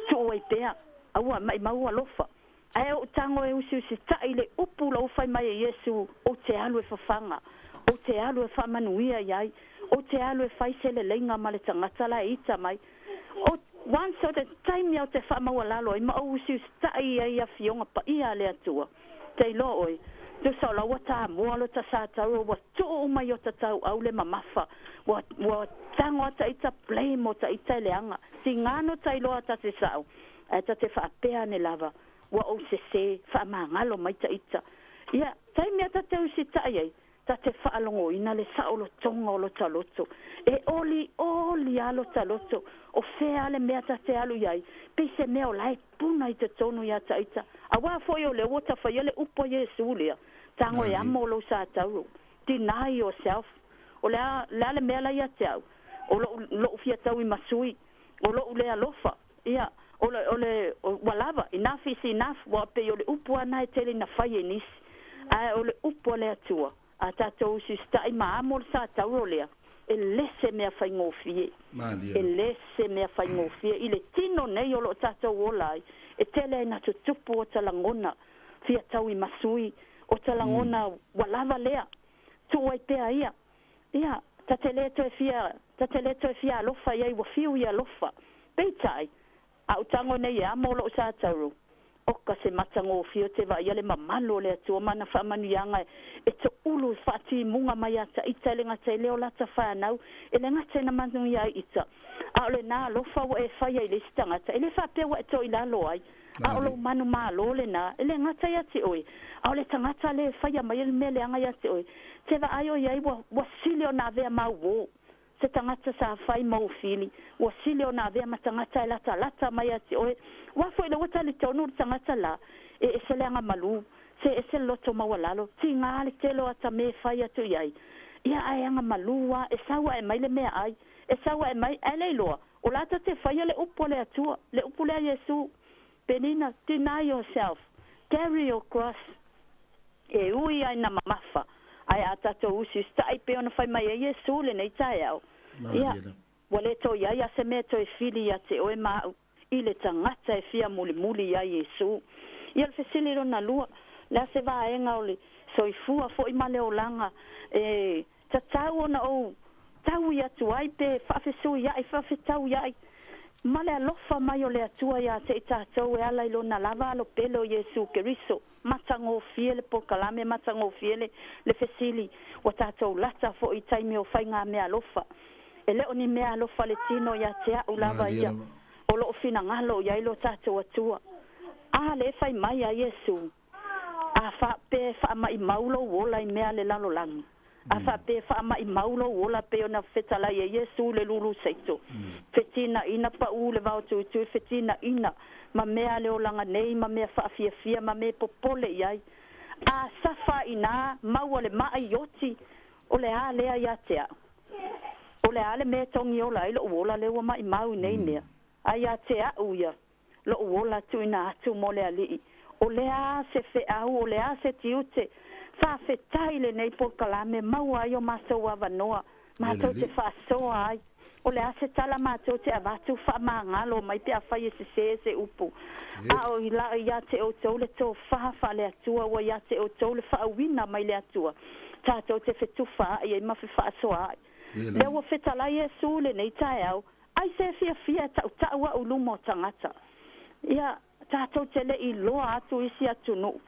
Speaker 18: tuu ai pea, aua maʻimau alofa. Ae ou tago e usiusita'i i le upu la ua fai mai e Iesu, ou te alu e fafaga, ou te alu e faamanuia i ai, ou te alu e fai se leleiga ma le tagata la e ita mai. O, once o le taimi ou te faamaualalo ai ma ou usiusita'i ai i Afioga Paia a le Atua. Te iloa oe, tusa o la ua tamoa lo ta satauro ua tuu uma i o ta tauau le mamafa, ua, ua tago a ta ita blame o ta ita e leaga. Tiga no ta iloa ta te sa'o, ae ta te faapea ane lava, ua ou sesē, faamagalo mai ta ita. Ia, taimi a ta te usita'i ai, ta te faalogoina le saolotoga o lota loto. E olioli a lota loto, o fea a le mea ta te alu i ai, pei se mea o la e puna i totonu iā ta ita. Auā foi o lea ua ta faia le upu a Iesu lea, tago e amo lou satauro, deny yourself. O le a, le a le mea la ia te au? O lo'u, lo'u fia taui ma sui, o lo'u le alofa, ia, o le, o le, ua lava, enough is enough, ua pei o le upu a na e tele ina fai e nisi. Ae o le upu a le Atua, a tatou usiusita'i ma amo le satauro lea, e le se mea faigofie. E le se mea faigofie i le tino nei o loo tatou ola ai, e tele ai na tutupu o ta lagona fia taui ma sui, o ta lagona ua lava lea, tuu ai pea ia. Ia, ta te le toe fia, ta te le toe fia alofa i ai ua fiu i alofa. Peitai, a ou tago nei e amo lo'u satauro, oka se matagofie o te vaaia le mamalu o le Atua ma ana faamanuiaga e to'ulu i faatimuga mai iā ta ita e le gata i lea o lata fanau, e le gata ina manuia ai ita. A o lenā alofa ua e faia i le isi tagata, e le faapea ua e toʻi lalo ai, a o lou manumalo lenā, e le gata ia te oe, a o le tagata lea e faia mai le mea leaga ia te oe, te vaai oe i ai ua, ua sili ona avea mau uō. Se tagata sa fai mau fili, ua sili ona avea ma tagata e latalata mai ia te oe. Ua foi le ua talitonu le tagata la, e ese le agamalu.
Speaker 12: Se ese le loto maualalo, tiga le tele o ata mea e fai atu i ai, ia ae agamalu lava, e sau ae mai le meaai, e sau ae mai, ae le iloa, o la ta te faia le upu a le Atua, le upu lea a Iesu, Penina, deny yourself, carry your cross. E ui ai na mamafa, ae a tatou usiusitai pei ona fai mai ai Iesu i lenei taeao, ia, ua le toe i ai a se mea e toe fili ia te oe ma a'u i le tagata e fia mulimuli iā Iesu. Ia, o le fesili lona lua, le a se vaega o le soifua foi ma le olaga e tatau ona ou taui atu ai pe faafesuia'i, faafetauia'i ma le alofa mai o le Atua iā te i tatou e ala i Lona lava Alo pele o Iesu Keriso? Matagofie le polokalame, matagofie le, le fesili. Ua tatou lata foi i taimi o faigameaalofa. E le o ni meaalofa le tino ia te a'u lava ia o lo'o finagalo i ai lo tatou Atua. A le fai mai a Iesu, A faapea e faamaimau lou ola i mea a le lalolagi, a faapea e faamaimau lou ola pei ona fetalai e Iesu le lulu seito, fetinaina paʻū le vao tuitui, fetinaina ma mea a le olaga nei ma mea faafiafia ma mea e popole i ai, a safa inā maua le maʻi oti, o le a lea ia te a'u? O le a le mea e togi ola ai loʻu ola lea ua maʻimau i nei mea? A ia te a'u ia Loʻu ola tuuina atu mo le Alii. O le a se feau, o le a se tiute, faafetai lenei polokalame, maua ai o matou avanoa, matou te faasoa ai. O le a se tala matou te avatu, faamagalo mai pe afai e sesē se upu. A o i la ia te outou le tofa faale-Atua, ua ia te outou le faauiina mai le Atua, tatou te fetufaai ai ma fefaasoaai. Lea ua fetalai Iesu i lenei taeao, Ai se fiafia e tautau a'u i luma o tagata. Ia, tatou te le i iloa atu isi atunuu,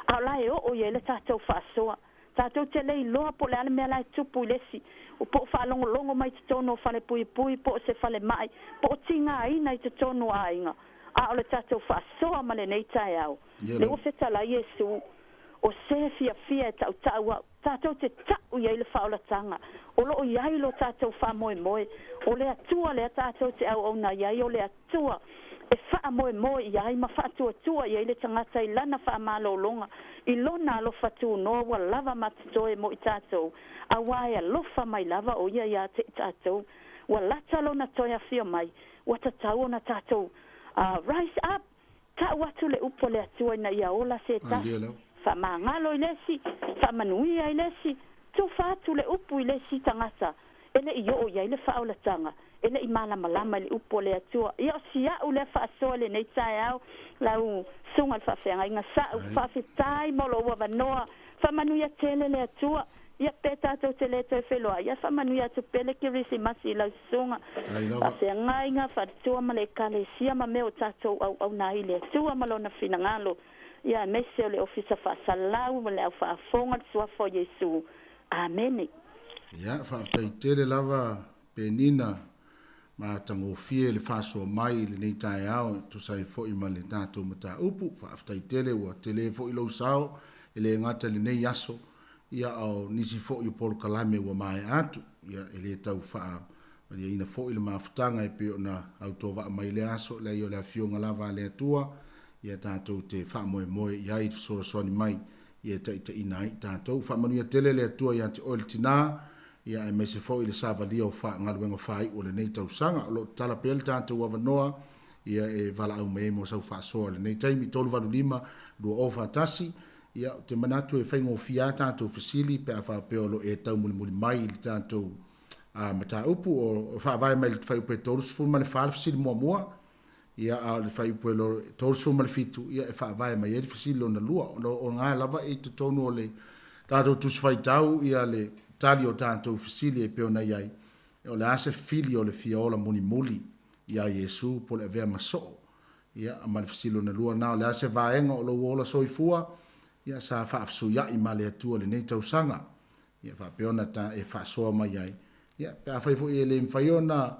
Speaker 12: a o la e oo i ai le tatou faasoa. Tatou te le iloa po o le a le mea la e tupu i le isi, po o faalogologo mai i totonu o falepuipui, po o se falemai, po o tigaina i totonu o aiga, a o le tatou faasoa ma lenei taeao. Lea ua fetalai Iesu, O se fiafia e tautau a'u. Tatou te ta'u i ai le faaolataga o lo o i ai lo tatou faamoemoe, o le Atua lea tatou te auauna i ai, o le Atua e faamoemoe i ai ma faatuatua i ai le tagata i lana faamalologa, i lona alofa tunoa ua lava ma totoe mo i tatou, auā e alofa mai lava o ia iā te i tatou. Ua lata lona toe afio mai, ua tatau ona tatou rise up! Tau atu le upu a le Atua ina ia ola se tasi, faamagalo i le isi, faamanuia i le isi, tufa atu le upu i le isi tagata e le i oo i ai le faaolataga, e le i malamalama i le upu a le Atua. Ia o si a'u lea faasoa i lenei taeao, lau Susuga i le Faafeagaiga Sa'u, faafetai mo lou avanoa, faamanuia tele le Atua. Ia pe tatou te le toe feiloai, ia faamanuia atu pea le Kerisimasi i lau susuga, faafeagaiga, faletua ma le Ekalesia ma mea o tatou auauna ai i le Atua ma Lona finagalo, ia aemaise o le Ofisa Faasalau ma le Au Faafofoga le Suafa o Iesu. Amene.
Speaker 19: Ia, faafetai tele lava Penina matagofie le faasoa mai i lenei taeao e tusa ai foi ma le tatou mataupu. Faafetai tele ua tele foi lou sao e le gata i lenei aso, ia a o nisi foi o polokalame ua maea atu. Ia e le tau faamalieina foi le mafutaga e pei ona autovaa mai i lea aso, leai o le Afioga lava a le Atua ia tatou te faamoemoe i ai i le fesoasoani mai ia e taitaiina ai i tatou. Faamanuia tele le Atua ia te oe le tina, ia aemaise foi le savalia o galuega faaiu o lenei tausaga. O lo o tatala pea le tatou avanoa ia e valaau mai ai mo sau faasoa i lenei taimi, 385 2041. Ia, ou te manatu e faigofie lava tatou fesili pe a faapea o lo o e taumulimuli mai i le tatou mataupu. O faavae mai i le fuaiupu e 34 le fesili muamua, ia, a o le fuaiupu e 37, ia, e faavae mai ai le fesili lona lua. O lena lava e i totonu o le tatou Tusi Faitau ia le tali o tatou fesili e pei ona i ai, o le a se fili o le fia ola mulimuli iā Iesu po o le avea ma soo? Ia, ma le fesili lona lua lena, o le a se vaega o lou ola soifua? Ia, sa faafesuia'i ma le Atua i lenei tausaga. Ia, faapea ona ta e faasoa mai ai. Ia, pe afai foi e le mafai ona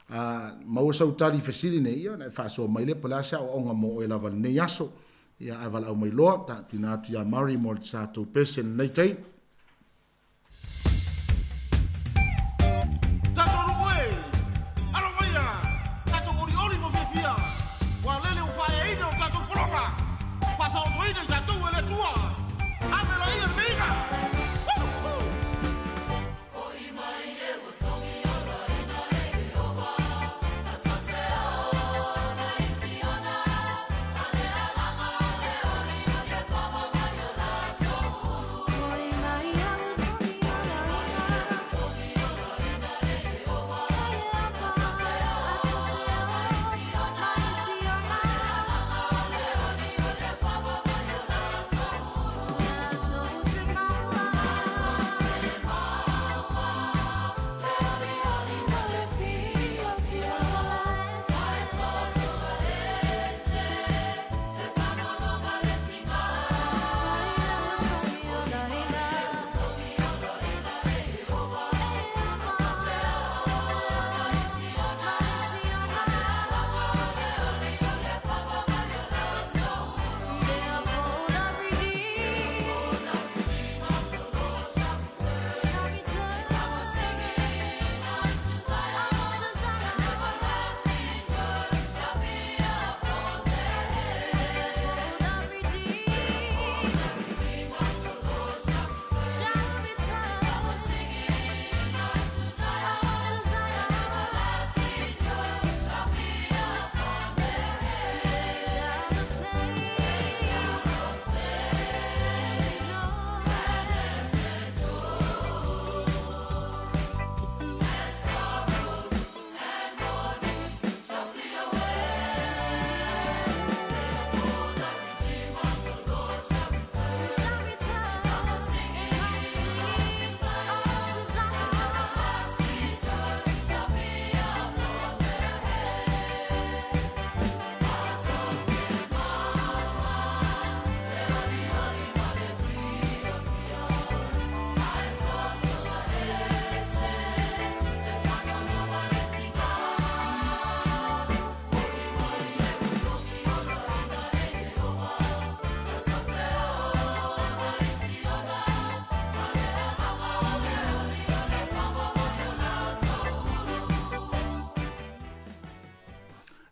Speaker 19: a, maua sau tali i fesili nei, ia, ona e faasoa mai lea po o le a se aoaoga mo oe lava i lenei aso. Ia, ae valaau mai loa, ta tuuina atu iā Murray mo le tatou pese i lenei taimi.
Speaker 8: Tatou nuu e! Alo maia! Tatou olioli ma fiafia! Ua lele ua faaeaina o tatou pologa! Faasaotoina i tatou e le le Atua. Ave loa ia le viiga.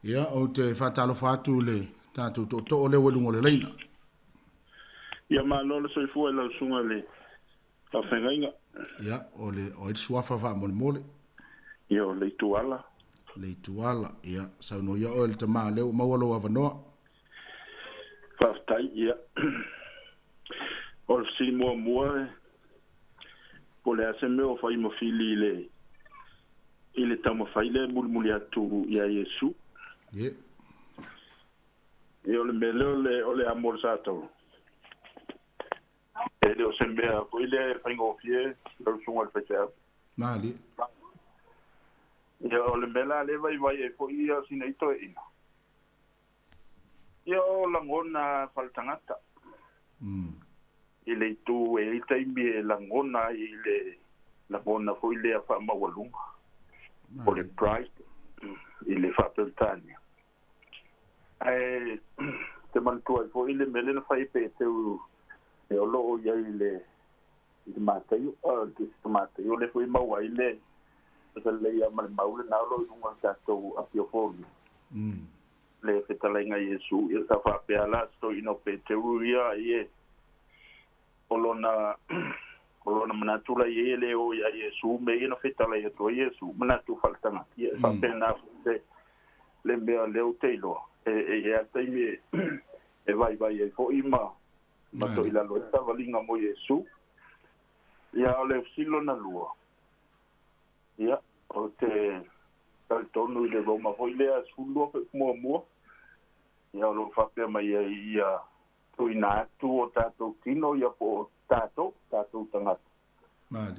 Speaker 8: Ia, ou te faatalofa atu i le tatou tootoo lea ua i luga o le laina.
Speaker 20: Ia, malo le soifua i lau susuga i le faafeagaiga.
Speaker 19: Ia, o le, o ai le suafa faamolemole?
Speaker 20: Ia, o Leituala.
Speaker 19: Leituala, ia, saunoa ia oe le tama lea ua maua lou avanoa.
Speaker 20: Faafetai, ia. O le fesili muamua, po o le a se mea o fai ma fili i le i le taumafai lea e mulimuli atu ia Iesu.
Speaker 19: Ie.
Speaker 20: Ia o le mea lea o le o le amo o le Satolo. E le o se mea foi lea e faigofie lau susuga i le faifeau.
Speaker 19: Malie.
Speaker 20: Ia o le mea la lea e vaivai ai foi ia sina i toeaina. Ia o lagona faaletagata. I le itu e i ai taimi e lagona ai i le lagona foi lea faamaualuga, o le pride i le faa-Peretania. Ae te manatua ai foi le mea lea na fai e Peteru e o lo o i ai i le i le Mataio, le Tusi Mataio lea foi e maua ai le lelei ma le mau lena o lo o i luga o le tatou api o Foliga. Le fetalaiga Iesu, ia sa faapea la se toeaina o Peteru ia ie o lona o lona manatu la i ai e le o ia Iesu me ia na fetalai atu ai Iesu, manatu faaletagata. Ia e faapena foi le le mea lea ou te iloa e e i ai lava taimi e e vaivai ai foi ma ma toilalo ai le savaliga mo Iesu. Ia o le fesili lona lua, Ia, ou te talitonu i le Roma foi lea 12 fuaiupu muamua, ia o lo o faapea mai ai ia tuuina atu o tatou tino ia po o tatou, tatou tagata.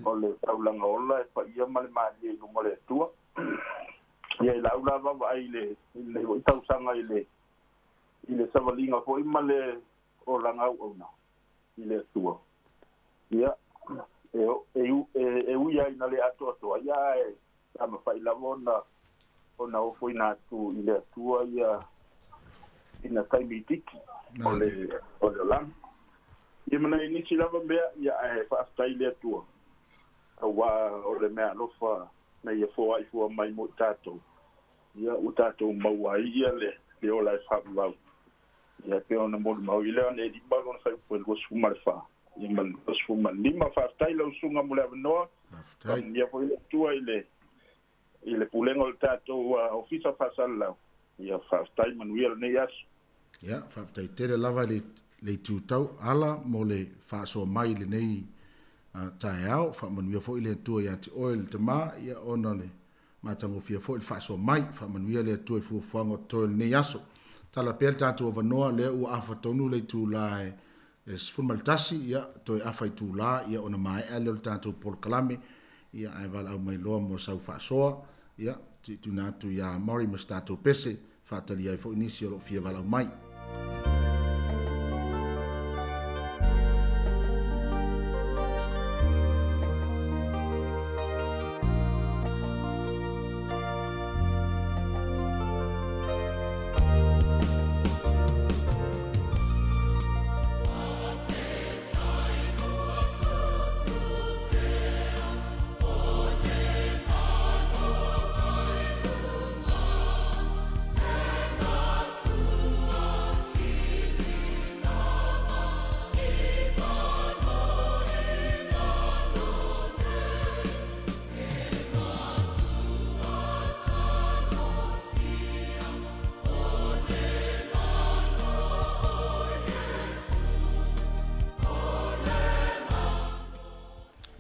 Speaker 20: O le taulaga ola e paia ma le malie i luma o le Atua. Ia i lau la vaavaai i le i lenei foi tausaga i le i le savaliga foi ma le olaga auauna i le Atua. Ia, e, e, e, e ui lava ina le atoatoa, ia ae sa mafai lava ona, ona ofoina atu i le Atua ia ina taimi itiiti o le, o le olaga. Ia ma nai nisi lava mea, ia ae faafetai i le Atua, auā o le meaalofa na Ia foai fua mai mo i tatou, ia ua tatou maua ai ia le, le ola e faavavau. Ia pe ona molimau i lea ona e 5 lona fuaiupu e 24 ia ma le 25. Faafetai lau susuga mo le avanoa. Faamanuia foi le Atua i le i le pulega o le tatou Ofisa Faasalalau. Ia faafetai manuia lenei aso.
Speaker 19: Ia, faafetai tele lava i le le itu tau ala mo le faasoa mai i lenei taeao. Faamanuia foi le Atua ia te oe le tama, ia ona o le matagofie foi le faasoa mai. Faamanuia le Atua i fuafuaga o totoe o lenei aso. Tala pea le tatou avanoa, lea ua afa tonu le itula e 11, ia, toe afa itula, ia, ona maea lea o le tatou polokalame, ia, ae valaau mai loa mo sau faasoa, ia, tuuina atu ia Maury ma se tatou pese, faatali ai foi nisi o lo o fia valaau mai.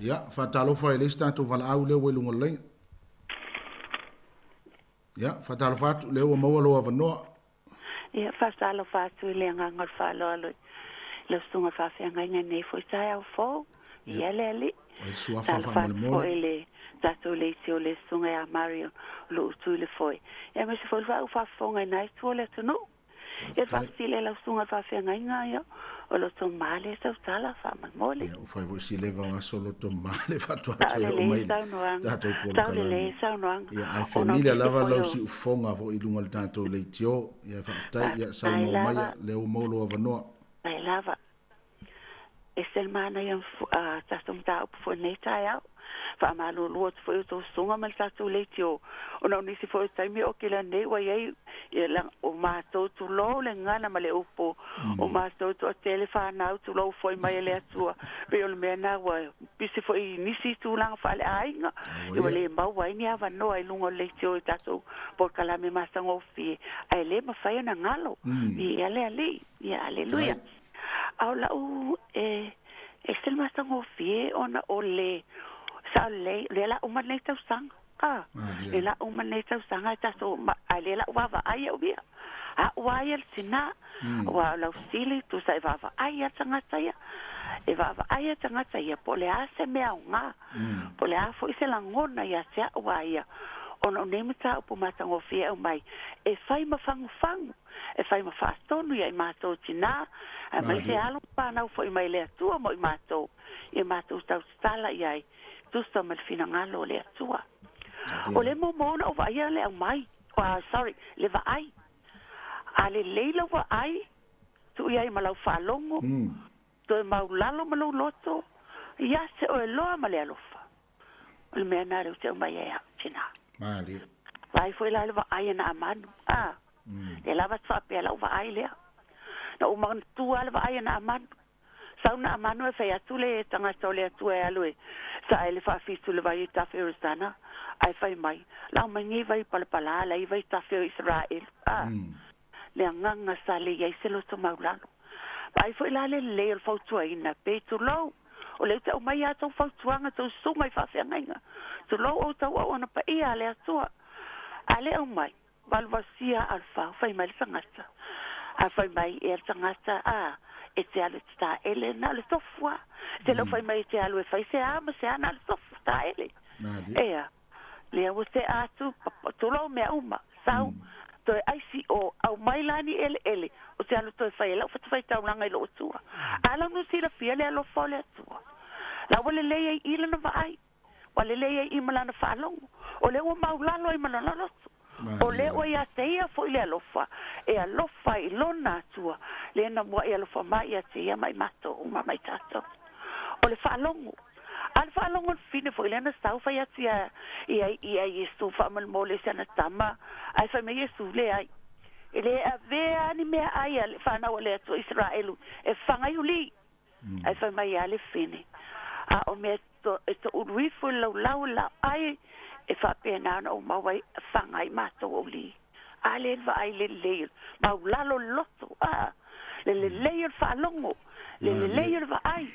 Speaker 19: Ia, faatalofa e le isi tatou valaau lea ua i luga o le laina. Ia, faatalofa atu, lea ua maua lou avanoa.
Speaker 12: Ia, faatalofa atu i le agaga o le faaaloalo i lau susuga faafeagaiga i lenei foi taeao fou. Ia le Alii.
Speaker 19: Ai le suafa faamolemole. Foi
Speaker 12: le tatou leitio o le susuga ia Mario Luutu i le foe. Ia, aemaise foi le vaau faafofoga i na itu o le atunuu. Ia faafesili e lau susuga i le faafeagaiga ia o loto male sau tala faamolemole.
Speaker 19: Ia ua fai foi si leva o aso loto male faatoa toe oo mai le tatou
Speaker 12: polokalame.
Speaker 19: Ia ae familia lava lau siufofoga foi i luga o le tatou leitio. Ia faafetai ia saunoa mai lea ua maua lou avanoa.
Speaker 12: Ai lava. E se le manaia tatou mataupu foi i lenei taeao. Faamalulu atu foi i outou susuga ma le tatou leitio, ona o nisi foi o taimi o kila nei ua i ai o matou tulou le gagana ma le upu, o matou toatele fanau tulou foi mai e le Atua. Pei o le mea lena ua pisi foi i nisi tulaga faaleaiga, ua le maua ai ni avanoa i luga o le leitio i tatou polokalame matagofie, ae le mafai ona galo. Viia le Alii. Ia, aleluia. A o lau e ese le matagofie ona o le sao lelei, lea la uma lenei tausaga. A, lea la uma lenei tausaga e tatou, ae lea la ua vaavaai au ia. A'u a ia le tinā, aua o lau fesili, tusa e vaavaai a tagata ia. E vaavaai a tagata ia po o le a se mea aoga, po o le a foi se lagona ia te a'u a ia, ona o nei mataupu matagofie e aumai, e fai ma fagufagu. E fai ma faatonu ia i matou tinā, aemaise alo ma fanau foi mai le Atua mo i matou, ia matou tau tatala i ai, tusa ma le finagalo o le Atua. O le momo ona o vaaia le aumai, sorry, le vaai. A lelei lau vaai, tuu i ai ma lau faalogo, toe maulalo ma lou loto, ia se oe loa ma le alofa. O le mea lena lea ou te aumai ai au tinā.
Speaker 19: Malie.
Speaker 12: Vaai foi la le vaai a Naamanu. A, lea lava te faapea lau vaai lea. Na ou manatua lava le vaai a Naamanu. Sau Naamanu e fai atu le tagata o le Atua e alu e sae le faafitu i le vai i tafe o Ioritana, ae fai mai, Lau mai nei vai palapala la i vai tafe o Isaraelu. A, le agaga sa le i ai se loto maulalo. Vaai foi la le lelei o le fautuaina, pe tulou, o lea ou te aumaia a tou fautuaga, tou susuga i faafeagaiga. Tulou outou auauna paia a le Atua. A le aumai, valuvalusia a le fao, fai mai le tagata. A fai mai ea le tagata, a, e te alu e te taele, na o le tofu a. Te le o fai mai e te alu e fai se a ma se a, na o le tofu taele. Ea, lea ua tea atu, tulou mea uma, sau, toe aisi o, aumai la ni eleele, o te alu toe fai ai lau fatafaitaulaga i lou Atua. A lau nu silafia le alofa o le Atua. La ua lelei ai i lana vaai, ua lelei ai i ma lana faalogo, o lea ua maulalo ai ma lona loto. O lea ua ia te ia foi le alofa, e alofa ai i lona Atua, lea na muaʻi alofa mai ia te ia ma i matou uma ma i tatou. O le faalogo. A le faalogo le fine foi lea na sau fai atu ia ia ia Iesu faamolemole i sana tama, ae fai mai Iesu, Leai.
Speaker 16: E lē avea ni meaai a le fanau a le Atua Isaraelu e faga ai ulī. Ae fai mai lava le fine, A o mea e toulu ifo i le laulau i le laoai, e faapena ona ou maua ai, faga ai matou o ulī. A lea le vaai i le lelei o le maulalo o le loto, a, le lelei o le faalogo, le lelei o le vaai,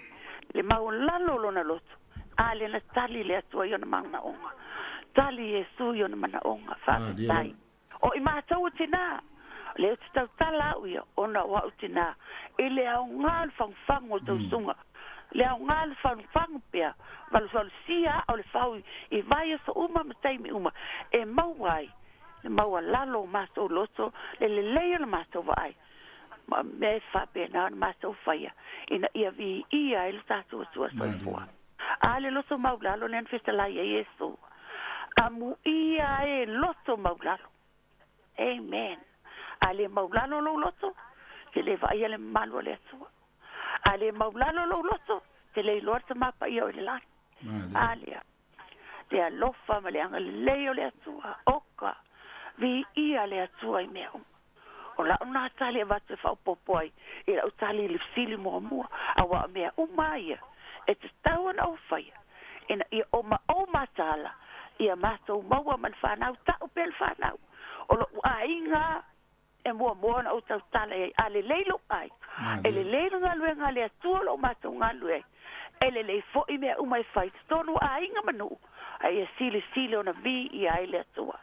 Speaker 16: le maualalo o lona loto. A lea na tali le Atua i ona manaoga. Tali Iesu i ona manaoga. Faafetai. O i matou o tinā, o lea ou te tautala au ia, ona o au tinā, i le aoga o le fagufagu o le tausuga, le aoga o le fagufagu pea, valuvalusia aa o le fau i vaiaso uma ma taimi uma, e maua ai le maualalo o matou loto, le lelei o le matou vaai, ma mea e faapena ona matou faia, ina ia viia ai lo tatou Atua Soifua. A le loto maulalo lea na fetalai ai Iesu. Amuia ai e loto maulalo. Amen. A le maulalo lou loto, te le vaaia le mamalu o le Atua. A le maulalo lou loto, te le iloa le Tama Paia o i le lagi. A lea, le alofa ma le agalelei o le Atua, oka, viia le Atua i mea uma. O la'u na tali e avatu e faaopoopo ai i la'u tali i le fesili muamua, auā o mea uma ia e tatau ona ou faia, ina ia oma ou mataala ia matou maua ma le fanau, ta'u pea le fanau o lo'u aiga e muamua ona ou tautala i ai, a lelei lou aiga, e lelei le galuega a le Atua o lo'o matou galulue ai, e lelei fo'i mea uma e fai i totonu o aiga ma nuu, a ia silisili ona viia ai le Atua.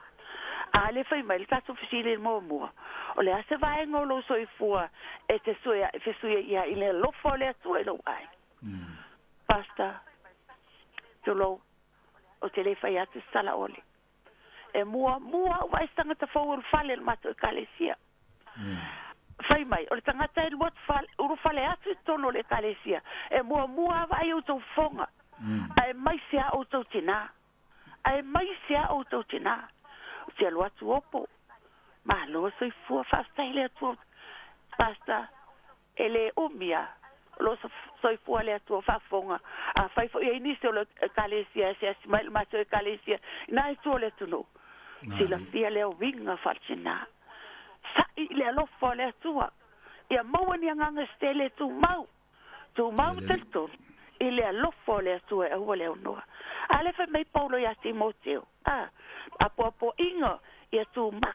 Speaker 16: A lea fai mai le tatou fesili i le muamua, o le a se vaega o lou soifua e te fesuiai ai i le alofa o le Atua i lou aiga? Pastor, tulou, ou te le fai atu se tala ole. E muamua au vaai se tagata fou e ulufale i le matou ekalesia. Fai mai, o le tagata e ulufale atu i totonu o le ekalesia, e muamua lava vaai outou fofoga, aemaise a outou tinā. Aemaise a outou tinā. Ou te alu atu opo. Malo soifua, faafetai i le Atua. Pastor, e le umi a o lo o soifua le Atua faafofoga. Afai foi e i ai nisi o le Ekalesia e asiasi mai i le matou Ekalesia i na itu o le atunuu, silafia lea uiga faaletinā. Sa'i i le alofa o le Atua, ia maua ni agaga e setele e tumau, tumau ma talitonu i le alofa o le Atua e aua le aunoa. A lea fai mai Paulo iā Timoteo, a, apoapoaiga ia tumau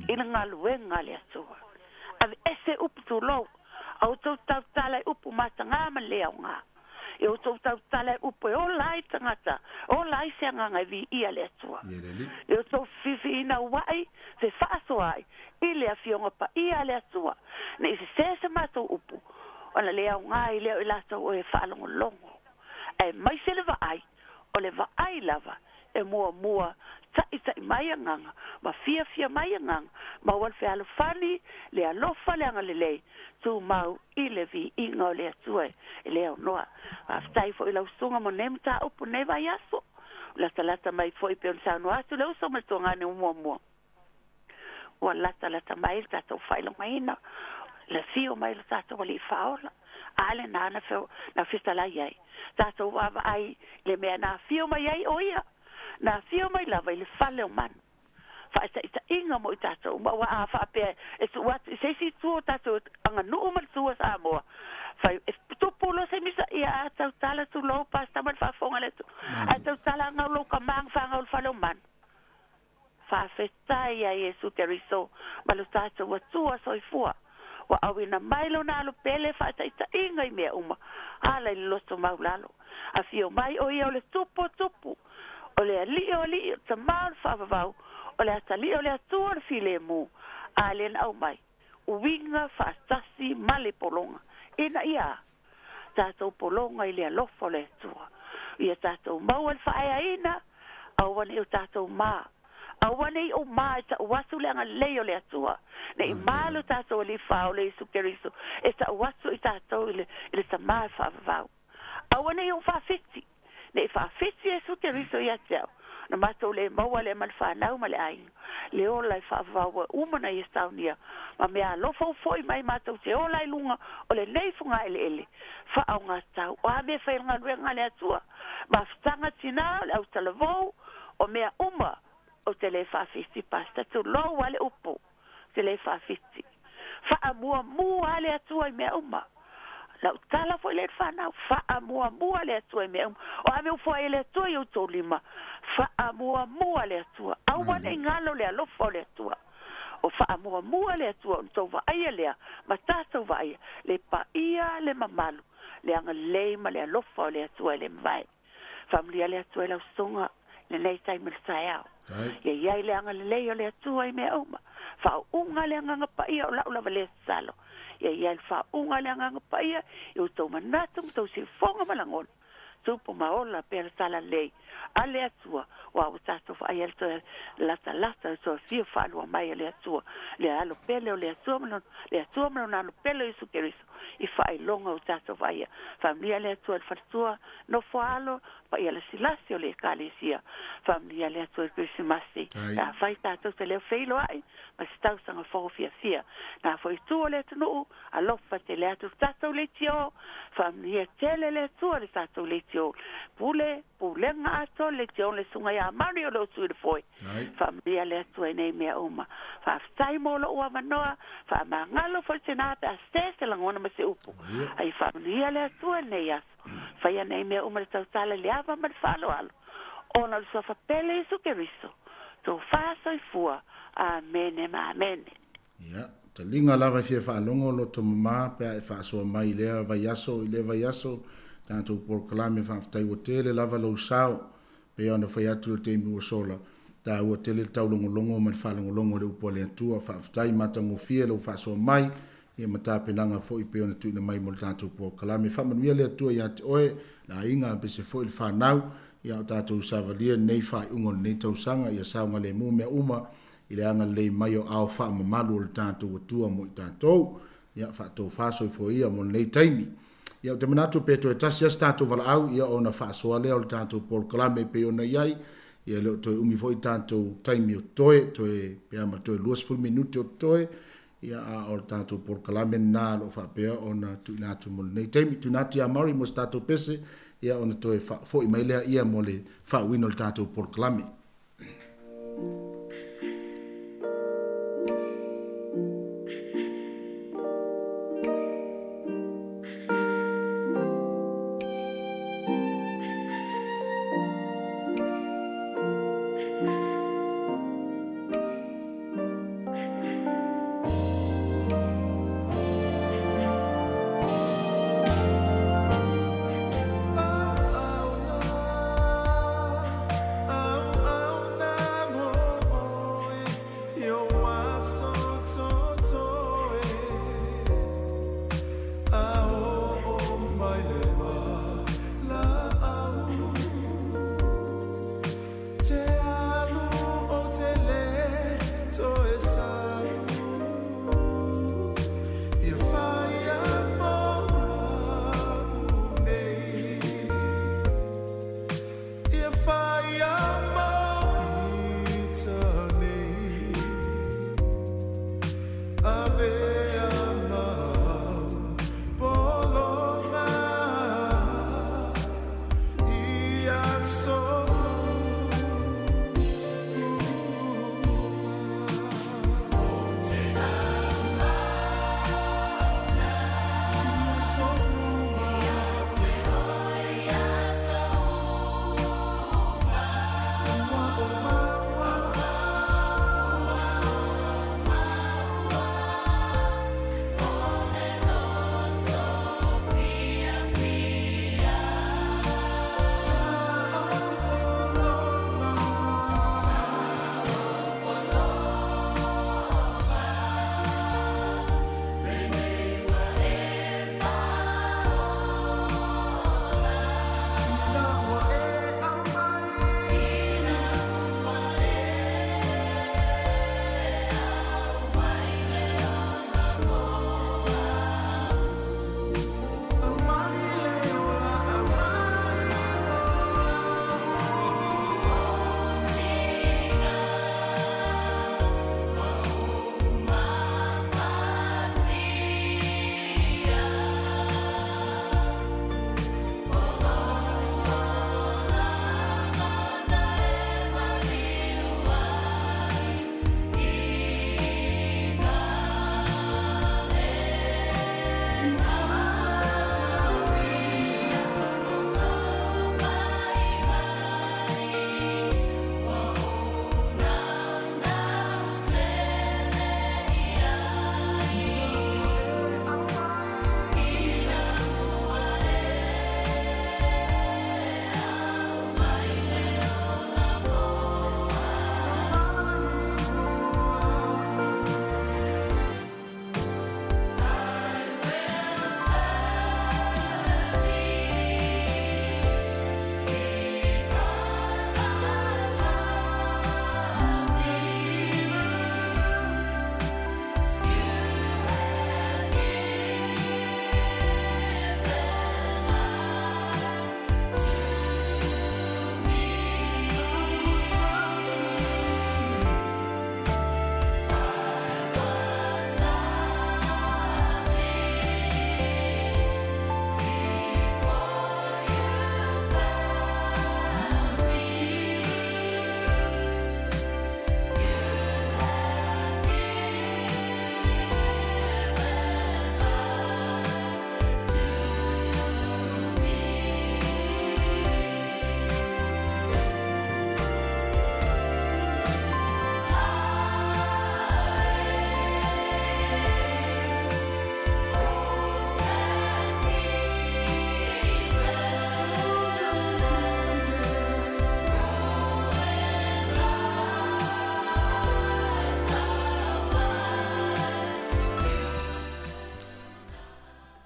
Speaker 16: i le galuega a le Atua. Aveese upu tulou, a outou tautala i upu matagā ma le aoga. I outou tautala i upu e ola ai tagata, ola ai se agaga e viia le Atua. I outou fefifinauai, fefaasoaai i le Afioga Paia a le Atua, ne i sesē se matou upu, ona le aoga ai lea o i latou o e faalogologo. Aemaise le vaai, o le vaai lava e muamua taʻitaʻi mai agaga ma fiafia mai agaga, maua le fealofani, le alofa, le agalelei, tumau i le viiga o le Atua e le aunoa. Faafetai foi i lau susuga mo nei mataupu nei vaiaso. Ua latalata mai foi e pei ona saunoa atu le uso ma le tuagane muamua. Ua latalata mai le tatou faailogaina, le afio mai o le tatou Alii Faaola. A lena na na fetalai ai. Tatou vaavaai i le mea na afio mai ai o ia. Na afio mai lava i le fale o manu. Faataitaiga mo i tatou uma, aua a faapea e tuu atu i se isi itu o tatou aganuu ma le tu a Samoa, fai, e tupu loa se misa, ia a tautala tulou Pastor ma le faafofoga a le atunuu, ae tautala agau lou kama na fagau i le fale o manu. Faafetai ia Iesu Keriso ma lo tatou Atua soifua, ua auina mai lona alo pele faataitaiga i mea uma, ala i le loto maulalo. Afio mai o ia o le Tupu o tupu, o le Alii o alii, o le Tama o le faavavau, o le Atalii o le Atua o le filemu, a lea na aumai, uiga faatasi ma le pologa, ina ia a tatou pologa i le alofa o le Atua. Ia tatou maua le faaeaina, aua ne i o tatou ma. Aua ne i ou ma e ta'u atu le agalelei o le Atua, ne i ma lo tatou Alii Faaola Iesu Keriso e ta'u atu i tatou i le, i le Tama e faavavau. Aua ne i ou faafeti, ne i faafeti Iesu Keriso ia te au, na matou le maua lea ma le fanau ma le aiga, le ola e faavavau ai uma na ia saunia, ma mea alofa ua fo'i mai matou te ola i luga o lenei fogaeleele faaaogatau. O a mea e fai i le galuega a le Atua, mafutaga tinā o le autalavou, o mea uma, ou te le faafeti Pastor, tulou a le upu. te le faafiti. Faamuamua le Atua i mea uma. Lau tala foi le whanau, faamuamua le Atua i mea uma. O ave ufo ai le Atua i outou lima, faamuamua le Atua. Aua nei galo le alofa o le Atua. O faamuamua le Atua ona tou vaaia lea, ma tatou vaaia, le paia le mamalu, le agalelei ma le alofa o le Atua e le mavae. Faamanuia le Atua i lau susuga lenei taimi o le taeao. Ia i ai le agalelei o le Atua i mea uma. Faauuga le agaga paia o lau lava lea tatalo. Ia i ai le faauuga le agaga paia i outou manatu ma tou siufofoga ma lagona. Tupu ma ola pea le talalelei a le Atua, aua ua tatou vaaia le toe latalata le toe afio faalua mai o le Atua, le Alo pele o le Atua ma lona, le Atua ma lona Alo pele o Iesu Keriso i faailoga ua tatou vaaia. Faamanuia le Atua i le faletua nofo a alo, paia lasilasi o le Ekalesia. Faamanuia le Atua i le Kerisimasi, pe afai tatou te leo feiloai ma se tausaga fou fiafia. Na foi itu o le atunuu, alofa tele atu le tatou leitio, faamanuia tele le Atua i le tatou leitio. Pule, pulega atoa le leitio le Susuga ia Mario o lo o tu i le foe. Faamanuia le Atua i nei mea uma. Faafetai mo lou avanoa, faamagalo foi le tina pe a sē se lagona ma se upu. Ai faamanuia le Atua i lenei aso. Faia nei mea uma i le tautala i le ava ma le faaaloalo, ona o le Suafa pele Iesu Keriso, tofa soifua. Amene ma amene.
Speaker 19: Ia, taliga lava e fia faalogo loto mama pe a e faasoa mai i lea vaiaso i lea vaiaso tatou polokalame faafetai ua tele lava lou sao pei ona fai atu i le taimi ua sola taua tele le taulogologo ma le faalogologo i le upu a le Atua faafetai matagofie lou faasoa mai ia ma tapenaga foi pei ona tuuina mai mo le tatou polokalame faamanuia le Atua ia te oe le aiga aemaise foi le fanau ia o tatou savalia lenei faaiuga o lenei tausaga ia saogalemu mea uma i le agalelei mai o ao faamamalu o le tatou Atua mo i tatou. Ia, faatofa soifua ia mo lenei taimi. Ia, ou te manatu pe toe tasi lava se tatou valaau, ia ona faasoa lea o le tatou polokalame e pei ona i ai. Ia, e le o toe umi foi tatou taimi o totoe, toe, pe a ma toe 20 minute o totoe, ia, a o le tatou polokalame lena o lo o faapea ona tuuina atu mo lenei taimi. Tuuina atu ia Murray mo se tatou pese, ia ona toe faafoi mai lea ia mo le faauuina o le tatou polokalame.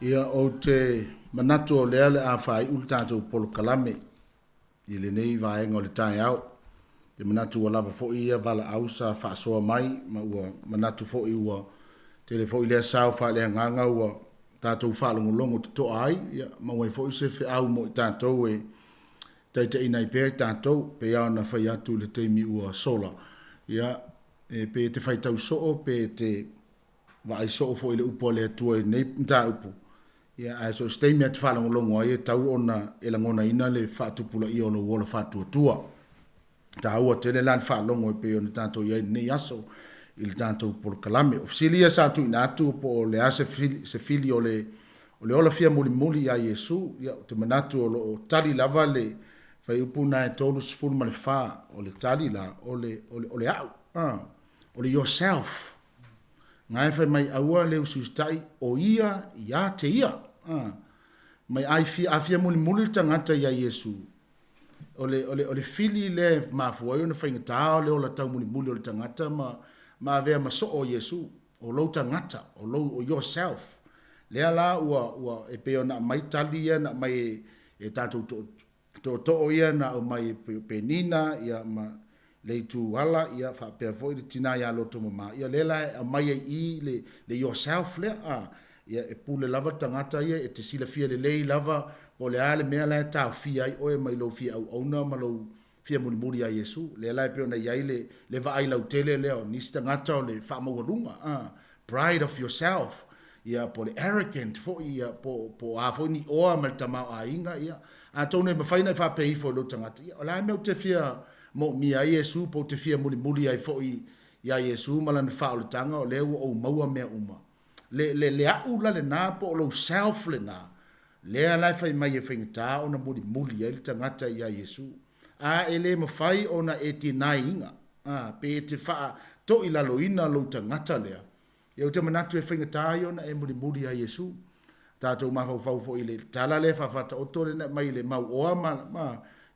Speaker 19: Ia, ou te manatu o lea o le a faaiu le tatou polokalame i lenei vaega o le taeao. Ou te manatu ua lava foi ia valaau sa faasoa mai ma ua manatu foi ua tele foi lea sao faaleagaga ua tatou faalogologo totoa ai, ia maua ai foi se feau mo i tatou e taitaiina ai pea i tatou, pei lava ona fai atu i le taimi ua sola, ia, e pe e te faitau soo pe e te vaai soo foi i le upu a le Atua i lenei mataupu, ia, ae so o se taimi lava e te faalogologo ai e tatau ona e lagonaina le faatupulaia o lou ola faatuatua. E taua tele la le faalogo e pei ona tatou i ai i lenei aso i le tatou polokalame. O fesili ia sa tuuina atu po o le a se fili o le o le ola fia mulimuli ia Iesu, ia ou te manatu o lo o tali lava le fuaiupu lena e 34, o le tali la, o le, o le, o le au, a, o le yourself. Na e fai mai aua le usiusitai o ia ia te ia. A, mai ai fia, a fia mulimuli le tagata ia Iesu, o le, o le, o le fili lea e mafua ai ona faigata o le ola taumulimuli o le tagata ma, ma avea ma soo o Iesu, o lou tagata, o lou, o yourself. Lea la ua, ua, e pei ona aumai tali ia na aumai e, e tatou to, tootoo ia na aumai e Penina, ia, ma Leituala, ia, faapea foi le tina ia Lotomama, ia lea la e aumai ai i le, le yourself lea, a, ia, e pule lava le tagata ia, e te silafia lelei lava po o le a le mea la e taofia ai oe mai lou fia auauna ma lou fia mulimuli ia Iesu. Lea la e pei ona i ai le, le vaai lautele lea o nisi tagata o le faamaualuga, a, pride of yourself, ia, po o le arrogant foi, ia, po, po o a foi ni oa ma le tamaoaiga, ia. Atonu e mafai ona e faapea ifo i lou tagata, ia, o le a le mea ou te fia moomia ai Iesu, po ou te fia mulimuli ai foi iā Iesu ma lana faaolataga, o lea ua ou maua mea uma. Le, le, le au la lena po o lou self lena, lea la e fai mai e faigata ona mulimuli ai le tagata iā Iesu. A e le mafai ona e deny-ina, a, pe e te faatoilaloina lou tagata lea, Ia ou te manatu e faigata ai ona e mulimuli ia Iesu. Tatou mafaufau foi i le tala lea faafaataoto lea na aumai i le mau oa ma, ma,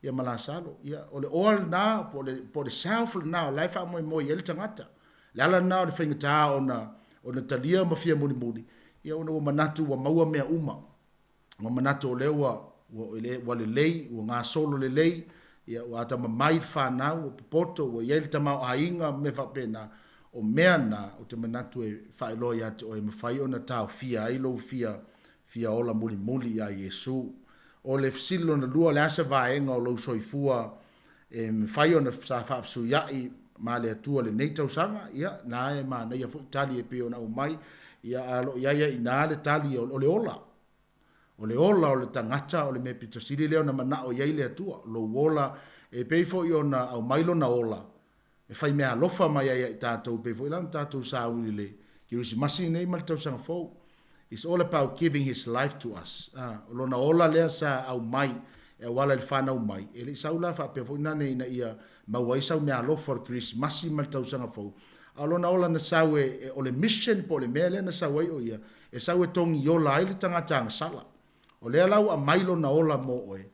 Speaker 19: ia ma Lasalo. Ia, o le oa lena, po o le, po o le self lena o la e faamoemoe i ai le tagata. Le ala lena o le faigata ona, ona talia ma fia mulimuli, ia ona ua manatu ua maua mea uma. Ua manatu o lea ua, ua, ua lelei, ua gasolo lelei, ia, ua atamamai le fanau, ua popoto, ua i ai le tamaoaiga ma mea faapena. O mea na, ou te manatu e faailoa ia te oe e mafai ona taofia ai lou fia, fia ola mulimuli iā Iesu. O le fesili lona lua, o le a se vaega o lou soifua e mafai ona sa faafesuiaʻi ma le Atua lenei tausaga? Ia, na e manaia foi tali e pei ona aumai, ia, a o lo o i ai ai i ina le tali o le ola. O le ola o le tagata o le mea pito sili lea ona manao i ai le Atua, lou ola, e pei foi ona aumai lona ola e fai meaalofa mai ai ia i tatou, pei foi la ona tatou sauni i le Kerisimasi nei ma le tausaga fou. It's all about giving his life to us. A, o lona ola lea sa aumai e auala i le fanau mai, e le i sau la faapea foi nane ina ia maua ai sau meaalofa o le Kerisimasi ma le tausaga fou, a o lona ola na sau e, e, o le mission po o le mea lea na sau ai o ia, e sau e togiola ai le tagata agasala. O lea la ua aumai lona ola mo oe,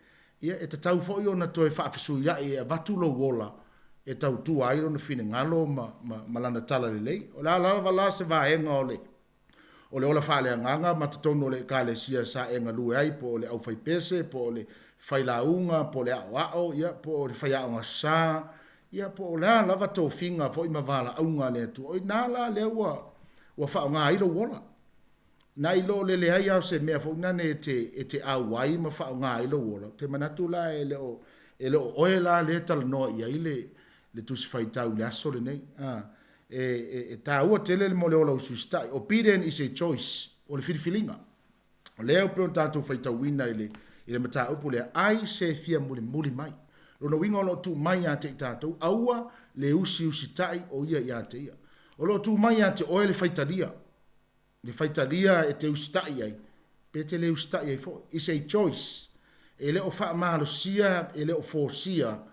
Speaker 19: ia e tatau foi ona toe faafesuiaʻi e avatu lou ola e tautua ai lona finagalo ma, ma, ma lana talalelei. O le a lava la se vaega o le, o le ola faaleagaga ma totonu o le Ekalesia sa e galue ai, po o le aufaipese, po o le failauga, po o le aoao, ia, po o le faiaoga sa, ia, po o le a lava tofiga foi ma valaauga a le Atua. O i ina la lea ua, ua faaaoga ai lou ola. Na i lo le leai lava o se mea foi nane e te, e te auai ma faaaoga ai lou ola, ou te manatu la e le o, e le o oe la lea e talanoa i ai le, le Tusi Faitau i le aso lenei. A, e, e, e taua tele le mo le ola usiusitai. Obedient is a choice, o le filifiliga. O lea e pei ona tatou faitauina i le, i le mataupu lea, ai se fia mulimuli mai. Lona uiga o lo o tuu mai ia te i tatou, aua le usiusitai o ia ia te ia. O lo o tuu mai ia te oe le faitalia, le faitalia e te usitai ai, pe te le usitai ai foi. It's a choice. E le o faamalosia, e le o forcia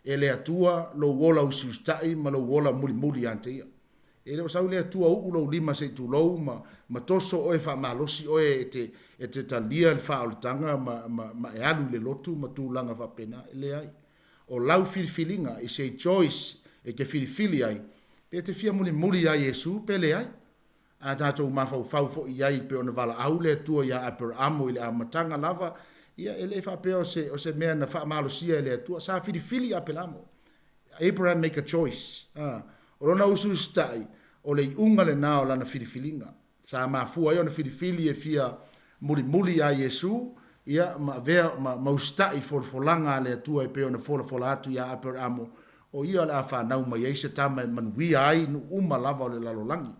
Speaker 19: e le Atua lou ola usiusitai ma lou ola mulimuli ia te Ia. E le o sau le Atua uu lou lima se i tulou ma, ma toso oe faamalosi oe e te, e te talia le faaolataga ma, ma, ma e alu i le lotu ma tulaga faapena. E leai. O lau filifiliga, it's a choice e te filifili ai, pe te fia mulimuli ia Iesu pe leai. A tatou mafaufau foi i ai pei ona valaau le Atua ia Aperaamo i le amataga lava, ia e le faapea o se, o se mea na faamalosia e le Atua. Sa filifili Apelamo. Abraham make a choice. A, o lona usuusita'i, o le iuga lena o lana filifiliga. Sa mafua ai ona filifili e fia mulimuli iā Iesu, ia, ma avea, ma, ma usitai i folafolaga a le Atua e pei ona folafola atu iā Aperamo, o ia o le a fanau mai ai se tama e manuia ai nuu uma lava o le lalolagi.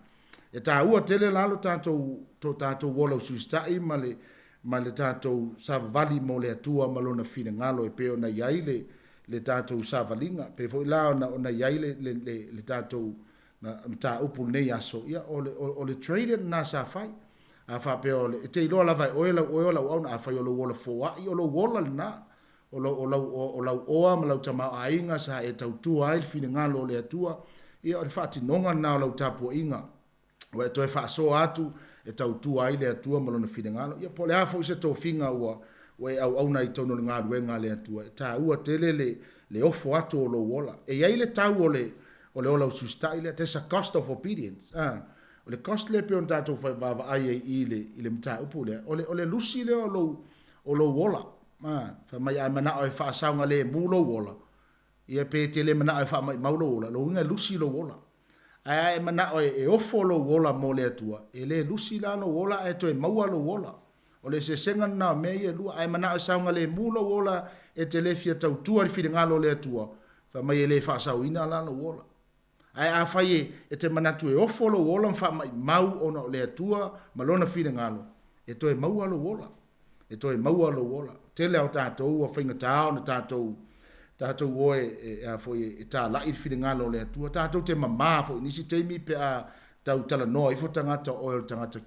Speaker 19: E taua tele la lo tatou, to tatou ola usiusitai ma le, ma le tatou savavali mo le Atua ma Lona finagalo e pei ona i ai le, le tatou savaliga. E pei foi la ona, ona i ai le, le, le, le tatou mataupu i lenei aso, ia, o le, o, o le trade lena sa fai. A faapea o le, e te iloa lava e oe lau oe o lau auna, afai o lou ola foai, o lou ola lena. O lau, o lau, o lau oa ma lau tamaoaiga sa e tautua ai le finagalo o le Atua, ia o le faatinoga lena o lau tapuaiga. Ua e toe faasoa atu e tautua ai le Atua ma Lona finagalo. Ia po o le a foi se tofiga ua, ua e auauna ai i totonu o le galuega a le Atua, e taua tele le, le ofo atu o lou ola. E i ai le tau o le, o le ola usiusitai lea, there's a cost of obedience. A, o le cost lea e pei ona tatou fai vaavaai ai i le, i le mataupu lea, o le, o le lusi lea o lou, o lou ola. A, fai mai a e manao e faasaogalemu lou ola, ia pe e te le manao e faamaimau lou ola, lou uiga e lusi lou ola. Ae a e manao e ofo lou ola mo le Atua, e le lusi la lou ola ae toe maua lou ola. O le eseesega lena o mea ia e lua. A e manao e saogalemu lou ola e te le fia tautua i le finagalo o le Atua, fai mai e le faasaoina la lou ola. Ae afai e, e te manatu e ofo lou ola ma faamaimau ona o le Atua ma Lona finagalo, e toe maua lou ola. E toe maua lou ola. Tele lava o tatou ua faigata ona tatou, tatou o e, e, a foi, e talai le finagalo o le Atua. Tatou te mama foi i nisi taimi pe a tau talanoa ifo tagata o oe o le tagata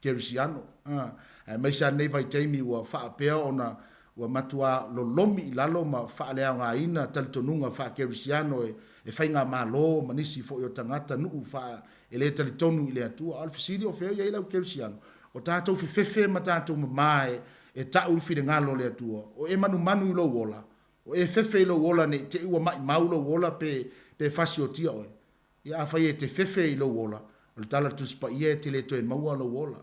Speaker 19: kerisiano. A, aemaise lava lenei vaitaimi ua faapea ona ua matuā lolomi i lalo ma faaleaogaina talitonuga faa-kerisiano e, e faigamalo ma nisi foi o tagata nuu faa, e le talitonu i le Atua. A o le fesili, o fea o i ai le au kerisiano? O tatou fefefe ma tatou mama e, e ta'u le finagalo o le Atua. O e manumanu i lou ola, o e fefe i lou ola ne i te i ua maʻimau lou ola pe, pe fasiotia oe. Ia afai e te fefe i lou ola, o le tala a le Tusi Paia e te le toe maua lou ola.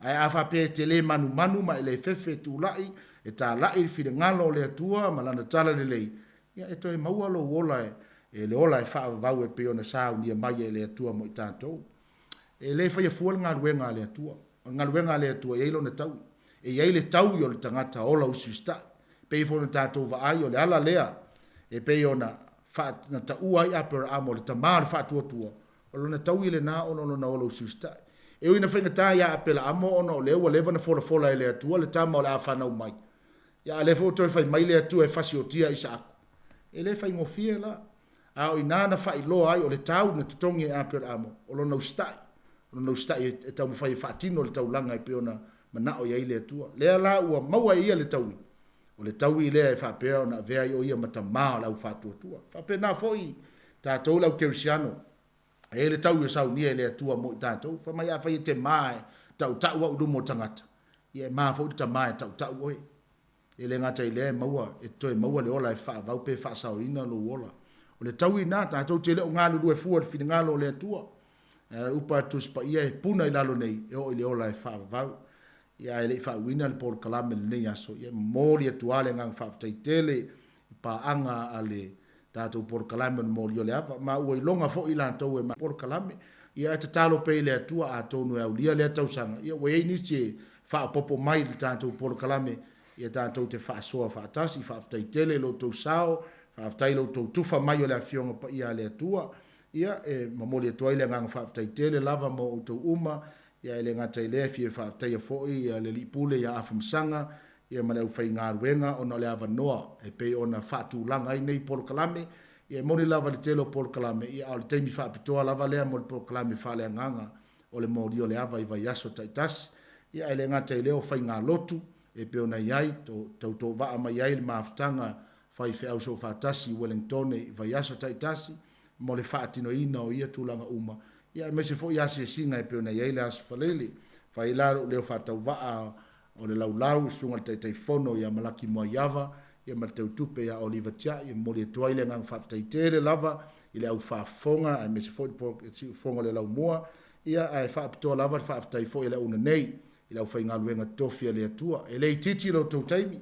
Speaker 19: Ae a faapea e te le manumanu ma e le fefe e tulai, e tālaʻi le finagalo o le Atua ma Lana tala lelei, ia e toe maua lou ola e, e le ola e faavavau e pei ona saunia mai e le Atua mo i tatou. E le faia fua le galuega a le Atua. O le galuega a le Atua e i ai lona taui. E i ai le taui o le tagata ola usiusitai. E pei foi ona tatou vaai, o le ala lea e pei ona fa, na taua ai Aperahama o le tama o le faatuatua, o lona taui lena ona o lona ola usiusitai. E ui ina faigata ia Apelaamo ona o lea ua leva ona folafola e le Atua le tama o le a fanau mai. Ia a o lea foi ua toe fai mai le Atua e fasiotia Isaako. E le faigofie la. A o i ina na faailoa ai o le tau na totogi e Aperahama, o lona usitai, o lona usitai e taumafai e faatino le taulaga e pei ona manao i ai le Atua. Lea la ua maua e ia le taui, o le taui lea e faapea ona avea ai o ia ma tama o le au faatuatua. E faapena foi tatou le au kerisiano, e i ai le taui o saunia e le Atua mo i tatou. Fai mai afai e te ma e tautau au i luma o tagata, ia e ma foi le tama e tautau oe. E le gata i lea e maua, e toe maua le ola e faavau pe faasaoina lou ola. O le taui lena, tatou te le o galulue fua i le finagalo o le Atua. Ae o le upu a le Tusi Paia e puna i lalo nei, e oo i le ola e faavavau. Ia ae le i faauuina le polokalame i lenei aso, ia e momoli atu lava le agaga faafetai tele i paaga a le tatou polokalame o le moli o le ava, ma ua iloga foi i latou e polokalame. Ia ae tatalo pea i le Atua atonu e aulia lea tausaga, ia ua i ai nisi e faaopoopo mai i le tatou polokalame, ia tatou te faasoa faatasi. Faafetai tele i lo outou sao, faafetai i lo outou tufa mai o le Afioga Paia a le Atua. Ia, e momoli atu ai le agaga faafetai tele lava mo outou uma, ia e le gata i lea, e fia faafetaia foi le Alii Pule ia Afamasaga, ia ma le aufaigaluega ona o le avanoa e pei ona faatulaga ai nei polokalame. Ia e moni lava le tele o polokalame, ia a o le taimi faapitoa lava lea mo le polokalame faaleagaga o le moli o le ava i vaiaso taitasi. Ia ae le gata i lea o faigalotu e pei ona i ai, to, tautouvaa mai ai le mafutaga faifeau soofaatasi i Wellingtone i vaiaso taitasi mo le faatinoina o ia tulaga uma, ia aemaise foi asiasiga e pei ona i ai le Aso Faraile. Fai la lou leo faatauvaa O le laulau, susuga i le Taitaifono ia Malaki Muaiava, ia ma le Teutupe ia Oliva Tiai, e momoli atu ai le agaga faafetai tele lava i le au faafofoga aemaise foi le siufofoga o le laumua. Ia, ae faapitoa lava le faafetai foi a le auna nei i le aufaigaluega totofi a le Atua. E le itiiti lo outou taimi,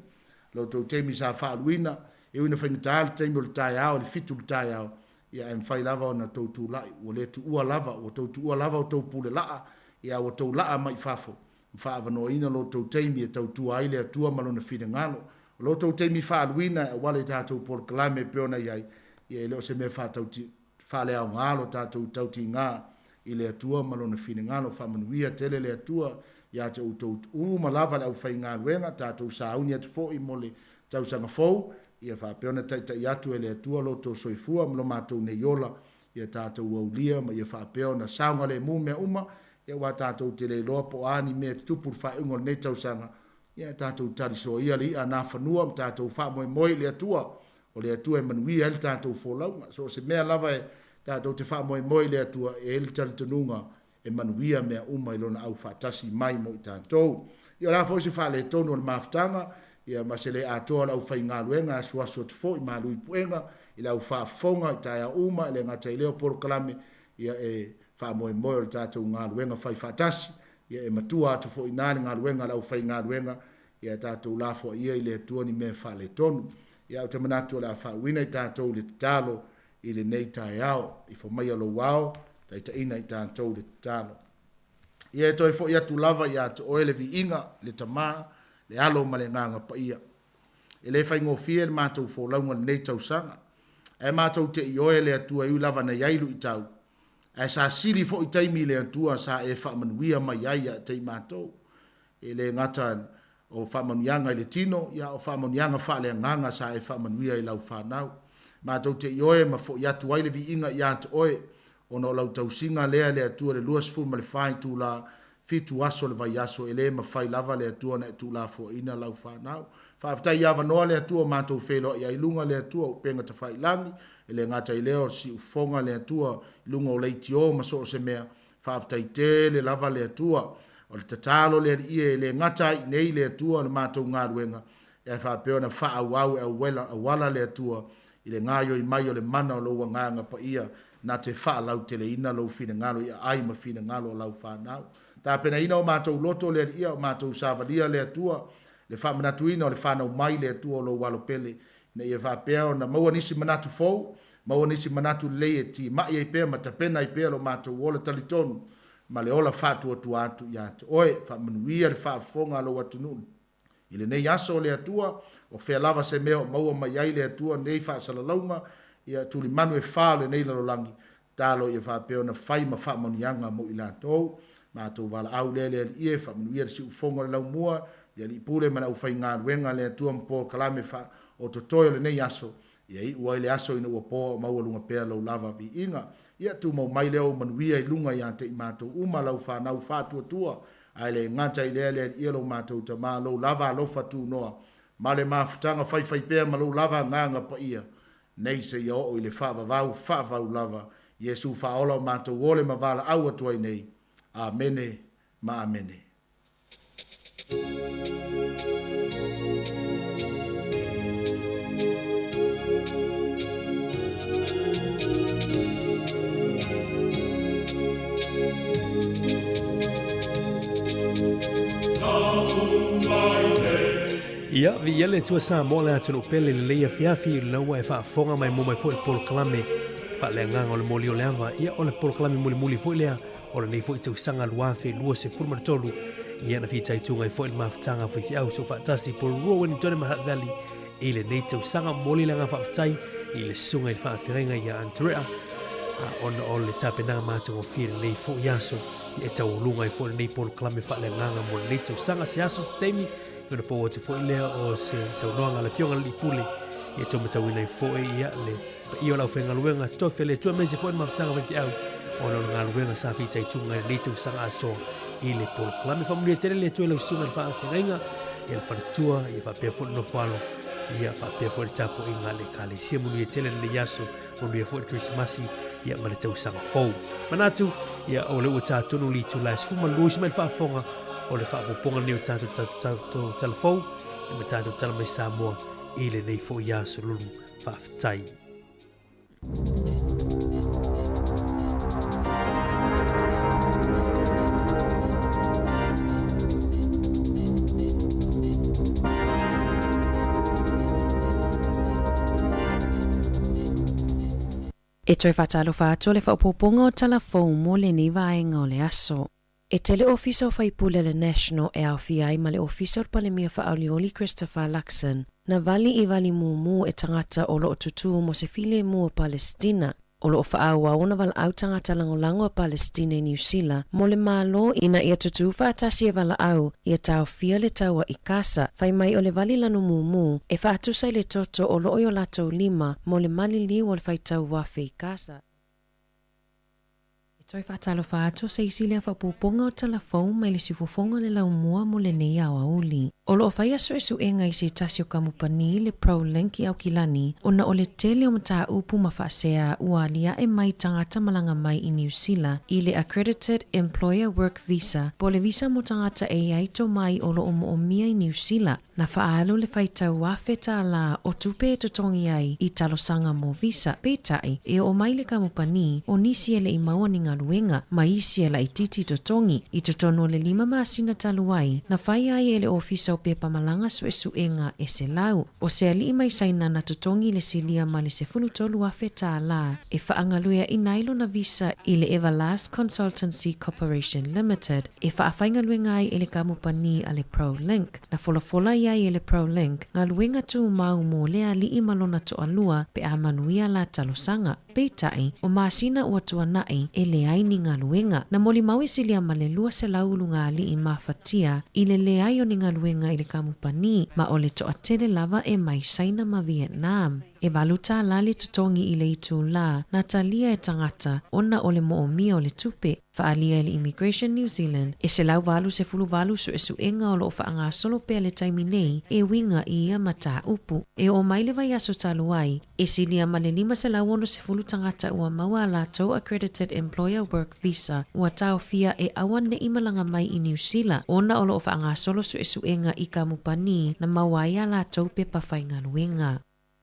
Speaker 19: lo outou taimi sa faaaluina, e ui ina faigata le taimi o le taeao i le fitu i le taeao, ia ae mafai lava ona outou tulai, ua le tuua lava, ua outou tuua lava outou pule laa, ia ua outou laa mai i fafo, ma faaavanoaina lo outou taimi e tautua ai le Atua ma Lona finagalo. O lo outou taimi faaaluina e auala i tatou polokalame e pei ona i ai, ia e le o se mea faatauti, faaleaoga lo tatou tautiga i le Atua ma Lona finagalo. Faamanuia tele le Atua ia te outou uma lava le aufaigaluega, tatou sauni atu foi mo le tausaga fou, ia faapea ona taitai atu e le Atua lo outou soifua ma lo matou nei ola, ia tatou aulia ma ia faapea ona saogalemu mea uma, ia aua tatou te le iloa po o a ni mea e tutupu i le faaiuga o lenei tausaga, ia tatou talisoa ia le i'a nafanua ma tatou faamoemoe i le Atua, o le Atua e manuia ai le tatou folauga. So o se mea lava e tatou te faamoemoe i le Atua, e i ai le talitonuga e manuia mea uma i Lona aufaatasi mai mo i tatou. Ia o le a foi se faaletonu o le mafutaga, ia ma se le atoa o le aufaigaluega e asuasu atu foi malu i puega i le au faafofoga i taeao uma, e le gata i lea o polokalame, ia e faamoemoe o le tatou galuega fai faatasi, ia e matua atu foi i ina le galuega a le aufaigaluega, ia tatou lafoaia i le Atua ni mea faaletonu. Ia ou te manatu o le a faauuina i tatou i le tatalo i lenei taeao. Ifo maia lou ao, taitaiina i tatou i le tatalo. Ia e toe foi atu lava ia te oe le viiga, le Tama, le Alo ma le Agaga Paia. E le faigofie le matou folauga i lenei tausaga. Ae matou te ioe le Atua e ui lava na i ai luitau, ae sa sili foi taimi i le Atua sa e faamanuia mai ai ia te i matou. E le gata o faamanuiaga i le tino, ia a o faamanuiaga faaleagaga sa e faamanuia i lau fanau. Matou te ioe ma foi atu ai le viiga ia te oe, ona o lau tausiga lea le Atua i le 24 itula, fitu aso o le vaiaso, e le mafai lava le Atua ona e tuulafoaina lau fanau. Faafetai i avanoa le Atua o matou feiloai ai i luga le Atua o upega tafailagi, e le gata i lea o siufofoga le Atua i luga o leitio ma so o se mea, Faafetai tele lava le Atua. O le tatalo le Alii e le gata ai i nei le Atua le matou galuega, ae faapea ona faaauau e auela auala le Atua i le gaoioi mai o le mana o lou Agaga Paia na te faalauteleina lou finagalo i aai ma finagalo o lau fanau. Tapenaina o matou loto le Alii a o matou savalia le Atua le faamanatuina o le fanau mai le Atua o lou Alo Pele ina ia faapea ona maua nisi manatu fou, maua nisi manatu lelei e timai ai pea ma tapena ai pea lo matou ola talitonu ma le ola faatuatua atu ia te Oe. Faamanuia le faafofoga a Lou atunuu i lenei aso, le Atua, o fea lava se mea o maua mai ai le Atua nei faasalalauga, ia tulimanu e fa o lenei lalolagi, Talo ia faapea ona fai ma faamanuiaga mo i latou. Matou valaau lea le Alii e, faamanuia le siufofoga o le laumua, le Alii Pule ma le aufaigaluega, le Atua ma polokalame faa o totoe o lenei aso, ia iu ai le aso ina ua po a o maualuga pea lou lava viiga. Ia tumau mai lea ou manuia i luga ia te i matou uma, lau fanau faatuatua, ae le gata i lea le Alii e lo matou Tama, lou lava alofa tunoa, ma le mafutaga faifaipea ma lou lava Agaga Paia, Nei seia oo i le faavavau, faavavau lava. Iesu faaola o matou ole ma valaau atu ai nei. Amene ma amene.
Speaker 1: Ia, viia le Atua Samoa le atunuu pele i lenei afiafi, o lena ua e faafofoga mai mo mai foi le polokalame faaleagaga o le moli o le ava. Ia, o le polokalame mulimuli foi lea o lenei foi tausaga 2023. Ia, na fitaituga ai foi le mafutaga a faifeau soofaatasi Porirua, Wellington ma Hutt Valley i lenei tausaga. Momoli le agaga faafetai i le susuga i le faafeagaiga ia Andrea ona o le tapenaga matagofie i lenei foi aso e taualuga ai foi lenei polokalame faaleagaga mo lenei tausaga. Se aso se taimi ona pau atu foi lea o se saunoaga a le Afioga i le Alii Pule e tau matauina ai foi ia le paia o le aufaigaluega totofi a le Atua aemaise foi le mafutaga faifeau ona o le galuega sa fitaituga i lenei tausaga asoa i le polokalame. Faamanuia tele le Atua i lau susuga i le faafeagaiga, ia le faletua, ia faapea foi le nofoalo, ia faapea foi le tapuaiga a le Ekalesia. Manuia tele lenei aso, manuia foi le Kerisimasi, ia ma le tausaga fou. Manatu, ia o lea ua ta tonu le itula e 12 isi mai le faafofoga o le faaopoopoga lenei o tatou tatou tala fou, ia ma tatou tala mai Samoa i lenei foi aso lulu. Faafetai.
Speaker 6: E toe faatalofa atu o le faaopoopoga o tala fou mo lenei vaega o le aso. E tele ofisa o faipule a le National e aofia ai ma le Ofisa o le Palemia Faaolioli Christopher Luxon, na vali i vali mumu e tagata o lo o tutū mo se filemu o Palestina. O lo o faaauau ona valaau tagata lagolago a Palestina i Niu Sila mo le Malo ina ia tutū faatasi e valaau ia taofia le taua i Kasa, fai mai o le vali lanu mumu e faatusa i le toto o lo o i o latou lima mo le maliliu o le faitau afe i Kasa. E toe faatalofa atu se isi lea faaopoopoga o tala fou mai le siufofoga o le laumua mo lenei aoauli. O lo o faia suesuega i se tasi o kamupani le ProLink i Aukilani ona o le tele o mataupu ma faasea ua aliae mai tagata malaga mai i Niu Sila i le Accredited Employer Work Visa po o le visa mo tagata e i ai tomai o lo o moomia i Niu Sila. Na faaalu le faitau $1,000 o tupe e totogi ai i talosaga mo visa, peitai, e oo mai le kamupani, o nisi e le i maua ni galuega, ma isi e laitiiti totogi. I totonu o le lima masina talu ai, na fai ai e le Ofisa o Pepa Malaga suesuega e 100. O se alii mai Saina na totogi le silia ma le $13,000 e faagalueaina ai lona visa i le Everlast Consultancy Corporation Limited e faafaigaluega ai e le kamupani a le ProLink. Na folafola i ai e le ProLink galuega tumau mo le alii ma lona toalua pe a manuia la talosaga. Peitai, o masina ua tuanai e leai ni galuega. Na molimau e silia ma le 200 ulugalii mafatia i le leai o ni galuega i le kamupani ma o le toatele lava e mai Saina ma Vietnam. E $8 le totogi i le itulā na talia e tagata ona o le moomia o le tupe. Faaalia e le Immigration New Zealand e 188 suesuega o lo o faagasolo pea le taimi nei e uiga i ia mataupu. E oo mai le vaiaso talu ai, e silia ma le 560 tagata ua maua a latou Accredited Employer Work Visa ua taofia e auane'i malaga mai i Niu Sila ona o lo o faagasolo suesuega i kamupani na maua ai a latou pepa faigaluega.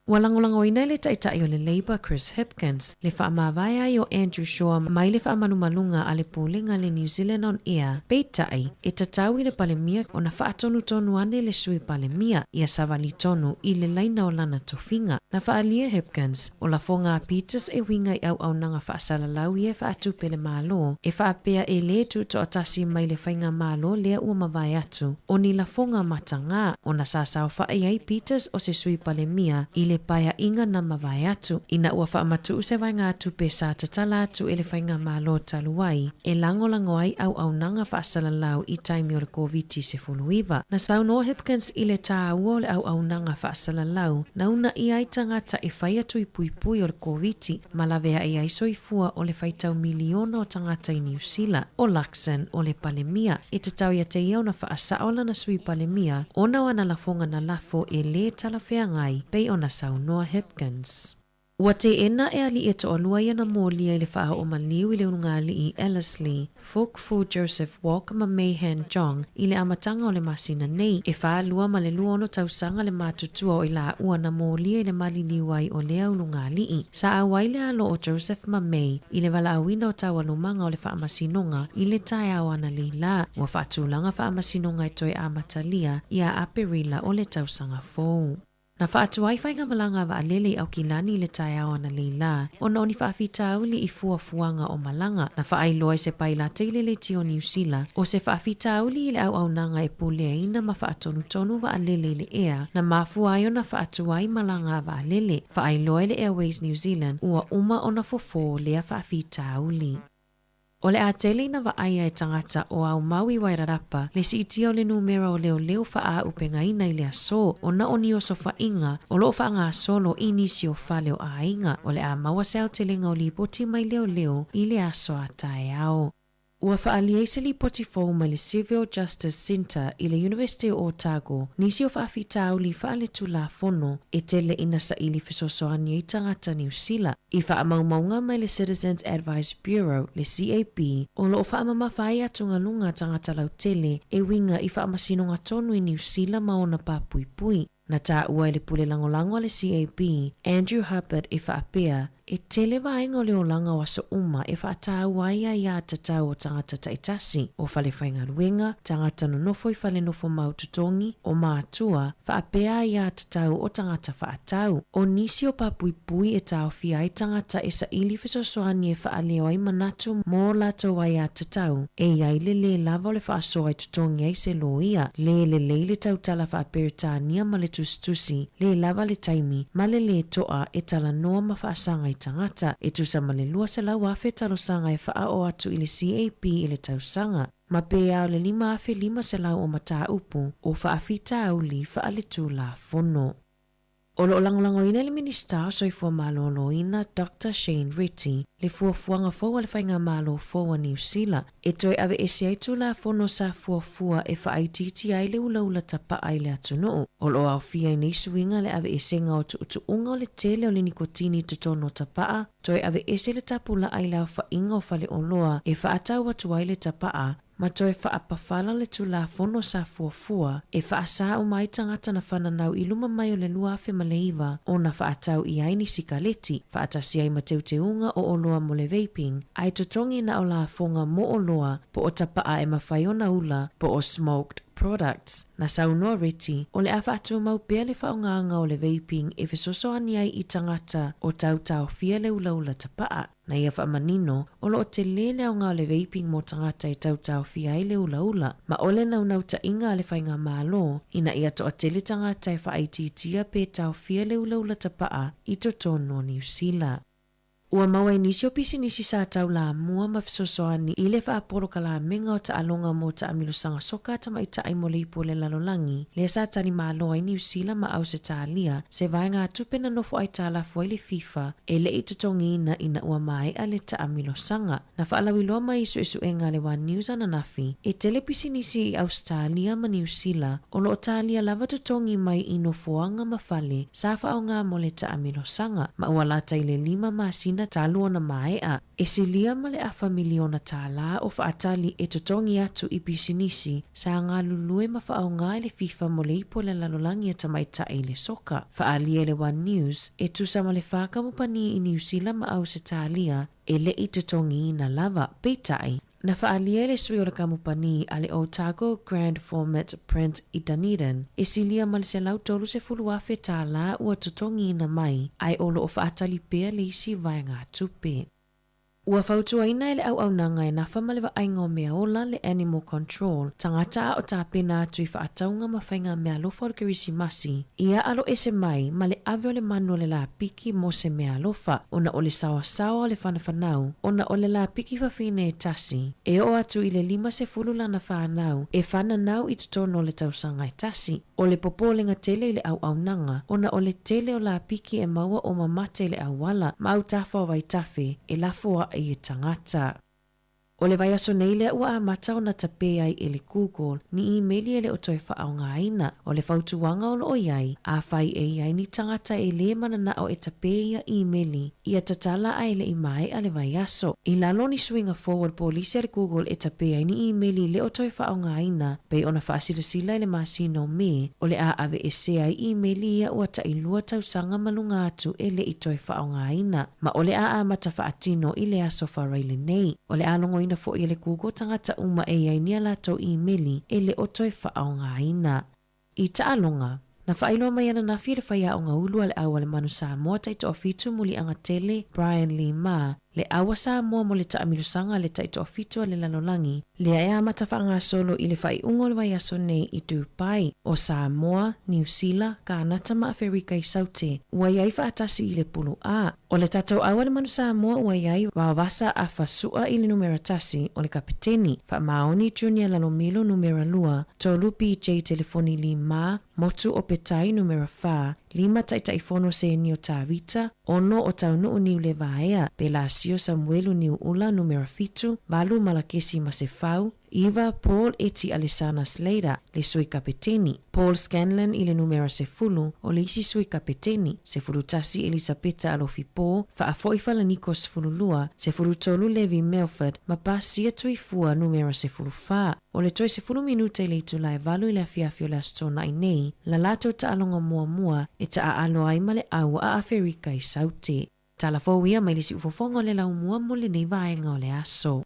Speaker 6: Ua lagolagoina e le Taitai o le Labour Chris Hipkins le faamavae ai o Andrew Shaw mai le faamalumaluga a le Pulega le New Zealand on Air, peitai, e tatau i le Palemia ona faatonutonu ane le Sui Palemia ia savali tonu i le laina o lana tofiga. Na faaalia Hipkins, o lafoga a Peters e uiga i auaunaga faasalalau ia e faatupe le Malo, e faapea e lē tutoatasi mai le faigamalo lea ua mavae atu, o ni lafoga matagā, ona sa saofaʻi ai Peters o se Sui Palemia i le paeaʻiga na mavae atu, ina ua faamatuʻu se vaegatupe sa tatala atu e le faigamalo talu ai e lagolago ai auaunaga faasalalau i taimi o le Koviti-19. Na saunoa Hipkins i le tāua o le auaunaga faasalalau na unaʻi ai tagata e fai atu i puipui o le Koviti ma laveaʻi ai soifua o le faitau miliona o tagata i Niu Sila. O Luxon, o le Palemia, e tatau ia te ia ona faasao lana Sui Palemia ona o ana lafoga na lafo e lē talafeagai pei ona saunoa Hipkins. Ua teena e alii e toalua ia na molia i le faaoo maliu i le ulugalii Ellerslie, Fook Fu Joseph Wok ma Mei Han Jong i le amataga o le masina nei. E 42 ma le 26 tausaga le matutua o i laua na molia i le maliliu ai o lea ulugalii. Sa auai le alo o Joseph ma Mei i le valaauina o taualumaga o le faamasinoga i le taeao analeila. Ua faatulaga faamasinoga e toe amatalia ia Aperila o le tausaga fou. Na faatuai faigamalaga a vaalele i Aukilani i le taeao analeila ona o ni faafitauli i fuafuaga o malaga. Na faailoa i se pailate i le leitio o Niu Sila o se faafitauli i le auaunaga e puleaina ma faatonutonu vaalele i le ea na mafua ai ona faatuai malaga a vaalele. Faailoa e le Airways New Zealand ua uma ona fofō lea faafitauli. O le a tele ina vaaia e tagata o aumau i Wairarapa le siitia o le numera o leoleo faaaupegaina i le aso ona o ni osofaʻiga o lo o faagasolo i nisi o fale o aiga. O le a maua se aotelega o lipoti mai leoleo i le aso a taeao. Ua faaalia i se lipoti fou mai le Civil Justice Centre i le University o Otago nisi o faafitauli faaletulafono e tele ina saili fesoasoani ai tagata Niu Sila. I faamaumauga mai le Citizens Advice Bureau, le CAB, o lo o faamamafa ai atugaluga tagata lautele e uiga i faamasinoga tonu i Niu Sila ma ona papuipui. Na taua e le pule lagolago a le CAB, Andrew Hubbard e faapea, E tele vaega o le olaga o aso uma e faataua ai aiā tatau o tagata taitasi, o fale faigaluega, tagata nonofo i fale nofo mau totogi, o mātua, faapea aiā tatau o tagata faatau. O nisi o papuipui e taofia ai tagata e saili fesoasoani e faaleo ai manatu mō latou aiā tatau, e i ai le lē lava o le faasoa e totogi ai se loia, lē lelei le tautala faa-Peretania ma le tusitusi, lē lava le taimi, ma le lē to'a e talanoa ma faasaga i tagata, e tusa ma le 200,000 talosaga e faaoo atu i le CAP i le tausaga, ma pe a o le 5,500 o mataupu o faafitauli faaletulafono. O lo o lagolagoina e le Minisita o Soifua Maloloina Doctor Shane Reti le fuafuaga fou a le Faigamalo fou a Niu Sila e toe aveese ai Tulafono sa fuafua e faaitiitia ai le ulaula tapa'a i le atunuu. O lo o aofia i nei suiga le aveesega o tuutuuga o le tele o le nikotini i totonu o tapa'a, toe aveese le tapula'a i le aofaiga o faleoloa e faatau atu ai le tapa'a, ma toe faapafala le Tulafono sa fuafua e faasā uma ai tagata na fananau i luma mai o le 2009 ona faatau i ai ni sikaleti, faatasi ai ma teuteuga o oloa mo le vaping, ae totogi na o lafoga mo oloa po o tapa'a e mafai ona ula po o smoked products. Na saunoa Reti, o le a faatumau pea le faaaogaga o le vaping e fesoasoani ai i tagata o tau taofia le ulaula tapa'a. Na ia faamanino, o lo o telē le aoga o le vaping mo tagata e tau taofia ai le ulaula, ma o le naunautaiga a le Faigamalo, ina ia toatele tagata e faaitiitia pe taofia le ulaula tapa'a i totonu o Niu Sila. Ua maua i nisi o pisinisi sa tau lamua ma fesoasoani i le faapolokalamega o taaloga mo taamilosaga soka a tamaitai mo le ipu o le lalolagi, lea sa tali malo ai Niu Sila ma Ausetalia, se vaegatupe na nofo aitalafu ai le FIFA e le i totogiina ina ua maea le taamilosaga. Na faalauiloa mai i suesuega a le One News ananafi, e tele pisinisi i Ausetalia ma Niu Sila o lo o talia lava totogi mai i nofoaga ma fale sa faaaoga mo le taamilosaga, ma ua lata i le lima masina talu ona maea. E silia ma le afa miliona tālā o faatali e totogi atu i pisinisi sa galulue ma faaaoga i le FIFA mo le ipu o le lalolagi a tamaitai i le soka. Faaalia i le One News, e tusa ma le fa kamupani i Niu Sila ma Ausetalia e le i totogiina lava, peitai, na faaalia e le sui o le kamupani a le Otago Grand Format Print i Dunedin, e silia ma le $130,000 tālā ua totogiina mai, ae o lo o faatali pea le isi vaegatupe. Ua fautuaina e le auaunaga e nafa ma le vaaiga o mea ola le Animal Control, tagata a o tapena atu i faatauga ma faiga meaalofa o le Kerisimasi, ia aloese mai ma le ave o le manu o le lāpiki mo se meaalofa, ona o le saoasaoa o le whanafanau, ona o le lāpiki fafine e tasi, e oo atu i le 50 lana whānau, e whananau i totonu o le tausaga e tasi, o le popolega tele i le auaunaga, ona o le tele o lāpiki e maua o mamate i le auala, ma autafa o vaitafe, e lafoa'i e tagata. O le vaiaso nei lea ua amata ona tapē ai e le Google ni īmeli e le o toe faaaogaina. O le fautuaga o lo o i ai, afai e i ai ni tagata e lē mananao e tapē ia īmeli, ia tatala ae le i maea le vaiaso. I lalo o ni suiga fou o le polisi a le Google e tapē ai ni īmeli le o toe faaaogaina, pei ona faasilasila i le masina o Me, o le a aveesea ai īmeli ia ua tailua tausaga ma luga atu e le i toe faaaogaina. Ma o le a amata faatino i le aso Faraile nei. O le a logoina foi e le Google tagata uma e i ai ni a latou īmeli e le o toe faaaogaina. I taaloga, na faailoa mai ananafi e le faiaoga ulu a le au a le Manu Samoa taitoafitu Muliagatele Brian Lee Ma le au a Samoa mo le taamilosaga a le taitoafitu a le lalolagi lea e amata faagasolo i le faaiuga o le vaiaso nei i Dubai, o Samoa, Niu Sila, Kanata ma Aferika i Saute, ua i ai faatasi i le pulu A. O le tatou au a le Manu Samoa ua i ai Vaovasa Afa Su'a i le numera tasi o le kapeteni, Faamaoni Junior Lalomilo numera lua, Tolu BJ Telefoni Lee Ma, Motu o Petai numera fa, lima Taitaifono Senio Tavita, ono o Taunuu Niu Levaea, Pelasio Samuelu Niuula numera fitu, valu Malakesi Masefau, iva Paul Eti Alesana Slater, le sui kapeteni, Paul Scanlon i le numera sefulu, o le isi sui kapeteni, 11 Elisapeta Alofi Po, Faafo'i Falaniko 12, 13 Levi Melford, ma Pasia Tuifua numera 14. O le toe 10 minute i le itula e valu i le afiafi o le Aso Toonai nei, la latou taaloga muamua e taaalo ai ma le au a Aferika i Saute. Tala fou ia mai le siufofoga o le laumua mo lenei vaega o le aso.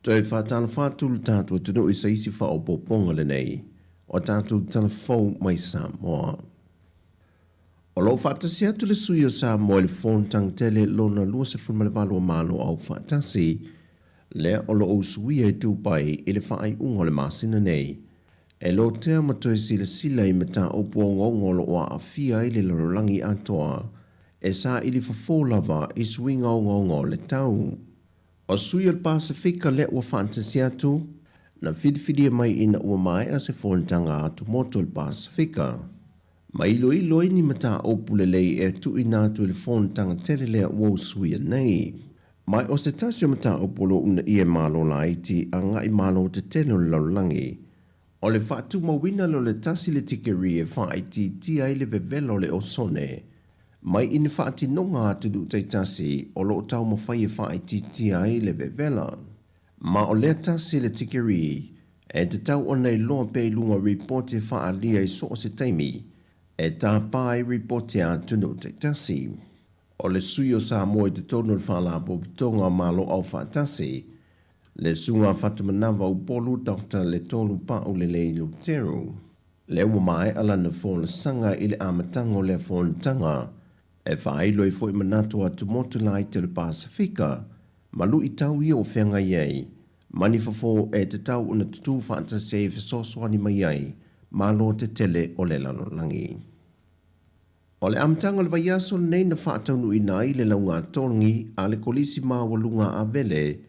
Speaker 9: Toe faatalofa atu le tatou atunuu i se isi faaopoopoga lenei o tatou tala fou mai Samoa. O lo o faatasi atu le sui o Samoa i le Fonotaga tele lona 28 o Malo Aufaatasi, lea o lo o usuia i Dubai i le faaiuga o le masina nei, e lotea ma toe silasila i mataupu ogaoga o lo o aafia ai le lalolagi atoa, e saili fofo lava i suiga ogaoga o le tau. O sui o le Pasefika lea ua faatasi atu, na filifilia mai ina ua maea se fonotaga atumotu o le Pasefika. Ma iloilo ai ni mataupu lelei e tuuina atu i le fonotaga tele lea ua usuia nei. Ma o se tasi o mataupu o lo o uunaia e Malo laiti agai Malo tetele o le lalolagi, o le faatumauina lea o le tasi le tikeri e faaitiitia ai le vevela o le osone mai i ni faatinoga a atunuu taitasi o lo o taumafai e faaitiitia ai le vevela. Ma o lea tasi le tikeri e tatau ona iloa pea i luga o ripoti e faaalia i so o se taimi e tapa ai ripoti a atunuu taitasi. O le sui o Samoa i totonu o le Faalapotopotoga o Malo Aufaatasi, le Susuga a Fatumanava Upolu Doctor Letolu Paulelei Luteru, lea ua maea lana folasaga i le amataga o lea fonotaga, e faailo ai foi manatu o atumotu laiti o le Pasefika ma luitau ia o feagai ai ma ni fofo e tatau ona tutū faatasi ai e fesoasoani mai ai Malo tetele o le lalolagi. O le amataga o le vaiaso lenei na faataunuuina ai le lauga-togi a le Kolisi Maualuga a Avele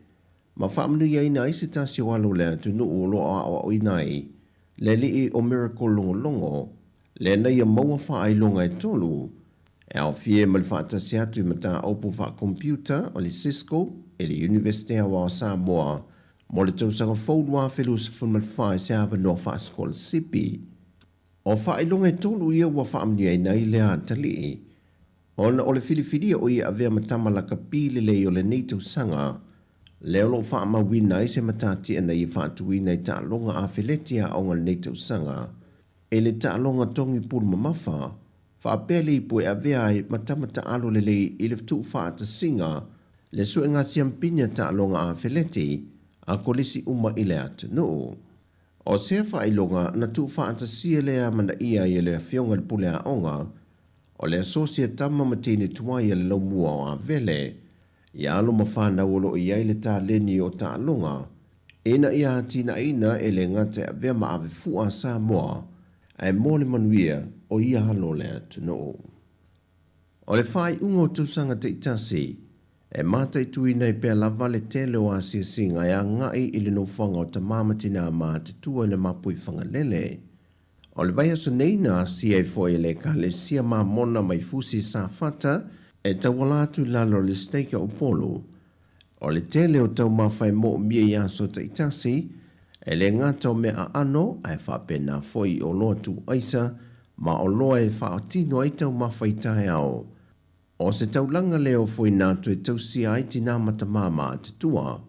Speaker 9: ma faamanuiaina ai se tasi o alo o le atunuu o lo o aoaoina ai le alii o Miracle Logologo lea na ia maua faailoga e tolu e aofia ai ma le faatasi atu i mataupu faa-computer o le Cisco i le Iunivesite Aoao o Samoa mo le tausaga fou 2024 i se avanoa faasikolasipi. O faailoga e tolu ia ua faamanuiaina ai lea atalii, ona o le filifilia o ia avea ma tama lakapi lelei o lenei tausaga, lea o lo o faamauina ai se matatia na ia faatuina i taaloga afeleti aoga o lenei tausaga, i le taaloga togi pulu mamafa, faapea le ipu e avea ai ma tama taalo lelei i le tuufaatasiga le suega siampini a taaloga afeleti a kolisi uma i le atunuu. O sea faailoga na tuufaatasia lea amanaia ai e le Afioga i le Pule Aoga o le Asosi a Tama ma Teine Tuai a le Laumua o Avele, i alo ma fanau o lo o i ai le taleni o taaloga, ina ia atinaeina e le gata e avea ma ave fua a Samoa, ae mo le manuia o ia alo o le atunuu. O le faaiuga o tausaga taitasi, e mataituina ai pea lava le tele o asiasiga e agai i le nofoaga o tama ma tinā matutua i le mapui Fagalele. O le vaiaso nei na asia ai foi e le Ekalesia Mamona mai Fusi Safata e tauala atu i lalo o le Stake o Upolu. O le tele o taumafa e moomia i aso taitasi, e le gata o mea aano ae faapena foi i oloa tuuaisa ma oloa e faatino ai taumafa i taeao. O se taulaga lea o Foinato e tausia ai tinā ma tamā matutua,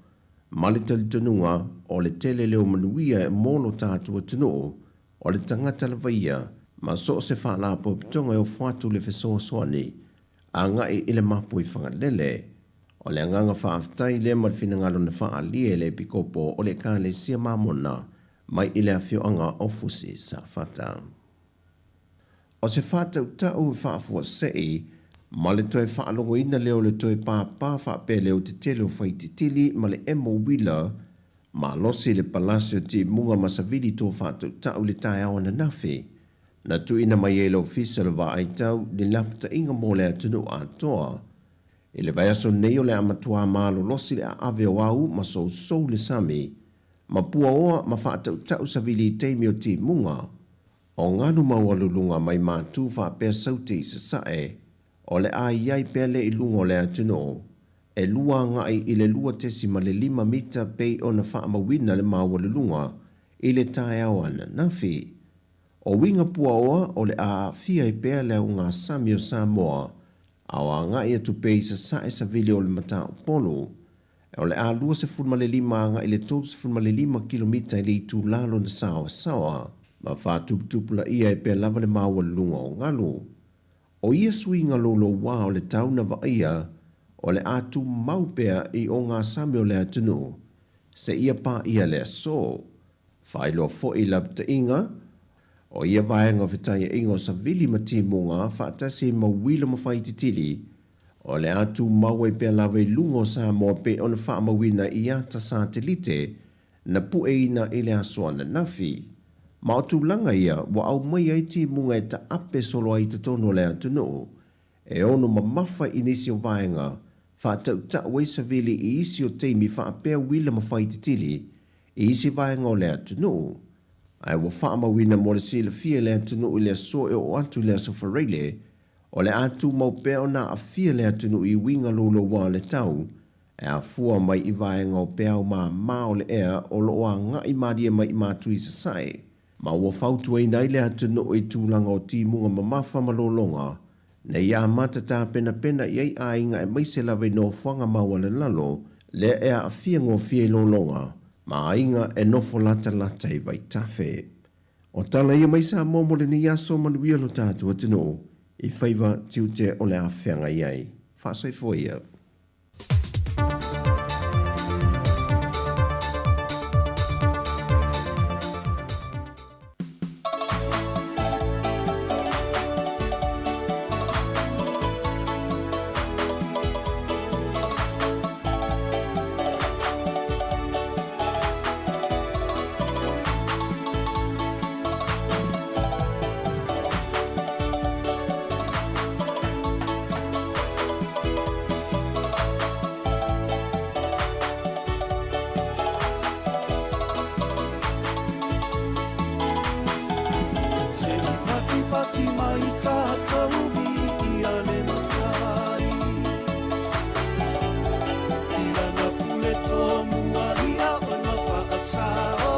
Speaker 9: ma le talitonuga o le tele leo manuia e mo lo tatou atunuu, o le tagata lava ia, ma so o se faalapotopotoga e ofo atu le fesoasoani agai i le mapu i Fagalele. O le agaga faafetai lea ma le finagalo na faaalia e le Epikopo o le Ekalesia Mamona mai i le afioaga o Fusi Safata. O se faatautau e faafuasei ma le toe faalogoina lea o le toe pāpā faapea leo tetele o Faititili ma le emo uila malosi i le palasi o Timuga ma Savili tō faatautau i le taeao ananafi. Na tuuina mai ai le Ofisa o le Vaai Tau ni lapataiga mo le atunuu atoa. I le vaiaso nei o le a matuā malolosi le aave o au ma sousou le sami, ma puaoa ma faatautau savili i taimi o timuga, o galu maualuluga mai Matū faapea Saute i Sasae, o le a i ai pea le i luga o le atunuu, e lua agai i le 2.5 mita pei ona faamauina le maualuluga. i le taeao ananafi. O uiga puaoa o le a aafia ai pea le aogasami o Samoa a o agai atu pea i sasae savili o le Mataupolu. O le a 25 agai i le 35 kilomita i le itula lona saoasaoa, ma faatuputupulaia ai pea lava le maualuluga o galu. O ia suiga louloua o le tau na vaaia o le a tumau pea i ogasami o le atunuu seia paia le aso. Faailoa foi i lapataiga o ia vaega o fetaiaiga o savili ma timuga faatasi ai ma uila ma faititili, o le a tumau ai pea lava i luga o Samoa pei ona faamauina i ata satelite na pueina i le aso ananafi. Ma o tulaga ia ua aumai ai timuga e taape solo ai i totonu o le atunuu, e ono mamafa i nisi o vaega faatautau ai savili i isi o taimi faapea uila ma faititili i isi vaega o le atunuu, ae ua faamauina mo le silafia e le atunuu i le aso e oo atu i le Aso Faraile, o le a tumau pea ona aafia le atunuu i uiga louloua o le tau e afua mai i vaega o peau māmā o le ea o lo o agai malie mai i Matu i Sasae, ma ua fautuaina ai le atunuu i tulaga o timuga mamafa ma lologa ina ia amata tapenapena i ai aiga aemaise lava i nofoaga maualalalo lea e aafia gofie i lologa ma aiga e nofo latalata i vaitafe. O tala ia mai Samoa mo lenei aso manuia lo tatou atunuu i faiva tiute o le a feagai ai. Faasoifua ia.
Speaker 13: Se i patipati mai tātou i ia le matai. I lana pule tōmua i a ona whaasao.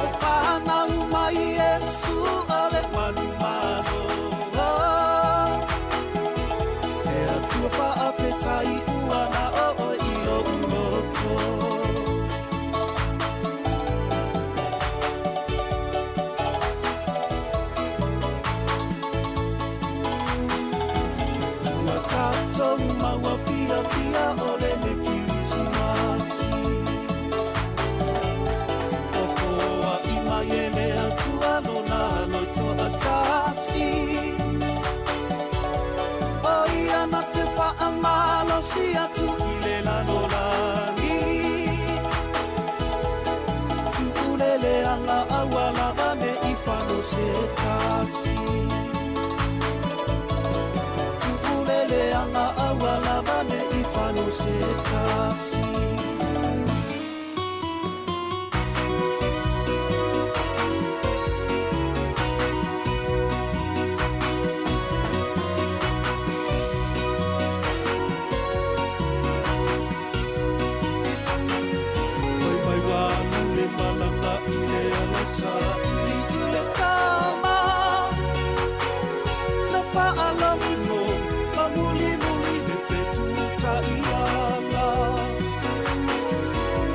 Speaker 13: O whanau mai Iesu o le manumalo. E Atua whaafetai uana o oe i lou loto. Ua tātou maua whiawhia o le le Kirisimasi. Ua foai mai e le Atua lona loto atasi. O ia na te whaamalosi atu i le lalolagi. Tuulele anga aua lava ne i whano se tasi. Tuulele anga aua lava ne i whano se tasi. Mai mai wānu le malanga i le ala sa i i le tama Na whaalongo ma muli muli le whetu ta ianga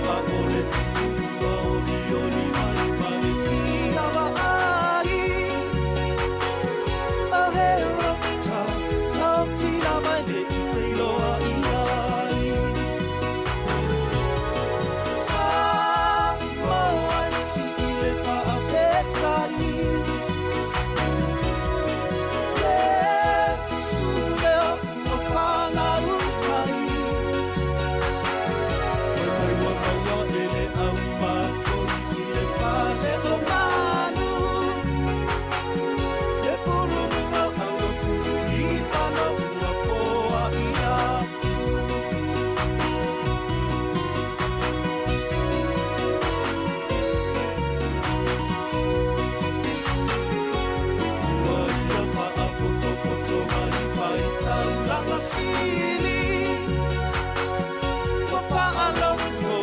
Speaker 13: Ma ole tua oli oli mai ma le whiawa ai O he rota nau tira mai me i wheiloa i ai Samoa e si i le whaafetai Iesu lea o whanau mai Mai mai ua maua e le au mākoi i le fale o manu Le purunga au o Purulipana ua foai atu. Ua ia whaapotopoto mai whai tauranga sili. Ua whaalongo,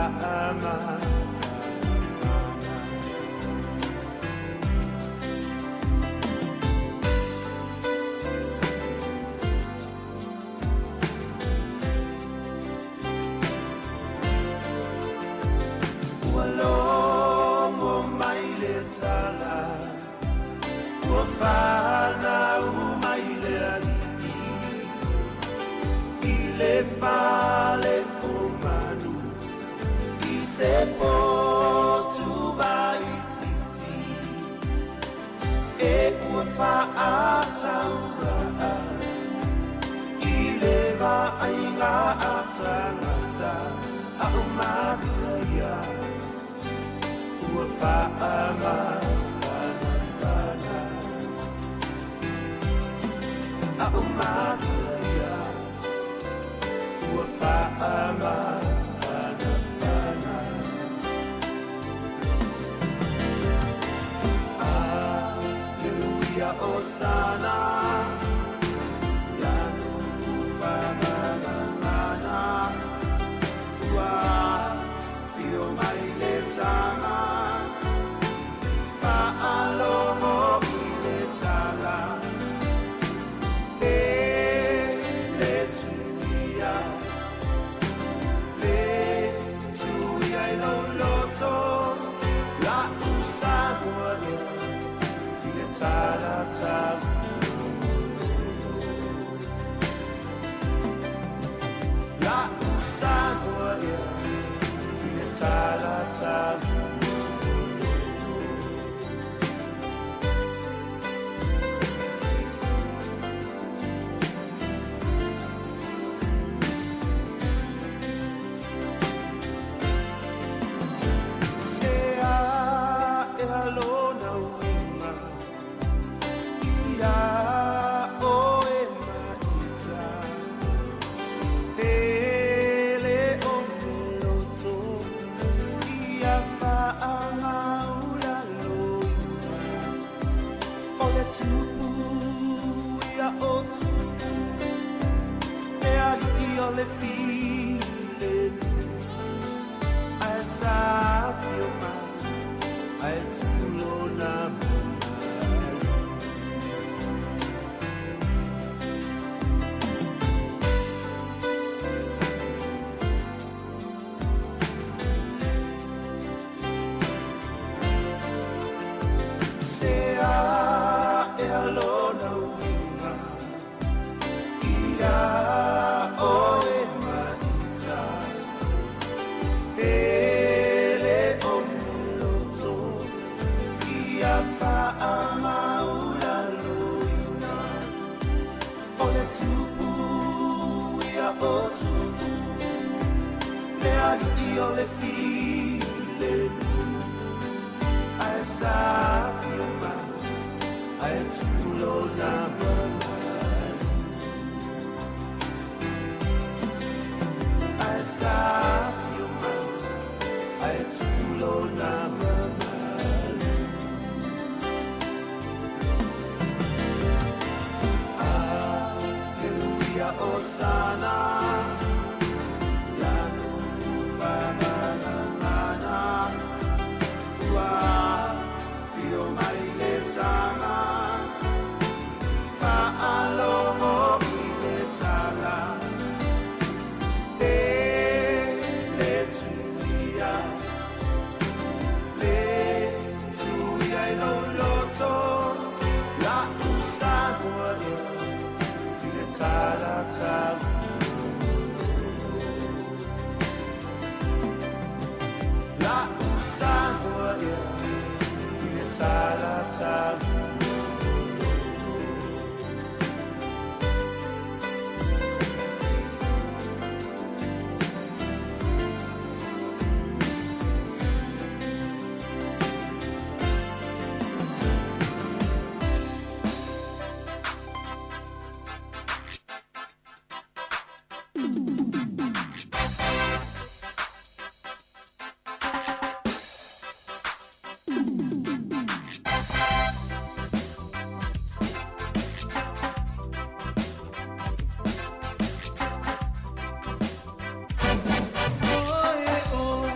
Speaker 13: faamafanafana. Ua logo mai le tala, ua fanau mai le alii, i le fale o manu, i se potu vaitiiti, e ua faataulaa, i le vaaiga a tagata, a o matua ia, ua faamafanafana. A o matua ia, ua faamafanafana. Aleluia, Osana, ia nu'u mamamana, ua afio mai le tama, faalogo i le tala, e le tuia, le tuia i lou loto, la'u Samoa ea, i le talataumalolo. La'u Samoa ea, i le talataumalolo. Se aʻe lona uiga, ia oe maʻita, pele o meloto, ia faamaulaloina, o le tupu ia o tupu, le alii o le filemu, ae sa afio mai, ae tupu lona mamalu. Se aʻe lona uiga, ia oe maʻita, pele o meloto, ia faamaulaloina, o le tupu ia o tupu, le alii o le filemu, ae sa afio mai, ae tupu lona mamalu. Ae sa afio mai, ae tupu lona mamalu. Aleluia, Osana, ia nu'u mamamana, ua afio mai le tama, faalogo i le tala, e le tuia, le tuia i lou loto, la'u Samoa ea, i le talataumalolo. La'u Samoa ea, i le talataumalolo. Oe oe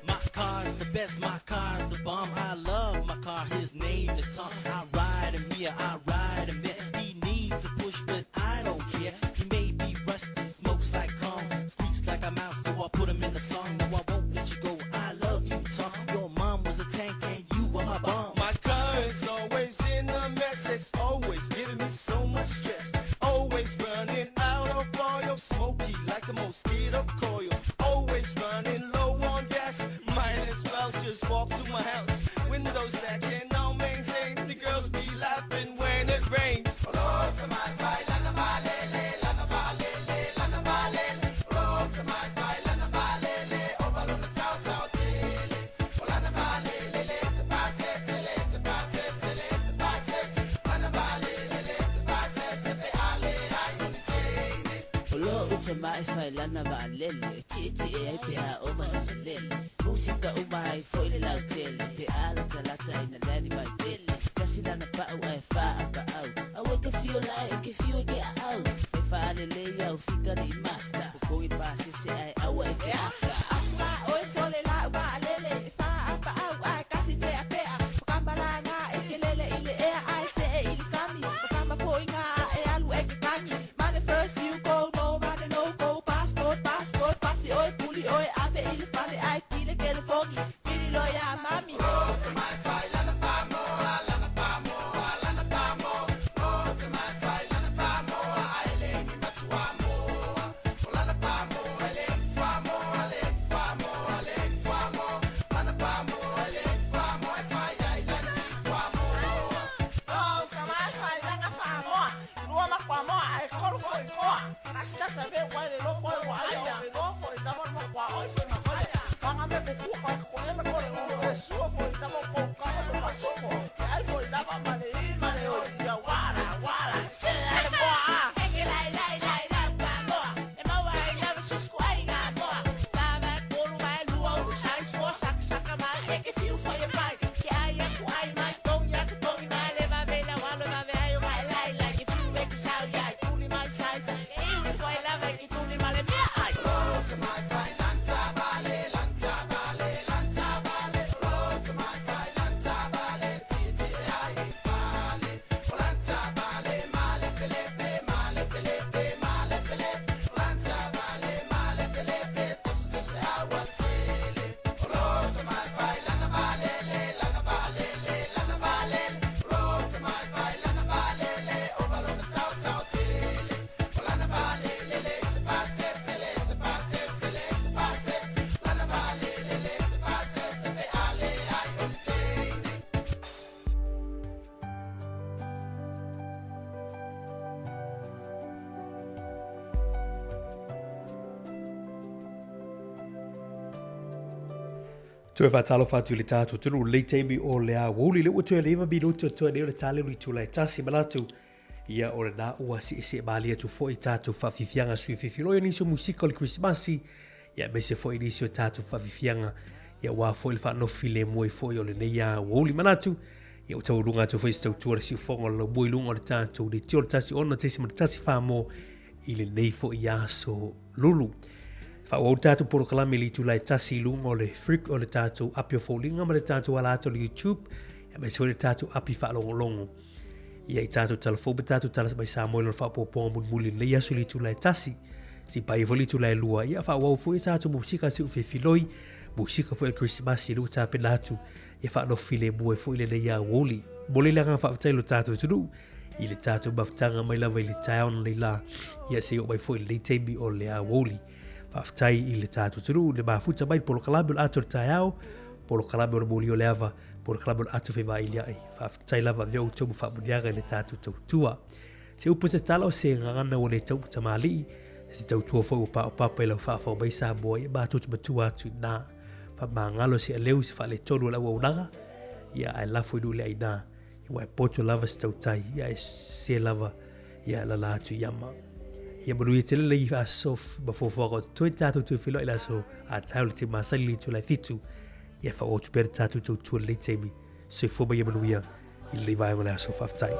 Speaker 21: My car's the best, my car's the bomb. I love my car, his name is Tom. I ride him here, I ride him there. He needs a push, but I don't care. He may be rusty, smokes like corn, squeaks like a mouse, so I put him in the song. No, I won't let you go. I love you, Tom. Your mom was a tank and you were my bomb.
Speaker 22: My car is always in a mess. It's always giving me so much stress. Always running out of oil, smoky like a mosquito coil. Always running low on gas. Might as well just walk to my house. Windows that cannot maintain. The girls be laughing when it rains.
Speaker 21: Olo uta mai fai lana va lele Ti ti e ai peha o ma sa lele Musika o mai foi le lau tele Pe ala talata ina lani mai tele Kasi lana pa'u ai fa a pa'au Awe ka fio lai e ke fio e ke a au Fai fa ale le iau fika ni master Kokogi pa sese ai awa e ke aka
Speaker 23: Afua oe sole la ua lele e fa apa au ai kasi pea pea O kamba la ngā e ke lele i le ea ai se e i le sami O kamba foi ngā e alu e ke kangi Mane first you go no mane no go passport passport pasi oe kuli oe ape i le fale ai kile ke le fogi Pili lo ya mami
Speaker 1: Toe faatalofa atu i le tatou atunuu i lenei taimi o le aoauli lea ua toe leva minute o toe nei o le tale o le itula e tasi manatu ia o lena ua seesee malie atu foi i tatou faafiafiaga sui fifiloi o nisi o musika o le Krisimasi ia aemaise foi nisi o tatou faafiafiaga ia aua foi le faanofilemu ai foi o lenei aoauli manatu ia ua taualuga atu foi se tautua le siufofoga o le laumua i luga o le tatou leitio le 106.1 mo i lenei foi aso lulu. Faaauau le tatou polokalame i le itula e tasi i luga o le freak o le tatou api o foliga ma le tatou ala atu o le YouTube, aemaise foi le tatou api faalogologo. Ia i tatou tala fou ma tatou tala mai Samoa i lona faaopoopoga mulimuli i lenei aso i le itula e tasi. Se i paia foi le itula e lua, ia faaauau foi e tatou musika se ufefiloi, musika foi o le Krisimasi lea ua tapena atu ia faanofilemu ai foi lenei aoauli. Momoli le agaga faafetai i lo tatou atunuu i le tatou mafutaga mai lava i le taeao analeila la, ia seia oo mai foi i lenei taimi o le aoauli. Faafetai i le tatou atunuu le mafuta mai le polokalame o le ata o le taeao, polokalame o le moli o le ava, polokalame o le ata feivailia'i. Faafetai lava avea outou ma faamuniaga i le tatou tautua. Se upu se tala o se gagana ua le tau tamalii, se tautua foi ua paopapa i lau faafofoga mai Samoa, ia matou te matua atu i ina. Faamagalo se aleu se faaletonu o le auaunaga, ia ae lafo i nuu le aina. Ia ua e poto lava se tautai, ia e se lava, ia e lala atu i ama. Ia manuia tele le aso ma fuafuaga o totoe tatou toe feiloai i le aso a taeao i le taimi masani i le itula e 7. Ia faaauau atu pea le tatou tautua i lenei taimi. Soifua ma ia manuia i lenei vaega o le aso. Faafetai.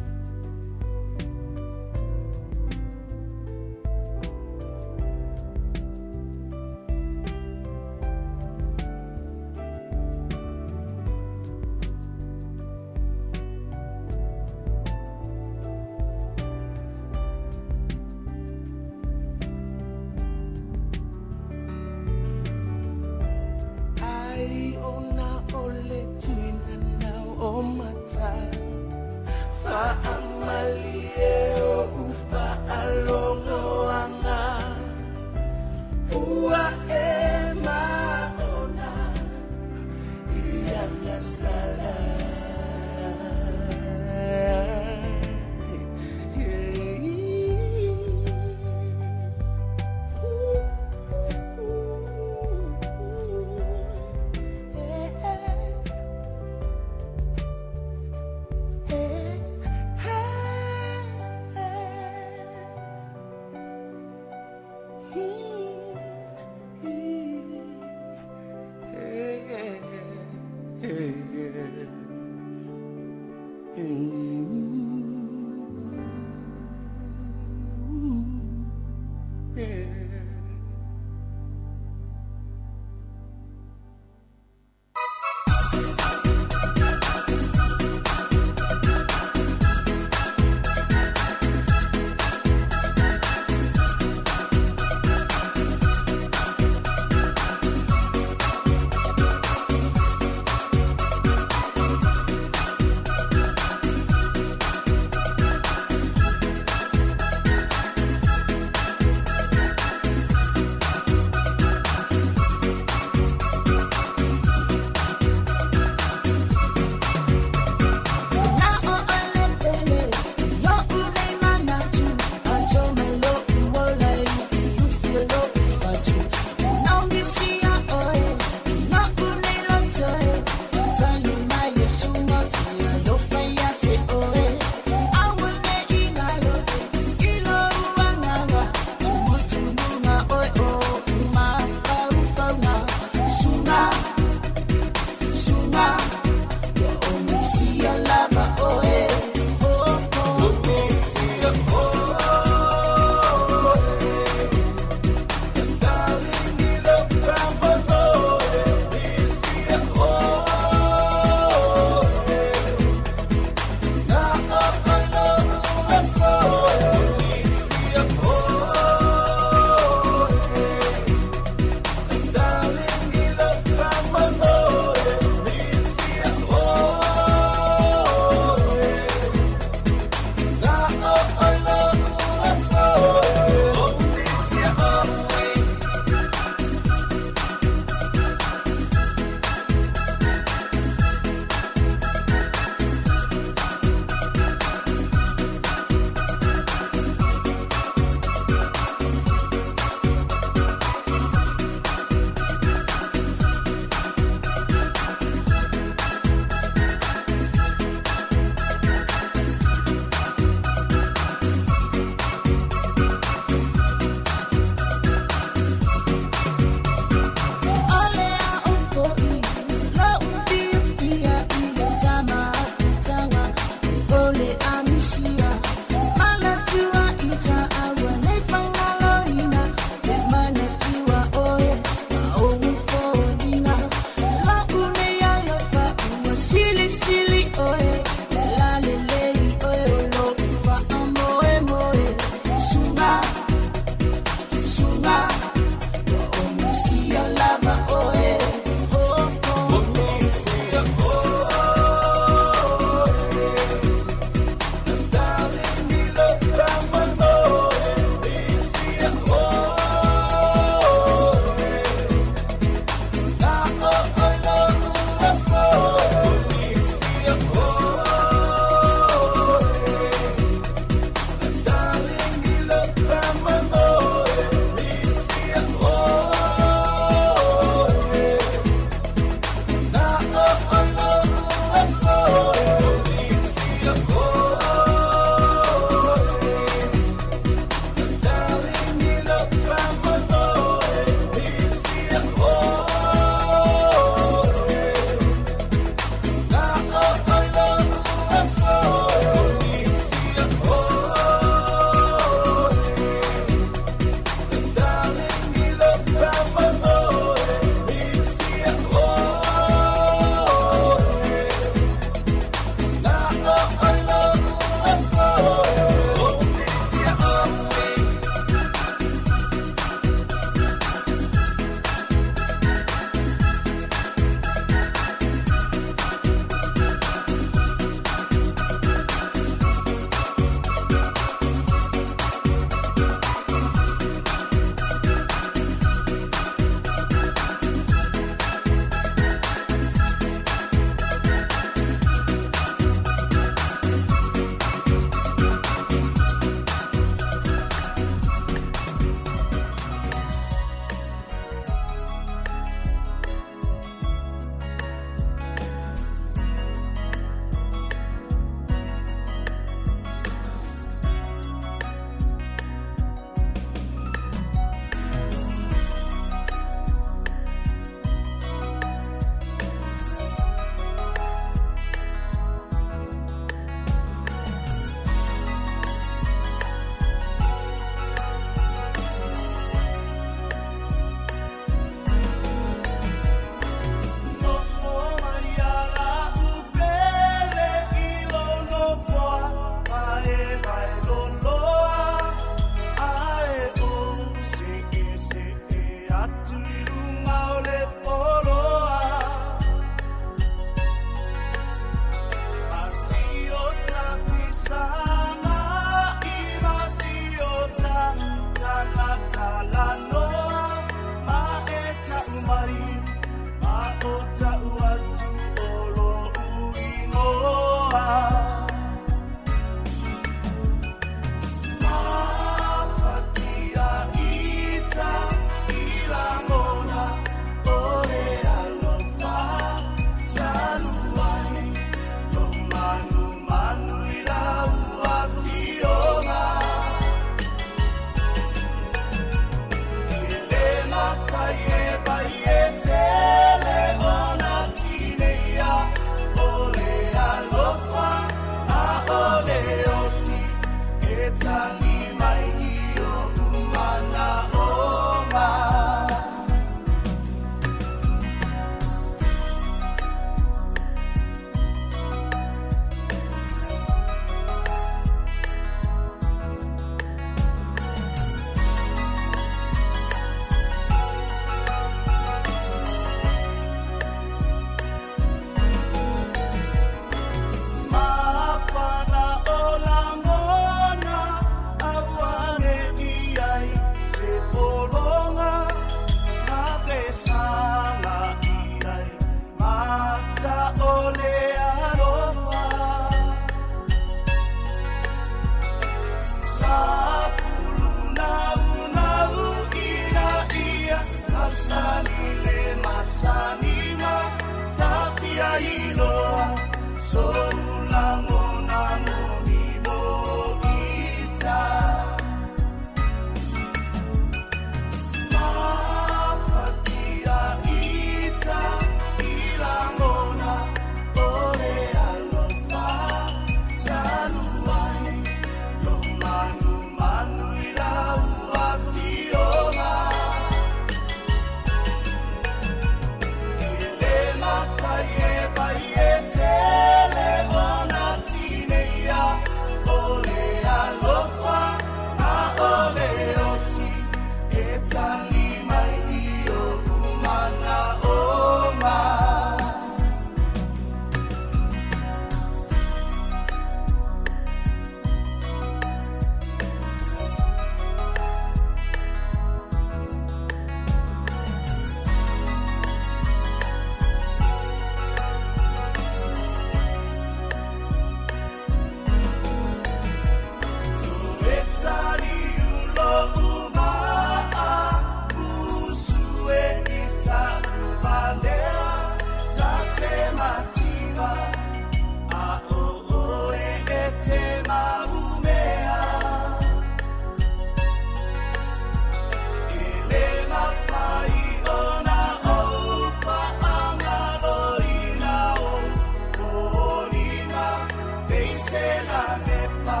Speaker 13: se la lepa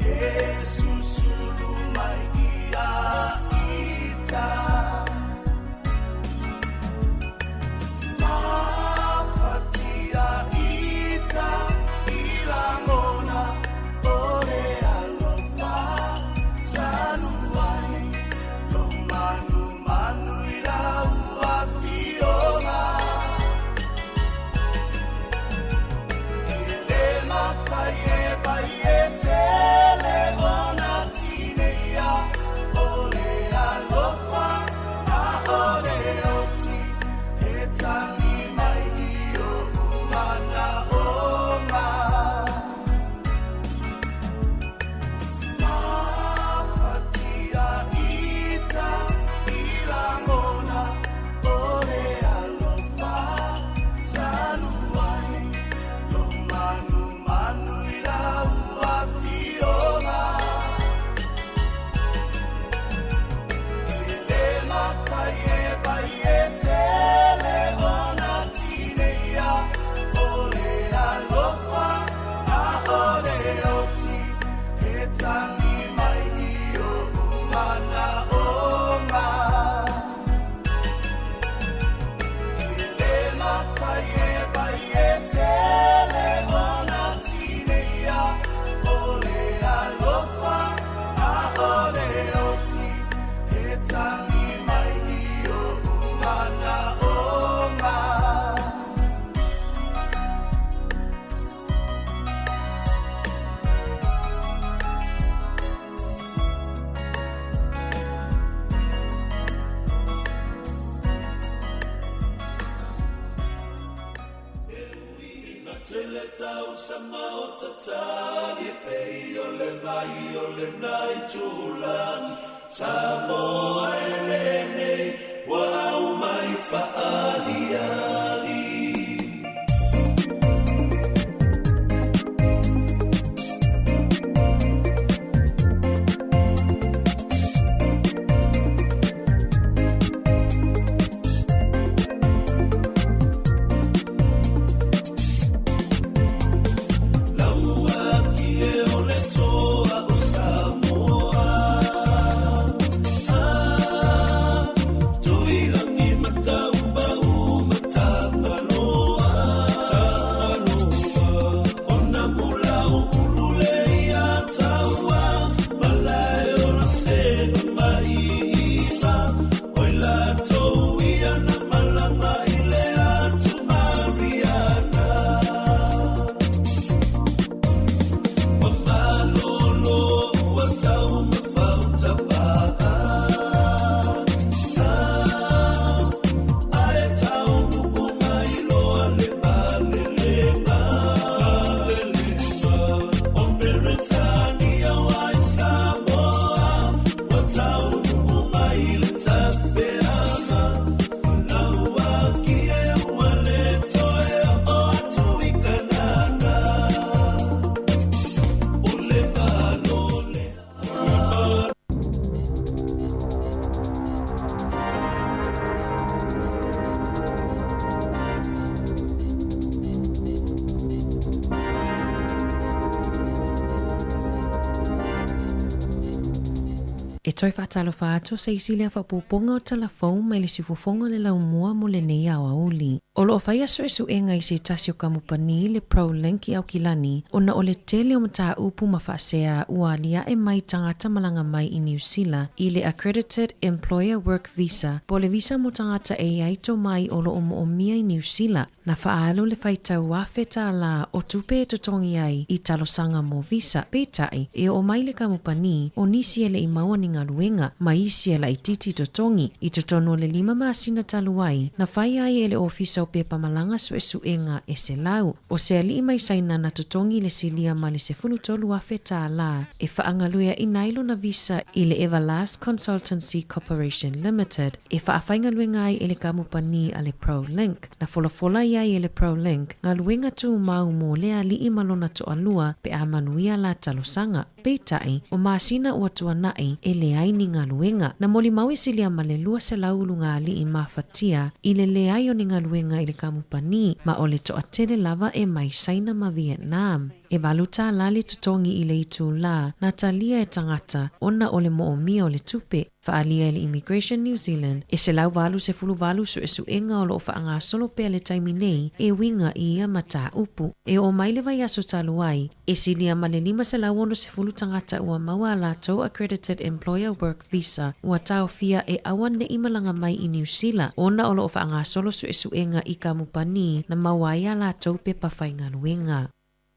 Speaker 13: e susulu mai ia ita. Mafatia ita i lagona o le alofa talu ai lou manumanu i lau afioga. E le mafai e vai e tele ona tineia o le alofa na o le oti e tagi mai i o'u manaʻoga. Mafatia ita i lagona o le alofa talu ai lou manumanu i lau afioga. E le mafai e vai e tele ona tineia o le alofa na o le oti e tagi mai i o'u manaʻoga. E le mafai e vai e tele ona tineia o le alofa na o le oti e tagi mai i o'u manaʻoga. Tele tausaga o tatali e pei o le mai o lena itulagi Samoa e lenei ua aumai faaaliali. Lauaki e o le toa o Samoa. Ah, Tuilagi Mataubau Matangaloa. Tangaloa, ona mulau ulu le ia taua, malae o la sega mai iva. Oi latou ia na malama i le atu Mariana. Ua malolo ua tau mafauta pa'a. Ah, ae taunuu mai loa le malelega. Malelega o Peretania wai Samoa. Ua taunuu mai le tafeaga. Lauaki e ua le toe oo atu i Kanana. O le Malo lea.
Speaker 6: E toe faatalofa atu se isi lea faaopoopoga o tala fou mai le siufofoga o le laumua mo lenei aoauli. O lo o faia suesuega i se tasi o kamupani le ProLink i Aukilani ona o le tele o mataupu ma faasea ua aliae mai tagata malaga mai i Niu Sila i le Accredited Employer Work Visa po o le visa mo tagata e i ai tomai o lo o moomia i Niu Sila. Na faaalu le faitau $1,000 o tupe e totogi ai i talosaga mo visa, peitai, e oo mai le kamupani, o nisi e le i maua ni galuega, ma isi e laitiiti totogi. I totonu o le lima masina talu ai, na fai ai e le Ofisa o Pepa Malaga suesuega e 100. O se alii mai Saina na totogi le silia ma le $13,000 e faagalueaina ai lona visa i le Everlast Consultancy Corporation Limited e faafaigaluega ai e le kamupani a le ProLink. Na folafola i ai e le ProLink galuega tumau mo le alii ma lona toalua pe a manuia la talosaga. Peitai, o masina ua tuana'i e leai ni galuega. Na molimau e silia ma le 200 uluga alii mafatia i le leai o ni galuega i le kamupani ma o le toatele lava e mai Saina ma Vietnam. E $8 le totogi i le itulā na talia e tagata ona o le moʻomia o le tupe. Faaalia e le Immigration New Zealand, e 188 suesuega o lo o faagasolo pea le taimi nei e uiga i ia mataupu. E oo mai le vaiaso talu ai, e silia ma le 560 tagata ua maua a latou Accredited Employer Work Visa ua taofia e auaneʻi malaga mai i Niu Sila ona o lo o faagasolo suesuega i kamupani na maua ai a latou pepa faigaluega.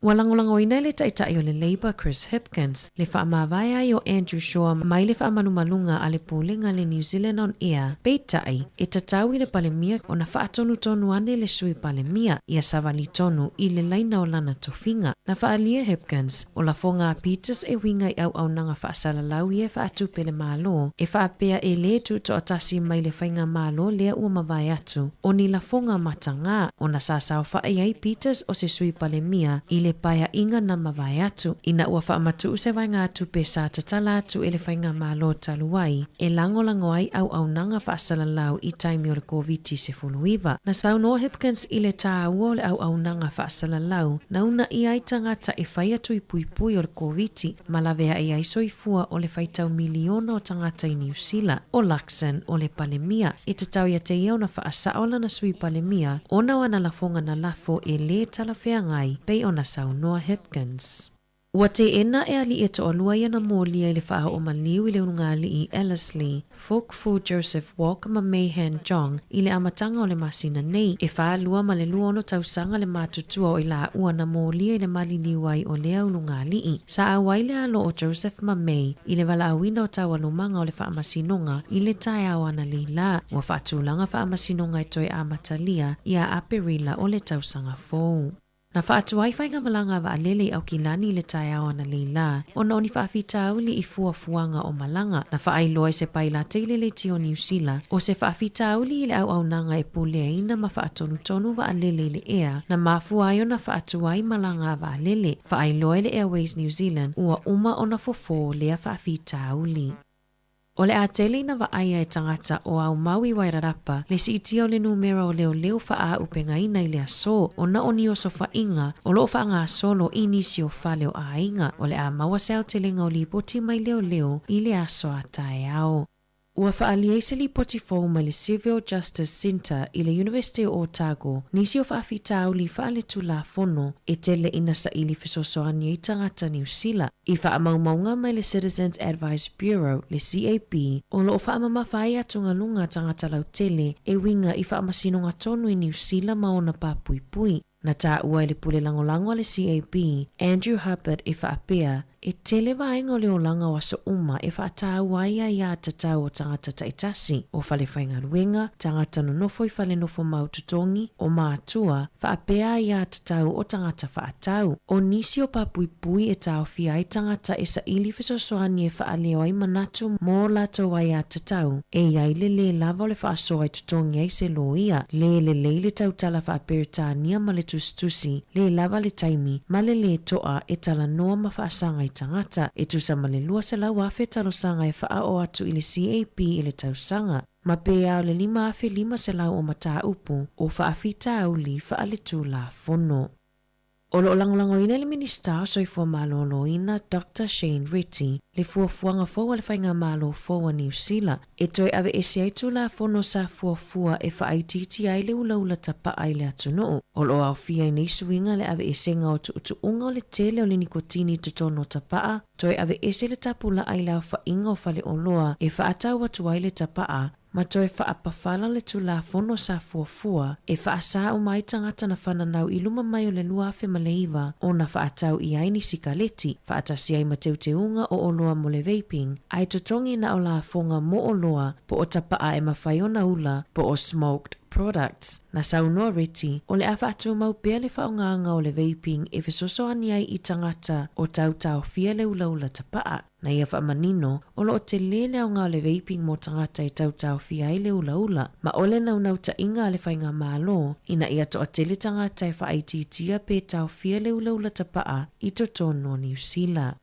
Speaker 6: Ua lagolagoina e le Taitai o le Labour Chris Hipkins le faamavae ai o Andrew Shaw mai le faamalumaluga a le Pulega le New Zealand on Air, peitai, e tatau i le Palemia ona faatonutonu ane le Sui Palemia ia savali tonu i le laina o lana tofiga. Na faaalia Hipkins, o lafoga a Peters e uiga i auaunaga faasalalau ia e faatupe le Malo, e faapea e lē tutoatasi mai le faigamalo lea ua mavae atu, o ni lafoga matagā, ona sa saofaʻi ai Peters o se Sui Palemia i le paeaʻiga na mavae atu, ina ua faamatuʻu se vaegatupe sa tatala atu e le faigamalo talu ai e lagolago ai auaunaga faasalalau i taimi o le Koviti-19. Na saunoa Hipkins i le tāua o le auaunaga faasalalau na unaʻi ai tagata e fai atu i puipui o le Koviti ma laveaʻi ai soifua o le faitau miliona o tagata i Niu Sila. ʻO Luxon, o le Palemia, e tatau iā te ia ona faasaʻo lana Sui Palemia ona o ana lafoga na lafo e lē talafeagai pei ona saunoa Hipkins. Ua teʻena e aliʻi e toʻalua ia na molia i le faaoʻo maliu i le ulugalii Ellerslie, Fook Fu Joseph Wok ma Mei Han Jong i le amataga o le masina nei. E 24 tausaga le matutua o i laua na molia i le maliliu ai o lea ulugalii. Sa ʻauai le alo o Joseph ma Mei i le valaauina o taualumaga o le faamasinoga i le taeao analeila. Ua faatulaga faamasinoga e toe amatalia ia Aperila o le tausaga fou. Na faatuai faigamalaga a vaalele i Aukilani i le taeao analeila ona o ni faafitauli i fuafuaga o malaga. Na faailoa i se pailate i le leitio Niu Sila o se faafitauli i le auaunaga e puleaina ma faatonutonu vaalele i le ea na mafua ai ona faatuai malaga a vaalele. Faailoa e le Airways New Zealand ua uma ona fofō lea faafitauli. O le a tele ina vaaia e tagata o aumau i Wairarapa le siitia o le numera o leoleo faaaupegaina i le aso ona o ni osofaʻiga o lo o faagasolo i nisi o fale o aiga. O le a maua se aotelega o lipoti mai leoleo i le aso a taeao. Ua faaalia i se lipoti fou mai le Civil Justice Centre i le University o Otago nisi o faafitauli faaletulafono e tele ina saili fesoasoani ai tagata Niu Sila. I faamaumauga mai le Citizens Advice Bureau, le CAB, o lo o faamamafa ai atugaluga a tagata lautele e uiga i faamasinoga tonu i Niu Sila ma ona papuipui. Na taua e le pule lagolago a le CAB, Andrew Hubbard e faapea, E tele vaega o le olaga o aso uma e faataua ai aiā tatau o tagata taitasi, o fale faigaluega, tagata nonofo i fale nofo mau totogi, o mātua, faapea aiā tatau o tagata faatau. O nisi o papuipui e taofia ai tagata e saili fesoasoani e faaleo ai manatu mo latou aiā tatau, e i ai le lē lava o le faasoa e totogi ai se loia, lē lelei le tautala faa-Peretania ma le tusitusi, lē lava le taimi, ma le lē toʻa e talanoa ma faasaga i tagata, e tusa ma le 200,000 talosaga e faaoo atu i le CAP i le tausaga, ma pe a o le 5,500 o mataupu o faafitauli faaletulafono. O lo o lagolagoina e le Minisita o Soifua Maloloina Doctor Shane Reti le fuafuaga fou a le Faigamalo fou a Niu Sila e toe aveese ai Tulafono sa fuafua e faaitiitia ai le ulaula tapaʻa i le atunuu. O lo o aofia i nei suiga le aveesega o tuutuuga o le tele o le nikotini i totonu o tapaʻa, toe aveese le tapulaa i le aofaiga o faleoloa e faatau atu ai le tapaʻa, ma toe faapafala le Tulafono sa fuafua e faasā uma ai tagata na fananau i luma mai o le 2009 ona faatau i ai ni sikaleti, faatasi ai ma teuteuga o oloa mo le vaping, ae totogi na o lafoga mo oloa po o tapaʻa e mafai ona ula po o smoked products. Na saunoa Reti, o le a faatumau pea le faaaogaga o le vaping e fesoasoani ai i tagata o tau taofia le ulaula tapaʻa. Na ia faamanino, o lo o telē le aoga o le vaping mo tagata e tau taofia ai le ulaula, ma o le naunautaiga a le faigamalo ina ia toatele tagata e faaitiitia pe taofia le ulaula tapaʻa i totonu o Niu Sila.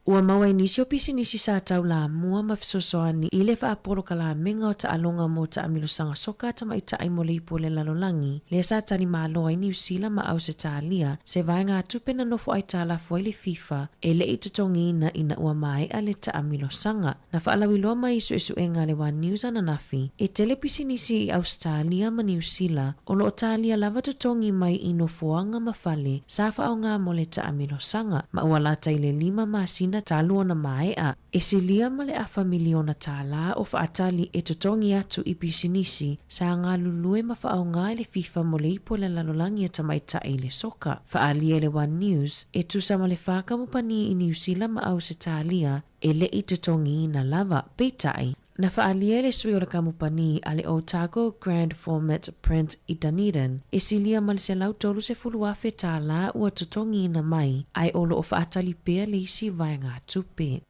Speaker 6: Ua maua i nisi o pisinisi sa taulamua ma fesoasoani i le faapolokalamega o taaloga mo taamilosaga soka a tamaitai mo le ipu o le lalolagi, lea sa tali malo ai Niu Sila ma Ausetalia, se vaegatupe na nofo aitalafu ai le FIFA e le i totogiina ina ua maea le taamilosaga. Na faalauiloa mai i suesuega a le One News ananafi, e tele pisinisi i Ausetalia ma Niu Sila o lo o talia lava totogi mai i nofoaga ma fale sa faaaoga mo le taamilosaga, ma ua lata i le lima masina talu ona maea. E silia ma le afa miliona tālā o faatali e totogi atu i pisinisi sa galulue ma faaaoga i le FIFA mo le ipu o le lalolagi a tamaitai i le soka. Faaalia i le One News, e tusa ma le 4 kamupani i Niu Sila ma Ausetalia e le i totogiina lava. Peitai, na faaalia e le sui o le kamupani a le Otago Grand Format Print i Dunedin, e silia ma le $130,000 ua totogiina mai, ae o lo o faatali pea le isi vaegatupe.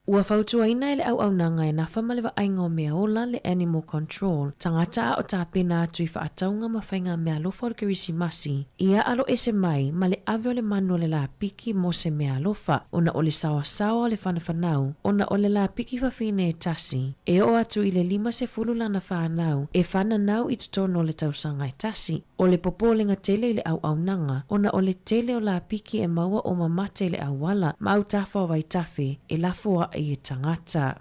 Speaker 6: Ua fautuaina e le auaunaga e nafa ma le vaaiga o meaola le Animal Control, tagata a o tapena atu i faatauga ma faiga meaalofa o le Kerisimasi, ia aloese mai ma le ave o le manu o le lapiki mo se meaalofa, ona o le saoasaoa o le fanafanau, ona o le lapiki fafine e tasi, e oo atu i le 50 lana fanau e fananau i totonu o le tausaga e tasi. O le popolega tele i le auaunaga, ona o le tele o lapiki e maua o mamate i le auala ma autafa o vaitafe e lafoai e tagata.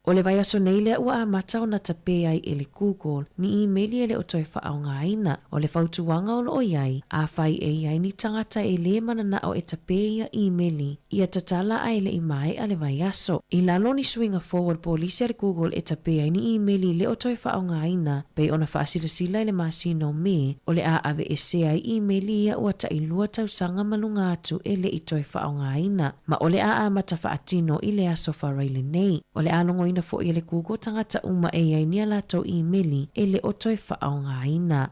Speaker 6: O le vaiaso nei lea ua amata ona tapē ai e le Google ni imeli e le o toe faaaogaina. O le fautuaga o lo o i ai, afai e i ai ni tagata e lē mananao e tapē ia imeli, ia tatala ae le i maea le vaiaso. I lalo o ni suiga fou o le polisi a le Google e tapē ai ni imeli le o toe faaaogaina, pei ona faasilasila i le masina o Me, o le a aveesea ai imeli ia ua tailua tausaga ma luga atu e le i toe faaaogaina, ma o le a amata faatino i le aso Faraile nei. O le a logoina foi e le Google tagata uma e i ai ni a latou imeli e le o toe faaaogaina.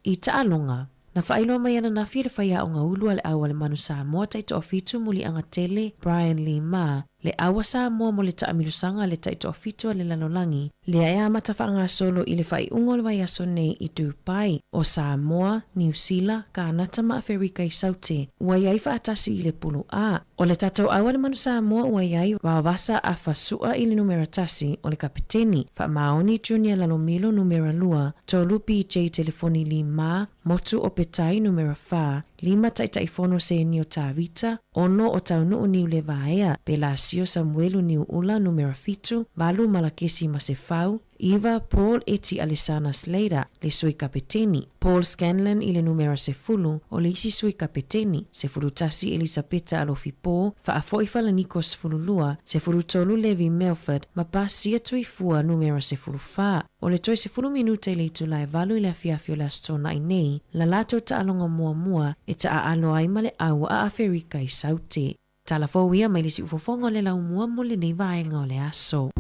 Speaker 6: I taaloga, na faailoa mai ananafi e le faiaoga ulu a le au a le Manu Samoa taitoafitu Muliagatele Brian Lee Ma, le au a Samoa mo le taamilosaga a le taitoafitu a le lalolagi, lea e amata faagasolo i le faaiuga o le vaiaso nei i Dubai. O Samoa, Niu Sila, Kanata ma Aferika i Saute ua i ai faatasi i le pulu A. O le tatou au a le Manu Samoa ua i ai Vaovasa Afa Su'a i le numera 1, o le kapeteni, Faamaoni Junior Lalomilo numera 2, 3 BJ Telefoni Lee Ma, Motu o Petai numera 4, 5 Taitaifono Senio Tavita, 6 o Taunuu Niulevaea, Pelasio Samuelu Niuula numera 7, 8 Malakesi Masefau, 9 Paul Eti Alesana Slater, le sui kapeteni, Paul Scanlon i le numera 10, o le isi sui kapeteni, 11 Elisapeta Alofipo, Faafo'i Falaniko 12, 13 Levi Melford, ma Pasia Tuifua numera 14. O le toe 10 minute i le itula e 8 i le afiafi o le Aso Toonai nei, la latou taaloga muamua e taaalo ai ma le au a Aferika i Saute. Tala fou ia mai le siufofoga o le laumua mo lenei vaega o le aso.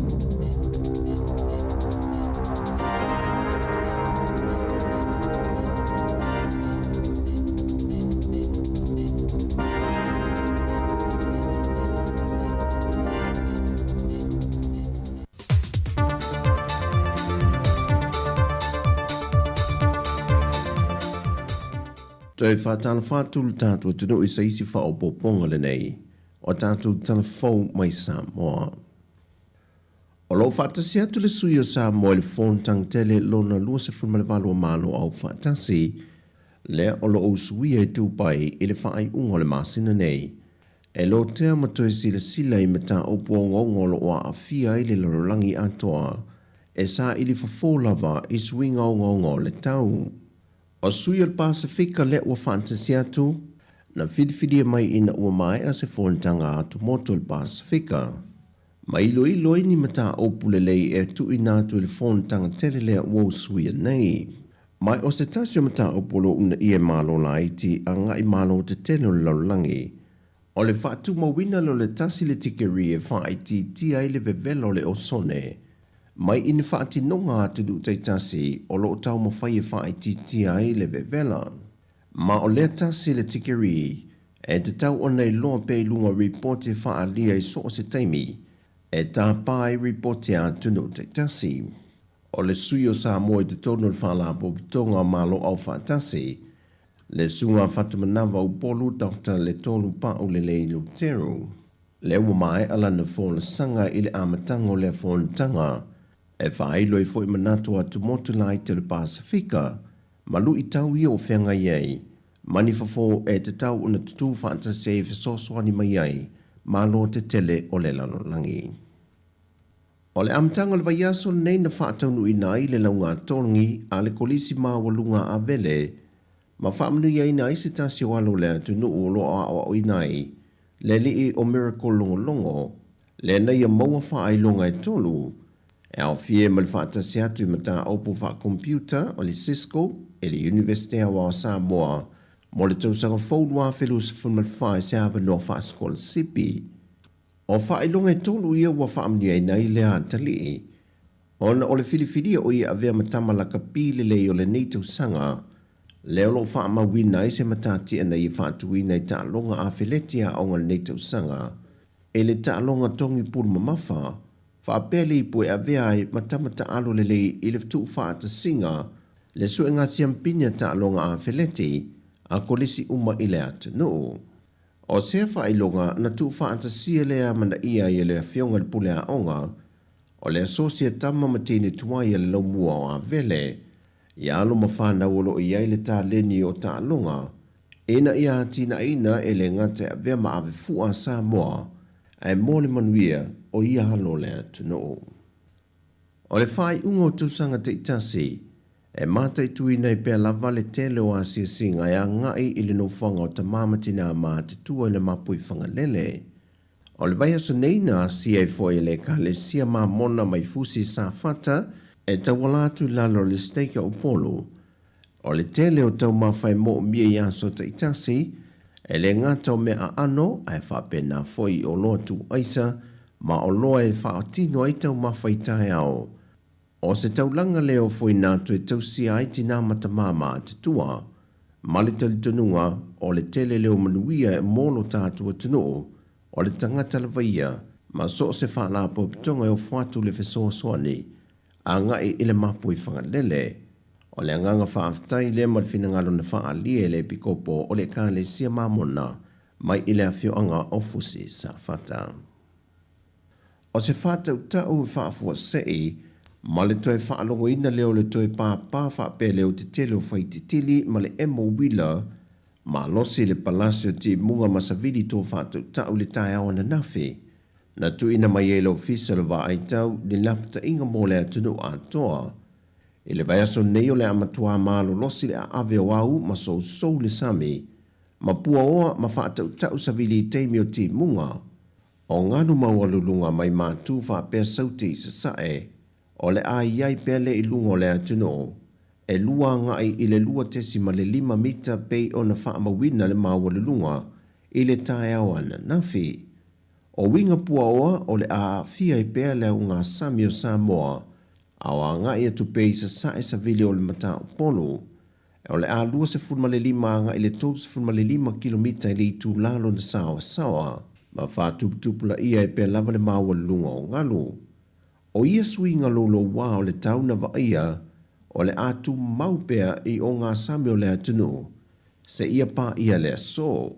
Speaker 9: Toe faatalofa atu le tatou atunuu i se isi faaopoopoga lenei o tatou tala fou mai Samoa. O lo o faatasi atu le sui o Samoa i le Fonotaga tele lona 28 o Malo Aufaatasi, lea o lo o usuia i Dubai i le faaiuga o le masina nei, e lotea ma toe silasila i mataupu ogaoga o lo o aafia ai le lalolagi atoa, e saili fofo lava i suiga ogaoga o le tau. O sui o le Pasefika lea ua faatasi atu, na filifilia mai ina ua maea se fonotaga atumotu o le Pasefika. Ma iloilo ai ni mataupu lelei e tuuina atu i le fonotaga tele lea ua usuia nei. Ma o se tasi o mataupu o lo o uunaia e Malo laiti agai Malo tetele o le lalolagi, o le faatumauina lea o le tasi le tikeri e faaitiitia ai le vevela o le osone mai i ni faatinoga a atunuu taitasi o lo o taumafai e faaitiitia ai le vevela. Ma o lea tasi le tikeri e tatau ona iloa pea i luga o ripoti e faaalia i so o se taimi e tapa ai ripoti a atunuu taitasi. O le sui o Samoa i totonu o le Faalapotopotoga o Malo Aufaatasi, le Susuga Fatumanava Upolu Dr. Letolu Paulelei Luteru. Lea ua maea lana folasaga i le amataga o lea fonotaga, e faailo ai foi manatu o atumotu laiti o le Pasefika ma luitau ia o feagai ai ma ni fofo e tatau ona tutū faatasi ai e fesoasoani mai ai Malo tetele o le lalolagi. O le amataga o le vaiaso lenei na faataunuuina ai le laugatologi a le Kolisi Maualuga a Avele ma faamanuiaina ai se tasi o alo o le atunuu o lo o aoaoina ai le alii o Miracle Logologo, lea na ia maua faailoga e tolu, e aofia ai ma le faatasi atu i mataupu faakompiuta o le Cisco i le Iunivesite Aoao o Samoa mo le tausaga fou 2024 i se avanoa faasikolasipi. O faailoga e tolu ia ua faamanuiaina ai lea atalii, ona o le filifilia o ia avea ma tama lakapi lelei o lenei tausaga, lea o lo o faamauina ai se matatia na ia faatuina i taaloga afeleti aoga o lenei tausaga i le taaloga togi pulu mamafa, faapea le ipu e avea ai ma tama taalo lelei i le tuufaatasiga le suega siampini a taaloga afeleti a kolisi uma i le atunuu. O sea faailoga na tuufaatasia lea amanaia ai e le Afioga i le Pule Aoga o le Asosi a Tama ma Teine Tuai a le Laumua o Avele, i alo ma fanau o lo o i ai le taleni o taaloga, ina ia atinaeina e le gata e avea ma ave fua a Samoa, ae mo le manuia o ia alo o le atunuu. O le faaiuga o tausaga taitasi, e mataituina ai pea lava le tele o asiasiga e agai i le nofoaga o tama ma tinā matutua i le Mapuifagalele. O le vaiaso nei na asia ai foi e le Ekalesia Mamona mai Fusi Safata e tauala atu i lalo o le Stake o Upolu. O le tele o taumafa e moomia i aso taitasi, e le gata o mea aano ae faapena foi i oloa tuuaisa ma oloa e faatino ai taumafa i taeao. O se taulaga lea o Foinato e tausia ai tinā ma tamā matutua, ma le talitonuga o le tele leo manuia e mo lo tatou atunuu, o le tagata lava ia, ma so o se faalapotopotoga e ofo atu le fesoasoani agai i le mapu i Fagalele. O le agaga faafetai lea ma le finagalo na faaalia e le Epikopo o le Ekalesia Mamona mai i le afioaga o Fusi Safata. O se faatautau e faafuasei ma le toe faalogoina lea o le toe pāpā faapea leo tetele o Faititili ma le emo uila malosi i le palasi o Timuga ma Savili tō faatautau i le taeao ananafi. Na tuuina mai ai le Ofisa o le Vaaitau ni lapataiga mo le atunuu atoa. I le vaiaso nei o le a matuā malolosi le aave o au ma sousou le sami ma puaoa ma faatautau savili i taimi o timuga. O galu maualuluga mai Matu faapea Saute i Sasae, o le a i ai pea le i luga o le atunuu, e lua agai i le 2.5 mita pei ona faamauina le maualuluga i le taeao ananafi. O uiga puaoa o le a aafia ai pea le augasami o Samoa, a o agai atu pea i Sasae savili o le Mataupolu. O le a 25 agai i le 35 kilomita i le itulā lona saoasaoa, ma faatuputupulaia ai pea lava le maualuluga o galu. O ia suiga loulouā o le tau na vaaia, o le a tumau pea i ogasami o le atunuu, seia paia le aso.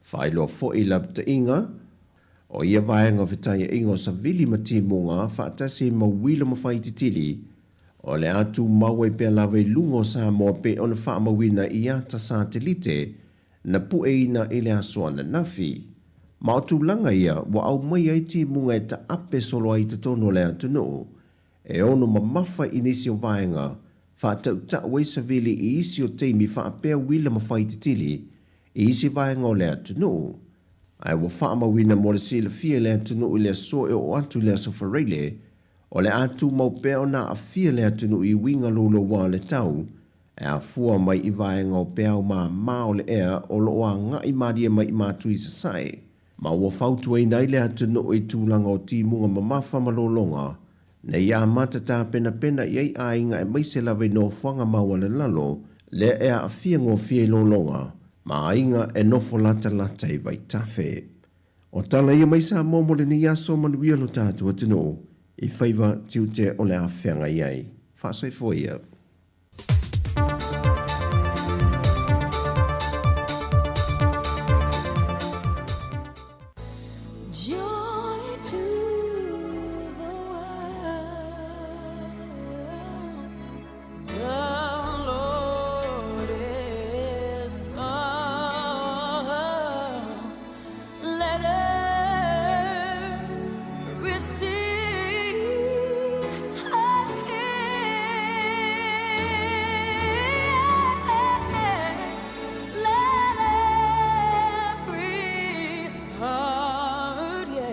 Speaker 9: Faailoa foi i lapataiga, o ia vaega o fetaiaiga o savili ma timuga faatasi ai ma uila ma faititili, o le a tumau ai pea lava i luga o Samoa pei ona faamauina i ata satelite na pueina i le aso ananafi. Ma o tulaga ia ua aumai ai timuga e taape solo ai i totonu o le atunuu, e ono mamafa i nisi o vaega faatautau ai savili i isi o taimi faapea uila ma faititili i isi vaega o le atunuu, ae ua faamauina mo le silafia e le atunuu i le aso e oo atu i le Aso Faraile, o le a tumau pea ona aafia le atunuu i uiga louloua o le tau, e afua mai i vaega o peau māmā o le ea o lo o agai malie mai i Matu i Sasae, ma ua fautuaina ai le atunuu i tulaga o timuga mamafa ma lologa, ina ia amata tapenapena i ai aiga aemaise lava i nofoaga maualalalo lea e aafia gofie i lologa ma aiga e nofo latalata i vaitafe. O tala ia mai Samoa mo lenei aso manuia lo tatou atunuu i faiva tiute o le a feagai ai. Faasoifua ia.
Speaker 2: Joy to the world. The Lord is come. Let earth receive her King. Let every heart, yeah,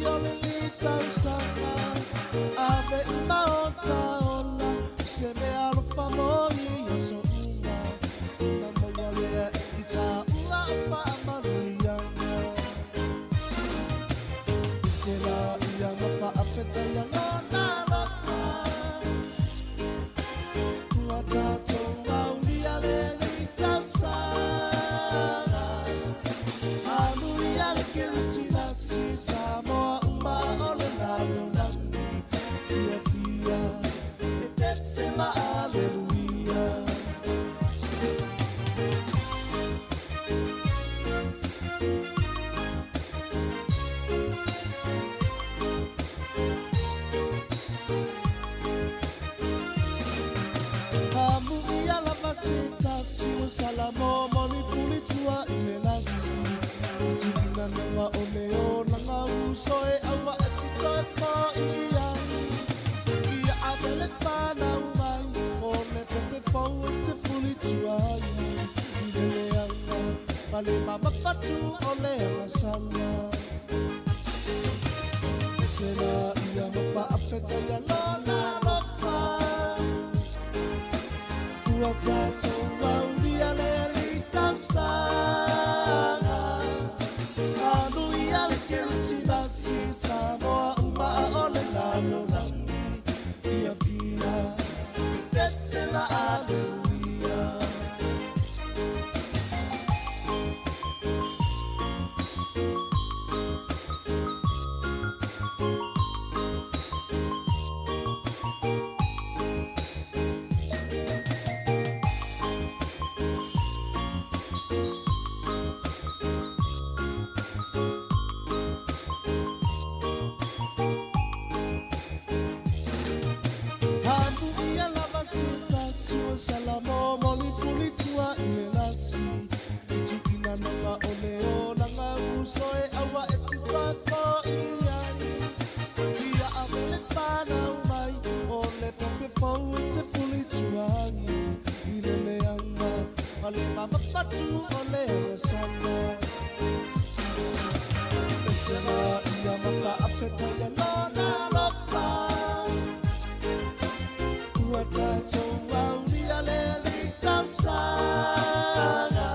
Speaker 13: o le tausaga Ave uma o taola Se mea alofa mo i aso uma Na maua lea e i tāua o whaamanuianga Se la ia ma whaapeta ia lona alofa Ua tātou aulia le ni tausaga Anuia le Kerisimasi Samoa uma o le lalolagi Fia fia e pese ma aleluia Amuia lava se tasi o salamo moni fuli tua i le lasi Tina nanga o le o langa uso e aua e tito e fo i ai Ia avele whanau mai o le pepe fau e te fuli tua ai I le leanga pale mama fatu o le masala Se la ia ma whaapeta ia lona alofa Ua tātou aulia le li tausaga Anuia le Kerisimasi Samoa uma o le lalolagi Fia fia e pese ma aleluia Amuia lava se tasi o salamo moli fuli tua i le lasi Tukina nanga o le o langa uso e aua e tito e fo i ai Ia avele whanau mai o le pepe fau e te fuli tua ai I le leanga ma le mama fatu o le wasala Pese ma ia ma whaapeta ia lona alofa Ua tātou aulia le li tausaga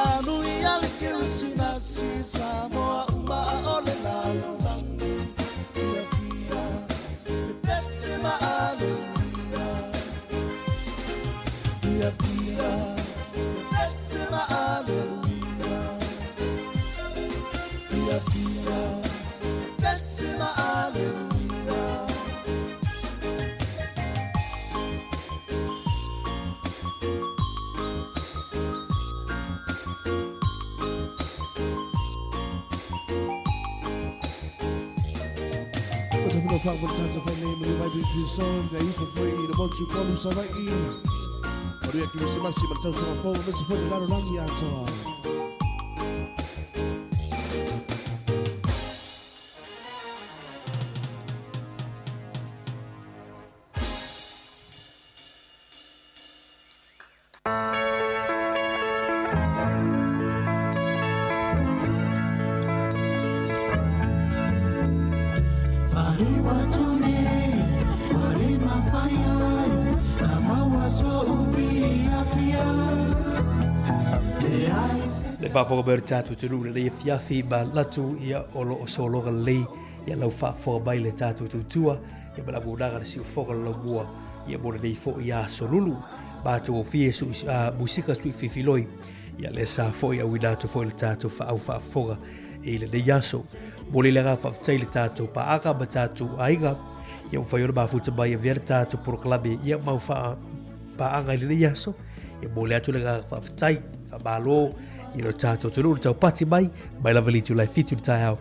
Speaker 13: Anuia le Kerisimasi Samoa uma o le lalolagi Fia fia e pese ma aleluia Fia fia e pese ma aleluia Fia fia e pese ma aleluia
Speaker 8: O te whina whakamana tātou whai nei manu mai tui so ngai uso foi i le motu kolu Savai'i. Manuia Kerisimasi ma le tausaga fou, aemaise foi le lalolagi atoa.
Speaker 1: Le faafofoga mai o le tatou atunuu lenei afiafi ma latu ia o lo o sologa lelei ia lau faafofoga mai le tatou tautua ia ma le auaunaga le siufofoga le laumua ia mo lenei fo'i aso lulu matou ofie su musika sui fifiloi ia le sa fo'i auina atu fo'i le tatou faau faafofoga i lenei aso. Mo le aga faafetai le tatou paaga ma tatou aiga ia ua fai ona mafuta mai avea le tatou polokalame ia mau faa paaga i lenei aso ia mo le atu le agaga faafetai faamalo i lo tatou atunuu le taupati mai mai lava i le itulai 7 le taeao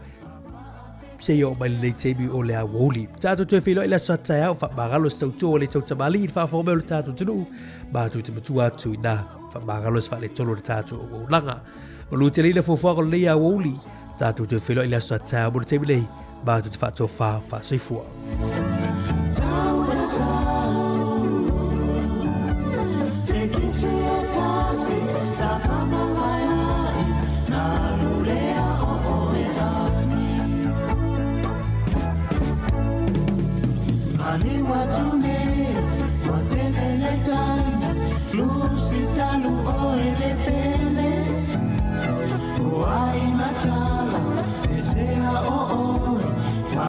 Speaker 1: se i oo mai lenei taimi o le aoauli. Tatou toe feiloai le aso sa taeao faamagalo se tautua ua le tautamalii i le faafofoga mai o le tatou atunuu matou te matua atu i nā faamagalo se faaletonu o le tatou auaunaga. Malu tele i le fuafuaga o lenei aoauli tatou toe feiloai le aso sa taeao mo le taimi nei matou te faatofa faasoifua.
Speaker 3: Liu atu nei.